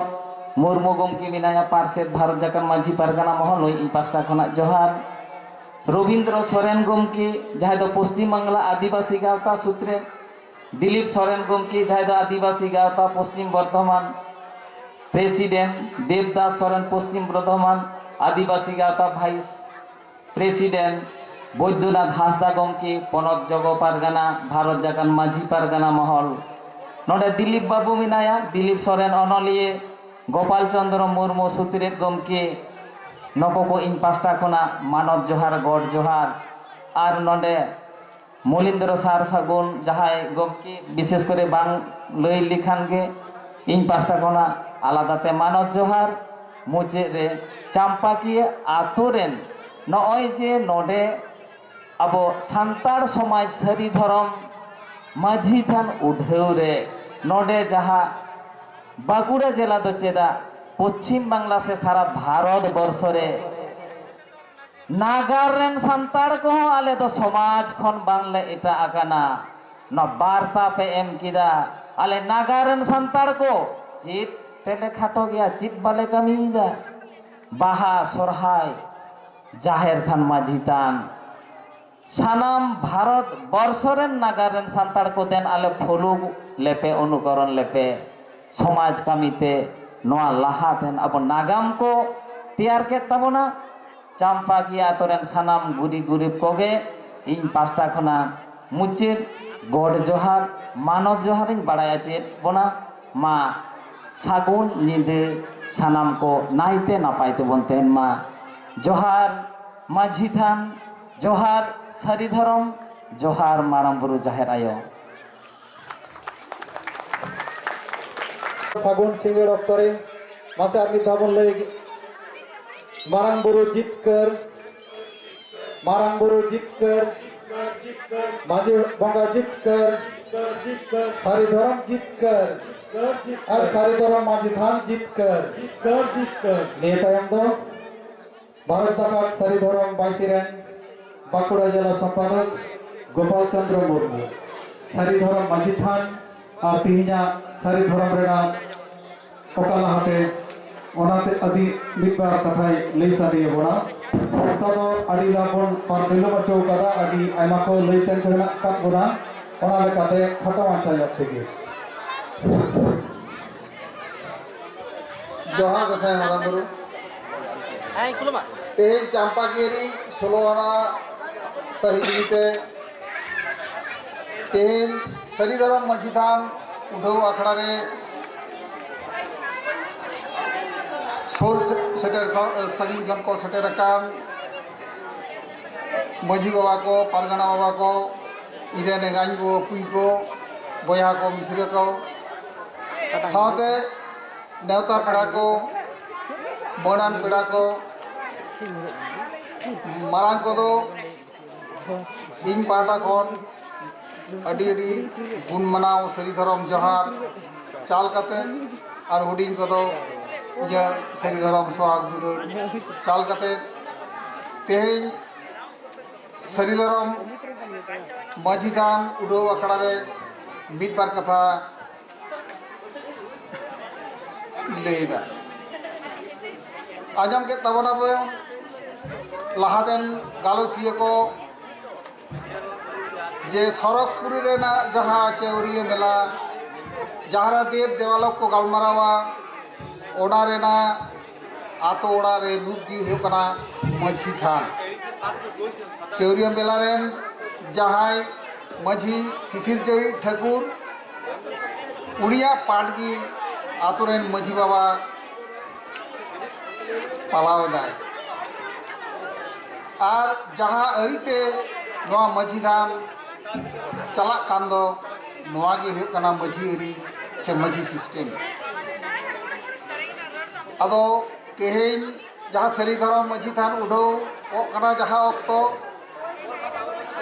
ᱢᱩᱨᱢᱩ ᱜᱚᱢᱠᱮ ᱢᱮᱱᱟᱭᱟ, ᱯᱟᱨᱥᱮᱛ ᱵᱷᱟᱨᱚᱛ ᱡᱟᱠᱟᱛ ᱢᱟᱹᱡᱷᱤ ᱯᱟᱨᱜᱟᱱᱟ ᱢᱚᱦᱚᱞ, ᱱᱩᱭ ᱤᱧ ᱯᱟᱥᱴᱟ ᱠᱷᱚᱱᱟᱜ ᱡᱚᱦᱟᱨ᱾ ᱨᱚᱵᱤᱱᱫᱨᱚ ᱥᱚᱨᱮᱱ ᱜᱚᱢᱠᱮ, ᱡᱟᱦᱟᱸᱭ ᱫᱚ ᱯᱚᱥᱪᱤᱢ ᱵᱟᱝᱞᱟ ᱟᱹᱫᱤᱵᱟᱹᱥᱤ ᱜᱟᱶᱛᱟ ᱥᱩᱛᱨᱮ, ᱫᱤᱞᱤᱯ ᱥᱚᱨᱮᱱ ᱜᱚᱢᱠᱮ, ᱡᱟᱦᱟᱸᱭ ᱫᱚ ᱟᱹᱫᱤᱵᱟᱹᱥᱤ ᱜᱟᱶᱛᱟ ᱯᱚᱥᱪᱤᱢ ᱵᱚᱨᱫᱷᱚᱢᱟᱱ ᱯᱨᱮᱥᱤᱰᱮᱱᱴ, ᱫᱮᱵᱽᱫᱟᱥ ᱥᱚᱨᱮᱱ ᱯᱚᱥᱪᱤᱢ ᱵᱚᱨᱫᱷᱚᱢᱟᱱ ᱟᱹᱫᱤᱵᱟᱹᱥᱤ ᱜᱟᱶᱛᱟ ᱵᱷᱟᱭᱤᱥ ᱯᱨᱮᱥᱤᱰᱮᱱᱴ, ᱵᱳᱭᱫᱚᱱᱟᱛᱷ ᱦᱟᱸᱥᱫᱟ ᱜᱚᱢᱠᱮ, ᱯᱚᱱᱚᱛ ᱡᱚᱜᱚ ᱯᱟᱨᱜᱟᱱᱟ, ᱵᱷᱟᱨᱚᱛ ᱡᱟᱠᱟᱛ ᱢᱟᱹᱡᱷᱤ ᱯᱟᱨᱜᱟᱱᱟ ᱢᱚᱦᱚᱞ᱾ ᱱᱚᱰᱮ ᱫᱤᱞᱤᱯ ᱵᱟᱹᱵᱩ ᱢᱮᱱᱟᱭᱟ, ᱫᱤᱞᱤᱯ ᱥᱚᱨᱮᱱ ᱚᱱᱚᱞᱤᱭᱟᱹ, ᱜᱳᱯᱟᱞ ᱪᱚᱸᱫᱽᱨᱚ ᱢᱩᱨᱢᱩ ᱥᱩᱛᱨᱮᱛ ᱜᱚᱢᱠᱮ, ᱱᱩᱠᱩ ᱠᱚ ᱤᱧ ᱯᱟᱥᱴᱟ ᱠᱷᱚᱱᱟᱜ ᱢᱟᱱᱚᱛ ᱡᱚᱦᱟᱨ, ᱜᱚᱰ ᱡᱚᱦᱟᱨ᱾ ᱟᱨ ᱱᱚᱰᱮ ᱢᱚᱞᱤᱱᱫᱨᱚ ᱥᱟᱨ ᱥᱟᱹᱜᱩᱱ, ᱡᱟᱦᱟᱸᱭ ᱜᱚᱢᱠᱮ ᱵᱤᱥᱮᱥ ᱠᱚᱨᱮ ᱵᱟᱝ ᱞᱟᱹᱭ ᱞᱮᱠᱷᱟᱱ ᱜᱮ ᱤᱧ ᱯᱟᱥᱴᱟ ᱠᱷᱚᱱᱟᱜ ᱟᱞᱟᱫᱟ ᱛᱮ ᱢᱟᱱᱚᱛ ᱡᱚᱦᱟᱨ᱾ ᱢᱩᱪᱟᱹᱫ ᱨᱮ ᱪᱟᱢᱯᱟᱠᱤᱭᱟᱹ ᱟᱛᱳ ᱨᱮᱱ ᱱᱚᱜᱼᱚᱭ ᱡᱮ ᱱᱚᱰᱮ ᱟᱵᱚ ᱥᱟᱱᱛᱟᱲ ᱥᱚᱢᱟᱡᱽ ᱥᱟᱹᱨᱤ ᱫᱷᱚᱨᱚᱢ ᱢᱟᱹᱡᱷᱤ ᱛᱷᱟᱱ ᱩᱰᱷᱟᱹᱣ ᱨᱮ ᱱᱚᱰᱮ ᱡᱟᱦᱟᱸ ᱵᱟᱸᱠᱩᱲᱟ ᱡᱮᱞᱟ ᱫᱚ ᱪᱮᱫᱟᱜ ᱯᱚᱪᱷᱤᱢ ᱵᱟᱝᱞᱟ ᱥᱮ ᱥᱟᱨᱟ ᱵᱷᱟᱨᱚᱛ ᱵᱚᱨᱥᱚ ᱨᱮ ᱱᱟᱜᱟᱨ ᱨᱮᱱ ᱥᱟᱱᱛᱟᱲ ᱠᱚᱦᱚᱸ ᱟᱞᱮ ᱫᱚ ᱥᱚᱢᱟᱡᱽ ᱠᱷᱚᱱ ᱵᱟᱝᱞᱮ ᱮᱴᱟᱜ ᱟᱠᱟᱱᱟ᱾ ᱱᱚᱣᱟ ᱵᱟᱨᱛᱟ ᱯᱮ ᱮᱢ ᱠᱮᱫᱟ, ᱟᱞᱮ ᱱᱟᱜᱟᱨ ᱨᱮᱱ ᱥᱟᱱᱛᱟᱲ ᱠᱚ ᱪᱮᱫ ᱛᱮᱞᱮ ᱠᱷᱟᱴᱚ ᱜᱮᱭᱟ, ᱪᱮᱫ ᱵᱟᱞᱮ ᱠᱟᱹᱢᱤᱭᱮᱫᱟ? ᱵᱟᱦᱟ, ᱥᱚᱨᱦᱟᱭ, ᱡᱟᱦᱮᱨ ᱛᱷᱟᱱ, ᱢᱟᱹᱡᱷᱤ ᱛᱷᱟᱱ, ᱥᱟᱱᱟᱢ ᱵᱷᱟᱨᱚᱛ ᱵᱚᱨᱥᱚ ᱨᱮᱱ ᱱᱟᱜᱟᱨ ᱨᱮᱱ ᱥᱟᱱᱛᱟᱲ ᱠᱚ ᱫᱮᱱ ᱟᱞᱮ ᱯᱷᱚᱞᱳ ᱞᱮᱯᱮ, ᱚᱱᱩᱠᱚᱨᱚᱱ ᱞᱮᱯᱮ᱾ ᱥᱚᱢᱟᱡᱽ ᱠᱟᱹᱢᱤ ᱛᱮ ᱱᱚᱣᱟ ᱞᱟᱦᱟ ᱛᱮᱱ ᱟᱵᱚ ᱱᱟᱜᱟᱢ ᱠᱚ ᱛᱮᱭᱟᱨ ᱠᱮᱫ ᱛᱟᱵᱚᱱᱟ᱾ ᱪᱟᱢᱯᱟᱠᱤᱭᱟᱹ ᱟᱛᱳ ᱨᱮᱱ ᱥᱟᱱᱟᱢ ᱜᱩᱨᱤ ᱜᱩᱨᱤᱵ ᱠᱚᱜᱮ ᱤᱧ ᱯᱟᱥᱴᱟ ᱠᱷᱚᱱᱟᱜ ᱢᱩᱪᱟᱹᱫ ᱜᱚᱰ ᱡᱚᱦᱟᱨ, ᱢᱟᱱᱚᱛ ᱡᱚᱦᱟᱨ ᱤᱧ ᱵᱟᱲᱟᱭ ᱦᱚᱪᱚᱭᱮᱫ ᱵᱚᱱᱟ᱾ ᱢᱟ ᱥᱟᱹᱜᱩᱱ ᱧᱤᱫᱟᱹ, ᱥᱟᱱᱟᱢ ᱠᱚ ᱱᱟᱭᱛᱮ ᱱᱟᱯᱟᱭ ᱛᱮᱵᱚᱱ ᱛᱟᱦᱮᱱ ᱢᱟ᱾ ᱡᱚᱦᱟᱨ ᱢᱟᱹᱡᱷᱤ ᱛᱷᱟᱱ, ᱡᱚᱦᱟᱨ ᱥᱟᱹᱨᱤ ᱫᱷᱚᱨᱚᱢ, ᱡᱚᱦᱟᱨ ᱢᱟᱨᱟᱝ ᱵᱩᱨᱩ ᱡᱟᱦᱮᱨ ᱟᱭᱳ᱾ ᱥᱟᱹᱜᱩᱱ ᱥᱤᱸᱜᱟᱹᱲ ᱚᱠᱛᱚ ᱨᱮ ᱢᱟᱥᱮ ᱟᱨ ᱢᱤᱫ ᱫᱷᱟᱣ ᱵᱚᱱ ᱞᱟᱹᱭ, ᱢᱟᱨᱟᱝ ᱵᱩᱨᱩ ᱡᱤᱛᱠᱟᱹᱨ, ᱢᱟᱨᱟᱝ ᱵᱩᱨᱩ ᱡᱤᱛᱠᱟᱹᱨ, ᱢᱟᱹᱡᱷᱤ ᱵᱚᱸᱜᱟ ᱡᱤᱛᱠᱟᱹᱨ, ᱥᱟᱹᱨᱤ ᱫᱷᱚᱨᱚᱢ ᱡᱤᱛᱠᱟᱹᱨ, ᱟᱨ ᱥᱟᱹᱨᱤ ᱫᱷᱚᱨᱚᱢ ᱢᱟᱹᱡᱷᱤ ᱛᱷᱟᱱ ᱡᱤᱛᱠᱟᱹᱨ᱾ ᱱᱤᱭᱟᱹ ᱛᱟᱭᱚᱢ ᱫᱚ ᱵᱷᱟᱨᱚᱛ ᱡᱟᱠᱟᱛ ᱥᱟᱹᱨᱤ ᱫᱷᱚᱨᱚᱢ ᱵᱟᱭᱥᱤ ᱨᱮᱱ ᱵᱟᱸᱠᱩᱲᱟ ᱡᱮᱞᱟ ᱥᱚᱢᱯᱟᱫᱚᱠ ᱜᱳᱯᱟᱞ ᱪᱚᱸᱫᱽᱨᱚ ᱢᱩᱨᱢᱩ, ᱥᱟᱹᱨᱤ ᱫᱷᱚᱨᱚᱢ ᱢᱟᱹᱡᱷᱤ ᱛᱷᱟᱱ ᱟᱨ ᱛᱮᱦᱮᱧᱟᱜ ᱥᱟᱹᱨᱤ ᱫᱷᱚᱨᱚᱢ ᱨᱮᱱᱟᱜ ᱚᱠᱟ ᱞᱟᱦᱟᱛᱮ, ᱚᱱᱟᱛᱮ ᱟᱹᱰᱤ ᱢᱤᱫ ᱵᱟᱨ ᱠᱟᱛᱷᱟᱭ ᱞᱟᱹᱭ ᱥᱟᱰᱮ ᱟᱵᱚᱱᱟ᱾ ᱚᱠᱛᱚ ᱫᱚ ᱟᱹᱰᱤ ᱞᱟᱝ ᱵᱚᱱ ᱯᱟᱨ ᱵᱤᱞᱚᱢ ᱦᱚᱪᱚ ᱠᱟᱫᱟ, ᱟᱹᱰᱤ ᱟᱭᱢᱟ ᱠᱚ ᱞᱟᱹᱭ ᱛᱮᱱ ᱠᱚ ᱦᱮᱱᱟᱜ ᱟᱠᱟᱫ ᱵᱚᱱᱟ, ᱚᱱᱟ ᱞᱮᱠᱟᱛᱮ ᱠᱷᱟᱴᱚ ᱢᱟᱪᱷᱟ ᱧᱚᱜ ᱛᱮᱜᱮ᱾ ᱡᱚᱦᱟᱨ ᱜᱚᱸᱥᱟᱭ ᱢᱟᱨᱟᱝ ᱵᱩᱨᱩ᱾ ᱛᱮᱦᱮᱧ ᱪᱟᱢᱯᱟᱠᱤᱭᱟᱹᱨᱤ ᱥᱳᱞᱳ ᱟᱱᱟ ᱥᱟᱹᱦᱤ ᱡᱩᱦᱤᱛᱮ ᱛᱮᱦᱮᱧ ᱥᱟᱹᱨᱤ ᱫᱷᱚᱨᱚᱢ ᱢᱟᱹᱡᱷᱤ ᱛᱷᱟᱱ ᱩᱰᱷᱟᱹᱣ ᱟᱠᱷᱲᱟ ᱨᱮ ᱥᱩᱨ ᱥᱮ-, ᱥᱮᱴᱮᱨ ᱠᱷᱚᱱ, ᱥᱟᱺᱜᱤᱧ ᱠᱷᱚᱱ ᱠᱚ ᱥᱮᱴᱮᱨ ᱟᱠᱟᱱ ᱢᱟᱹᱡᱷᱤ ᱵᱟᱵᱟ ᱠᱚ, ᱯᱟᱨᱜᱟᱱᱟ ᱵᱟᱵᱟ ᱠᱚ, ᱤᱧ ᱨᱮᱱ ᱮᱸᱜᱟᱧ ᱠᱚ, ᱵᱟᱹᱯᱩᱭ ᱠᱚ, ᱵᱚᱭᱦᱟ ᱠᱚ, ᱢᱤᱥᱨᱟ ᱠᱚ, ᱥᱟᱶᱛᱮ ᱱᱮᱣᱛᱟ ᱯᱮᱲᱟ ᱠᱚ, ᱢᱟᱹᱱᱟᱱ ᱯᱮᱲᱟ ᱠᱚ, ᱢᱟᱨᱟᱝ ᱠᱚᱫᱚ ᱤᱧ ᱯᱟᱦᱴᱟ ᱠᱷᱚᱱ ᱟᱹᱰᱤ ᱟᱹᱰᱤ ᱜᱩᱱ ᱢᱟᱱᱟᱣ ᱥᱟᱹᱨᱤ ᱫᱷᱚᱨᱚᱢ ᱡᱚᱦᱟᱨ ᱪᱟᱞ ᱠᱟᱛᱮ, ᱟᱨ ᱦᱩᱰᱤᱧ ᱠᱚᱫᱚ ᱤᱧᱟᱹᱜ ᱥᱟᱹᱨᱤ ᱫᱷᱚᱨᱚᱢ ᱥᱚᱦᱟᱜᱽ ᱫᱩᱞᱟᱹᱲ ᱪᱟᱞ ᱠᱟᱛᱮ, ᱛᱮᱦᱮᱧ ᱥᱟᱹᱨᱤ ᱫᱷᱚᱨᱚᱢ ᱢᱟᱹᱡᱷᱤ ᱛᱷᱟᱱ ᱩᱰᱷᱟᱹᱣ ᱟᱠᱷᱲᱟ ᱨᱮ ᱢᱤᱫ ᱵᱟᱨ ᱠᱟᱛᱷᱟ ᱞᱟᱹᱭ ᱮᱫᱟ᱾ ᱟᱸᱡᱚᱢ ᱠᱮᱫ ᱛᱟᱵᱚᱱᱟᱵᱚᱱ ᱞᱟᱦᱟᱛᱮᱱ ᱜᱟᱞᱚᱪᱤᱭᱟᱹ ᱠᱚ, ᱡᱮ ᱥᱚᱨᱚᱜᱽᱯᱩᱨᱤ ᱨᱮᱱᱟᱜ ᱡᱟᱦᱟᱸ ᱪᱟᱹᱣᱨᱤᱭᱟᱹ ᱢᱮᱞᱟ, ᱡᱟᱦᱟᱸ ᱨᱮ ᱫᱮᱵ ᱫᱮᱵᱟᱞᱚᱠ ᱠᱚ ᱜᱟᱞᱢᱟᱨᱟᱣᱟ, ᱚᱱᱟ ᱨᱮᱱᱟᱜ ᱟᱛᱳ ᱚᱲᱟᱜ ᱨᱮ ᱨᱩᱯ ᱜᱮ ᱦᱩᱭᱩᱜ ᱠᱟᱱᱟ ᱢᱟᱹᱡᱷᱤ ᱛᱷᱟᱱ᱾ ᱪᱟᱹᱣᱨᱤᱭᱟᱹ ᱢᱮᱞᱟ ᱨᱮᱱ ᱡᱟᱦᱟᱸᱭ ᱢᱟᱹᱡᱷᱤ ᱥᱤᱥᱤᱨ ᱪᱟᱹᱣᱤᱡ ᱴᱷᱟᱹᱠᱩᱨ, ᱩᱱᱤᱭᱟᱜ ᱯᱟᱴ ᱜᱮ ᱟᱛᱳ ᱨᱮᱱ ᱢᱟᱹᱡᱷᱤ ᱵᱟᱵᱟ ᱯᱟᱞᱟᱣ ᱮᱫᱟᱭ᱾ ᱟᱨ ᱡᱟᱦᱟᱸ ᱟᱹᱨᱤᱛᱮ ᱱᱚᱣᱟ ᱢᱟᱹᱡᱷᱤ ᱛᱷᱟᱱ ᱪᱟᱞᱟᱜ ᱠᱟᱱ ᱫᱚ, ᱱᱚᱣᱟ ᱜᱮ ᱦᱩᱭᱩᱜ ᱠᱟᱱᱟ ᱢᱟᱹᱡᱷᱤ ᱟᱹᱨᱤ ᱥᱮ ᱢᱟᱹᱡᱷᱤ system᱾ ᱟᱫᱚ ᱛᱮᱦᱮᱧ ᱡᱟᱦᱟᱸ ᱥᱟᱹᱨᱤ ᱫᱷᱚᱨᱚᱢ ᱢᱟᱹᱡᱷᱤ ᱛᱷᱟᱱ ᱩᱰᱷᱟᱹᱣᱚᱜ ᱠᱟᱱᱟ, ᱡᱟᱦᱟᱸ ᱚᱠᱛᱚ,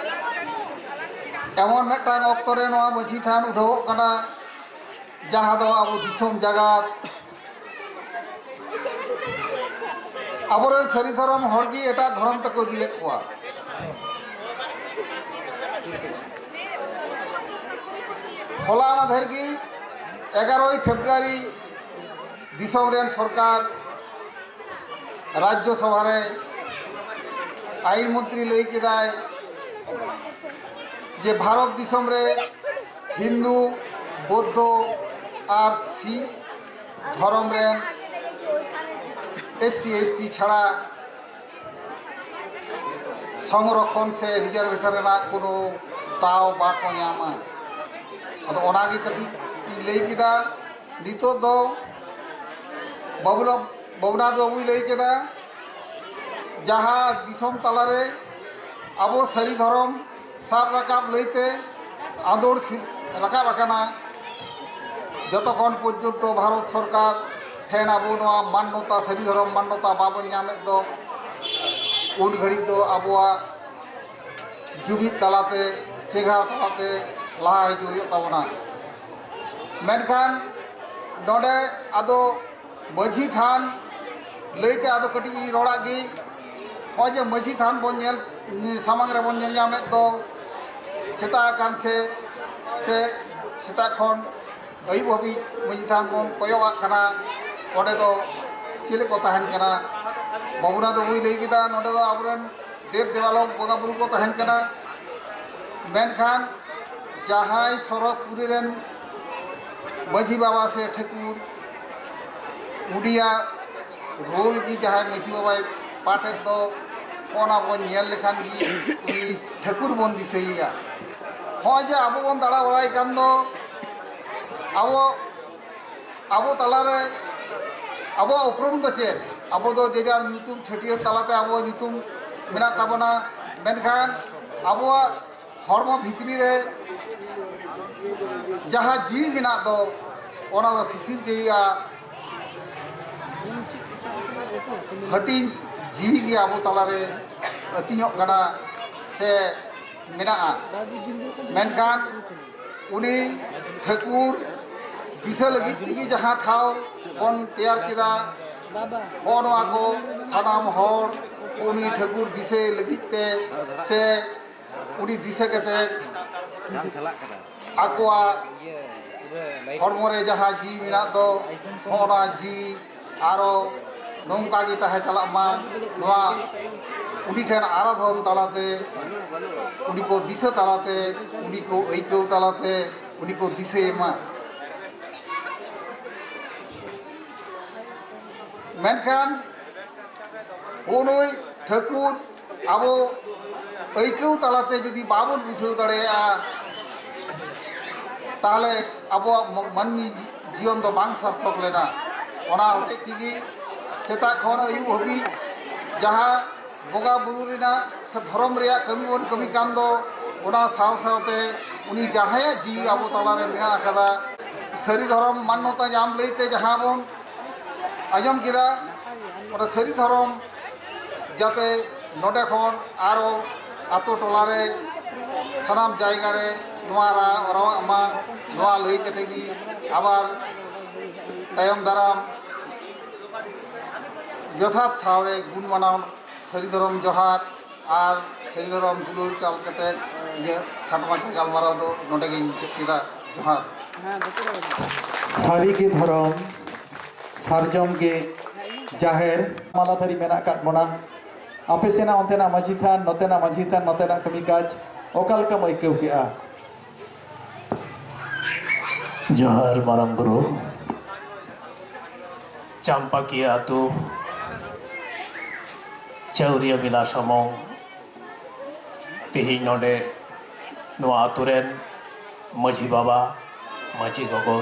ᱮᱢᱚᱱ ᱢᱤᱫᱴᱟᱝ ᱚᱠᱛᱚ ᱨᱮ ᱱᱚᱣᱟ ᱢᱟᱹᱡᱷᱤ ᱛᱷᱟᱱ ᱩᱰᱷᱟᱹᱣᱚᱜ ᱠᱟᱱᱟ, ᱡᱟᱦᱟᱸ ᱫᱚ ᱟᱵᱚ ᱫᱤᱥᱚᱢ ᱡᱟᱜᱟᱛ, ᱟᱵᱚᱨᱮᱱ ᱥᱟᱹᱨᱤ ᱫᱷᱚᱨᱚᱢ ᱦᱚᱲ ᱜᱮ ᱮᱴᱟᱜ ᱫᱷᱚᱨᱚᱢ ᱛᱮᱠᱚ ᱤᱫᱤᱭᱮᱫ ᱠᱚᱣᱟ᱾ ᱦᱚᱞᱟ ᱢᱟᱫᱷᱮᱨ ᱜᱮ, ᱮᱜᱟᱨᱚᱭ ᱯᱷᱮᱵᱽᱨᱩᱣᱟᱨᱤ, ᱫᱤᱥᱚᱢ ᱨᱮᱱ ᱥᱚᱨᱠᱟᱨ ᱨᱟᱡᱽᱡᱚ ᱥᱚᱵᱷᱟ ᱨᱮ ᱟᱭᱤᱱ ᱢᱚᱱᱛᱨᱤ ᱞᱟᱹᱭ ᱠᱮᱫᱟᱭ ᱡᱮ ᱵᱷᱟᱨᱚᱛ ᱫᱤᱥᱚᱢ ᱨᱮ ᱦᱤᱱᱫᱩ, ᱵᱳᱫᱽᱫᱷᱚ ᱟᱨ ᱥᱤᱠᱷ ᱫᱷᱚᱨᱚᱢ ᱨᱮᱱ SC ST ᱪᱷᱟᱲᱟ ᱥᱚᱝᱨᱚᱠᱷᱚᱱ ᱥᱮ reservation ᱨᱮᱱᱟᱜ ᱠᱳᱱᱳ ᱫᱟᱣ ᱵᱟᱠᱚ ᱧᱟᱢᱟ᱾ ᱟᱫᱚ ᱚᱱᱟᱜᱮ ᱠᱟᱹᱴᱤᱡ ᱤᱧ ᱞᱟᱹᱭ ᱠᱮᱫᱟ᱾ ᱱᱤᱛᱚᱜ ᱫᱚ ᱵᱟᱹᱵᱩᱞᱟ-, ᱵᱟᱹᱵᱩᱱᱟᱛᱷ ᱵᱟᱹᱵᱩᱭ ᱞᱟᱹᱭ ᱠᱮᱫᱟ, ᱡᱟᱦᱟᱸ ᱫᱤᱥᱚᱢ ᱛᱟᱞᱟᱨᱮ ᱟᱵᱚ ᱥᱟᱹᱨᱤ ᱫᱷᱚᱨᱚᱢ ᱥᱟᱵ ᱨᱟᱠᱟᱵ ᱞᱟᱹᱭᱛᱮ ᱟᱸᱫᱳᱲ ᱥᱤ-, ᱨᱟᱠᱟᱵ ᱟᱠᱟᱱᱟ᱾ ᱡᱚᱛᱚᱠᱷᱚᱱ ᱯᱚᱨᱡᱚᱱᱛᱚ ᱵᱷᱟᱨᱚᱛ ᱥᱚᱨᱠᱟᱨ ᱴᱷᱮᱱ ᱟᱵᱚ ᱱᱚᱣᱟ ᱢᱟᱱᱱᱚᱛᱟ, ᱥᱟᱹᱨᱤ ᱫᱷᱚᱨᱚᱢ ᱢᱟᱱᱱᱚᱛᱟ ᱵᱟᱵᱚᱱ ᱧᱟᱢᱮᱫ ᱫᱚ, ᱩᱱ ᱜᱷᱟᱹᱲᱤᱡ ᱫᱚ ᱟᱵᱚᱣᱟᱜ ᱡᱩᱢᱤᱫ ᱛᱟᱞᱟᱛᱮ, ᱪᱮᱸᱜᱷᱟᱣ ᱛᱟᱞᱟᱛᱮ ᱞᱟᱦᱟ ᱦᱤᱡᱩᱜ ᱦᱩᱭᱩᱜ ᱛᱟᱵᱚᱱᱟ᱾ ᱢᱮᱱᱠᱷᱟᱱ ᱱᱚᱰᱮ ᱟᱫᱚ ᱢᱟᱹᱡᱷᱤ ᱛᱷᱟᱱ ᱞᱟᱹᱭᱛᱮ ᱟᱫᱚ ᱠᱟᱹᱴᱤᱡ ᱤᱧ ᱨᱚᱲᱟᱜ ᱜᱮ᱾ ᱱᱚᱜᱼᱚᱭ ᱡᱮ ᱢᱟᱹᱡᱷᱤ ᱛᱷᱟᱱ ᱵᱚᱱ ᱧᱮᱞ, ᱥᱟᱢᱟᱝ ᱨᱮᱵᱚᱱ ᱧᱮᱞ ᱧᱟᱢᱮᱫ ᱫᱚ, ᱥᱮᱛᱟᱜ ᱟᱠᱟᱱ ᱥᱮ, ᱥᱮ ᱥᱮᱛᱟᱜ ᱠᱷᱚᱱ ᱟᱹᱭᱩᱵ ᱦᱟᱹᱵᱤᱡ ᱢᱟᱹᱡᱷᱤ ᱛᱷᱟᱱ ᱵᱚᱱ ᱠᱚᱭᱚᱜ ᱟᱜ ᱠᱟᱱᱟ, ᱚᱸᱰᱮ ᱫᱚ ᱪᱮᱫ ᱠᱚ ᱛᱟᱦᱮᱱ ᱠᱟᱱᱟ? ᱵᱟᱹᱵᱩᱱᱟ ᱫᱚ ᱵᱟᱹᱧ ᱞᱟᱹᱭ ᱠᱮᱫᱟ, ᱱᱚᱸᱰᱮ ᱫᱚ ᱟᱵᱚᱨᱮᱱ ᱫᱮᱵ ᱫᱮᱵᱟᱞᱳᱠ ᱵᱚᱸᱜᱟ ᱵᱩᱨᱩ ᱠᱚ ᱛᱟᱦᱮᱱ ᱠᱟᱱᱟ᱾ ᱢᱮᱱᱠᱷᱟᱱ ᱡᱟᱦᱟᱸᱭ ᱥᱚᱨᱚᱜᱽᱯᱩᱨᱤ ᱨᱮᱱ ᱢᱟᱹᱡᱷᱤ ᱵᱟᱵᱟ ᱥᱮ ᱴᱷᱟᱹᱠᱩᱨ, ᱩᱱᱤᱭᱟᱜ ᱨᱳᱞ ᱜᱮ ᱡᱟᱦᱟᱸᱭ ᱢᱟᱹᱡᱷᱤ ᱵᱟᱵᱟᱭ ᱯᱟᱴᱷᱮᱫ ᱫᱚ, ᱚᱱᱟ ᱵᱚᱱ ᱧᱮᱞ ᱞᱮᱠᱷᱟᱱ ᱜᱮ ᱩᱱᱤ ᱴᱷᱟᱹᱠᱩᱨ ᱵᱚᱱ ᱫᱤᱥᱟᱹᱭᱮᱭᱟ᱾ ᱱᱚᱜᱼᱚᱭ ᱡᱮ ᱟᱵᱚ ᱵᱚᱱ ᱫᱟᱬᱟ ᱵᱟᱲᱟᱭ ᱠᱟᱱ ᱫᱚ, ᱟᱵᱚ, ᱟᱵᱚ ᱛᱟᱞᱟᱨᱮ ᱟᱵᱚᱣᱟᱜ ᱩᱯᱨᱩᱢ ᱫᱚ ᱪᱮᱫ? ᱟᱵᱚ ᱫᱚ ᱡᱮ ᱡᱟᱨ ᱧᱩᱛᱩᱢ ᱪᱷᱟᱹᱴᱭᱟᱹᱨ ᱛᱟᱞᱟᱛᱮ ᱟᱵᱚᱣᱟᱜ ᱧᱩᱛᱩᱢ ᱢᱮᱱᱟᱜ ᱛᱟᱵᱚᱱᱟ, ᱢᱮᱱᱠᱷᱟᱱ ᱟᱵᱚᱣᱟᱜ ᱦᱚᱲᱢᱚ ᱵᱷᱤᱛᱨᱤ ᱨᱮ ᱡᱟᱦᱟᱸ ᱡᱤᱣᱤ ᱢᱮᱱᱟᱜ ᱫᱚ, ᱚᱱᱟ ᱫᱚ ᱥᱤᱥᱤᱨ ᱡᱤᱣᱤᱭᱟᱜ ᱦᱟᱹᱴᱤᱧ ᱡᱤᱣᱤ ᱜᱮ ᱟᱵᱚ ᱛᱟᱞᱟᱨᱮ ᱟᱹᱛᱤᱧᱚᱜ ᱠᱟᱱᱟ ᱥᱮ ᱢᱮᱱᱟᱜᱼᱟ᱾ ᱢᱮᱱᱠᱷᱟᱱ ᱩᱱᱤ ᱴᱷᱟᱹᱠᱩᱨ ᱫᱤᱥᱟᱹ ᱞᱟᱹᱜᱤᱫ ᱛᱮᱜᱮ ᱡᱟᱦᱟᱸ ᱴᱷᱟᱶ ᱵᱚᱱ ᱛᱮᱭᱟᱨ ᱠᱮᱫᱟ, ᱦᱚᱸᱜᱼᱚ ᱱᱚᱣᱟ ᱠᱚ ᱥᱟᱱᱟᱢ ᱦᱚᱲ ᱩᱱᱤ ᱴᱷᱟᱹᱠᱩᱨ ᱫᱤᱥᱟᱹᱭ ᱞᱟᱹᱜᱤᱫ ᱛᱮ ᱥᱮ ᱩᱱᱤ ᱫᱤᱥᱟᱹ ᱠᱟᱛᱮ ᱟᱠᱚᱣᱟᱜ ᱦᱚᱲᱢᱚ ᱨᱮ ᱡᱟᱦᱟᱸ ᱡᱤᱣᱤ ᱢᱮᱱᱟᱜ ᱫᱚ, ᱦᱚᱸᱜᱼᱚ ᱱᱚᱣᱟ ᱡᱤᱣᱤ ᱟᱨᱚ ᱱᱚᱝᱠᱟ ᱜᱮ ᱛᱟᱦᱮᱸ ᱪᱟᱞᱟᱜ ᱢᱟ, ᱱᱚᱣᱟ ᱩᱱᱤ ᱴᱷᱮᱱ ᱟᱨᱟᱫᱷᱚᱱ ᱛᱟᱞᱟᱛᱮ, ᱩᱱᱤ ᱠᱚ ᱫᱤᱥᱟᱹ ᱛᱟᱞᱟᱛᱮ, ᱩᱱᱤ ᱠᱚ ᱟᱹᱭᱠᱟᱹᱣ ᱛᱟᱞᱟᱛᱮ, ᱩᱱᱤ ᱠᱚ ᱫᱤᱥᱟᱹᱭᱮ ᱢᱟ᱾ ᱢᱮᱱᱠᱷᱟᱱ ᱩᱱᱩᱭ ᱴᱷᱟᱹᱠᱩᱨ ᱟᱵᱚ ᱟᱹᱭᱠᱟᱹᱣ ᱛᱟᱞᱟᱛᱮ ᱡᱩᱫᱤ ᱵᱟᱵᱚᱱ ᱵᱩᱡᱷᱟᱹᱣ ᱫᱟᱲᱮᱭᱟᱜᱼᱟ, ᱛᱟᱦᱚᱞᱮ ᱟᱵᱚᱣᱟᱜ ᱢ-, ᱢᱟᱹᱱᱢᱤ ᱡᱤ-, ᱡᱤᱭᱚᱱ ᱫᱚ ᱵᱟᱝ ᱥᱟᱨᱛᱷᱚᱠ ᱞᱮᱱᱟ᱾ ᱚᱱᱟ ᱦᱚᱛᱮᱡ ᱛᱮᱜᱮ ᱥᱮᱛᱟᱜ ᱠᱷᱚᱱ ᱟᱹᱭᱩᱵ ᱦᱟᱹᱵᱤᱡ ᱡᱟᱦᱟᱸ ᱵᱚᱸᱜᱟ ᱵᱩᱨᱩ ᱨᱮᱱᱟᱜ ᱥᱮ ᱫᱷᱚᱨᱚᱢ ᱨᱮᱭᱟᱜ ᱠᱟᱹᱢᱤ ᱵᱚᱱ ᱠᱟᱹᱢᱤ ᱠᱟᱱ ᱫᱚ, ᱚᱱᱟ ᱥᱟᱶ ᱥᱟᱶᱛᱮ ᱩᱱᱤ ᱡᱟᱦᱟᱸᱭᱟᱜ ᱡᱤᱣᱤ ᱟᱵᱚ ᱛᱟᱞᱟᱨᱮ ᱢᱮᱱᱟᱜ ᱟᱠᱟᱫᱟ, ᱥᱟᱹᱨᱤ ᱫᱷᱚᱨᱚᱢ ᱢᱟᱱᱱᱚᱛᱟ ᱧᱟᱢ ᱞᱟᱹᱭᱛᱮ ᱡᱟᱦᱟᱸ ᱵᱚᱱ ᱟᱸᱡᱚᱢ ᱠᱮᱫᱟ, ᱚᱱᱟ ᱥᱟᱹᱨᱤ ᱫᱷᱚᱨᱚᱢ ᱡᱟᱛᱮ ᱱᱚᱰᱮ ᱠᱷᱚᱱ ᱟᱨᱚ ᱟᱛᱳ ᱴᱚᱞᱟ ᱨᱮ, ᱥᱟᱱᱟᱢ ᱡᱟᱭᱜᱟ ᱨᱮ ᱱᱚᱣᱟ ᱨᱟᱜ ᱨᱟᱣᱟᱜ ᱢᱟ, ᱱᱚᱣᱟ ᱞᱟᱹᱭ ᱠᱟᱛᱮ ᱜᱮ ᱟᱵᱟᱨ ᱛᱟᱭᱚᱢ ᱫᱟᱨᱟᱢ ᱡᱚᱛᱷᱟᱛ ᱴᱷᱟᱶ ᱨᱮ ᱜᱩᱱ ᱢᱟᱱᱟᱣ ᱥᱟᱹᱨᱤ ᱫᱷᱚᱨᱚᱢ ᱡᱚᱦᱟᱨ ᱟᱨ ᱥᱟᱹᱨᱤ ᱫᱷᱚᱨᱚᱢ ᱫᱩᱞᱟᱹᱲ ᱪᱟᱞ ᱠᱟᱛᱮ ᱤᱧᱟᱹᱜ ᱠᱷᱟᱴᱚ ᱢᱟᱪᱷᱟ ᱜᱟᱞᱢᱟᱨᱟᱣ ᱫᱚ ᱱᱚᱰᱮ ᱜᱤᱧ ᱢᱩᱪᱟᱹᱫ ᱠᱮᱫᱟ᱾ ᱡᱚᱦᱟᱨ᱾ ᱥᱟᱹᱨᱤ ᱜᱮ ᱫᱷᱚᱨᱚᱢ, ᱥᱟᱨᱡᱚᱢ ᱜᱮ ᱡᱟᱦᱮᱨ᱾ ᱢᱟᱞᱟ ᱫᱷᱟᱹᱨᱤ ᱢᱮᱱᱟᱜ ᱟᱠᱟᱫ ᱵᱚᱱᱟ᱾ ᱟᱯᱮ ᱥᱮᱱᱟᱜ ᱚᱱᱛᱮᱱᱟᱜ ᱢᱟᱹᱡᱷᱤ ᱛᱷᱟᱱ, ᱱᱚᱛᱮᱱᱟᱜ ᱢᱟᱹᱡᱷᱤ ᱛᱷᱟᱱ, ᱱᱚᱛᱮᱱᱟᱜ ᱠᱟᱹᱢᱤ ᱠᱟᱡᱽ ᱚᱠᱟ ᱞᱮᱠᱟᱢ ᱟᱹᱭᱠᱟᱹᱣ ᱠᱮᱜᱼᱟ? ᱡᱚᱦᱟᱨ ᱢᱟᱨᱟᱝ ᱵᱩᱨᱩ᱾ ᱪᱟᱢᱯᱟᱠᱤᱭᱟᱹ ᱟᱹᱛᱩ, ᱪᱟᱹᱣᱨᱤᱭᱟᱹ ᱢᱮᱞᱟ ᱥᱟᱢᱚᱝ᱾ ᱛᱮᱦᱮᱧ ᱱᱚᱰᱮ ᱱᱚᱣᱟ ᱟᱹᱛᱩ ᱨᱮᱱ ᱢᱟᱹᱡᱷᱤ ᱵᱟᱵᱟ, ᱢᱟᱹᱡᱷᱤ ᱜᱚᱜᱚ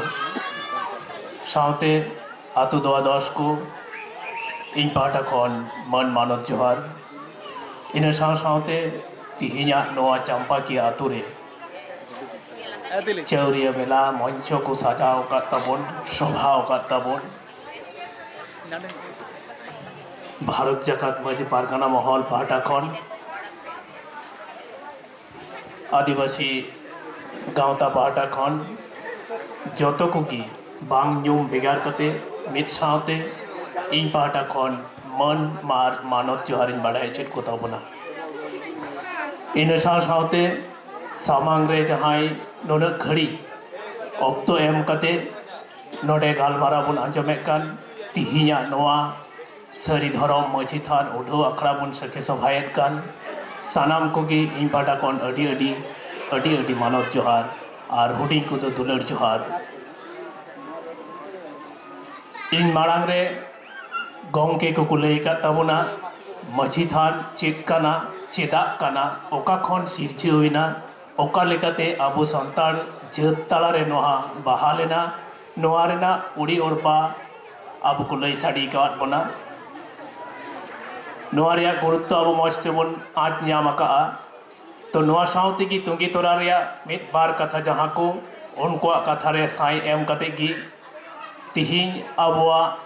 ᱥᱟᱶᱛᱮ ᱟᱹᱛᱩ ᱫᱚᱣᱟ ᱫᱚᱥ ᱠᱚ, ᱤᱧ ᱯᱟᱦᱴᱟ ᱠᱷᱚᱱ ᱢᱟᱹᱱ ᱢᱟᱱᱚᱛ ᱡᱚᱦᱟᱨ᱾ ᱤᱱᱟᱹ ᱥᱟᱶ ᱥᱟᱶᱛᱮ ᱛᱮᱦᱮᱧᱟᱜ ᱱᱚᱣᱟ ᱪᱟᱢᱯᱟᱠᱤᱭᱟᱹ ᱟᱹᱛᱩ ᱨᱮ ᱪᱟᱹᱣᱨᱤᱭᱟᱹ ᱢᱮᱞᱟ ᱢᱚᱧᱪᱚ ᱠᱚ ᱥᱟᱡᱟᱣ ᱟᱠᱟᱫ ᱛᱟᱵᱚᱱ, ᱥᱚᱵᱷᱟᱣ ᱟᱠᱟᱫ ᱛᱟᱵᱚᱱ ᱵᱷᱟᱨᱚᱛ ᱡᱟᱠᱟᱛ ᱢᱟᱹᱡᱷᱤ ᱯᱟᱨᱜᱟᱱᱟ ᱢᱚᱦᱚᱞ ᱯᱟᱦᱴᱟ ᱠᱷᱚᱱ, ᱟᱹᱫᱤᱵᱟᱹᱥᱤ ᱜᱟᱶᱛᱟ ᱯᱟᱦᱴᱟ ᱠᱷᱚᱱ, ᱡᱚᱛᱚ ᱠᱚᱜᱮ ᱵᱟᱝ ᱧᱩᱢ ᱵᱷᱮᱜᱟᱨ ᱠᱟᱛᱮ ᱢᱤᱫ ᱥᱟᱶᱛᱮ ᱤᱧ ᱯᱟᱦᱴᱟ ᱠᱷᱚᱱ ᱢᱟᱹᱱ ᱟᱨ ᱢᱟᱱᱚᱛ ᱡᱚᱦᱟᱨ ᱤᱧ ᱵᱟᱲᱟᱭ ᱦᱚᱪᱚᱭᱮᱫ ᱠᱚ ᱛᱟᱵᱚᱱᱟ᱾ ᱤᱱᱟᱹ ᱥᱟᱶ ᱥᱟᱶᱛᱮ ᱥᱟᱢᱟᱝ ᱨᱮ ᱡᱟᱦᱟᱸᱭ ᱱᱩᱱᱟᱹᱜ ᱜᱷᱟᱹᱲᱤᱡ ᱚᱠᱛᱚ ᱮᱢ ᱠᱟᱛᱮ ᱱᱚᱰᱮ ᱜᱟᱞᱢᱟᱨᱟᱣ ᱵᱚᱱ ᱟᱸᱡᱚᱢᱮᱫ ᱠᱟᱱ, ᱛᱤᱦᱤᱧᱟᱜ ᱱᱚᱣᱟ ᱥᱟᱹᱨᱤ ᱫᱷᱚᱨᱚᱢ ᱢᱟᱹᱡᱷᱤ ᱛᱷᱟᱱ ᱩᱰᱷᱟᱹᱣ ᱟᱠᱷᱲᱟ ᱵᱚᱱ ᱥᱟᱹᱠᱷᱤ ᱥᱚᱵᱷᱟᱭᱮᱫ ᱠᱟᱱ, ᱥᱟᱱᱟᱢ ᱠᱚᱜᱮ ᱤᱧ ᱯᱟᱦᱴᱟ ᱠᱷᱚᱱ ᱟᱹᱰᱤ ᱟᱹᱰᱤ ᱟᱹᱰᱤ ᱟᱹᱰᱤ ᱢᱟᱱᱚᱛ ᱡᱚᱦᱟᱨ ᱟᱨ ᱦᱩᱰᱤᱧ ᱠᱚᱫᱚ ᱫᱩᱞᱟᱹᱲ ᱡᱚᱦᱟᱨ᱾ ᱤᱧ ᱢᱟᱲᱟᱝ ᱨᱮ ᱜᱚᱢᱠᱮ ᱠᱚᱠᱚ ᱞᱟᱹᱭ ᱟᱠᱟᱫ ᱛᱟᱵᱚᱱᱟ, ᱢᱟᱹᱡᱷᱤ ᱛᱷᱟᱱ ᱪᱮᱫ ᱠᱟᱱᱟ, ᱪᱮᱫᱟᱜ ᱠᱟᱱᱟ, ᱚᱠᱟ ᱠᱷᱚᱱ ᱥᱤᱨᱡᱟᱹᱣ ᱮᱱᱟ, ᱚᱠᱟ ᱞᱮᱠᱟᱛᱮ ᱟᱵᱚ ᱥᱟᱱᱛᱟᱲ ᱡᱟᱹᱛ ᱛᱟᱞᱟᱨᱮ ᱱᱚᱣᱟ ᱵᱟᱦᱟᱞ ᱮᱱᱟ, ᱱᱚᱣᱟ ᱨᱮᱱᱟᱜ ᱩᱲᱤ ᱚᱲᱯᱟ ᱟᱵᱚ ᱠᱚ ᱞᱟᱹᱭ ᱥᱟᱰᱮ ᱟᱠᱟᱫ ᱵᱚᱱᱟ᱾ ᱱᱚᱣᱟ ᱨᱮᱭᱟᱜ ᱜᱩᱨᱩᱛᱛᱚ ᱟᱵᱚ ᱢᱚᱸᱡᱽ ᱛᱮᱵᱚᱱ ᱟᱸᱴ ᱧᱟᱢ ᱟᱠᱟᱫᱼᱟ᱾ ᱛᱚ ᱱᱚᱣᱟ ᱥᱟᱶ ᱛᱮᱜᱮ ᱛᱩᱸᱜᱤ ᱛᱚᱨᱟ ᱨᱮᱭᱟᱜ ᱢᱤᱫ ᱵᱟᱨ ᱠᱟᱛᱷᱟ ᱡᱟᱦᱟᱸ ᱠᱚ ᱩᱱᱠᱩᱣᱟᱜ ᱠᱟᱛᱷᱟ ᱨᱮ ᱥᱟᱭ ᱮᱢ ᱠᱟᱛᱮ ᱜᱮ ᱛᱤᱦᱤᱧ ᱟᱵᱚᱣᱟᱜ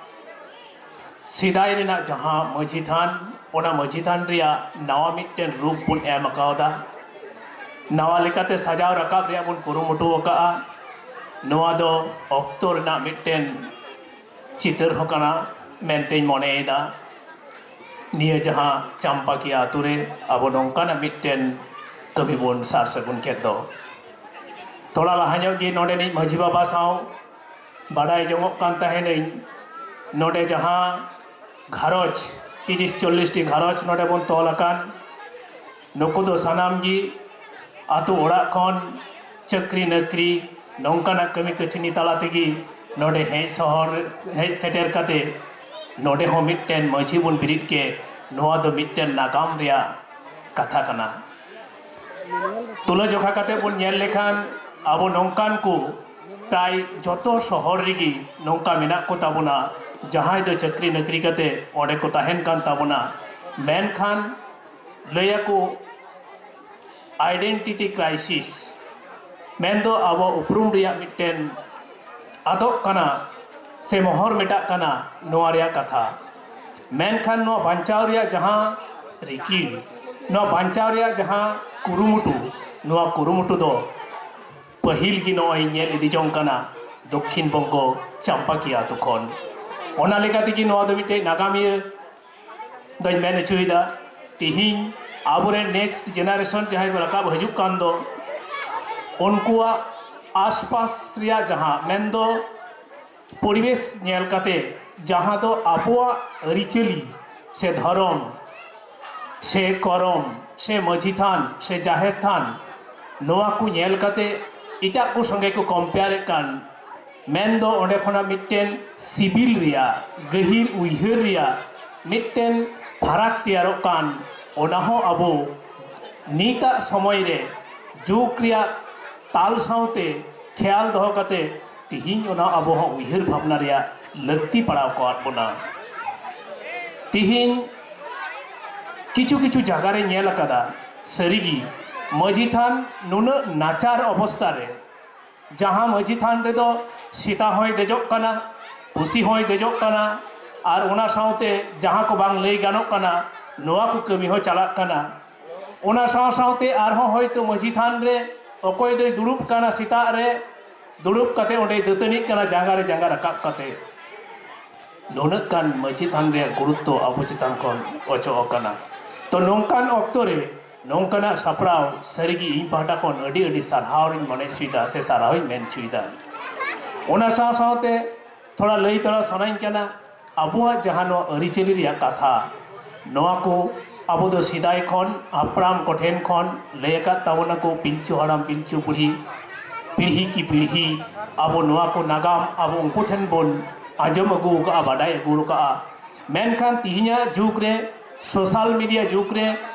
ᱥᱮᱫᱟᱭ ᱨᱮᱱᱟᱜ ᱡᱟᱦᱟᱸ ᱢᱟᱹᱡᱷᱤ ᱛᱷᱟᱱ, ᱚᱱᱟ ᱢᱟᱹᱡᱷᱤ ᱛᱷᱟᱱ ᱨᱮᱭᱟᱜ ᱱᱟᱣᱟ ᱢᱤᱫᱴᱮᱱ ᱨᱩᱯ ᱵᱚᱱ ᱮᱢ ᱟᱠᱟᱣᱫᱟ᱾ ᱱᱟᱣᱟ ᱞᱮᱠᱟᱛᱮ ᱥᱟᱡᱟᱣ ᱨᱟᱠᱟᱵ ᱨᱮᱭᱟᱜ ᱵᱚᱱ ᱠᱩᱨᱩᱢᱩᱴᱩ ᱟᱠᱟᱫᱼᱟ᱾ ᱱᱚᱣᱟ ᱫᱚ ᱚᱠᱛᱚ ᱨᱮᱱᱟᱜ ᱢᱤᱫᱴᱮᱱ ᱪᱤᱛᱟᱹᱨ ᱦᱚᱸ ᱠᱟᱱᱟ ᱢᱮᱱᱛᱮᱧ ᱢᱚᱱᱮᱭᱮᱫᱟ᱾ ᱱᱤᱭᱟᱹ ᱡᱟᱦᱟᱸ ᱪᱟᱢᱯᱟᱠᱤᱭᱟ ᱟᱛᱳ ᱨᱮ ᱟᱵᱚ ᱱᱚᱝᱠᱟᱱᱟᱜ ᱢᱤᱫᱴᱮᱱ ᱠᱟᱹᱢᱤ ᱵᱚᱱ ᱥᱟᱨ ᱥᱟᱹᱜᱩᱱ ᱠᱮᱫ ᱫᱚ᱾ ᱛᱷᱚᱲᱟ ᱞᱟᱦᱟ ᱧᱚᱜ ᱜᱮ ᱱᱚᱰᱮᱱᱤᱡ ᱢᱟᱹᱡᱷᱤ ᱵᱟᱵᱟ ᱥᱟᱶ ᱵᱟᱰᱟᱭ ᱡᱚᱝᱚᱜ ᱠᱟᱱ ᱛᱟᱦᱮᱱᱟᱹᱧ, ᱱᱚᱰᱮ ᱡᱟᱦᱟᱸ ᱜᱷᱟᱨᱚᱸᱡᱽ, ᱛᱤᱨᱤᱥ ᱪᱚᱞᱞᱤᱥ ᱴᱤ ᱜᱷᱟᱨᱚᱸᱡᱽ ᱱᱚᱰᱮ ᱵᱚᱱ ᱛᱚᱞ ᱟᱠᱟᱱ, ᱱᱩᱠᱩ ᱫᱚ ᱥᱟᱱᱟᱢ ᱜᱮ ᱟᱛᱳ ᱚᱲᱟᱜ ᱠᱷᱚᱱ ᱪᱟᱹᱠᱨᱤ ᱱᱟᱹᱠᱨᱤ ᱱᱚᱝᱠᱟᱱᱟᱜ ᱠᱟᱹᱢᱤ ᱠᱟᱹᱥᱱᱤ ᱛᱟᱞᱟ ᱛᱮᱜᱮ ᱱᱚᱰᱮ ᱦᱮᱡ ᱥᱚᱦᱚᱨ, ᱦᱮᱡ ᱥᱮᱴᱮᱨ ᱠᱟᱛᱮ ᱱᱚᱰᱮ ᱦᱚᱸ ᱢᱤᱫᱴᱮᱱ ᱢᱟᱹᱡᱷᱤ ᱵᱚᱱ ᱵᱮᱨᱮᱫ ᱠᱮᱫ᱾ ᱱᱚᱣᱟ ᱫᱚ ᱢᱤᱫᱴᱮᱱ ᱱᱟᱜᱟᱢ ᱨᱮᱭᱟᱜ ᱠᱟᱛᱷᱟ ᱠᱟᱱᱟ᱾ ᱛᱩᱞᱟᱹ ᱡᱚᱠᱷᱟ ᱠᱟᱛᱮ ᱵᱚᱱ ᱧᱮᱞ ᱞᱮᱠᱷᱟᱱ ᱟᱵᱚ ᱱᱚᱝᱠᱟᱱ ᱠᱚ ᱯᱨᱟᱭ ᱡᱚᱛᱚ ᱥᱚᱦᱚᱨ ᱨᱮᱜᱮ ᱱᱚᱝᱠᱟ ᱢᱮᱱᱟᱜ ᱠᱚ ᱛᱟᱵᱚᱱᱟ, ᱡᱟᱦᱟᱸᱭ ᱫᱚ ᱪᱟᱹᱠᱨᱤ ᱱᱟᱹᱠᱨᱤ ᱠᱟᱛᱮ ᱚᱸᱰᱮ ᱠᱚ ᱛᱟᱦᱮᱱ ᱠᱟᱱ ᱛᱟᱵᱚᱱᱟ᱾ ᱢᱮᱱᱠᱷᱟᱱ ᱞᱟᱹᱭᱟᱠᱚ identity crisis, ᱢᱮᱱᱫᱚ ᱟᱵᱚ ᱩᱯᱨᱩᱢ ᱨᱮᱭᱟᱜ ᱢᱤᱫᱴᱮᱱ ᱟᱫᱚᱜ ᱠᱟᱱᱟ ᱥᱮ ᱢᱚᱦᱚᱨ ᱢᱮᱴᱟᱜ ᱠᱟᱱᱟ, ᱱᱚᱣᱟ ᱨᱮᱭᱟᱜ ᱠᱟᱛᱷᱟ᱾ ᱢᱮᱱᱠᱷᱟᱱ ᱱᱚᱣᱟ ᱵᱟᱧᱪᱟᱣ ᱨᱮᱭᱟᱜ ᱡᱟᱦᱟᱸ ᱨᱤᱠᱤᱲ, ᱱᱚᱣᱟ ᱵᱟᱧᱪᱟᱣ ᱨᱮᱭᱟᱜ ᱡᱟᱦᱟᱸ ᱠᱩᱨᱩᱢᱩᱴᱩ, ᱱᱚᱣᱟ ᱠᱩᱨᱩᱢᱩᱴᱩ ᱫᱚ ᱯᱟᱹᱦᱤᱞ ᱜᱮ ᱱᱚᱜᱼᱚᱭ ᱧᱮᱞ ᱤᱫᱤ ᱡᱚᱝ ᱠᱟᱱᱟ ᱫᱚᱠᱠᱷᱤᱱ ᱵᱚᱝᱜᱚ ᱪᱟᱢᱯᱟᱠᱤᱭᱟ ᱟᱛᱳ ᱠᱷᱚᱱ᱾ ᱚᱱᱟ ᱞᱮᱠᱟ ᱛᱮᱜᱮ ᱱᱚᱣᱟ ᱫᱚ ᱢᱤᱫᱴᱮᱡ ᱱᱟᱜᱟᱢᱤᱭᱟᱹ ᱫᱚᱧ ᱢᱮᱱ ᱦᱚᱪᱚᱭᱮᱫᱟ, ᱛᱤᱦᱤᱧ ᱟᱵᱚᱨᱮᱱ next generation ᱡᱟᱦᱟᱸᱭ ᱠᱚ ᱨᱟᱠᱟᱵ ᱦᱤᱡᱩᱜ ᱠᱟᱱ ᱫᱚ, ᱩᱱᱠᱩᱣᱟᱜ ᱟᱥᱯᱟᱥ ᱨᱮᱭᱟᱜ ᱡᱟᱦᱟᱸ ᱢᱮᱱᱫᱚ ᱯᱚᱨᱤᱵᱮᱥ ᱧᱮᱞ ᱠᱟᱛᱮ, ᱡᱟᱦᱟᱸ ᱫᱚ ᱟᱵᱚᱣᱟᱜ ᱟᱹᱨᱤᱪᱟᱹᱞᱤ ᱥᱮ ᱫᱷᱚᱨᱚᱢ ᱥᱮ ᱠᱚᱨᱚᱢ ᱥᱮ ᱢᱟᱹᱡᱷᱤ ᱛᱷᱟᱱ ᱥᱮ ᱡᱟᱦᱮᱨ ᱛᱷᱟᱱ, ᱱᱚᱣᱟ ᱠᱚ ᱧᱮᱞ ᱠᱟᱛᱮ ᱮᱴᱟᱜ ᱠᱚ ᱥᱚᱸᱜᱮ ᱠᱚ compare ᱮᱫ ᱠᱟᱱ, ᱢᱮᱱᱫᱚ ᱚᱸᱰᱮ ᱠᱷᱚᱱᱟᱜ ᱢᱤᱫᱴᱮᱱ ᱥᱤᱵᱤᱞ ᱨᱮᱭᱟᱜ, ᱜᱟᱹᱦᱤᱨ ᱩᱭᱦᱟᱹᱨ ᱨᱮᱭᱟᱜ ᱢᱤᱫᱴᱮᱱ ᱯᱷᱟᱨᱟᱠ ᱛᱮᱭᱟᱨᱚᱜ ᱠᱟᱱ, ᱚᱱᱟ ᱦᱚᱸ ᱟᱵᱚ ᱱᱤᱛᱟᱜ ᱥᱚᱢᱚᱭ ᱨᱮ ᱡᱩᱜᱽ ᱨᱮᱭᱟᱜ ᱛᱟᱞ ᱥᱟᱶᱛᱮ ᱠᱷᱮᱭᱟᱞ ᱫᱚᱦᱚ ᱠᱟᱛᱮ ᱛᱤᱦᱤᱧ ᱚᱱᱟ ᱟᱵᱚ ᱦᱚᱸ ᱩᱭᱦᱟᱹᱨ ᱵᱷᱟᱵᱽᱱᱟ ᱨᱮᱭᱟᱜ ᱞᱟᱹᱠᱛᱤ ᱯᱟᱲᱟᱣ ᱠᱚᱣᱟᱜ ᱵᱚᱱᱟ᱾ ᱛᱤᱦᱤᱧ ᱠᱤᱪᱷᱩ ᱠᱤᱪᱷᱩ ᱡᱟᱭᱜᱟ ᱨᱮ ᱧᱮᱞ ᱟᱠᱟᱫᱟ, ᱥᱟᱹᱨᱤᱜᱮ ᱢᱟᱹᱡᱷᱤ ᱛᱷᱟᱱ ᱱᱩᱱᱟᱹᱜ ᱱᱟᱪᱟᱨ ᱚᱵᱚᱥᱛᱟ ᱨᱮ ᱡᱟᱦᱟᱸ ᱢᱟᱹᱡᱷᱤ ᱛᱷᱟᱱ ᱨᱮᱫᱚ ᱥᱮᱛᱟ ᱦᱚᱸᱭ ᱫᱮᱡᱚᱜ ᱠᱟᱱᱟ, ᱯᱩᱥᱤ ᱦᱚᱸᱭ ᱫᱮᱡᱚᱜ ᱠᱟᱱᱟ, ᱟᱨ ᱚᱱᱟ ᱥᱟᱶᱛᱮ ᱡᱟᱦᱟᱸ ᱠᱚ ᱵᱟᱝ ᱞᱟᱹᱭ ᱜᱟᱱᱚᱜ ᱠᱟᱱᱟ, ᱱᱚᱣᱟ ᱠᱚ ᱠᱟᱹᱢᱤ ᱦᱚᱸ ᱪᱟᱞᱟᱜ ᱠᱟᱱᱟ᱾ ᱚᱱᱟ ᱥᱟᱶ ᱥᱟᱶᱛᱮ ᱟᱨᱦᱚᱸ ᱦᱚᱭᱛᱳ ᱢᱟᱹᱡᱷᱤ ᱛᱷᱟᱱ ᱨᱮ ᱚᱠᱚᱭ ᱫᱚᱭ ᱫᱩᱲᱩᱵ ᱠᱟᱱᱟ, ᱥᱮᱛᱟᱜ ᱨᱮ ᱫᱩᱲᱩᱵ ᱠᱟᱛᱮ ᱚᱸᱰᱮᱭ ᱫᱟᱹᱛᱟᱹᱱᱤᱜ ᱠᱟᱱᱟ, ᱡᱟᱸᱜᱟ ᱨᱮ ᱡᱟᱸᱜᱟ ᱨᱟᱠᱟᱵ ᱠᱟᱛᱮ᱾ ᱱᱩᱱᱟᱹᱜ ᱜᱟᱱ ᱢᱟᱹᱡᱷᱤ ᱛᱷᱟᱱ ᱨᱮᱭᱟᱜ ᱜᱩᱨᱩᱛᱛᱚ ᱟᱵᱚ ᱪᱮᱛᱟᱱ ᱠᱷᱚᱱ ᱚᱪᱚᱜ ᱟᱠᱟᱱᱟ᱾ ᱛᱚ, ᱱᱚᱝᱠᱟᱱ ᱚᱠᱛᱚ ᱨᱮ ᱱᱚᱝᱠᱟᱱᱟᱜ ᱥᱟᱯᱲᱟᱣ ᱥᱟᱹᱨᱤᱜᱮ ᱤᱧ ᱯᱟᱦᱴᱟ ᱠᱷᱚᱱ ᱟᱹᱰᱤ ᱟᱹᱰᱤ ᱥᱟᱨᱦᱟᱣ ᱤᱧ ᱢᱚᱱᱮ ᱦᱚᱪᱚᱭᱮᱫᱟ ᱥᱮ ᱥᱟᱨᱦᱟᱣ ᱤᱧ ᱢᱮᱱ ᱦᱚᱪᱚᱭᱮᱫᱟ᱾ ᱚᱱᱟ ᱥᱟᱶ ᱥᱟᱶᱛᱮ ᱛᱷᱚᱲᱟ ᱞᱟᱹᱭ ᱛᱚᱨᱟ ᱥᱟᱱᱟᱧ ᱠᱟᱱᱟ, ᱟᱵᱚᱣᱟᱜ ᱡᱟᱦᱟᱸ ᱱᱚᱣᱟ ᱟᱹᱨᱤᱪᱟᱹᱞᱤ ᱨᱮᱭᱟᱜ ᱠᱟᱛᱷᱟ, ᱱᱚᱣᱟ ᱠᱚ ᱟᱵᱚ ᱫᱚ ᱥᱮᱫᱟᱭ ᱠᱷᱚᱱ ᱦᱟᱯᱲᱟᱢ ᱠᱚᱴᱷᱮᱱ ᱠᱷᱚᱱ ᱞᱟᱹᱭ ᱟᱠᱟᱫ ᱛᱟᱵᱚᱱᱟᱠᱚ, ᱯᱤᱞᱪᱩ ᱦᱟᱲᱟᱢ ᱯᱤᱞᱪᱩ ᱵᱩᱲᱦᱤ, ᱯᱤᱲᱦᱤ ᱠᱤ ᱯᱤᱲᱦᱤ ᱟᱵᱚ ᱱᱚᱣᱟ ᱠᱚ ᱱᱟᱜᱟᱢ ᱟᱵᱚ ᱩᱱᱠᱩ ᱴᱷᱮᱱ ᱵᱚᱱ ᱟᱸᱡᱚᱢ ᱟᱹᱜᱩ ᱟᱠᱟᱫᱼᱟ, ᱵᱟᱰᱟᱭ ᱟᱹᱜᱩ ᱟᱠᱟᱫᱼᱟ᱾ ᱢᱮᱱᱠᱷᱟᱱ ᱛᱤᱦᱤᱧᱟᱜ ᱡᱩᱜᱽ ᱨᱮ, ᱥᱳᱥᱟᱞ ᱢᱤᱰᱤᱭᱟ ᱡᱩᱜᱽ ᱨᱮ,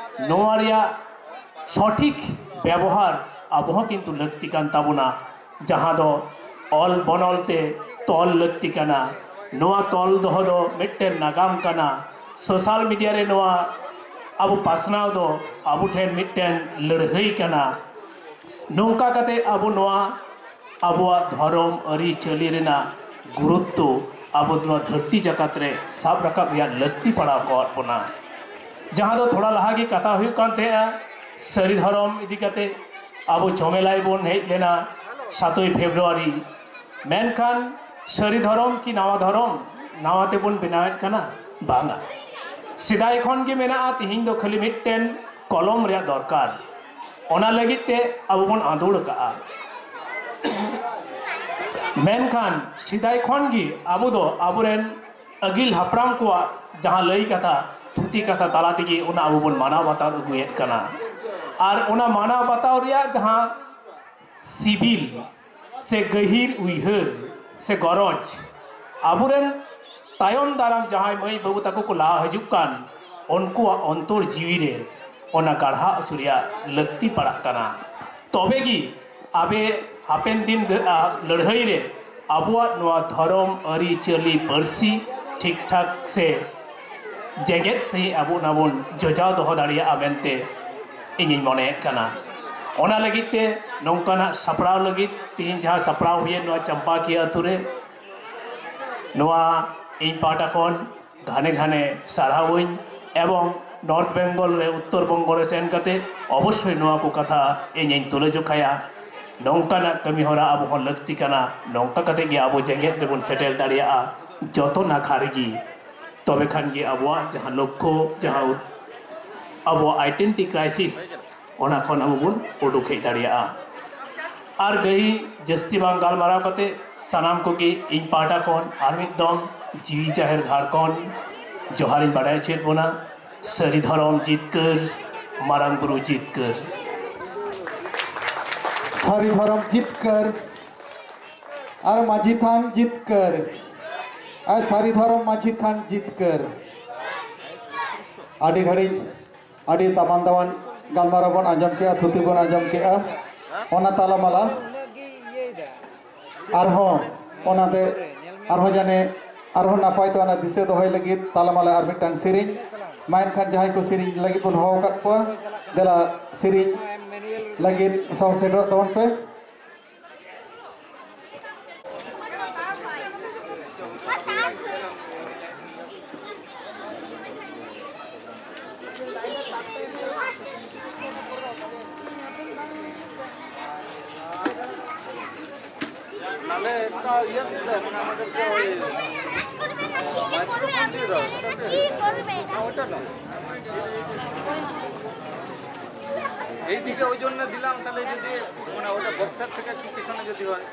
ᱱᱚᱣᱟ ᱨᱮᱭᱟᱜ ᱥᱚᱴᱷᱤᱠ ᱵᱮᱵᱚᱦᱟᱨ ᱟᱵᱚ ᱦᱚᱸ ᱠᱤᱱᱛᱩ ᱞᱟᱹᱠᱛᱤ ᱠᱟᱱ ᱛᱟᱵᱚᱱᱟ᱾ ᱡᱟᱦᱟᱸ ᱫᱚ ᱚᱞ ᱵᱚᱱᱚᱞ ᱛᱮ ᱛᱚᱞ ᱞᱟᱹᱠᱛᱤ ᱠᱟᱱᱟ᱾ ᱱᱚᱣᱟ ᱛᱚᱞ ᱫᱚᱦᱚ ᱫᱚ ᱢᱤᱫᱴᱮᱱ ᱱᱟᱜᱟᱢ ᱠᱟᱱᱟ᱾ ᱥᱳᱥᱟᱞ ᱢᱤᱰᱤᱭᱟ ᱨᱮ ᱱᱚᱣᱟ ᱟᱵᱚ ᱯᱟᱥᱱᱟᱣ ᱫᱚ ᱟᱵᱚ ᱴᱷᱮᱱ ᱢᱤᱫᱴᱮᱱ ᱞᱟᱹᱲᱦᱟᱹᱭ ᱠᱟᱱᱟ᱾ ᱱᱚᱝᱠᱟ ᱠᱟᱛᱮ ᱟᱵᱚ ᱱᱚᱣᱟ ᱟᱵᱚᱣᱟᱜ ᱫᱷᱚᱨᱚᱢ ᱟᱹᱨᱤᱪᱟᱹᱞᱤ ᱨᱮᱱᱟᱜ ᱜᱩᱨᱩᱛᱛᱚ ᱟᱵᱚ ᱱᱚᱣᱟ ᱫᱷᱟᱹᱨᱛᱤ ᱡᱟᱠᱟᱛ ᱨᱮ ᱥᱟᱵ ᱨᱟᱠᱟᱵ ᱨᱮᱭᱟᱜ ᱞᱟᱹᱠᱛᱤ ᱯᱟᱲᱟᱣ ᱠᱚᱣᱟᱜ ᱵᱚᱱᱟ᱾ ᱡᱟᱦᱟᱸ ᱫᱚ ᱛᱷᱚᱲᱟ ᱞᱟᱦᱟ ᱜᱮ ᱠᱟᱛᱷᱟ ᱦᱩᱭᱩᱜ ᱠᱟᱱ ᱛᱟᱦᱮᱸᱜᱼᱟ, ᱥᱟᱹᱨᱤ ᱫᱷᱚᱨᱚᱢ ᱤᱫᱤ ᱠᱟᱛᱮ ᱟᱵᱚ ᱡᱷᱚᱢᱮᱞᱟᱭ ᱵᱚᱱ ᱦᱮᱡ ᱞᱮᱱᱟ ᱥᱟᱛᱳᱭ ᱯᱷᱮᱵᱽᱨᱩᱣᱟᱨᱤ᱾ ᱢᱮᱱᱠᱷᱟᱱ ᱥᱟᱹᱨᱤ ᱫᱷᱚᱨᱚᱢ ᱠᱤ ᱱᱟᱣᱟ ᱫᱷᱚᱨᱚᱢ ᱱᱟᱣᱟ ᱛᱮᱵᱚᱱ ᱵᱮᱱᱟᱣᱮᱫ ᱠᱟᱱᱟ? ᱵᱟᱝᱟ᱾ ᱥᱮᱫᱟᱭ ᱠᱷᱚᱱ ᱜᱮ ᱢᱮᱱᱟᱜᱼᱟ, ᱛᱤᱦᱤᱧ ᱫᱚ ᱠᱷᱟᱹᱞᱤ ᱢᱤᱫᱴᱮᱱ ᱠᱚᱞᱚᱢ ᱨᱮᱭᱟᱜ ᱫᱚᱨᱠᱟᱨ᱾ ᱚᱱᱟ ᱞᱟᱹᱜᱤᱫ ᱛᱮ ᱟᱵᱚ ᱵᱚᱱ ᱟᱸᱫᱳᱲ ᱟᱠᱟᱜᱼᱟ᱾ ᱢᱮᱱᱠᱷᱟᱱ ᱥᱮᱫᱟᱭ ᱠᱷᱚᱱ ᱜᱮ ᱟᱵᱚ ᱫᱚ ᱟᱵᱚᱨᱮᱱ ᱟᱹᱜᱤᱞ ᱦᱟᱯᱲᱟᱢ ᱠᱚᱣᱟᱜ ᱡᱟᱦᱟᱸ ᱞᱟᱹᱭ ᱠᱟᱛᱷᱟ, ᱛᱷᱩᱛᱤ ᱠᱟᱛᱷᱟ ᱛᱟᱞᱟ ᱛᱮᱜᱮ ᱚᱱᱟ ᱟᱵᱚ ᱵᱚᱱ ᱢᱟᱱᱟᱣ ᱵᱟᱛᱟᱣ ᱟᱹᱜᱩᱭᱮᱫ ᱠᱟᱱᱟ᱾ ᱟᱨ ᱚᱱᱟ ᱢᱟᱱᱟᱣ ᱵᱟᱛᱟᱣ ᱨᱮᱭᱟᱜ ᱡᱟᱦᱟᱸ ᱥᱤᱵᱤᱞ ᱥᱮ ᱜᱟᱹᱦᱤᱨ ᱩᱭᱦᱟᱹᱨ ᱥᱮ ᱜᱚᱨᱚᱡᱽ, ᱟᱵᱚᱨᱮᱱ ᱛᱟᱭᱚᱢ ᱫᱟᱨᱟᱢ ᱡᱟᱦᱟᱸᱭ ᱢᱟᱹᱭ ᱵᱟᱹᱵᱩ ᱛᱟᱠᱚ ᱠᱚ ᱞᱟᱦᱟ ᱦᱤᱡᱩᱜ ᱠᱟᱱ, ᱩᱱᱠᱩᱣᱟᱜ ᱚᱱᱛᱚᱨ ᱡᱤᱣᱤ ᱨᱮ ᱚᱱᱟ ᱜᱟᱲᱦᱟᱜ ᱦᱚᱪᱚ ᱨᱮᱭᱟᱜ ᱞᱟᱹᱠᱛᱤ ᱯᱟᱲᱟᱜ ᱠᱟᱱᱟ᱾ ᱛᱚᱵᱮ ᱜᱮ ᱟᱵᱮ ᱦᱟᱯᱮᱱ ᱫᱤᱱ ᱫᱟᱹ-, ᱟ, ᱞᱟᱹᱲᱦᱟᱹᱭ ᱨᱮ ᱟᱵᱚᱣᱟᱜ ᱱᱚᱣᱟ ᱫᱷᱚᱨᱚᱢ, ᱟᱹᱨᱤᱪᱟᱹᱞᱤ, ᱯᱟᱹᱨᱥᱤ ᱴᱷᱤᱠ ᱴᱷᱟᱠ ᱥᱮ ᱡᱮᱜᱮᱫ ᱥᱟᱺᱦᱤᱡ ᱟᱵᱚ ᱚᱱᱟ ᱵᱚᱱ ᱡᱚᱡᱟᱣ ᱫᱚᱦᱚ ᱫᱟᱲᱮᱭᱟᱜᱼᱟ ᱢᱮᱱᱛᱮ ᱤᱧᱤᱧ ᱢᱚᱱᱮᱭᱮᱫ ᱠᱟᱱᱟ᱾ ᱚᱱᱟ ᱞᱟᱹᱜᱤᱫ ᱛᱮ ᱱᱚᱝᱠᱟᱱᱟᱜ ᱥᱟᱯᱲᱟᱣ ᱞᱟᱹᱜᱤᱫ ᱛᱮᱦᱮᱧ ᱡᱟᱦᱟᱸ ᱥᱟᱯᱲᱟᱣ ᱦᱩᱭᱮᱱ ᱱᱚᱣᱟ ᱪᱟᱢᱯᱟᱠᱤᱭᱟᱹ ᱟᱛᱳ ᱨᱮ, ᱱᱚᱣᱟ ᱤᱧ ᱯᱟᱦᱴᱟ ᱠᱷᱚᱱ ᱜᱷᱟᱱᱮ ᱜᱷᱟᱱᱮ ᱥᱟᱨᱦᱟᱣᱟᱹᱧ᱾ ᱮᱵᱚᱝ ᱱᱚᱨᱛᱷ ᱵᱮᱝᱜᱚᱞ ᱨᱮ, ᱩᱛᱛᱚᱨ ᱵᱚᱝᱜᱚ ᱨᱮ ᱥᱮᱱ ᱠᱟᱛᱮ ᱚᱵᱚᱥᱥᱳᱭ ᱱᱚᱣᱟ ᱠᱚ ᱠᱟᱛᱷᱟ ᱤᱧᱤᱧ ᱛᱩᱞᱟᱹ ᱡᱚᱠᱷᱟᱭᱟ᱾ ᱱᱚᱝᱠᱟᱱᱟᱜ ᱠᱟᱹᱢᱤ ᱦᱚᱨᱟ ᱟᱵᱚ ᱦᱚᱸ ᱞᱟᱹᱠᱛᱤ ᱠᱟᱱᱟ᱾ ᱱᱚᱝᱠᱟ ᱠᱟᱛᱮ ᱜᱮ ᱟᱵᱚ ᱡᱮᱜᱮᱛ ᱨᱮᱵᱚᱱ ᱥᱮᱴᱮᱨ ᱫᱟᱲᱮᱭᱟᱜᱼᱟ, ᱡᱚᱛᱚ ᱱᱟᱠᱷᱟ ᱨᱮᱜᱮ᱾ ᱛᱚᱵᱮ ᱠᱷᱟᱱ ᱜᱮ ᱟᱵᱚᱣᱟᱜ ᱡᱟᱦᱟᱸ ᱞᱚᱠᱠᱷᱚ, ᱡᱟᱦᱟᱸ ᱟᱵᱚᱣᱟᱜ identity crisis, ᱚᱱᱟ ᱠᱷᱚᱱ ᱟᱵᱚ ᱵᱚᱱ ᱩᱰᱩᱠ ᱦᱮᱡ ᱫᱟᱲᱮᱭᱟᱜᱼᱟ᱾ ᱟᱨ ᱜᱟᱹᱭ ᱡᱟᱹᱥᱛᱤ ᱵᱟᱝ ᱜᱟᱞᱢᱟᱨᱟᱣ ᱠᱟᱛᱮ ᱥᱟᱱᱟᱢ ᱠᱚᱜᱮ ᱤᱧ ᱯᱟᱦᱴᱟ ᱠᱷᱚᱱ ᱟᱨ ᱢᱤᱫ ᱫᱚᱢ ᱡᱤᱣᱤ ᱡᱟᱦᱮᱨ ᱜᱟᱲ ᱠᱷᱚᱱ ᱡᱚᱦᱟᱨᱤᱧ ᱵᱟᱲᱟᱭ ᱦᱚᱪᱚᱭᱮᱫ ᱵᱚᱱᱟ᱾ ᱥᱟᱹᱨᱤ ᱫᱷᱚᱨᱚᱢ ᱡᱤᱛᱠᱟᱹᱨ, ᱢᱟᱨᱟᱝ ᱵᱩᱨᱩ ᱡᱤᱛᱠᱟᱹᱨ᱾ ᱥᱟᱹᱨᱤ ᱫᱷᱚᱨᱚᱢ ᱡᱤᱛᱠᱟᱹᱨ ᱟᱨ ᱢᱟᱹᱡᱷᱤ ᱛᱷᱟᱱ ᱡᱤᱛᱠᱟᱹᱨ, ᱟᱨ ᱥᱟᱹᱨᱤ ᱫᱷᱚᱨᱚᱢ ᱢᱟᱹᱡᱷᱤ ᱛᱷᱟᱱ ᱡᱤᱛᱠᱟᱹᱨ᱾ ᱟᱹᱰᱤ ᱜᱷᱟᱹᱲᱤᱡ ᱟᱹᱰᱤ ᱫᱟᱢᱟᱱ ᱫᱟᱢᱟᱱ ᱜᱟᱞᱢᱟᱨᱟᱣ ᱵᱚᱱ ᱟᱸᱡᱚᱢ ᱠᱮᱜᱼᱟ, ᱛᱷᱩᱛᱤ ᱵᱚᱱ ᱟᱸᱡᱚᱢ ᱠᱮᱜᱼᱟ᱾ ᱚᱱᱟ ᱛᱟᱞᱟᱢᱟᱞᱟ ᱟᱨᱦᱚᱸ ᱚᱱᱟᱛᱮ ᱟᱨᱦᱚᱸ ᱡᱟᱱᱮ ᱟᱨᱦᱚᱸ ᱱᱟᱯᱟᱭ ᱛᱮ ᱚᱱᱟ ᱫᱤᱥᱟᱹ ᱫᱚᱦᱚᱭ ᱞᱟᱹᱜᱤᱫ ᱛᱟᱞᱟᱢᱟᱞᱟ ᱟᱨ ᱢᱤᱫᱴᱟᱝ ᱥᱮᱨᱮᱧ᱾ ᱢᱟ ᱮᱱᱠᱷᱟᱱ ᱡᱟᱦᱟᱸᱭ ᱠᱚ ᱥᱮᱨᱮᱧ ᱞᱟᱹᱜᱤᱫ ᱵᱚᱱ ᱦᱚᱦᱚ ᱟᱠᱟᱫ ᱠᱚᱣᱟ, ᱫᱮᱞᱟ ᱥᱮᱨᱮᱧ ᱞᱟᱹᱜᱤᱫ ᱥᱟᱶ ᱥᱮᱴᱮᱨᱚᱜ ᱛᱟᱵᱚᱱ ᱯᱮ᱾ নালে একটা ইয়ে দিলে, মানে, আমাদেরকে ওই মাইক্রোফোন দিয়ে দাও, ওটাতে, না, ওটা না। এইদিকে ওই জন্য দিলাম, তাহলে যদি, মানে, ওটা বক্সের থেকে একটু পিছনে যদি হয়।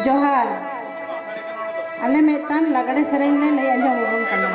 ᱡᱚᱦᱟᱨ᱾ ᱟᱞᱮ ᱢᱤᱫᱴᱟᱝ ᱞᱟᱜᱽᱲᱮ ᱥᱮᱨᱮᱧ ᱞᱮ ᱞᱟᱹᱭ ᱟᱸᱡᱚᱢ ᱟᱵᱚᱱ ᱠᱟᱱᱟ᱾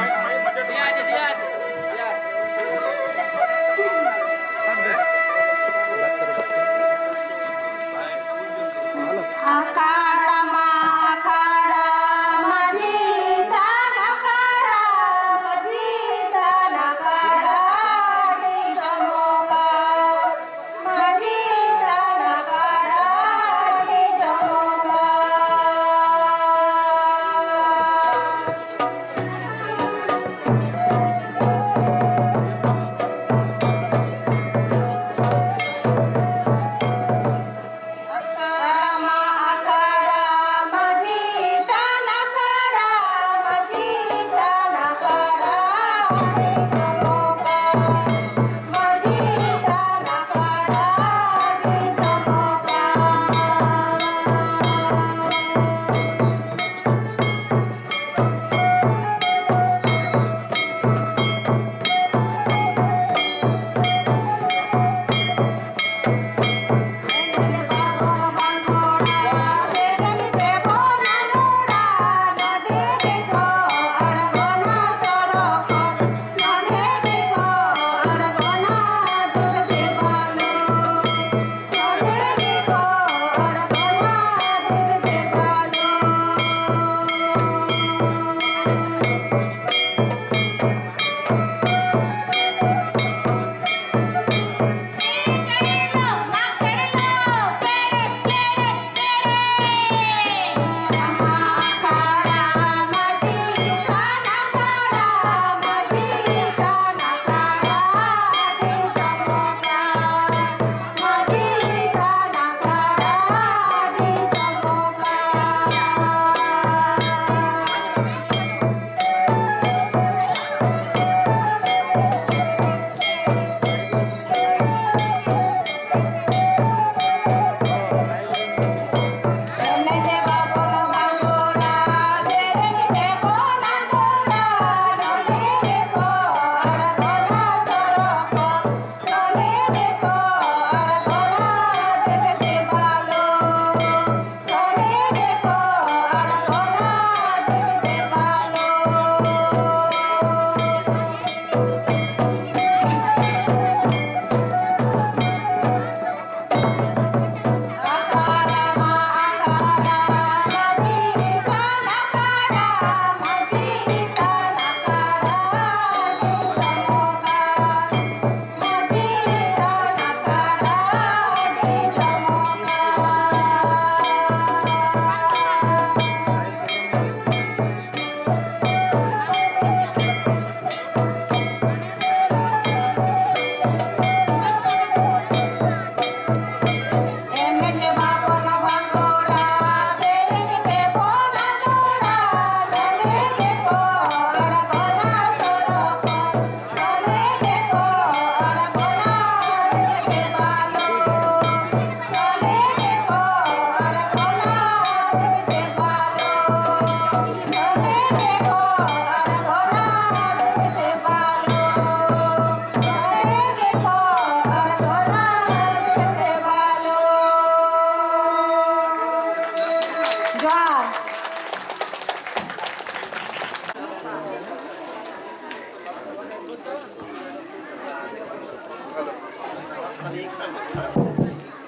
ᱡᱚᱦᱟᱨ᱾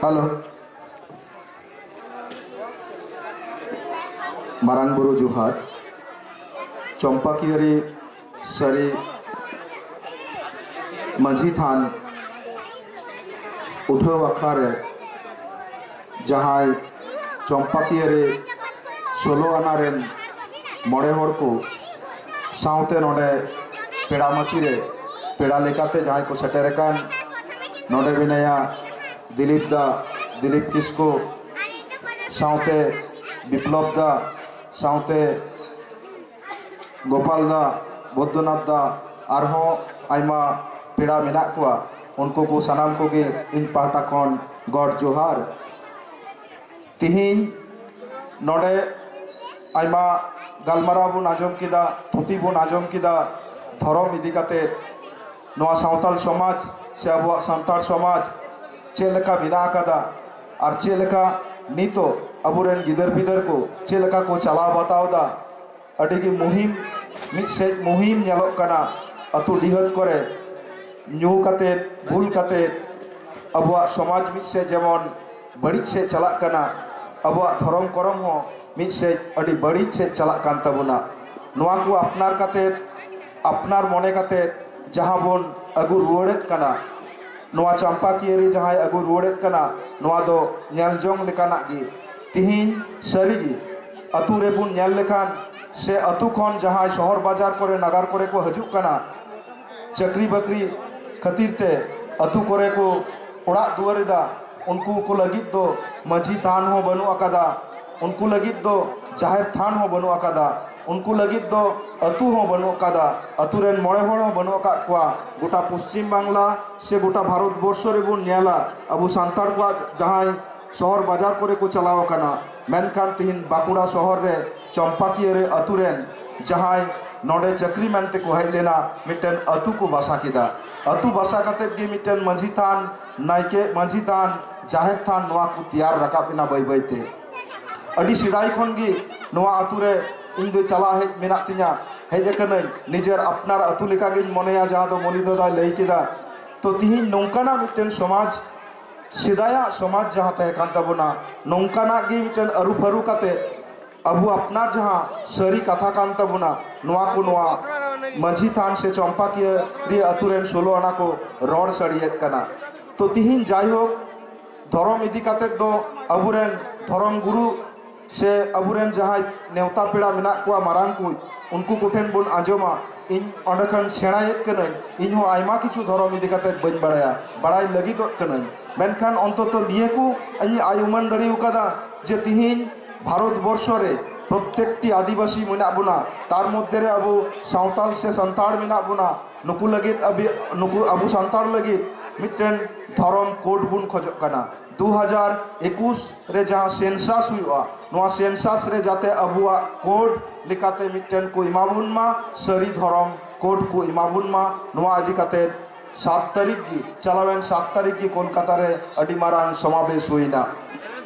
ᱦᱮᱞᱳ᱾ ᱢᱟᱨᱟᱝ ᱵᱩᱨᱩ ᱡᱚᱦᱟᱨ᱾ ᱪᱚᱢᱯᱟᱠᱤᱭᱟᱹᱨᱤ ᱥᱟᱹᱨᱤ ᱢᱟᱹᱡᱷᱤ ᱛᱷᱟᱱ ᱩᱴᱷᱟᱹᱣ ᱟᱠᱷᱲᱟ ᱨᱮ ᱡᱟᱦᱟᱸᱭ ᱪᱚᱢᱯᱟᱠᱤᱭᱟᱹ ᱨᱮ ᱥᱳᱞᱳ ᱟᱱᱟ ᱨᱮᱱ ᱢᱚᱬᱮ ᱦᱚᱲ ᱠᱚ ᱥᱟᱶᱛᱮ ᱱᱚᱰᱮ ᱯᱮᱲᱟ ᱢᱟᱹᱪᱤ ᱨᱮ ᱯᱮᱲᱟ ᱞᱮᱠᱟᱛᱮ ᱡᱟᱦᱟᱸᱭ ᱠᱚ ᱥᱮᱴᱮᱨ ᱟᱠᱟᱱ, ᱱᱚᱰᱮ ᱢᱮᱱᱟᱭᱟ ᱫᱤᱞᱤᱯ ᱫᱟ, ᱫᱤᱞᱤᱯ ᱠᱤᱥᱠᱩ, ᱥᱟᱶᱛᱮ ᱵᱤᱯᱞᱚᱵ ᱫᱟ, ᱥᱟᱶᱛᱮ ᱜᱳᱯᱟᱞ ᱫᱟ, ᱵᱳᱫᱽᱫᱚᱱᱟᱛᱷ ᱫᱟ, ᱟᱨᱦᱚᱸ ᱟᱭᱢᱟ ᱯᱮᱲᱟ ᱢᱮᱱᱟᱜ ᱠᱚᱣᱟ, ᱩᱱᱠᱩ ᱠᱚ ᱥᱟᱱᱟᱢ ᱠᱚᱜᱮ ᱤᱧ ᱯᱟᱦᱴᱟ ᱠᱷᱚᱱ ᱜᱚᱰ ᱡᱚᱦᱟᱨ᱾ ᱛᱤᱦᱤᱧ ᱱᱚᱰᱮ ᱟᱭᱢᱟ ᱜᱟᱞᱢᱟᱨᱟᱣ ᱵᱚᱱ ᱟᱸᱡᱚᱢ ᱠᱮᱫᱟ, ᱛᱷᱩᱛᱤ ᱵᱚᱱ ᱟᱸᱡᱚᱢ ᱠᱮᱫᱟ, ᱫᱷᱚᱨᱚᱢ ᱤᱫᱤ ᱠᱟᱛᱮ ᱱᱚᱣᱟ ᱥᱟᱶᱛᱟᱞ ᱥᱚᱢᱟᱡᱽ ᱥᱮ ᱟᱵᱚᱣᱟᱜ ᱥᱟᱱᱛᱟᱲ ᱥᱚᱢᱟᱡᱽ ᱪᱮᱫ ᱞᱮᱠᱟ ᱢᱮᱱᱟᱜ ᱟᱠᱟᱫᱟ ᱟᱨ ᱪᱮᱫ ᱞᱮᱠᱟ ᱱᱤᱛᱚᱜ ᱟᱵᱚᱨᱮᱱ ᱜᱤᱫᱟᱹᱨ ᱯᱤᱫᱟᱹᱨ ᱠᱚ ᱪᱮᱫ ᱞᱮᱠᱟ ᱠᱚ ᱪᱟᱞᱟᱣ ᱵᱟᱛᱟᱣ ᱮᱫᱟ᱾ ᱟᱹᱰᱤ ᱜᱮ ᱢᱩᱦᱤᱢ, ᱢᱤᱫ ᱥᱮᱫ ᱢᱩᱦᱤᱢ ᱧᱮᱞᱚᱜ ᱠᱟᱱᱟ ᱟᱹᱛᱩ ᱰᱤᱦᱟᱹᱛ ᱠᱚᱨᱮ ᱧᱩ ᱠᱟᱛᱮᱫ, ᱵᱩᱞ ᱠᱟᱛᱮᱫ ᱟᱵᱚᱣᱟᱜ ᱥᱚᱢᱟᱡᱽ ᱢᱤᱫ ᱥᱮᱫ ᱡᱮᱢᱚᱱ ᱵᱟᱹᱲᱤᱡ ᱥᱮᱫ ᱪᱟᱞᱟᱜ ᱠᱟᱱᱟ, ᱟᱵᱚᱣᱟᱜ ᱫᱷᱚᱨᱚᱢ ᱠᱚᱨᱚᱢ ᱦᱚᱸ ᱢᱤᱫ ᱥᱮᱫ ᱟᱹᱰᱤ ᱵᱟᱹᱲᱤᱡ ᱥᱮᱫ ᱪᱟᱞᱟᱜ ᱠᱟᱱ ᱛᱟᱵᱚᱱᱟ᱾ ᱱᱚᱣᱟ ᱠᱚ ᱟᱯᱱᱟᱨ ᱠᱟᱛᱮᱫ, ᱟᱯᱱᱟᱨ ᱢᱚᱱᱮ ᱠᱟᱛᱮᱫ ᱡᱟᱦᱟᱸ ᱵᱚᱱ ᱟᱹᱜᱩ ᱨᱩᱣᱟᱹᱲᱮᱫ ᱠᱟᱱᱟ, ᱱᱚᱣᱟ ᱪᱟᱢᱯᱟᱠᱤᱭᱟᱹ ᱨᱮ ᱡᱟᱦᱟᱸᱭ ᱟᱹᱜᱩ ᱨᱩᱣᱟᱹᱲᱮᱫ ᱠᱟᱱᱟ, ᱱᱚᱣᱟ ᱫᱚ ᱧᱮᱞ ᱡᱚᱝ ᱞᱮᱠᱟᱱᱟᱜ ᱜᱮ᱾ ᱛᱤᱦᱤᱧ ᱥᱟᱹᱨᱤᱜᱮ ᱟᱹᱛᱩ ᱨᱮᱵᱚᱱ ᱧᱮᱞ ᱞᱮᱠᱷᱟᱱ ᱥᱮ ᱟᱹᱛᱩ ᱠᱷᱚᱱ ᱡᱟᱦᱟᱸᱭ ᱥᱚᱦᱚᱨ ᱵᱟᱡᱟᱨ ᱠᱚᱨᱮ ᱱᱟᱜᱟᱨ ᱠᱚᱨᱮ ᱠᱚ ᱦᱤᱡᱩᱜ ᱠᱟᱱᱟ, ᱪᱟᱹᱠᱨᱤ ᱵᱟᱹᱠᱨᱤ ᱠᱷᱟᱹᱛᱤᱨ ᱛᱮ ᱟᱹᱛᱩ ᱠᱚᱨᱮ ᱠᱚ ᱚᱲᱟᱜ ᱫᱩᱣᱟᱹᱨ ᱮᱫᱟ, ᱩᱱᱠᱩ ᱠᱚ ᱞᱟᱹᱜᱤᱫ ᱫᱚ ᱢᱟᱹᱡᱷᱤ ᱛᱷᱟᱱ ᱦᱚᱸ ᱵᱟᱹᱱᱩᱜ ᱟᱠᱟᱫᱟ, ᱩᱱᱠᱩ ᱞᱟᱹᱜᱤᱫ ᱫᱚ ᱡᱟᱦᱮᱨ ᱛᱷᱟᱱ ᱦᱚᱸ ᱵᱟᱹᱱᱩᱜ ᱟᱠᱟᱫᱟ, ᱩᱱᱠᱩ ᱞᱟᱹᱜᱤᱫ ᱫᱚ ᱟᱹᱛᱩ ᱦᱚᱸ ᱵᱟᱹᱱᱩᱜ ᱟᱠᱟᱫᱟ, ᱟᱹᱛᱩ ᱨᱮᱱ ᱢᱚᱬᱮ ᱦᱚᱲ ᱦᱚᱸ ᱵᱟᱹᱱᱩᱜ ᱟᱠᱟᱫ ᱠᱚᱣᱟ᱾ ᱜᱚᱴᱟ ᱯᱚᱥᱪᱤᱢ ᱵᱟᱝᱞᱟ ᱥᱮ ᱜᱚᱴᱟ ᱵᱷᱟᱨᱚᱛ ᱵᱚᱨᱥᱚ ᱨᱮᱵᱚᱱ ᱧᱮᱞᱟ, ᱟᱵᱚ ᱥᱟᱱᱛᱟᱲ ᱠᱚᱣᱟᱜ ᱡᱟᱦᱟᱸᱭ ᱥᱚᱦᱚᱨ ᱵᱟᱡᱟᱨ ᱠᱚᱨᱮ ᱠᱚ ᱪᱟᱞᱟᱣ ᱟᱠᱟᱱᱟ, ᱢᱮᱱᱠᱷᱟᱱ ᱛᱤᱦᱤᱧ ᱵᱟᱸᱠᱩᱲᱟ ᱥᱚᱦᱚᱨ ᱨᱮ ᱪᱚᱢᱯᱟᱠᱤᱭᱟᱹ ᱨᱮ ᱟᱹᱛᱩ ᱨᱮᱱ ᱡᱟᱦᱟᱸᱭ ᱱᱚᱰᱮ ᱪᱟᱹᱠᱨᱤ ᱢᱮᱱᱛᱮ ᱠᱚ ᱦᱮᱡ ᱞᱮᱱᱟ, ᱢᱤᱫᱴᱮᱱ ᱟᱹᱛᱩ ᱠᱚ ᱵᱟᱥᱟ ᱠᱮᱫᱟ᱾ ᱟᱹᱛᱩ ᱵᱟᱥᱟ ᱠᱟᱛᱮᱫ ᱜᱮ ᱢᱤᱫᱴᱮᱱ ᱢᱟᱹᱡᱷᱤ ᱛᱷᱟᱱ, ᱱᱟᱭᱠᱮ ᱢᱟᱹᱡᱷᱤ ᱛᱷᱟᱱ, ᱡᱟᱦᱮᱨ ᱛᱷᱟᱱ, ᱱᱚᱣᱟ ᱠᱚ ᱛᱮᱭᱟᱨ ᱨᱟᱠᱟᱵ ᱮᱱᱟ ᱵᱟᱹᱭ ᱵᱟᱹᱭ ᱛᱮ᱾ ᱟᱹᱰᱤ ᱥᱮᱫᱟᱭ ᱠᱷᱚᱱ ᱜᱮ ᱱᱚᱣᱟ ᱟᱹᱛᱩ ᱨᱮ ᱤᱧ ᱫᱚ ᱪᱟᱞᱟᱜ ᱦᱮᱡ ᱢᱮᱱᱟᱜ ᱛᱤᱧᱟ, ᱦᱮᱡ ᱟᱠᱟᱱᱟᱹᱧ, ᱱᱤᱡᱮᱨ ᱟᱯᱱᱟᱨ ᱟᱹᱛᱩ ᱞᱮᱠᱟᱜᱤᱧ ᱢᱚᱱᱮᱭᱟ, ᱡᱟᱦᱟᱸ ᱫᱚ ᱢᱚᱞᱤ ᱫᱟᱫᱟᱭ ᱞᱟᱹᱭ ᱠᱮᱫᱟ᱾ ᱛᱚ ᱛᱤᱦᱤᱧ ᱱᱚᱝᱠᱟᱱᱟᱜ ᱢᱤᱫᱴᱮᱱ ᱥᱚᱢᱟᱡᱽ, ᱥᱮᱫᱟᱭᱟᱜ ᱥᱚᱢᱟᱡᱽ ᱡᱟᱦᱟᱸ ᱛᱟᱦᱮᱸ ᱠᱟᱱ ᱛᱟᱵᱚᱱᱟ, ᱱᱚᱝᱠᱟᱱᱟᱜ ᱜᱮ ᱢᱤᱫᱴᱮᱱ ᱟᱹᱨᱩ ᱯᱷᱟᱹᱨᱩ ᱠᱟᱛᱮ ᱟᱵᱚ ᱟᱯᱱᱟᱨ ᱡᱟᱦᱟᱸ ᱥᱟᱹᱨᱤ ᱠᱟᱛᱷᱟ ᱠᱟᱱ ᱛᱟᱵᱚᱱᱟ, ᱱᱚᱣᱟ ᱠᱚ ᱱᱚᱣᱟ ᱢᱟᱹᱡᱷᱤ ᱛᱷᱟᱱ ᱥᱮ ᱪᱚᱢᱯᱟᱠᱤᱭᱟᱹ ᱟᱹᱛᱩ ᱨᱮᱱ ᱥᱳᱞᱳ ᱟᱱᱟ ᱠᱚ ᱨᱚᱲ ᱥᱟᱹᱨᱤᱭᱮᱫ ᱠᱟᱱᱟ᱾ ᱛᱚ ᱛᱤᱦᱤᱧ ᱡᱟᱭᱦᱳᱠ, ᱫᱷᱚᱨᱚᱢ ᱤᱫᱤ ᱠᱟᱛᱮ ᱫᱚ ᱟᱵᱚᱨᱮᱱ ᱫᱷᱚᱨᱚᱢ ᱜᱩᱨᱩ ᱥᱮ ᱟᱵᱚᱨᱮᱱ ᱡᱟᱦᱟᱸᱭ ᱱᱮᱣᱛᱟ ᱯᱮᱲᱟ ᱢᱮᱱᱟᱜ ᱠᱚᱣᱟ ᱢᱟᱨᱟᱝ ᱠᱚ, ᱩᱱᱠᱩ ᱠᱚᱴᱷᱮᱱ ᱵᱚᱱ ᱟᱸᱡᱚᱢᱟ᱾ ᱤᱧ ᱚᱸᱰᱮ ᱠᱷᱚᱱ ᱥᱮᱬᱟᱭᱮᱫ ᱠᱟᱹᱱᱟᱹᱧ, ᱤᱧ ᱦᱚᱸ ᱟᱭᱢᱟ ᱠᱤᱪᱷᱩ ᱫᱷᱚᱨᱚᱢ ᱤᱫᱤ ᱠᱟᱛᱮ ᱵᱟᱹᱧ ᱵᱟᱲᱟᱭᱟ, ᱵᱟᱲᱟᱭ ᱞᱟᱹᱜᱤᱫᱚᱜ ᱠᱟᱹᱱᱟᱹᱧ᱾ ᱢᱮᱱᱠᱷᱟᱱ ᱚᱱᱛᱚᱛᱚ ᱱᱤᱭᱟᱹ ᱠᱚ ᱤᱧ ᱟᱭ ᱩᱢᱟᱹᱱ ᱫᱟᱲᱮ ᱟᱠᱟᱫᱟ ᱡᱮ ᱛᱤᱦᱤᱧ ᱵᱷᱟᱨᱚᱛ ᱵᱚᱨᱥᱚ ᱨᱮ ᱯᱨᱚᱛᱮᱠᱴᱤ ᱟᱹᱫᱤᱵᱟᱹᱥᱤ ᱢᱮᱱᱟᱜ ᱵᱚᱱᱟ, ᱛᱟᱨ ᱢᱚᱫᱽᱫᱷᱮ ᱨᱮ ᱟᱵᱚ ᱥᱟᱶᱛᱟᱞ ᱥᱮ ᱥᱟᱱᱛᱟᱲ ᱢᱮᱱᱟᱜ ᱵᱚᱱᱟ, ᱱᱩᱠᱩ ᱞᱟᱹᱜᱤᱫ ᱟᱵᱤ-, ᱱᱩᱠᱩ ᱟᱵᱚ ᱥᱟᱱᱛᱟᱲ ᱞᱟᱹᱜᱤᱫ ᱢᱤᱫᱴᱮᱱ ᱫᱷᱚᱨᱚᱢ ᱠᱳᱰ ᱵᱚᱱ ᱠᱷᱚᱡᱚᱜ ᱠᱟᱱᱟ᱾ ᱫᱩ ᱦᱟᱡᱟᱨ ᱮᱠᱩᱥ ᱨᱮ ᱡᱟᱦᱟᱸ ᱥᱮᱱᱥᱟᱥ ᱦᱩᱭᱩᱜᱼᱟ, ᱱᱚᱣᱟ ᱥᱮᱱᱥᱟᱥ ᱨᱮ ᱡᱟᱛᱮ ᱟᱵᱚᱣᱟᱜ ᱠᱳᱰ ᱞᱮᱠᱟᱛᱮ ᱢᱤᱫᱴᱮᱱ ᱠᱚ ᱮᱢᱟ ᱵᱚᱱ ᱢᱟ, ᱥᱟᱹᱨᱤ ᱫᱷᱚᱨᱚᱢ ᱠᱳᱰ ᱠᱚ ᱮᱢᱟ ᱵᱚᱱ ᱢᱟ, ᱱᱚᱣᱟ ᱤᱫᱤ ᱠᱟᱛᱮ ᱥᱟᱛ ᱛᱟᱹᱨᱤᱠᱷ ᱜᱮ, ᱪᱟᱞᱟᱣᱮᱱ ᱥᱟᱛ ᱛᱟᱹᱨᱤᱠᱷ ᱜᱮ ᱠᱳᱞᱠᱟᱛᱟ ᱨᱮ ᱟᱹᱰᱤ ᱢᱟᱨᱟᱝ ᱥᱚᱢᱟᱵᱮᱥ ᱦᱩᱭᱱᱟ᱾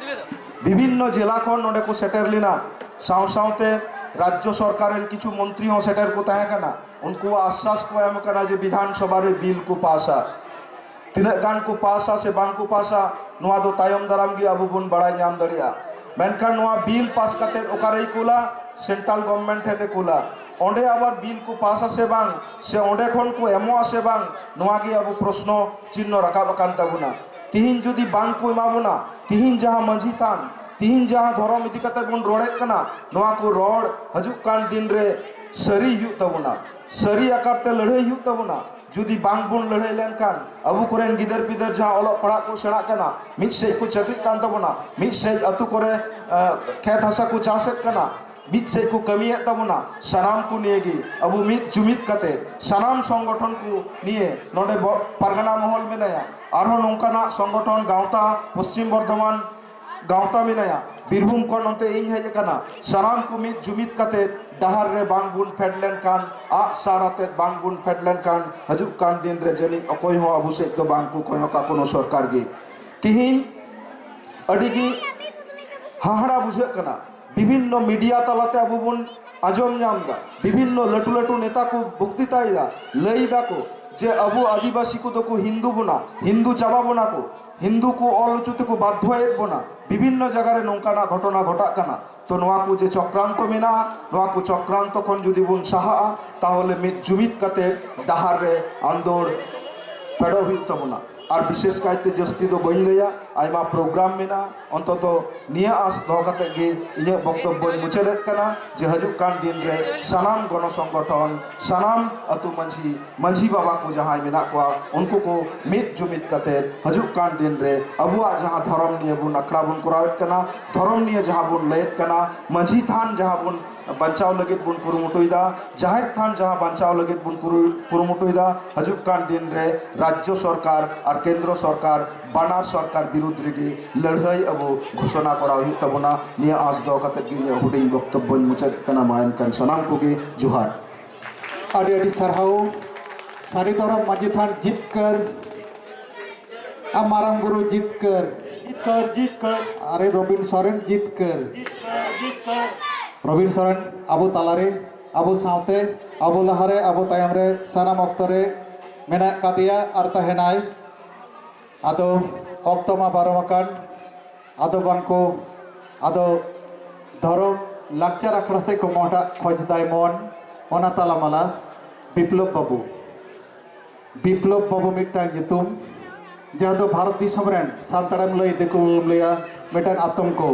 ᱵᱤᱵᱷᱤᱱᱱᱚ ᱡᱮᱞᱟ ᱠᱷᱚᱱ ᱱᱚᱰᱮ ᱠᱚ ᱥᱮᱴᱮᱨ ᱞᱮᱱᱟ, ᱥᱟᱶ ᱥᱟᱶᱛᱮ ᱨᱟᱡᱽᱡᱚ ᱥᱚᱨᱠᱟᱨ ᱨᱮᱱ ᱠᱤᱪᱷᱩ ᱢᱚᱱᱛᱨᱤ ᱦᱚᱸ ᱥᱮᱴᱮᱨ ᱠᱚ ᱛᱟᱦᱮᱸ ᱠᱟᱱᱟ᱾ ᱩᱱᱠᱩᱣᱟᱜ ᱟᱥᱥᱟᱥ ᱠᱚ ᱮᱢ ᱠᱟᱱᱟ ᱡᱮ ᱵᱤᱫᱷᱟᱱ ᱥᱚᱵᱷᱟ ᱨᱮ ᱵᱤᱞ ᱠᱚ ᱯᱟᱥᱟ᱾ ᱛᱤᱱᱟᱹᱜ ᱜᱟᱱ ᱠᱚ ᱯᱟᱥᱟ ᱥᱮ ᱵᱟᱝ ᱠᱚ ᱯᱟᱥᱟ, ᱱᱚᱣᱟ ᱫᱚ ᱛᱟᱭᱚᱢ ᱫᱟᱨᱟᱢ ᱜᱮ ᱟᱵᱚ ᱵᱚᱱ ᱵᱟᱲᱟᱭ ᱧᱟᱢ ᱫᱟᱲᱮᱭᱟᱜᱼᱟ᱾ ᱢᱮᱱᱠᱷᱟᱱ ᱱᱚᱣᱟ ᱵᱤᱞ ᱯᱟᱥ ᱠᱟᱛᱮ ᱚᱠᱟᱨᱮᱭ ᱠᱩᱞᱟ? ᱥᱮᱱᱴᱨᱟᱞ ᱜᱚᱵᱷᱚᱨᱱᱢᱮᱱᱴ ᱴᱷᱮᱱ ᱮ ᱠᱩᱞᱟ᱾ ᱚᱸᱰᱮ ᱟᱵᱟᱨ ᱵᱤᱞ ᱠᱚ ᱯᱟᱥᱟ ᱥᱮ ᱵᱟᱝ, ᱥᱮ ᱚᱸᱰᱮ ᱠᱷᱚᱱ ᱠᱚ ᱮᱢᱚᱜᱼᱟ ᱥᱮ ᱵᱟᱝ, ᱱᱚᱣᱟ ᱜᱮ ᱟᱵᱚ ᱯᱨᱚᱥᱱᱚ ᱪᱤᱱᱦᱚ ᱨᱟᱠᱟᱵ ᱟᱠᱟᱱ ᱛᱟᱵᱚᱱᱟ᱾ ᱛᱤᱦᱤᱧ ᱡᱩᱫᱤ ᱵᱟᱝ ᱠᱚ ᱮᱢᱟ ᱵᱚᱱᱟ, ᱛᱤᱦᱤᱧ ᱡᱟᱦᱟᱸ ᱢᱟᱹᱡᱷᱤ ᱛᱷᱟᱱ, ᱛᱤᱦᱤᱧ ᱡᱟᱦᱟᱸ ᱫᱷᱚᱨᱚᱢ ᱤᱫᱤ ᱠᱟᱛᱮ ᱵᱚᱱ ᱨᱚᱲᱮᱫ ᱠᱟᱱᱟ, ᱱᱚᱣᱟ ᱠᱚ ᱨᱚᱲ ᱦᱤᱡᱩᱜ ᱠᱟᱱ ᱫᱤᱱ ᱨᱮ ᱥᱟᱹᱨᱤ ᱦᱩᱭᱩᱜ ᱛᱟᱵᱚᱱᱟ, ᱥᱟᱹᱨᱤ ᱟᱠᱟᱨ ᱛᱮ ᱞᱟᱹᱲᱦᱟᱹᱭ ᱦᱩᱭᱩᱜ ᱛᱟᱵᱚᱱᱟ᱾ ᱡᱩᱫᱤ ᱵᱟᱝ ᱵᱚᱱ ᱞᱟᱹᱲᱦᱟᱹᱭ ᱞᱮᱱᱠᱷᱟᱱ, ᱟᱵᱚ ᱠᱚᱨᱮᱱ ᱜᱤᱫᱟᱹᱨ ᱯᱤᱫᱟᱹᱨ ᱡᱟᱦᱟᱸ ᱚᱞᱚᱜ ᱯᱟᱲᱦᱟᱜ ᱠᱚ ᱥᱮᱬᱟᱜ ᱠᱟᱱᱟ, ᱢᱤᱫ ᱥᱮᱫ ᱠᱚ ᱪᱟᱹᱠᱨᱤᱜ ᱠᱟᱱ ᱛᱟᱵᱚᱱᱟ, ᱢᱤᱫ ᱥᱮᱫ ᱟᱹᱛᱩ ᱠᱚᱨᱮ, ᱮ, ᱠᱷᱮᱛ ᱦᱟᱥᱟ ᱠᱚ ᱪᱟᱥᱮᱫ ᱠᱟᱱᱟ, ᱢᱤᱫ ᱥᱮᱫ ᱠᱚ ᱠᱟᱹᱢᱤᱭᱮᱫ ᱛᱟᱵᱚᱱᱟ᱾ ᱥᱟᱱᱟᱢ ᱠᱚ ᱱᱤᱭᱮ ᱜᱮ ᱟᱵᱚ ᱢᱤᱫ ᱡᱩᱢᱤᱫ ᱠᱟᱛᱮ, ᱥᱟᱱᱟᱢ ᱥᱚᱝᱜᱚᱴᱷᱚᱱ ᱠᱚ ᱱᱤᱭᱮ, ᱱᱚᱰᱮ ᱵᱚ-, ᱯᱟᱨᱜᱟᱱᱟ ᱢᱚᱦᱚᱞ ᱢᱮᱱᱟᱭᱟ, ᱟᱨᱦᱚᱸ ᱱᱚᱝᱠᱟᱱᱟᱜ ᱥᱚᱝᱜᱚᱴᱷᱚᱱ ᱜᱟᱶᱛᱟ ᱯᱚᱥᱪᱤᱢ ᱵᱚᱨᱫᱷᱚᱢᱟᱱ ᱜᱟᱶᱛᱟ ᱢᱮᱱᱟᱭᱟ, ᱵᱤᱨᱵᱷᱩᱢ ᱠᱷᱚᱱ ᱱᱚᱛᱮ ᱤᱧ ᱦᱮᱡ ᱟᱠᱟᱱᱟ᱾ ᱥᱟᱱᱟᱢ ᱠᱚ ᱢᱤᱫ ᱡᱩᱢᱤᱫ ᱠᱟᱛᱮ ᱰᱟᱦᱟᱨ ᱨᱮ ᱵᱟᱝ ᱵᱚᱱ ᱯᱷᱮᱰ ᱞᱮᱱᱠᱷᱟᱱ, ᱟᱜ ᱥᱟᱨ ᱟᱛᱮᱫ ᱵᱟᱝ ᱵᱚᱱ ᱯᱷᱮᱰ ᱞᱮᱱᱠᱷᱟᱱ, ᱦᱤᱡᱩᱜ ᱠᱟᱱ ᱫᱤᱱ ᱨᱮ ᱡᱟᱹᱱᱤᱡ ᱚᱠᱚᱭ ᱦᱚᱸ ᱟᱵᱚ ᱥᱮᱫ ᱫᱚ ᱵᱟᱝ ᱠᱚ ᱠᱚᱭᱚᱜᱟ ᱠᱳᱱᱳ ᱥᱚᱨᱠᱟᱨ ᱜᱮ᱾ ᱛᱤᱦᱤᱧ ᱟᱹᱰᱤ ᱜᱮ ᱦᱟᱦᱟᱲᱟ ᱵᱩᱡᱷᱟᱹᱜ ᱠᱟᱱᱟ᱾ ᱵᱤᱵᱷᱤᱱᱱᱚ ᱢᱤᱰᱤᱭᱟ ᱛᱟᱞᱟᱛᱮ ᱟᱵᱚ ᱵᱚᱱ ᱟᱸᱡᱚᱢ ᱧᱟᱢ ᱮᱫᱟ, ᱵᱤᱵᱷᱤᱱᱱᱚ ᱞᱟᱹᱴᱩ ᱞᱟᱹᱴᱩ ᱱᱮᱛᱟ ᱠᱚ ᱵᱚᱠᱛᱤᱛᱟᱭᱮᱫᱟ, ᱞᱟᱹᱭ ᱫᱟᱠᱚ ᱡᱮ ᱟᱵᱚ ᱟᱹᱫᱤᱵᱟᱹᱥᱤ ᱠᱚᱫᱚ ᱠᱚ ᱦᱤᱱᱫᱩ ᱵᱚᱱᱟ, ᱦᱤᱱᱫᱩ ᱪᱟᱵᱟ ᱵᱚᱱᱟ ᱠᱚ, ᱦᱤᱱᱫᱩ ᱠᱚ ᱚᱞ ᱦᱚᱪᱚ ᱛᱮᱠᱚ ᱵᱟᱫᱽᱫᱷᱚᱭᱮᱫ ᱵᱚᱱᱟ᱾ ᱵᱤᱵᱷᱤᱱᱱᱚ ᱡᱟᱭᱜᱟ ᱨᱮ ᱱᱚᱝᱠᱟᱱᱟᱜ ᱜᱷᱚᱴᱚᱱᱟ ᱜᱷᱚᱴᱟᱜ ᱠᱟᱱᱟ᱾ ᱛᱚ ᱱᱚᱣᱟ ᱠᱚ ᱡᱮ ᱪᱚᱠᱨᱟᱱᱛᱚ ᱢᱮᱱᱟᱜᱼᱟ, ᱱᱚᱣᱟ ᱠᱚ ᱪᱚᱠᱨᱟᱱᱛᱚ ᱠᱷᱚᱱ ᱡᱩᱫᱤ ᱵᱚᱱ ᱥᱟᱦᱟᱜᱼᱟ, ᱛᱟᱦᱚᱞᱮ ᱢᱤᱫ ᱡᱩᱢᱤᱫ ᱠᱟᱛᱮ ᱰᱟᱦᱟᱨ ᱨᱮ ᱟᱱᱫᱳᱲ ᱯᱷᱮᱰᱚᱜ ᱦᱩᱭᱩᱜ ᱛᱟᱵᱚᱱᱟ᱾ ᱟᱨ ᱵᱤᱥᱮᱥ ᱠᱟᱭᱛᱮ ᱡᱟᱹᱥᱛᱤ ᱫᱚ ᱵᱟᱹᱧ ᱞᱟᱹᱭᱟ, ᱟᱭᱢᱟ ᱯᱨᱳᱜᱨᱟᱢ ᱢᱮᱱᱟᱜᱼᱟ᱾ ᱚᱱᱛᱚᱛᱚ ᱱᱤᱭᱟᱹ ᱟᱸᱥ ᱫᱚᱦᱚ ᱠᱟᱛᱮ ᱜᱮ ᱤᱧᱟᱹᱜ ᱵᱚᱠᱛᱚᱵᱵᱚᱧ ᱢᱩᱪᱟᱹᱫᱮᱫ ᱠᱟᱱᱟ ᱡᱮ ᱦᱤᱡᱩᱜ ᱠᱟᱱ ᱫᱤᱱ ᱨᱮ ᱥᱟᱱᱟᱢ ᱜᱚᱱᱚ ᱥᱚᱝᱜᱚᱴᱷᱚᱱ, ᱥᱟᱱᱟᱢ ᱟᱹᱛᱩ ᱢᱟᱹᱡᱷᱤ, ᱢᱟᱹᱡᱷᱤ ᱵᱟᱵᱟ ᱠᱚ ᱡᱟᱦᱟᱸᱭ ᱢᱮᱱᱟᱜ ᱠᱚᱣᱟ, ᱩᱱᱠᱩ ᱠᱚ ᱢᱤᱫ ᱡᱩᱢᱤᱫ ᱠᱟᱛᱮ ᱦᱤᱡᱩᱜ ᱠᱟᱱ ᱫᱤᱱ ᱨᱮ ᱟᱵᱚᱣᱟᱜ ᱡᱟᱦᱟᱸ ᱫᱷᱚᱨᱚᱢ ᱱᱤᱭᱮ ᱵᱚᱱ ᱟᱠᱷᱲᱟ ᱵᱚᱱ ᱠᱚᱨᱟᱣᱮᱫ ᱠᱟᱱᱟ, ᱫᱷᱚᱨᱚᱢ ᱱᱤᱭᱮ ᱡᱟᱦᱟᱸ ᱵᱚᱱ ᱞᱟᱹᱭᱮᱫ ᱠᱟᱱᱟ, ᱢᱟᱹᱡᱷᱤ ᱛᱷᱟᱱ ᱡᱟᱦᱟᱸ ᱵᱚᱱ ᱵᱟᱧᱪᱟᱣ ᱞᱟᱹᱜᱤᱫ ᱵᱚᱱ ᱠᱩᱨᱩᱢᱩᱴᱩᱭᱮᱫᱟ, ᱡᱟᱦᱮᱨ ᱛᱷᱟᱱ ᱡᱟᱦᱟᱸ ᱵᱟᱧᱪᱟᱣ ᱞᱟᱹᱜᱤᱫ ᱵᱚᱱ ᱠᱩᱨᱩ-, ᱠᱩᱨᱩᱢᱩᱴᱩᱭᱮᱫᱟ, ᱦᱤᱡᱩᱜ ᱠᱟᱱ ᱫᱤᱱ ᱨᱮ ᱨᱟᱡᱽᱡᱚ ᱥᱚᱨᱠᱟᱨ ᱟᱨ ᱠᱮᱱᱫᱨᱚ ᱥᱚᱨᱠᱟᱨ ᱵᱟᱱᱟᱨ ᱥᱚᱨᱠᱟᱨ ᱵᱤᱨᱩᱫᱽ ᱨᱮᱜᱮ ᱞᱟᱹᱲᱦᱟᱹᱭ ᱟᱵᱚ ᱜᱷᱳᱥᱚᱱᱟ ᱠᱚᱨᱟᱣ ᱦᱩᱭᱩᱜ ᱛᱟᱵᱚᱱᱟ᱾ ᱱᱤᱭᱟᱹ ᱟᱸᱥ ᱫᱚᱦᱚ ᱠᱟᱛᱮ ᱜᱮ ᱤᱧᱟᱹᱜ ᱦᱩᱰᱤᱧ ᱵᱚᱠᱛᱚᱵᱵᱚᱧ ᱢᱩᱪᱟᱹᱫᱮᱫ ᱠᱟᱱᱟ᱾ ᱢᱟ ᱮᱱᱠᱷᱟᱱ ᱥᱟᱱᱟᱢ ᱠᱚᱜᱮ ᱡᱚᱦᱟᱨ᱾ ᱟᱹᱰᱤ ᱟᱹᱰᱤ ᱥᱟᱨᱦᱟᱣ᱾ ᱥᱟᱹᱨᱤ ᱫᱷᱚᱨᱚᱢ ᱢᱟᱹᱡᱷᱤ ᱛᱷᱟᱱ ᱡᱤᱛᱠᱟᱹᱨ᱾ ᱟᱨ ᱢᱟᱨᱟᱝ ᱵᱩᱨᱩ ᱡᱤᱛᱠᱟᱹᱨ᱾ ᱡᱤᱛᱠᱟᱹᱨ, ᱡᱤᱛᱠᱟᱹᱨ᱾ ᱟᱨᱮ ᱨᱚᱵᱤᱱ ᱥᱚᱨᱮᱱ ᱡᱤᱛᱠᱟᱹᱨ᱾ ᱡᱤᱛᱠᱟᱹᱨ, ᱡᱤᱛᱠᱟᱹᱨ᱾ ᱨᱚᱵᱤᱱ ᱥᱚᱨᱮᱱ ᱟᱵᱚ ᱛᱟᱞᱟᱨᱮ, ᱟᱵᱚ ᱥᱟᱶᱛᱮ, ᱟᱵᱚ ᱞᱟᱦᱟᱨᱮ, ᱟᱵᱚ ᱛᱟᱭᱚᱢ ᱨᱮ, ᱥᱟᱱᱟᱢ ᱚᱠᱛᱚ ᱨᱮ ᱢᱮᱱᱟᱜ ᱠᱟᱫᱮᱭᱟ ᱟᱨ ᱛᱟᱦᱮᱱᱟᱭ᱾ ᱟᱫᱚ ᱚᱠᱛᱚ ᱢᱟ ᱯᱟᱨᱚᱢ ᱟᱠᱟᱱ, ᱟᱫᱚ ᱵᱟᱝ ᱠᱚ, ᱟᱫᱚ ᱫᱷᱚᱨᱚᱢ ᱞᱟᱠᱪᱟᱨ ᱟᱠᱷᱲᱟ ᱥᱮᱫ ᱠᱚ ᱢᱚᱦᱰᱟᱜ ᱠᱷᱚᱡᱽ ᱫᱟᱭ ᱢᱚᱱ, ᱚᱱᱟ ᱛᱟᱞᱟᱢᱟᱞᱟ ᱵᱤᱯᱞᱚᱵ ᱵᱟᱹᱵᱩ᱾ ᱵᱤᱯᱞᱚᱵ ᱵᱟᱹᱵᱩ ᱢᱤᱫᱴᱟᱝ ᱧᱩᱛᱩᱢ, ᱡᱟᱦᱟᱸ ᱫᱚ ᱵᱷᱟᱨᱚᱛ ᱫᱤᱥᱚᱢ ᱨᱮᱱ ᱥᱟᱱᱛᱟᱲᱮᱢ ᱞᱟᱹᱭ, ᱫᱤᱠᱩᱢ ᱞᱟᱹᱭᱟ, ᱢᱤᱫᱴᱟᱝ ᱟᱛᱚᱝᱠᱚ᱾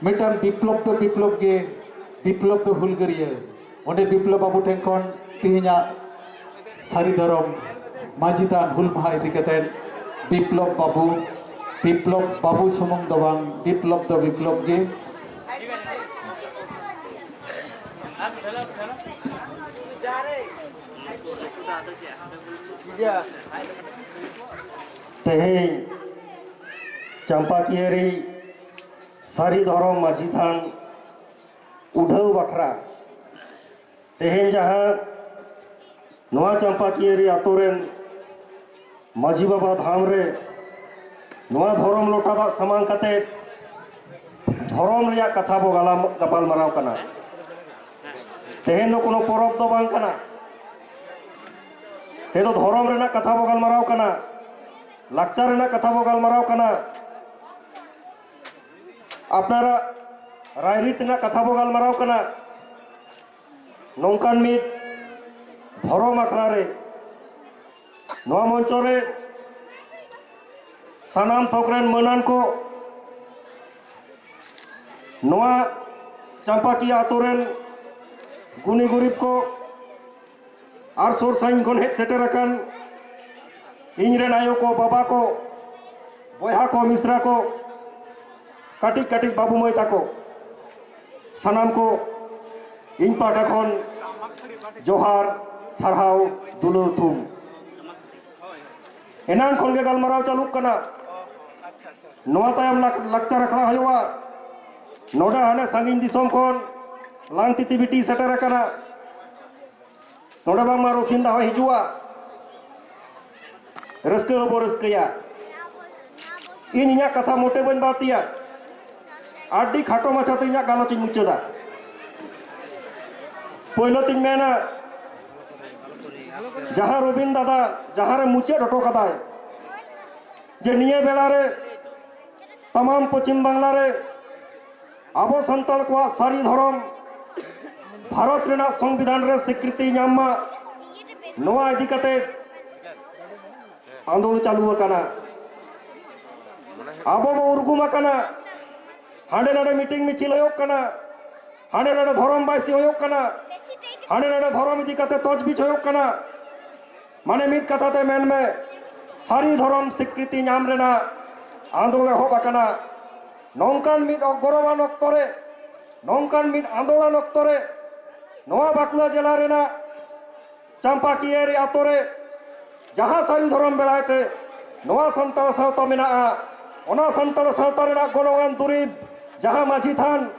ᱢᱤᱫᱴᱟᱝ ᱵᱤᱯᱞᱚᱵ ᱫᱚ ᱵᱤᱯᱞᱚᱵ ᱜᱮ, ᱵᱤᱯᱞᱚᱵ ᱫᱚ ᱦᱩᱞᱜᱟᱹᱨᱤᱭᱟᱹ᱾ ᱚᱸᱰᱮ ᱵᱤᱯᱞᱚᱵ ᱵᱟᱹᱵᱩ ᱴᱷᱮᱱ ᱠᱷᱚᱱ ᱛᱮᱦᱮᱧᱟᱜ ᱥᱟᱹᱨᱤ ᱫᱷᱚᱨᱚᱢ ᱢᱟᱹᱡᱷᱤ ᱛᱷᱟᱱ ᱦᱩᱞ ᱢᱟᱦᱟ ᱤᱫᱤ ᱠᱟᱛᱮ ᱵᱤᱯᱞᱚᱵ ᱵᱟᱹᱵᱩ, ᱵᱤᱯᱞᱚᱵ ᱵᱟᱹᱵᱩ ᱥᱩᱢᱩᱝ ᱫᱚ ᱵᱟᱝ, ᱵᱤᱯᱞᱚᱵ ᱫᱚ ᱵᱤᱯᱞᱚᱵ ᱜᱮ᱾ ᱛᱮᱦᱮᱧ ᱪᱟᱢᱯᱟᱠᱤᱭᱟᱹᱨᱤ ᱥᱟᱹᱨᱤ ᱫᱷᱚᱨᱚᱢ ᱢᱟᱹᱡᱷᱤ ᱛᱷᱟᱱ ᱩᱰᱷᱟᱹᱣ ᱵᱟᱠᱷᱨᱟ ᱛᱮᱦᱮᱧ ᱡᱟᱦᱟᱸ ᱱᱚᱣᱟ ᱪᱟᱢᱯᱟᱠᱤᱭᱟᱹᱨᱤ ᱟᱛᱳ ᱨᱮᱱ ᱢᱟᱹᱡᱷᱤ ᱵᱟᱵᱟ ᱫᱷᱟᱢ ᱨᱮ ᱱᱚᱣᱟ ᱫᱷᱚᱨᱚᱢ ᱞᱚᱴᱟ ᱫᱟᱜ ᱥᱟᱢᱟᱝ ᱠᱟᱛᱮ ᱫᱷᱚᱨᱚᱢ ᱨᱮᱭᱟᱜ ᱠᱟᱛᱷᱟ ᱵᱚ ᱜᱟᱞᱟᱢ-, ᱜᱟᱯᱟᱞᱢᱟᱨᱟᱣ ᱠᱟᱱᱟ᱾ ᱛᱮᱦᱮᱧ ᱫᱚ ᱠᱳᱱᱳ ᱯᱚᱨᱚᱵᱽ ᱫᱚ ᱵᱟᱝ ᱠᱟᱱᱟ᱾ ᱛᱮᱦᱮᱧ ᱫᱚ ᱫᱷᱚᱨᱚᱢ ᱨᱮᱱᱟᱜ ᱠᱟᱛᱷᱟ ᱵᱚ ᱜᱟᱞᱢᱟᱨᱟᱣ ᱠᱟᱱᱟ, ᱞᱟᱠᱪᱟᱨ ᱨᱮᱱᱟᱜ ᱠᱟᱛᱷᱟ ᱵᱚ ᱜᱟᱞᱢᱟᱨᱟᱣ ᱠᱟᱱᱟ, ᱟᱯᱱᱟᱨᱟᱜ ᱨᱟᱭᱨᱤᱛ ᱨᱮᱱᱟᱜ ᱠᱟᱛᱷᱟ ᱵᱚ ᱜᱟᱞᱢᱟᱨᱟᱣ ᱠᱟᱱᱟ᱾ ᱱᱚᱝᱠᱟᱱ ᱢᱤᱫ ᱫᱷᱚᱨᱚᱢ ᱟᱠᱷᱲᱟ ᱨᱮ, ᱱᱚᱣᱟ ᱢᱚᱧᱪᱚ ᱨᱮ ᱥᱟᱱᱟᱢ ᱛᱷᱚᱠ ᱨᱮᱱ ᱢᱟᱹᱱᱟᱱ ᱠᱚ, ᱱᱚᱣᱟ ᱪᱟᱢᱯᱟᱠᱤᱭᱟᱹ ᱟᱛᱳ ᱨᱮᱱ ᱜᱩᱱᱤ ᱜᱩᱨᱤᱵ ᱠᱚ, ᱟᱨ ᱥᱩᱨ ᱥᱟᱺᱜᱤᱧ ᱠᱷᱚᱱ ᱦᱮᱡ ᱥᱮᱴᱮᱨ ᱟᱠᱟᱱ ᱤᱧ ᱨᱮᱱ ᱟᱭᱳ ᱠᱚ, ᱵᱟᱵᱟ ᱠᱚ, ᱵᱚᱭᱦᱟ ᱠᱚ, ᱢᱤᱥᱨᱟ ᱠᱚ, ᱠᱟᱹᱴᱤᱡ ᱠᱟᱹᱴᱤᱡ ᱵᱟᱹᱵᱩ ᱢᱟᱹᱭ ᱛᱟᱠᱚ, ᱥᱟᱱᱟᱢ ᱠᱚ ᱤᱧ ᱯᱟᱦᱴᱟ ᱠᱷᱚᱱ ᱡᱚᱦᱟᱨ, ᱥᱟᱨᱦᱟᱣ, ᱫᱩᱞᱟᱹᱲ ᱛᱷᱩᱢ᱾ ᱮᱱᱟᱱ ᱠᱷᱚᱱ ᱜᱮ ᱜᱟᱞᱢᱟᱨᱟᱣ ᱪᱟᱹᱞᱩᱜ ᱠᱟᱱᱟ᱾ ᱱᱚᱣᱟ ᱛᱟᱭᱚᱢ ᱞᱟᱠ-, ᱞᱟᱠᱪᱟᱨ ᱟᱠᱷᱲᱟ ᱦᱩᱭᱩᱜᱼᱟ᱾ ᱱᱚᱰᱮ ᱦᱟᱱᱮ ᱥᱟᱺᱜᱤᱧ ᱫᱤᱥᱚᱢ ᱠᱷᱚᱱ ᱞᱟᱝᱛᱤᱛᱤ ᱵᱤᱴᱤ ᱥᱮᱴᱮᱨ ᱟᱠᱟᱱᱟ᱾ ᱱᱚᱰᱮ ᱵᱟᱝᱢᱟ ᱨᱩᱠᱷᱤᱱ ᱫᱟ ᱦᱚᱸᱭ ᱦᱤᱡᱩᱜᱼᱟ᱾ ᱨᱟᱹᱥᱠᱟᱹ ᱦᱚᱸᱵᱚ ᱨᱟᱹᱥᱠᱟᱹᱭᱟ᱾ ᱤᱧ ᱤᱧᱟᱹᱜ ᱠᱟᱛᱷᱟ ᱢᱚᱴᱮ ᱵᱟᱹᱧ ᱵᱟᱹᱲᱛᱤᱭᱟ᱾ ᱟᱹᱰᱤ ᱠᱷᱟᱴᱚ ᱢᱟᱪᱷᱟ ᱛᱮ ᱤᱧᱟᱹᱜ ᱜᱟᱞᱚᱪ ᱤᱧ ᱢᱩᱪᱟᱹᱫᱟ᱾ ᱯᱳᱭᱞᱳ ᱛᱤᱧ ᱢᱮᱱᱟ, ᱡᱟᱦᱟᱸ ᱨᱚᱵᱤᱱ ᱫᱟᱫᱟ ᱡᱟᱦᱟᱸ ᱨᱮ ᱢᱩᱪᱟᱹᱫ ᱦᱚᱴᱚ ᱠᱟᱫᱟᱭ, ᱡᱮ ᱱᱤᱭᱟᱹ ᱵᱮᱲᱟ ᱨᱮ ᱛᱟᱢᱟᱢ ᱯᱚᱪᱷᱤᱢ ᱵᱟᱝᱞᱟ ᱨᱮ ᱟᱵᱚ ᱥᱟᱱᱛᱟᱲ ᱠᱚᱣᱟᱜ ᱥᱟᱹᱨᱤ ᱫᱷᱚᱨᱚᱢ ᱵᱷᱟᱨᱚᱛ ᱨᱮᱱᱟᱜ ᱥᱚᱝᱵᱤᱫᱷᱟᱱ ᱨᱮ ᱥᱤᱠᱨᱤᱛᱤ ᱧᱟᱢ ᱢᱟ, ᱱᱚᱣᱟ ᱤᱫᱤ ᱠᱟᱛᱮ ᱟᱸᱫᱳᱲ ᱪᱟᱹᱞᱩ ᱟᱠᱟᱱᱟ᱾ ᱟᱵᱚ ᱵᱚ ᱩᱨᱜᱩᱢ ᱟᱠᱟᱱᱟ, ᱦᱟᱸᱰᱮ ᱱᱟᱰᱮ ᱢᱤᱴᱤᱝ ᱢᱤᱪᱷᱤᱞ ᱦᱩᱭᱩᱜ ᱠᱟᱱᱟ, ᱦᱟᱸᱰᱮ ᱱᱟᱰᱮ ᱫᱷᱚᱨᱚᱢ ᱵᱟᱭᱥᱤ ᱦᱩᱭᱩᱜ ᱠᱟᱱᱟ, ᱦᱟᱸᱰᱮ ᱱᱟᱰᱮ ᱫᱷᱚᱨᱚᱢ ᱤᱫᱤ ᱠᱟᱛᱮ ᱛᱚᱡᱵᱤᱡ ᱦᱩᱭᱩᱜ ᱠᱟᱱᱟ᱾ ᱢᱟᱱᱮ ᱢᱤᱫ ᱠᱟᱛᱷᱟ ᱛᱮ ᱢᱮᱱ ᱢᱮ, ᱥᱟᱹᱨᱤ ᱫᱷᱚᱨᱚᱢ ᱥᱤᱠᱨᱤᱛᱤ ᱧᱟᱢ ᱨᱮᱱᱟᱜ ᱟᱸᱫᱳᱲ ᱮᱦᱚᱵ ᱟᱠᱟᱱᱟ᱾ ᱱᱚᱝᱠᱟᱱ ᱢᱤᱫ ᱜᱚᱨᱚᱵᱟᱱ ᱚᱠᱛᱚ ᱨᱮ, ᱱᱚᱝᱠᱟᱱ ᱢᱤᱫ ᱟᱸᱫᱳᱲᱟᱱ ᱚᱠᱛᱚ ᱨᱮ ᱱᱚᱣᱟ ᱵᱟᱸᱠᱩᱲᱟ ᱡᱮᱞᱟ ᱨᱮᱱᱟᱜ ᱪᱟᱢᱯᱟᱠᱤᱭᱟᱹᱨᱤ ᱟᱛᱳ ᱨᱮ ᱡᱟᱦᱟᱸ ᱥᱟᱹᱨᱤ ᱫᱷᱚᱨᱚᱢ ᱵᱮᱲᱟᱭ ᱛᱮ ᱱᱚᱣᱟ ᱥᱟᱱᱛᱟᱲ ᱥᱟᱶᱛᱟ ᱢᱮᱱᱟᱜᱼᱟ, ᱚᱱᱟ ᱥᱟᱱᱛᱟᱲ ᱥᱟᱶᱛᱟ ᱨᱮᱱᱟᱜ ᱜᱚᱱᱚᱝᱟᱱ ᱫᱩᱨᱤᱵᱽ ᱡᱟᱦᱟᱸ ᱢᱟᱹᱡᱷᱤ ᱛᱷᱟᱱ,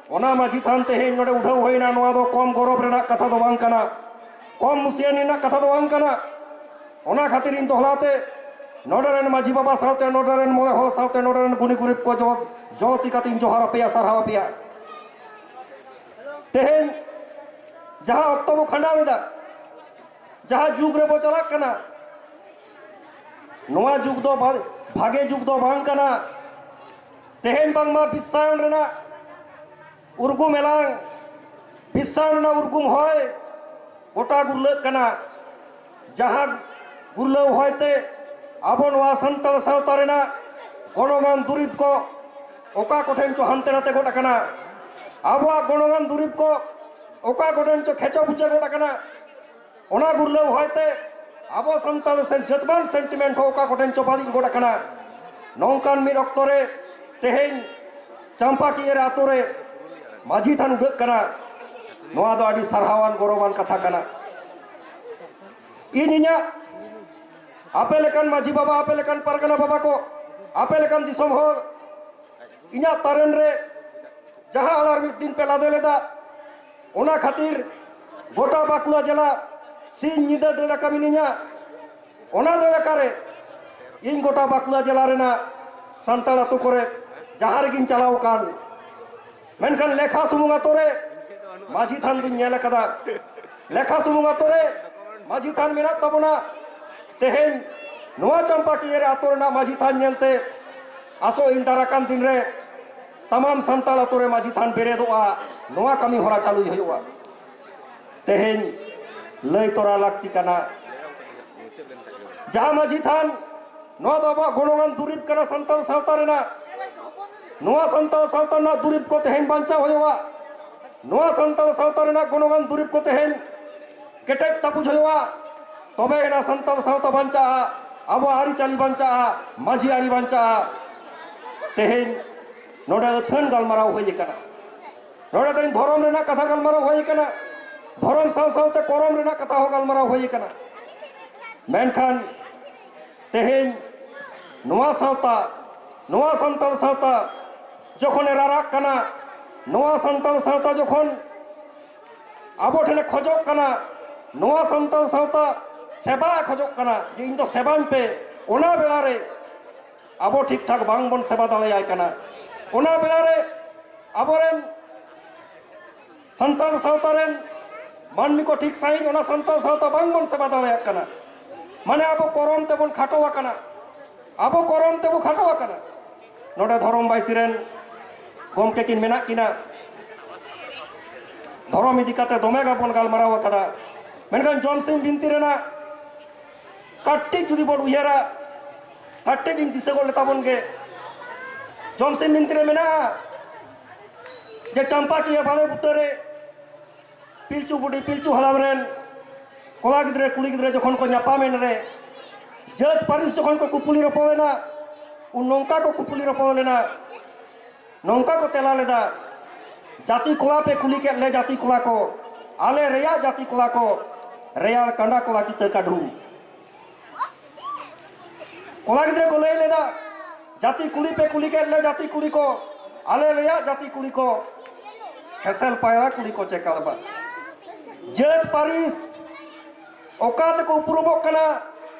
ᱚᱱᱟ ᱢᱟᱹᱡᱷᱤ ᱛᱷᱟᱱ ᱛᱮᱦᱮᱧ ᱱᱚᱰᱮ ᱩᱰᱷᱟᱹᱣ ᱦᱩᱭᱱᱟ᱾ ᱱᱚᱣᱟ ᱫᱚ ᱠᱚᱢ ᱜᱚᱨᱚᱵᱽ ᱨᱮᱱᱟᱜ ᱠᱟᱛᱷᱟ ᱫᱚ ᱵᱟᱝ ᱠᱟᱱᱟ, ᱠᱚᱢ ᱢᱩᱥᱤᱭᱟᱹᱱᱤ ᱨᱮᱱᱟᱜ ᱠᱟᱛᱷᱟ ᱫᱚ ᱵᱟᱝ ᱠᱟᱱᱟ᱾ ᱚᱱᱟ ᱠᱷᱟᱹᱛᱤᱨ ᱤᱧ ᱫᱚᱦᱲᱟ ᱛᱮ ᱱᱚᱰᱮ ᱨᱮᱱ ᱢᱟᱹᱡᱷᱤ ᱵᱟᱵᱟ ᱥᱟᱶᱛᱮ ᱱᱚᱰᱮ ᱨᱮᱱ ᱢᱚᱬᱮ ᱦᱚᱲ ᱥᱟᱶᱛᱮ ᱱᱚᱰᱮ ᱨᱮᱱ ᱜᱩᱱᱤ ᱜᱩᱨᱤᱵᱽ ᱠᱚ ᱡᱚ-, ᱡᱚᱦᱚᱨ ᱛᱤ ᱠᱟᱛᱮᱧ ᱡᱚᱦᱟᱨ ᱟᱯᱮᱭᱟ, ᱥᱟᱨᱦᱟᱣ ᱟᱯᱮᱭᱟ᱾ ᱛᱮᱦᱮᱧ ᱡᱟᱦᱟᱸ ᱚᱠᱛᱚ ᱵᱚ ᱠᱷᱟᱸᱰᱟᱣ ᱮᱫᱟ, ᱡᱟᱦᱟᱸ ᱡᱩᱜᱽ ᱨᱮᱵᱚ ᱪᱟᱞᱟᱜ ᱠᱟᱱᱟ, ᱱᱚᱣᱟ ᱡᱩᱜᱽ ᱫᱚ ᱵᱷᱟ-, ᱵᱷᱟᱜᱮ ᱡᱩᱜᱽ ᱫᱚ ᱵᱟᱝ ᱠᱟᱱᱟ᱾ ᱛᱮᱦᱮᱧ ᱵᱟᱝᱢᱟ ᱵᱤᱥᱥᱟᱭᱚᱱ ᱨᱮᱱᱟᱜ ᱩᱨᱜᱩᱢ ᱮᱞᱟᱝ, ᱵᱤᱥᱥᱟᱭᱚᱱ ᱨᱮᱱᱟᱜ ᱩᱨᱜᱩᱢ ᱦᱚᱭ ᱜᱚᱴᱟ ᱜᱩᱨᱞᱟᱹᱜ ᱠᱟᱱᱟ᱾ ᱡᱟᱦᱟᱸ ᱜᱩᱨᱞᱟᱹᱣ ᱦᱚᱭᱛᱮ ᱟᱵᱚ ᱱᱚᱣᱟ ᱥᱟᱱᱛᱟᱲ ᱥᱟᱶᱛᱟ ᱨᱮᱱᱟᱜ ᱜᱚᱱᱚᱝᱟᱱ ᱫᱩᱨᱤᱵᱽ ᱠᱚ ᱚᱠᱟ ᱠᱚᱴᱷᱮᱱ ᱪᱚ ᱦᱟᱱᱛᱮ ᱱᱟᱛᱮ ᱜᱚᱫ ᱟᱠᱟᱱᱟ, ᱟᱵᱚᱣᱟᱜ ᱜᱚᱱᱚᱝᱟᱱ ᱫᱩᱨᱤᱵᱽ ᱠᱚ ᱚᱠᱟ ᱠᱚᱴᱷᱮᱱ ᱪᱚ ᱠᱷᱮᱪᱚ ᱵᱩᱪᱟᱹ ᱜᱚᱫ ᱟᱠᱟᱱᱟ᱾ ᱚᱱᱟ ᱜᱩᱨᱞᱟᱹᱣ ᱦᱚᱭᱛᱮ ᱟᱵᱚ ᱥᱟᱱᱛᱟᱲ ᱥᱮ ᱡᱟᱹᱛᱢᱟᱱ ᱥᱮᱱᱴᱤᱢᱮᱱᱴ ᱦᱚᱸ ᱚᱠᱟ ᱠᱚᱴᱷᱮᱱ ᱪᱚ ᱵᱟᱹᱲᱤᱡ ᱜᱚᱫ ᱟᱠᱟᱱᱟ᱾ ᱱᱚᱝᱠᱟᱱ ᱢᱤᱫ ᱚᱠᱛᱚ ᱨᱮ ᱛᱮᱦᱮᱧ ᱪᱟᱢᱯᱟ ᱠᱤᱭᱟᱹᱨ ᱟᱛᱳ ᱨᱮ ᱢᱟᱹᱡᱷᱤ ᱛᱷᱟᱱ ᱩᱰᱟᱹᱜ ᱠᱟᱱᱟ᱾ ᱱᱚᱣᱟ ᱫᱚ ᱟᱹᱰᱤ ᱥᱟᱨᱦᱟᱣᱟᱱ ᱜᱚᱨᱚᱵᱟᱱ ᱠᱟᱛᱷᱟ ᱠᱟᱱᱟ᱾ ᱤᱧ ᱤᱧᱟᱹᱜ ᱟᱯᱮ ᱞᱮᱠᱟᱱ ᱢᱟᱹᱡᱷᱤ ᱵᱟᱵᱟ, ᱟᱯᱮ ᱞᱮᱠᱟᱱ ᱯᱟᱨᱜᱟᱱᱟ ᱵᱟᱵᱟ ᱠᱚ, ᱟᱯᱮ ᱞᱮᱠᱟᱱ ᱫᱤᱥᱚᱢ ᱦᱚᱲ ᱤᱧᱟᱹᱜ ᱛᱟᱨᱮᱱ ᱨᱮ ᱡᱟᱦᱟᱸ ᱟᱲᱟᱨ ᱢᱤᱫ ᱫᱤᱱ ᱯᱮ ᱞᱟᱫᱮ ᱞᱮᱫᱟ, ᱚᱱᱟ ᱠᱷᱟᱹᱛᱤᱨ ᱜᱚᱴᱟ ᱵᱟᱸᱠᱩᱲᱟ ᱡᱮᱞᱟ ᱥᱤᱧ ᱧᱤᱫᱟᱹ ᱫᱟᱹᱲ ᱟᱠᱟ ᱢᱤᱱᱟᱹᱧᱟ᱾ ᱚᱱᱟ ᱫᱟᱹᱲ ᱟᱠᱟ ᱨᱮ ᱤᱧ ᱜᱚᱴᱟ ᱵᱟᱸᱠᱩᱲᱟ ᱡᱮᱞᱟ ᱨᱮᱱᱟᱜ ᱥᱟᱱᱛᱟᱲ ᱟᱛᱳ ᱠᱚᱨᱮ ᱡᱟᱦᱟᱸ ᱨᱮᱜᱤᱧ ᱪᱟᱞᱟᱣ ᱟᱠᱟᱱ, ᱢᱮᱱᱠᱷᱟᱱ ᱞᱮᱠᱷᱟ ᱥᱩᱢᱩᱝ ᱟᱛᱳ ᱨᱮ ᱢᱟᱹᱡᱷᱤ ᱛᱷᱟᱱ ᱫᱩᱧ ᱧᱮᱞ ᱟᱠᱟᱫᱟ᱾ ᱞᱮᱠᱷᱟ ᱥᱩᱢᱩᱝ ᱟᱛᱳ ᱨᱮ ᱢᱟᱹᱡᱷᱤ ᱛᱷᱟᱱ ᱢᱮᱱᱟᱜ ᱛᱟᱵᱚᱱᱟ᱾ ᱛᱮᱦᱮᱧ ᱱᱚᱣᱟ ᱪᱟᱢᱯᱟᱠᱤᱭᱟᱹ ᱨᱮ ᱟᱛᱳ ᱨᱮᱱᱟᱜ ᱢᱟᱹᱡᱷᱤ ᱛᱷᱟᱱ ᱧᱮᱞᱛᱮ ᱟᱥᱚᱜ ᱤᱧ ᱫᱟᱨᱟᱠᱟᱱ ᱫᱤᱱ ᱨᱮ ᱛᱟᱢᱟᱢ ᱥᱟᱱᱛᱟᱲ ᱟᱛᱳ ᱨᱮ ᱢᱟᱹᱡᱷᱤ ᱛᱷᱟᱱ ᱵᱮᱨᱮᱫᱚᱜᱼᱟ, ᱱᱚᱣᱟ ᱠᱟᱹᱢᱤ ᱦᱚᱨᱟ ᱪᱟᱹᱞᱩᱭ ᱦᱩᱭᱩᱜᱼᱟ᱾ ᱛᱮᱦᱮᱧ ᱞᱟᱹᱭ ᱛᱚᱨᱟ ᱞᱟᱹᱠᱛᱤ ᱠᱟᱱᱟ, ᱡᱟᱦᱟᱸ ᱢᱟᱹᱡᱷᱤ ᱛᱷᱟᱱ, ᱱᱚᱣᱟ ᱫᱚ ᱟᱵᱚᱣᱟᱜ ᱜᱚᱱᱚᱝᱟᱱ ᱫᱩᱨᱤᱵᱽ ᱠᱟᱱᱟ ᱥᱟᱱᱛᱟᱲ ᱥᱟᱶᱛᱟ ᱨᱮᱱᱟᱜ᱾ ᱱᱚᱣᱟ ᱥᱟᱱᱛᱟᱲ ᱥᱟᱶᱛᱟ ᱨᱮᱱᱟᱜ ᱫᱩᱨᱤᱵᱽ ᱠᱚ ᱛᱮᱦᱮᱧ ᱵᱟᱧᱪᱟᱣ ᱦᱩᱭᱩᱜᱼᱟ᱾ ᱱᱚᱣᱟ ᱥᱟᱱᱛᱟᱲ ᱥᱟᱶᱛᱟ ᱨᱮᱱᱟᱜ ᱜᱚᱱᱚᱝᱟᱱ ᱫᱩᱨᱤᱵᱽ ᱠᱚ ᱛᱮᱦᱮᱧ ᱠᱮᱴᱮᱡ ᱛᱟᱵᱩᱡ ᱦᱩᱭᱩᱜᱼᱟ, ᱛᱚᱵᱮ ᱮᱱᱟ ᱥᱟᱱᱛᱟᱲ ᱥᱟᱶᱛᱟ ᱵᱟᱧᱪᱟᱜᱼᱟ, ᱟᱵᱚᱣᱟᱜ ᱟᱹᱨᱤᱪᱟᱹᱞᱤ ᱵᱟᱧᱪᱟᱜᱼᱟ, ᱢᱟᱹᱡᱷᱤ ᱟᱹᱨᱤ ᱵᱟᱧᱪᱟᱜᱼᱟ᱾ ᱛᱮᱦᱮᱧ ᱱᱚᱰᱮ ᱟᱹᱛᱷᱟᱹᱱ ᱜᱟᱞᱢᱟᱨᱟᱣ ᱦᱩᱭ ᱟᱠᱟᱱᱟ᱾ ᱱᱚᱰᱮ ᱛᱮᱦᱮᱧ ᱫᱷᱚᱨᱚᱢ ᱨᱮᱱᱟᱜ ᱠᱟᱛᱷᱟ ᱜᱟᱞᱢᱟᱨᱟᱣ ᱦᱩᱭ ᱟᱠᱟᱱᱟ, ᱫᱷᱚᱨᱚᱢ ᱥᱟᱶ ᱥᱟᱶᱛᱮ ᱠᱚᱨᱚᱢ ᱨᱮᱱᱟᱜ ᱠᱟᱛᱷᱟ ᱦᱚᱸ ᱜᱟᱞᱢᱟᱨᱟᱣ ᱦᱩᱭ ᱟᱠᱟᱱᱟ᱾ ᱢᱮᱱᱠᱷᱟᱱ ᱛᱮᱦᱮᱧ ᱱᱚᱣᱟ ᱥᱟᱶᱛᱟ, ᱱᱚᱣᱟ ᱥᱟᱱᱛᱟᱲ ᱥᱟᱶᱛᱟ ᱡᱚᱠᱷᱚᱱᱮ ᱨᱟᱨᱟᱜ ᱠᱟᱱᱟ, ᱱᱚᱣᱟ ᱥᱟᱱᱛᱟᱲ ᱥᱟᱶᱛᱟ ᱡᱚᱠᱷᱚᱱ ᱟᱵᱚ ᱴᱷᱮᱱᱮ ᱠᱷᱚᱡᱚᱜ ᱠᱟᱱᱟ, ᱱᱚᱣᱟ ᱥᱟᱱᱛᱟᱲ ᱥᱟᱶᱛᱟ ᱥᱮᱵᱟ ᱮ ᱠᱷᱚᱡᱚᱜ ᱠᱟᱱᱟ ᱡᱮ ᱤᱧ ᱫᱚ ᱥᱮᱵᱟᱧ ᱯᱮ, ᱚᱱᱟ ᱵᱮᱲᱟ ᱨᱮ ᱟᱵᱚ ᱴᱷᱤᱠ ᱴᱷᱟᱠ ᱵᱟᱝ ᱵᱚᱱ ᱥᱮᱵᱟ ᱫᱟᱲᱮᱭᱟᱭ ᱠᱟᱱᱟ᱾ ᱚᱱᱟ ᱵᱮᱲᱟ ᱨᱮ ᱟᱵᱚᱨᱮᱱ ᱥᱟᱱᱛᱟᱲ ᱥᱟᱶᱛᱟ ᱨᱮᱱ ᱢᱟᱹᱱᱢᱤ ᱠᱚ ᱴᱷᱤᱠ ᱥᱟᱺᱦᱤᱡ ᱚᱱᱟ ᱥᱟᱱᱛᱟᱲ ᱥᱟᱶᱛᱟ ᱵᱟᱝ ᱵᱚᱱ ᱥᱮᱵᱟ ᱫᱟᱲᱮᱭᱟᱜ ᱠᱟᱱᱟ᱾ ᱢᱟᱱᱮ ᱟᱵᱚ ᱠᱚᱨᱚᱢ ᱛᱮᱵᱚᱱ ᱠᱷᱟᱴᱚ ᱟᱠᱟᱱᱟ, ᱟᱵᱚ ᱠᱚᱨᱚᱢ ᱛᱮᱵᱚ ᱠᱷᱟᱴᱚ ᱟᱠᱟᱱᱟ᱾ ᱱᱚᱰᱮ ᱫᱷᱚᱨᱚᱢ ᱵᱟᱭᱥᱤ ᱨᱮᱱ ᱜᱚᱢᱠᱮ ᱠᱤᱱ ᱢᱮᱱᱟᱜ ᱠᱤᱱᱟ, ᱫᱷᱚᱨᱚᱢ ᱤᱫᱤ ᱠᱟᱛᱮ ᱫᱚᱢᱮ ᱜᱮᱵᱚᱱ ᱜᱟᱞᱢᱟᱨᱟᱣ ᱟᱠᱟᱫᱟ, ᱢᱮᱱᱠᱷᱟᱱ ᱡᱚᱢᱥᱤᱢ ᱵᱤᱱᱛᱤ ᱨᱮᱱᱟᱜ ᱠᱟᱹᱴᱤᱡ ᱡᱩᱫᱤ ᱵᱚᱱ ᱩᱭᱦᱟᱹᱨᱟ, ᱠᱟᱹᱴᱤᱡ ᱤᱧ ᱫᱤᱥᱟᱹ ᱜᱚᱫ ᱞᱮᱛᱟ ᱵᱚᱱ ᱜᱮ᱾ ᱡᱚᱢᱥᱤᱢ ᱵᱤᱱᱛᱤ ᱨᱮ ᱢᱮᱱᱟᱜᱼᱟ ᱡᱮ ᱪᱟᱢᱯᱟᱠᱤᱭᱟᱹ ᱵᱟᱲᱮ ᱵᱩᱴᱟᱹ ᱨᱮ ᱯᱤᱞᱪᱩ ᱵᱩᱰᱷᱤ ᱯᱤᱞᱪᱩ ᱦᱟᱲᱟᱢ ᱨᱮᱱ ᱠᱚᱲᱟ ᱜᱤᱫᱽᱨᱟᱹ ᱠᱩᱲᱤ ᱜᱤᱫᱽᱨᱟᱹ ᱡᱚᱠᱷᱚᱱ ᱠᱚ ᱧᱟᱯᱟᱢᱮᱱ ᱨᱮ, ᱡᱟᱹᱛ ᱯᱟᱹᱨᱤᱥ ᱡᱚᱠᱷᱚᱱ ᱠᱚ ᱠᱩᱯᱩᱞᱤ ᱨᱚᱯᱚᱲ ᱮᱱᱟ, ᱩᱱ ᱱᱚᱝᱠᱟ ᱠᱚ ᱠᱩᱯᱩᱞᱤ ᱨᱚᱯᱚᱲ ᱞᱮᱱᱟ, ᱱᱚᱝᱠᱟ ᱠᱚ ᱛᱮᱞᱟ ᱞᱮᱫᱟ, "ᱡᱟᱹᱛᱤ ᱠᱚᱲᱟ ᱯᱮ ᱠᱩᱞᱤ ᱠᱮᱫ ᱞᱮ ᱡᱟᱹᱛᱤ ᱠᱚᱲᱟ ᱠᱚ, ᱟᱞᱮ ᱨᱮᱭᱟᱜ ᱡᱟᱹᱛᱤ ᱠᱚᱲᱟ ᱠᱚ, ᱨᱮᱭᱟᱲ ᱠᱟᱸᱰᱟ ᱠᱚᱲᱟ ᱠᱤᱛᱟᱹ ᱠᱟᱹᱰᱷᱩᱢ᱾" ᱠᱚᱲᱟ ᱜᱤᱫᱽᱨᱟᱹ ᱠᱚ ᱞᱟᱹᱭ ᱞᱮᱫᱟ, "ᱡᱟᱹᱛᱤ ᱠᱩᱞᱤ ᱯᱮ ᱠᱩᱞᱤ ᱠᱮᱫ ᱞᱮ ᱡᱟᱹᱛᱤ ᱠᱩᱲᱤ ᱠᱚ, ᱟᱞᱮ ᱨᱮᱭᱟᱜ ᱡᱟᱹᱛᱤ ᱠᱩᱲᱤ ᱠᱚ, ᱦᱮᱸᱥᱮᱞ ᱯᱟᱭᱨᱟ ᱠᱩᱲᱤ ᱠᱚ ᱪᱮᱠᱟᱞ ᱵᱟ?" ᱡᱟᱹᱛ ᱯᱟᱹᱨᱤᱥ ᱚᱠᱟ ᱛᱮᱠᱚ ᱩᱯᱨᱩᱢᱚᱜ ᱠᱟᱱᱟ?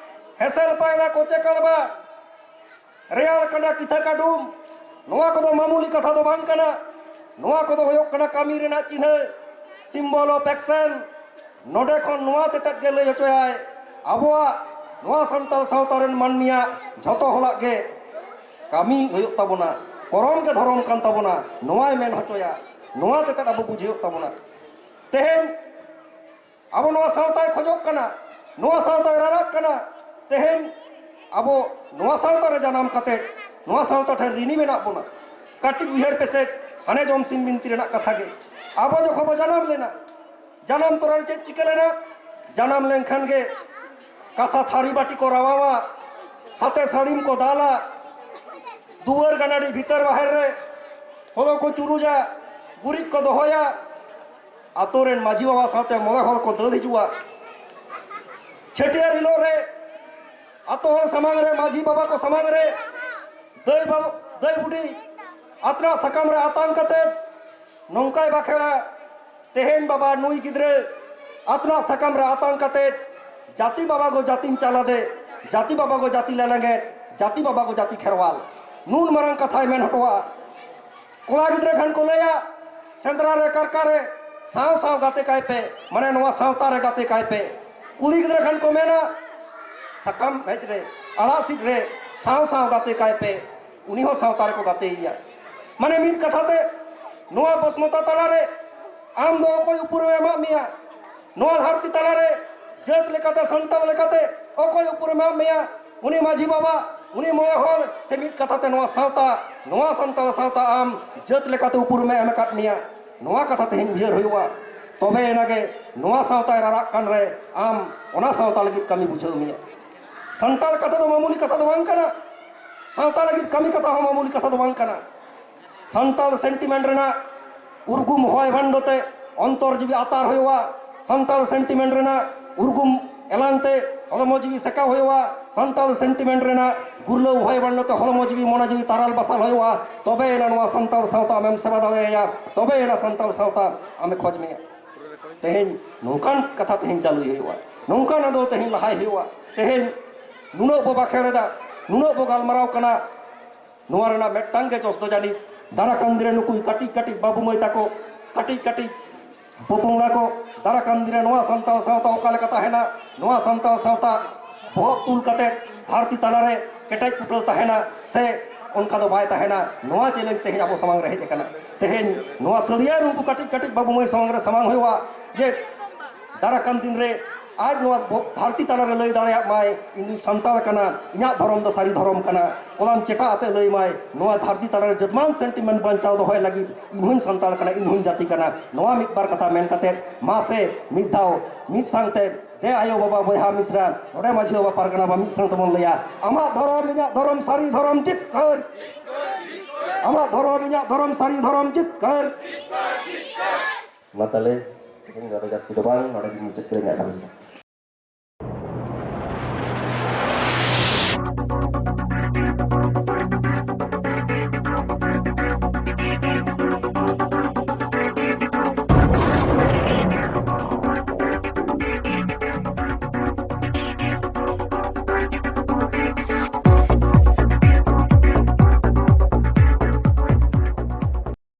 ᱦᱮᱸᱥᱮᱞ ᱯᱟᱭᱨᱟ ᱠᱚ ᱪᱮᱠᱟᱞ ᱵᱟ, ᱨᱮᱭᱟᱲ ᱠᱟᱸᱰᱟ ᱠᱤᱛᱷᱟᱹ ᱠᱟᱹᱰᱩᱢ, ᱱᱚᱣᱟ ᱠᱚᱫᱚ ᱢᱟᱢᱩᱞᱤ ᱠᱟᱛᱷᱟ ᱫᱚ ᱵᱟᱝ ᱠᱟᱱᱟ᱾ ᱱᱚᱣᱟ ᱠᱚᱫᱚ ᱦᱩᱭᱩᱜ ᱠᱟᱱᱟ ᱠᱟᱹᱢᱤ ᱨᱮᱱᱟᱜ ᱪᱤᱱᱦᱟᱹ, symbol of action᱾ ᱱᱚᱰᱮ ᱠᱷᱚᱱ ᱱᱚᱣᱟ ᱛᱮᱛᱮᱫ ᱜᱮ ᱞᱟᱹᱭ ᱦᱚᱪᱚᱭᱟᱭ, ᱟᱵᱚᱣᱟᱜ ᱱᱚᱣᱟ ᱥᱟᱱᱛᱟᱲ ᱥᱟᱶᱛᱟ ᱨᱮᱱ ᱢᱟᱹᱱᱢᱤᱭᱟᱜ ᱡᱷᱚᱛᱚ ᱦᱚᱲᱟᱜ ᱜᱮ ᱠᱟᱹᱢᱤ ᱦᱩᱭᱩᱜ ᱛᱟᱵᱚᱱᱟ, ᱠᱚᱨᱚᱢ ᱜᱮ ᱫᱷᱚᱨᱚᱢ ᱠᱟᱱ ᱛᱟᱵᱚᱱᱟ, ᱱᱚᱣᱟᱭ ᱢᱮᱱ ᱦᱚᱪᱚᱭᱟ᱾ ᱱᱚᱣᱟ ᱛᱮᱛᱮᱫ ᱟᱵᱚ ᱵᱩᱡᱷᱟᱹᱣ ᱦᱩᱭᱩᱜ ᱛᱟᱵᱚᱱᱟ᱾ ᱛᱮᱦᱮᱧ ᱟᱵᱚ ᱱᱚᱣᱟ ᱥᱟᱶᱛᱟᱭ ᱠᱷᱚᱡᱚᱜ ᱠᱟᱱᱟ, ᱱᱚᱣᱟ ᱥᱟᱶᱛᱟᱭ ᱨᱟᱨᱟᱜ ᱠᱟᱱᱟ᱾ ᱛᱮᱦᱮᱧ ᱟᱵᱚ ᱱᱚᱣᱟ ᱥᱟᱶᱛᱟ ᱨᱮ ᱡᱟᱱᱟᱢ ᱠᱟᱛᱮ ᱱᱚᱣᱟ ᱥᱟᱶᱛᱟ ᱴᱷᱮᱱ ᱨᱤᱱᱤ ᱢᱮᱱᱟᱜ ᱵᱚᱱᱟ᱾ ᱠᱟᱹᱴᱤᱡ ᱩᱭᱦᱟᱹᱨ ᱯᱮᱥᱮ, ᱦᱟᱱᱮ ᱡᱚᱢᱥᱤᱢ ᱵᱤᱱᱛᱤ ᱨᱮᱱᱟᱜ ᱠᱟᱛᱷᱟ ᱜᱮ᱾ ᱟᱵᱚ ᱡᱚᱠᱷᱚᱱ ᱵᱚ ᱡᱟᱱᱟᱢ ᱞᱮᱱᱟ, ᱡᱟᱱᱟᱢ ᱛᱚᱨᱟ ᱨᱮ ᱪᱮᱫ ᱪᱤᱠᱟᱹ ᱞᱮᱱᱟ? ᱡᱟᱱᱟᱢ ᱞᱮᱱᱠᱷᱟᱱ ᱜᱮ ᱠᱟᱸᱥᱟ ᱛᱷᱟᱹᱨᱤ ᱵᱟᱹᱴᱤ ᱠᱚ ᱨᱟᱣᱟᱣᱟ, ᱥᱟᱛᱮ ᱥᱟᱹᱲᱤᱢ ᱠᱚ ᱫᱟᱞᱟ, ᱫᱩᱣᱟᱹᱨ ᱜᱟᱱᱟᱰᱤ ᱵᱷᱤᱛᱟᱹᱨ ᱵᱟᱦᱮᱨ ᱨᱮ ᱦᱳᱲᱳ ᱠᱚ ᱪᱩᱨᱩᱡᱟ, ᱜᱩᱨᱤᱡ ᱠᱚ ᱫᱚᱦᱚᱭᱟ, ᱟᱛᱳ ᱨᱮᱱ ᱢᱟᱹᱡᱷᱤ ᱵᱟᱵᱟ ᱥᱟᱶᱛᱮ ᱢᱚᱬᱮ ᱦᱚᱲ ᱠᱚ ᱫᱟᱹᱲ ᱦᱤᱡᱩᱜᱼᱟ᱾ ᱪᱷᱟᱹᱴᱭᱟᱹᱨ ᱦᱤᱞᱳᱜ ᱨᱮ ᱟᱛᱳ ᱦᱚᱲ ᱥᱟᱢᱟᱝ ᱨᱮ, ᱢᱟᱹᱡᱷᱤ ᱵᱟᱵᱟ ᱠᱚ ᱥᱟᱢᱟᱝ ᱨᱮ ᱫᱟᱹᱭ ᱵᱟᱵᱟ, ᱫᱟᱹᱭ ᱵᱩᱰᱷᱤ ᱟᱛᱱᱟᱜ ᱥᱟᱠᱟᱢ ᱨᱮ ᱟᱛᱟᱝ ᱠᱟᱛᱮ ᱱᱚᱝᱠᱟᱭ ᱵᱟᱠᱷᱮᱲᱟ, "ᱛᱮᱦᱮᱧ ᱵᱟᱵᱟ ᱱᱩᱭ ᱜᱤᱫᱽᱨᱟᱹ ᱟᱛᱱᱟᱜ ᱥᱟᱠᱟᱢ ᱨᱮ ᱟᱛᱟᱝ ᱠᱟᱛᱮ ᱡᱟᱹᱛᱤ ᱵᱟᱵᱟ ᱜᱚ ᱡᱟᱹᱛᱤᱧ ᱪᱟᱞᱟᱫᱮ, ᱡᱟᱹᱛᱤ ᱵᱟᱵᱟ ᱜᱚ ᱡᱟᱹᱛᱤ ᱞᱟᱞᱟᱝᱮ, ᱡᱟᱹᱛᱤ ᱵᱟᱵᱟ ᱜᱚ ᱡᱟᱹᱛᱤ ᱠᱷᱮᱨᱣᱟᱞ", ᱱᱩᱱ ᱢᱟᱨᱟᱝ ᱠᱟᱛᱷᱟᱭ ᱢᱮᱱ ᱦᱚᱴᱚᱣᱟᱜᱼᱟ᱾ ᱠᱚᱲᱟ ᱜᱤᱫᱽᱨᱟᱹ ᱠᱷᱟᱱ ᱠᱚ ᱞᱟᱹᱭᱟ, ᱥᱮᱸᱫᱽᱨᱟ ᱨᱮ ᱠᱟᱨᱠᱟ ᱨᱮ ᱥᱟᱶ ᱥᱟᱶ ᱜᱟᱛᱮ ᱠᱟᱭ ᱯᱮ, ᱢᱟᱱᱮ ᱱᱚᱣᱟ ᱥᱟᱶᱛᱟ ᱨᱮ ᱜᱟᱛᱮ ᱠᱟᱭ ᱯᱮ᱾ ᱠᱩᱲᱤ ᱜᱤᱫᱽᱨᱟᱹ ᱠᱷᱟᱱ ᱠᱚ ᱢᱮᱱᱟ, ᱥᱟᱠᱟᱢ ᱦᱮᱡ ᱨᱮ, ᱟᱲᱟᱜ ᱥᱤᱫ ᱨᱮ ᱥᱟᱶ ᱥᱟᱶ ᱜᱟᱛᱮ ᱠᱟᱭ ᱯᱮ, ᱩᱱᱤ ᱦᱚᱸ ᱥᱟᱶᱛᱟ ᱨᱮᱠᱚ ᱜᱟᱛᱮᱭᱮᱭᱟ᱾ ᱢᱟᱱᱮ ᱢᱤᱫ ᱠᱟᱛᱷᱟ ᱛᱮ, ᱱᱚᱣᱟ ᱵᱚᱥᱢᱚᱛᱟ ᱛᱟᱞᱟᱨᱮ ᱟᱢ ᱫᱚ ᱚᱠᱚᱭ ᱩᱯᱨᱩᱢᱮ ᱮᱢᱟᱜ ᱢᱮᱭᱟ? ᱱᱚᱣᱟ ᱫᱷᱟᱹᱨᱛᱤ ᱛᱟᱞᱟᱨᱮ ᱡᱟᱹᱛ ᱞᱮᱠᱟᱛᱮ, ᱥᱟᱱᱛᱟᱲ ᱞᱮᱠᱟᱛᱮ ᱚᱠᱚᱭ ᱩᱯᱨᱩᱢᱮ ᱮᱢᱟᱜ ᱢᱮᱭᱟ? ᱩᱱᱤ ᱢᱟᱹᱡᱷᱤ ᱵᱟᱵᱟ, ᱩᱱᱤ ᱢᱚᱬᱮ ᱦᱚᱲ, ᱥᱮ ᱢᱤᱫ ᱠᱟᱛᱷᱟ ᱛᱮ ᱱᱚᱣᱟ ᱥᱟᱶᱛᱟ, ᱱᱚᱣᱟ ᱥᱟᱱᱛᱟᱲ ᱥᱟᱶᱛᱟ ᱟᱢ ᱡᱟᱹᱛ ᱞᱮᱠᱟᱛᱮ ᱩᱯᱨᱩᱢᱮ ᱮᱢ ᱟᱠᱟᱫ ᱢᱮᱭᱟ᱾ ᱱᱚᱣᱟ ᱠᱟᱛᱷᱟ ᱛᱮᱦᱮᱧ ᱩᱭᱦᱟᱹᱨ ᱦᱩᱭᱩᱜᱼᱟ, ᱛᱚᱵᱮ ᱮᱱᱟᱜᱮ ᱱᱚᱣᱟ ᱥᱟᱶᱛᱟᱭ ᱨᱟᱨᱟᱜ ᱠᱟᱱ ᱨᱮ ᱟᱢ ᱚᱱᱟ ᱥᱟᱶᱛᱟ ᱞᱟᱹᱜᱤᱫ ᱠᱟᱹᱢᱤ ᱵᱩᱡᱷᱟᱹᱣ ᱢᱮᱭᱟ᱾ ᱥᱟᱱᱛᱟᱲ ᱠᱟᱛᱷᱟ ᱫᱚ ᱢᱟᱢᱩᱞᱤ ᱠᱟᱛᱷᱟ ᱫᱚ ᱵᱟᱝ ᱠᱟᱱᱟ, ᱥᱟᱶᱛᱟ ᱞᱟᱹᱜᱤᱫ ᱠᱟᱹᱢᱤ ᱠᱟᱛᱷᱟ ᱦᱚᱸ ᱢᱟᱢᱩᱞᱤ ᱠᱟᱛᱷᱟ ᱫᱚ ᱵᱟᱝ ᱠᱟᱱᱟ᱾ ᱥᱟᱱᱛᱟᱲ ᱥᱮᱱᱴᱤᱢᱮᱱᱴ ᱨᱮᱱᱟᱜ ᱩᱨᱜᱩᱢ ᱦᱚᱭ ᱵᱷᱟᱱᱰᱚ ᱛᱮ ᱚᱱᱛᱚᱨ ᱡᱤᱣᱤ ᱟᱛᱟᱨ ᱦᱩᱭᱩᱜᱼᱟ᱾ ᱥᱟᱱᱛᱟᱲ ᱥᱮᱱᱴᱤᱢᱮᱱᱴ ᱨᱮᱱᱟᱜ ᱩᱨᱜᱩᱢ ᱮᱞᱟᱝ ᱛᱮ ᱦᱚᱲᱢᱚ ᱡᱤᱣᱤ ᱥᱮᱠᱟᱣ ᱦᱩᱭᱩᱜᱼᱟ᱾ ᱥᱟᱱᱛᱟᱲ ᱥᱮᱱᱴᱤᱢᱮᱱᱴ ᱨᱮᱱᱟᱜ ᱜᱩᱨᱞᱟᱹᱣ ᱦᱚᱭ ᱵᱷᱟᱱᱰᱚ ᱛᱮ ᱦᱚᱲᱢᱚ ᱡᱤᱣᱤ ᱢᱚᱱᱮ ᱡᱤᱣᱤ ᱛᱟᱨᱟᱞ ᱵᱟᱥᱟᱞ ᱦᱩᱭᱩᱜᱼᱟ᱾ ᱛᱚᱵᱮ ᱮᱱᱟ ᱱᱚᱣᱟ ᱥᱟᱱᱛᱟᱲ ᱥᱟᱶᱛᱟ ᱟᱢᱮᱢ ᱥᱮᱵᱟ ᱫᱟᱲᱮᱭᱟᱭᱟ, ᱛᱚᱵᱮ ᱮᱱᱟ ᱥᱟᱱᱛᱟᱲ ᱥᱟᱶᱛᱟ ᱟᱢᱮ ᱠᱷᱚᱡᱽ ᱢᱮᱭᱟ᱾ ᱛᱮᱦᱮᱧ ᱱᱚᱝᱠᱟᱱ ᱠᱟᱛᱷᱟ ᱛᱮᱦᱮᱧ ᱪᱟᱹᱞᱩᱭ ᱦᱩᱭᱩᱜᱼᱟ, ᱱᱚᱝᱠᱟᱱ ᱟᱫᱚ ᱛᱮᱦᱮᱧ ᱞᱟᱦᱟᱭ ᱦᱩᱭᱩᱜᱼᱟ᱾ ᱛᱮᱦᱮᱧ ᱱᱩᱱᱟᱹᱜ ᱵᱚ ᱵᱟᱠᱷᱮᱲ ᱮᱫᱟ, ᱱᱩᱱᱟᱹᱜ ᱵᱚ ᱜᱟᱞᱢᱟᱨᱟᱣ ᱠᱟᱱᱟ, ᱱᱚᱣᱟ ᱨᱮᱱᱟᱜ ᱢᱤᱫᱴᱟᱝ ᱜᱮ ᱡᱚᱥ ᱫᱚ ᱡᱟᱹᱱᱤᱡ ᱫᱟᱨᱟ ᱠᱟᱱ ᱫᱤᱱ ᱨᱮ ᱱᱩᱠᱩ ᱠᱟᱹᱴᱤᱡ ᱠᱟᱹᱴᱤᱡ ᱵᱟᱹᱵᱩ ᱢᱟᱹᱭ ᱛᱟᱠᱚ, ᱠᱟᱹᱴᱤᱡ ᱠᱟᱹᱴᱤᱡ ᱯᱚᱯᱚᱝᱲᱟ ᱠᱚ, ᱫᱟᱨᱟ ᱠᱟᱱ ᱫᱤᱱ ᱨᱮ ᱱᱚᱣᱟ ᱥᱟᱱᱛᱟᱲ ᱥᱟᱶᱛᱟ ᱚᱠᱟ ᱞᱮᱠᱟ ᱛᱟᱦᱮᱱᱟ, ᱱᱚᱣᱟ ᱥᱟᱱᱛᱟᱲ ᱥᱟᱶᱛᱟ ᱵᱚᱦᱚᱜ ᱛᱩᱞ ᱠᱟᱛᱮ ᱫᱷᱟᱹᱨᱛᱤ ᱛᱟᱞᱟᱨᱮ ᱠᱮᱴᱮᱡ ᱯᱩᱴᱟᱹᱞ ᱛᱟᱦᱮᱱᱟ ᱥᱮ ᱚᱱᱠᱟ ᱫᱚ ᱵᱟᱭ ᱛᱟᱦᱮᱱᱟ, ᱱᱚᱣᱟ ᱪᱮᱞᱮᱧᱡᱽ ᱛᱮᱦᱮᱧ ᱟᱵᱚ ᱥᱟᱢᱟᱝ ᱨᱮ ᱦᱮᱡ ᱟᱠᱟᱱᱟ᱾ ᱛᱮᱦᱮᱧ ᱱᱚᱣᱟ ᱥᱟᱹᱨᱤᱭᱟᱹ ᱨᱩᱯ ᱠᱟᱹᱴᱤᱡ ᱠᱟᱹᱴᱤᱡ ᱵᱟᱹᱵᱩ ᱢᱟᱹᱭ ᱥᱟᱢᱟᱝ ᱨᱮ ᱥᱟᱢᱟᱝ ᱦᱩᱭᱩᱜᱼᱟ ᱡᱮ ᱫᱟᱨᱟ ᱠᱟᱱ ᱫᱤᱱ ᱨᱮ ᱟᱡ ᱱᱚᱣᱟ ᱵᱷᱚ-, ᱫᱷᱟᱹᱨᱛᱤ ᱛᱟᱞᱟ ᱨᱮ ᱞᱟᱹᱭ ᱫᱟᱲᱮᱭᱟᱜ ᱢᱟᱭ, "ᱤᱧ ᱫᱩᱧ ᱥᱟᱱᱛᱟᱲ ᱠᱟᱱᱟ, ᱤᱧᱟᱹᱜ ᱫᱷᱚᱨᱚᱢ ᱫᱚ ᱥᱟᱹᱨᱤ ᱫᱷᱚᱨᱚᱢ ᱠᱟᱱᱟ", ᱚᱱᱟᱢ ᱪᱮᱴᱟᱜ ᱟᱛᱮ ᱞᱟᱹᱭ ᱢᱟᱭ, ᱱᱚᱣᱟ ᱫᱷᱟᱹᱨᱛᱤ ᱛᱟᱞᱟ ᱨᱮ ᱡᱚᱛᱢᱟᱱ ᱥᱮᱱᱴᱤᱢᱮᱱᱴ ᱵᱟᱧᱪᱟᱣ ᱫᱚᱦᱚᱭ ᱞᱟᱹᱜᱤᱫ ᱤᱧ ᱦᱚᱸᱧ ᱥᱟᱱᱛᱟᱲ ᱠᱟᱱᱟ, ᱤᱧ ᱦᱚᱸᱧ ᱡᱟᱹᱛᱤ ᱠᱟᱱᱟ᱾ ᱱᱚᱣᱟ ᱢᱤᱫ ᱵᱟᱨ ᱠᱟᱛᱷᱟ ᱢᱮᱱ ᱠᱟᱛᱮ ᱢᱟᱥᱮ ᱢᱤᱫ ᱫᱷᱟᱣ ᱢᱤᱫ ᱥᱟᱶᱛᱮ ᱫᱮ ᱟᱭᱳ ᱵᱟᱵᱟ ᱵᱚᱭᱦᱟ ᱢᱤᱥᱨᱟ ᱱᱚᱰᱮ ᱢᱟᱹᱡᱷᱤ ᱵᱟᱵᱟ ᱯᱟᱨᱜᱟᱱᱟ ᱵᱟ ᱢᱤᱫ ᱥᱟᱶ ᱛᱮᱵᱚᱱ ᱞᱟᱹᱭᱟ, "ᱟᱢᱟᱜ ᱫᱷᱚᱨᱚᱢ ᱤᱧᱟᱹᱜ ᱫᱷᱚᱨᱚᱢ ᱥᱟᱹᱨᱤ ᱫᱷᱚᱨᱚᱢ ᱡᱤᱛᱠᱟᱹᱨ, ᱟᱢᱟᱜ ᱫᱷᱚᱨᱚᱢ ᱤᱧᱟᱹᱜ ᱫᱷᱚᱨᱚᱢ ᱥᱟᱹᱨᱤ ᱫᱷᱚᱨᱚᱢ ᱡᱤᱛᱠᱟᱹᱨ᱾" ᱢᱟ ᱛᱟᱦᱞᱮ ᱛᱮᱦᱮᱧ ᱫᱚ ᱟᱫᱚ ᱡᱟᱹᱥᱛᱤ ᱫᱚ ᱵᱟᱝ, ᱱᱚᱰᱮ ᱜᱮ ᱢᱩᱪᱟᱹᱫ ᱠᱮᱫᱟ ᱤᱧᱟᱹᱜ ᱜᱟᱞᱚᱪ ᱫᱚ᱾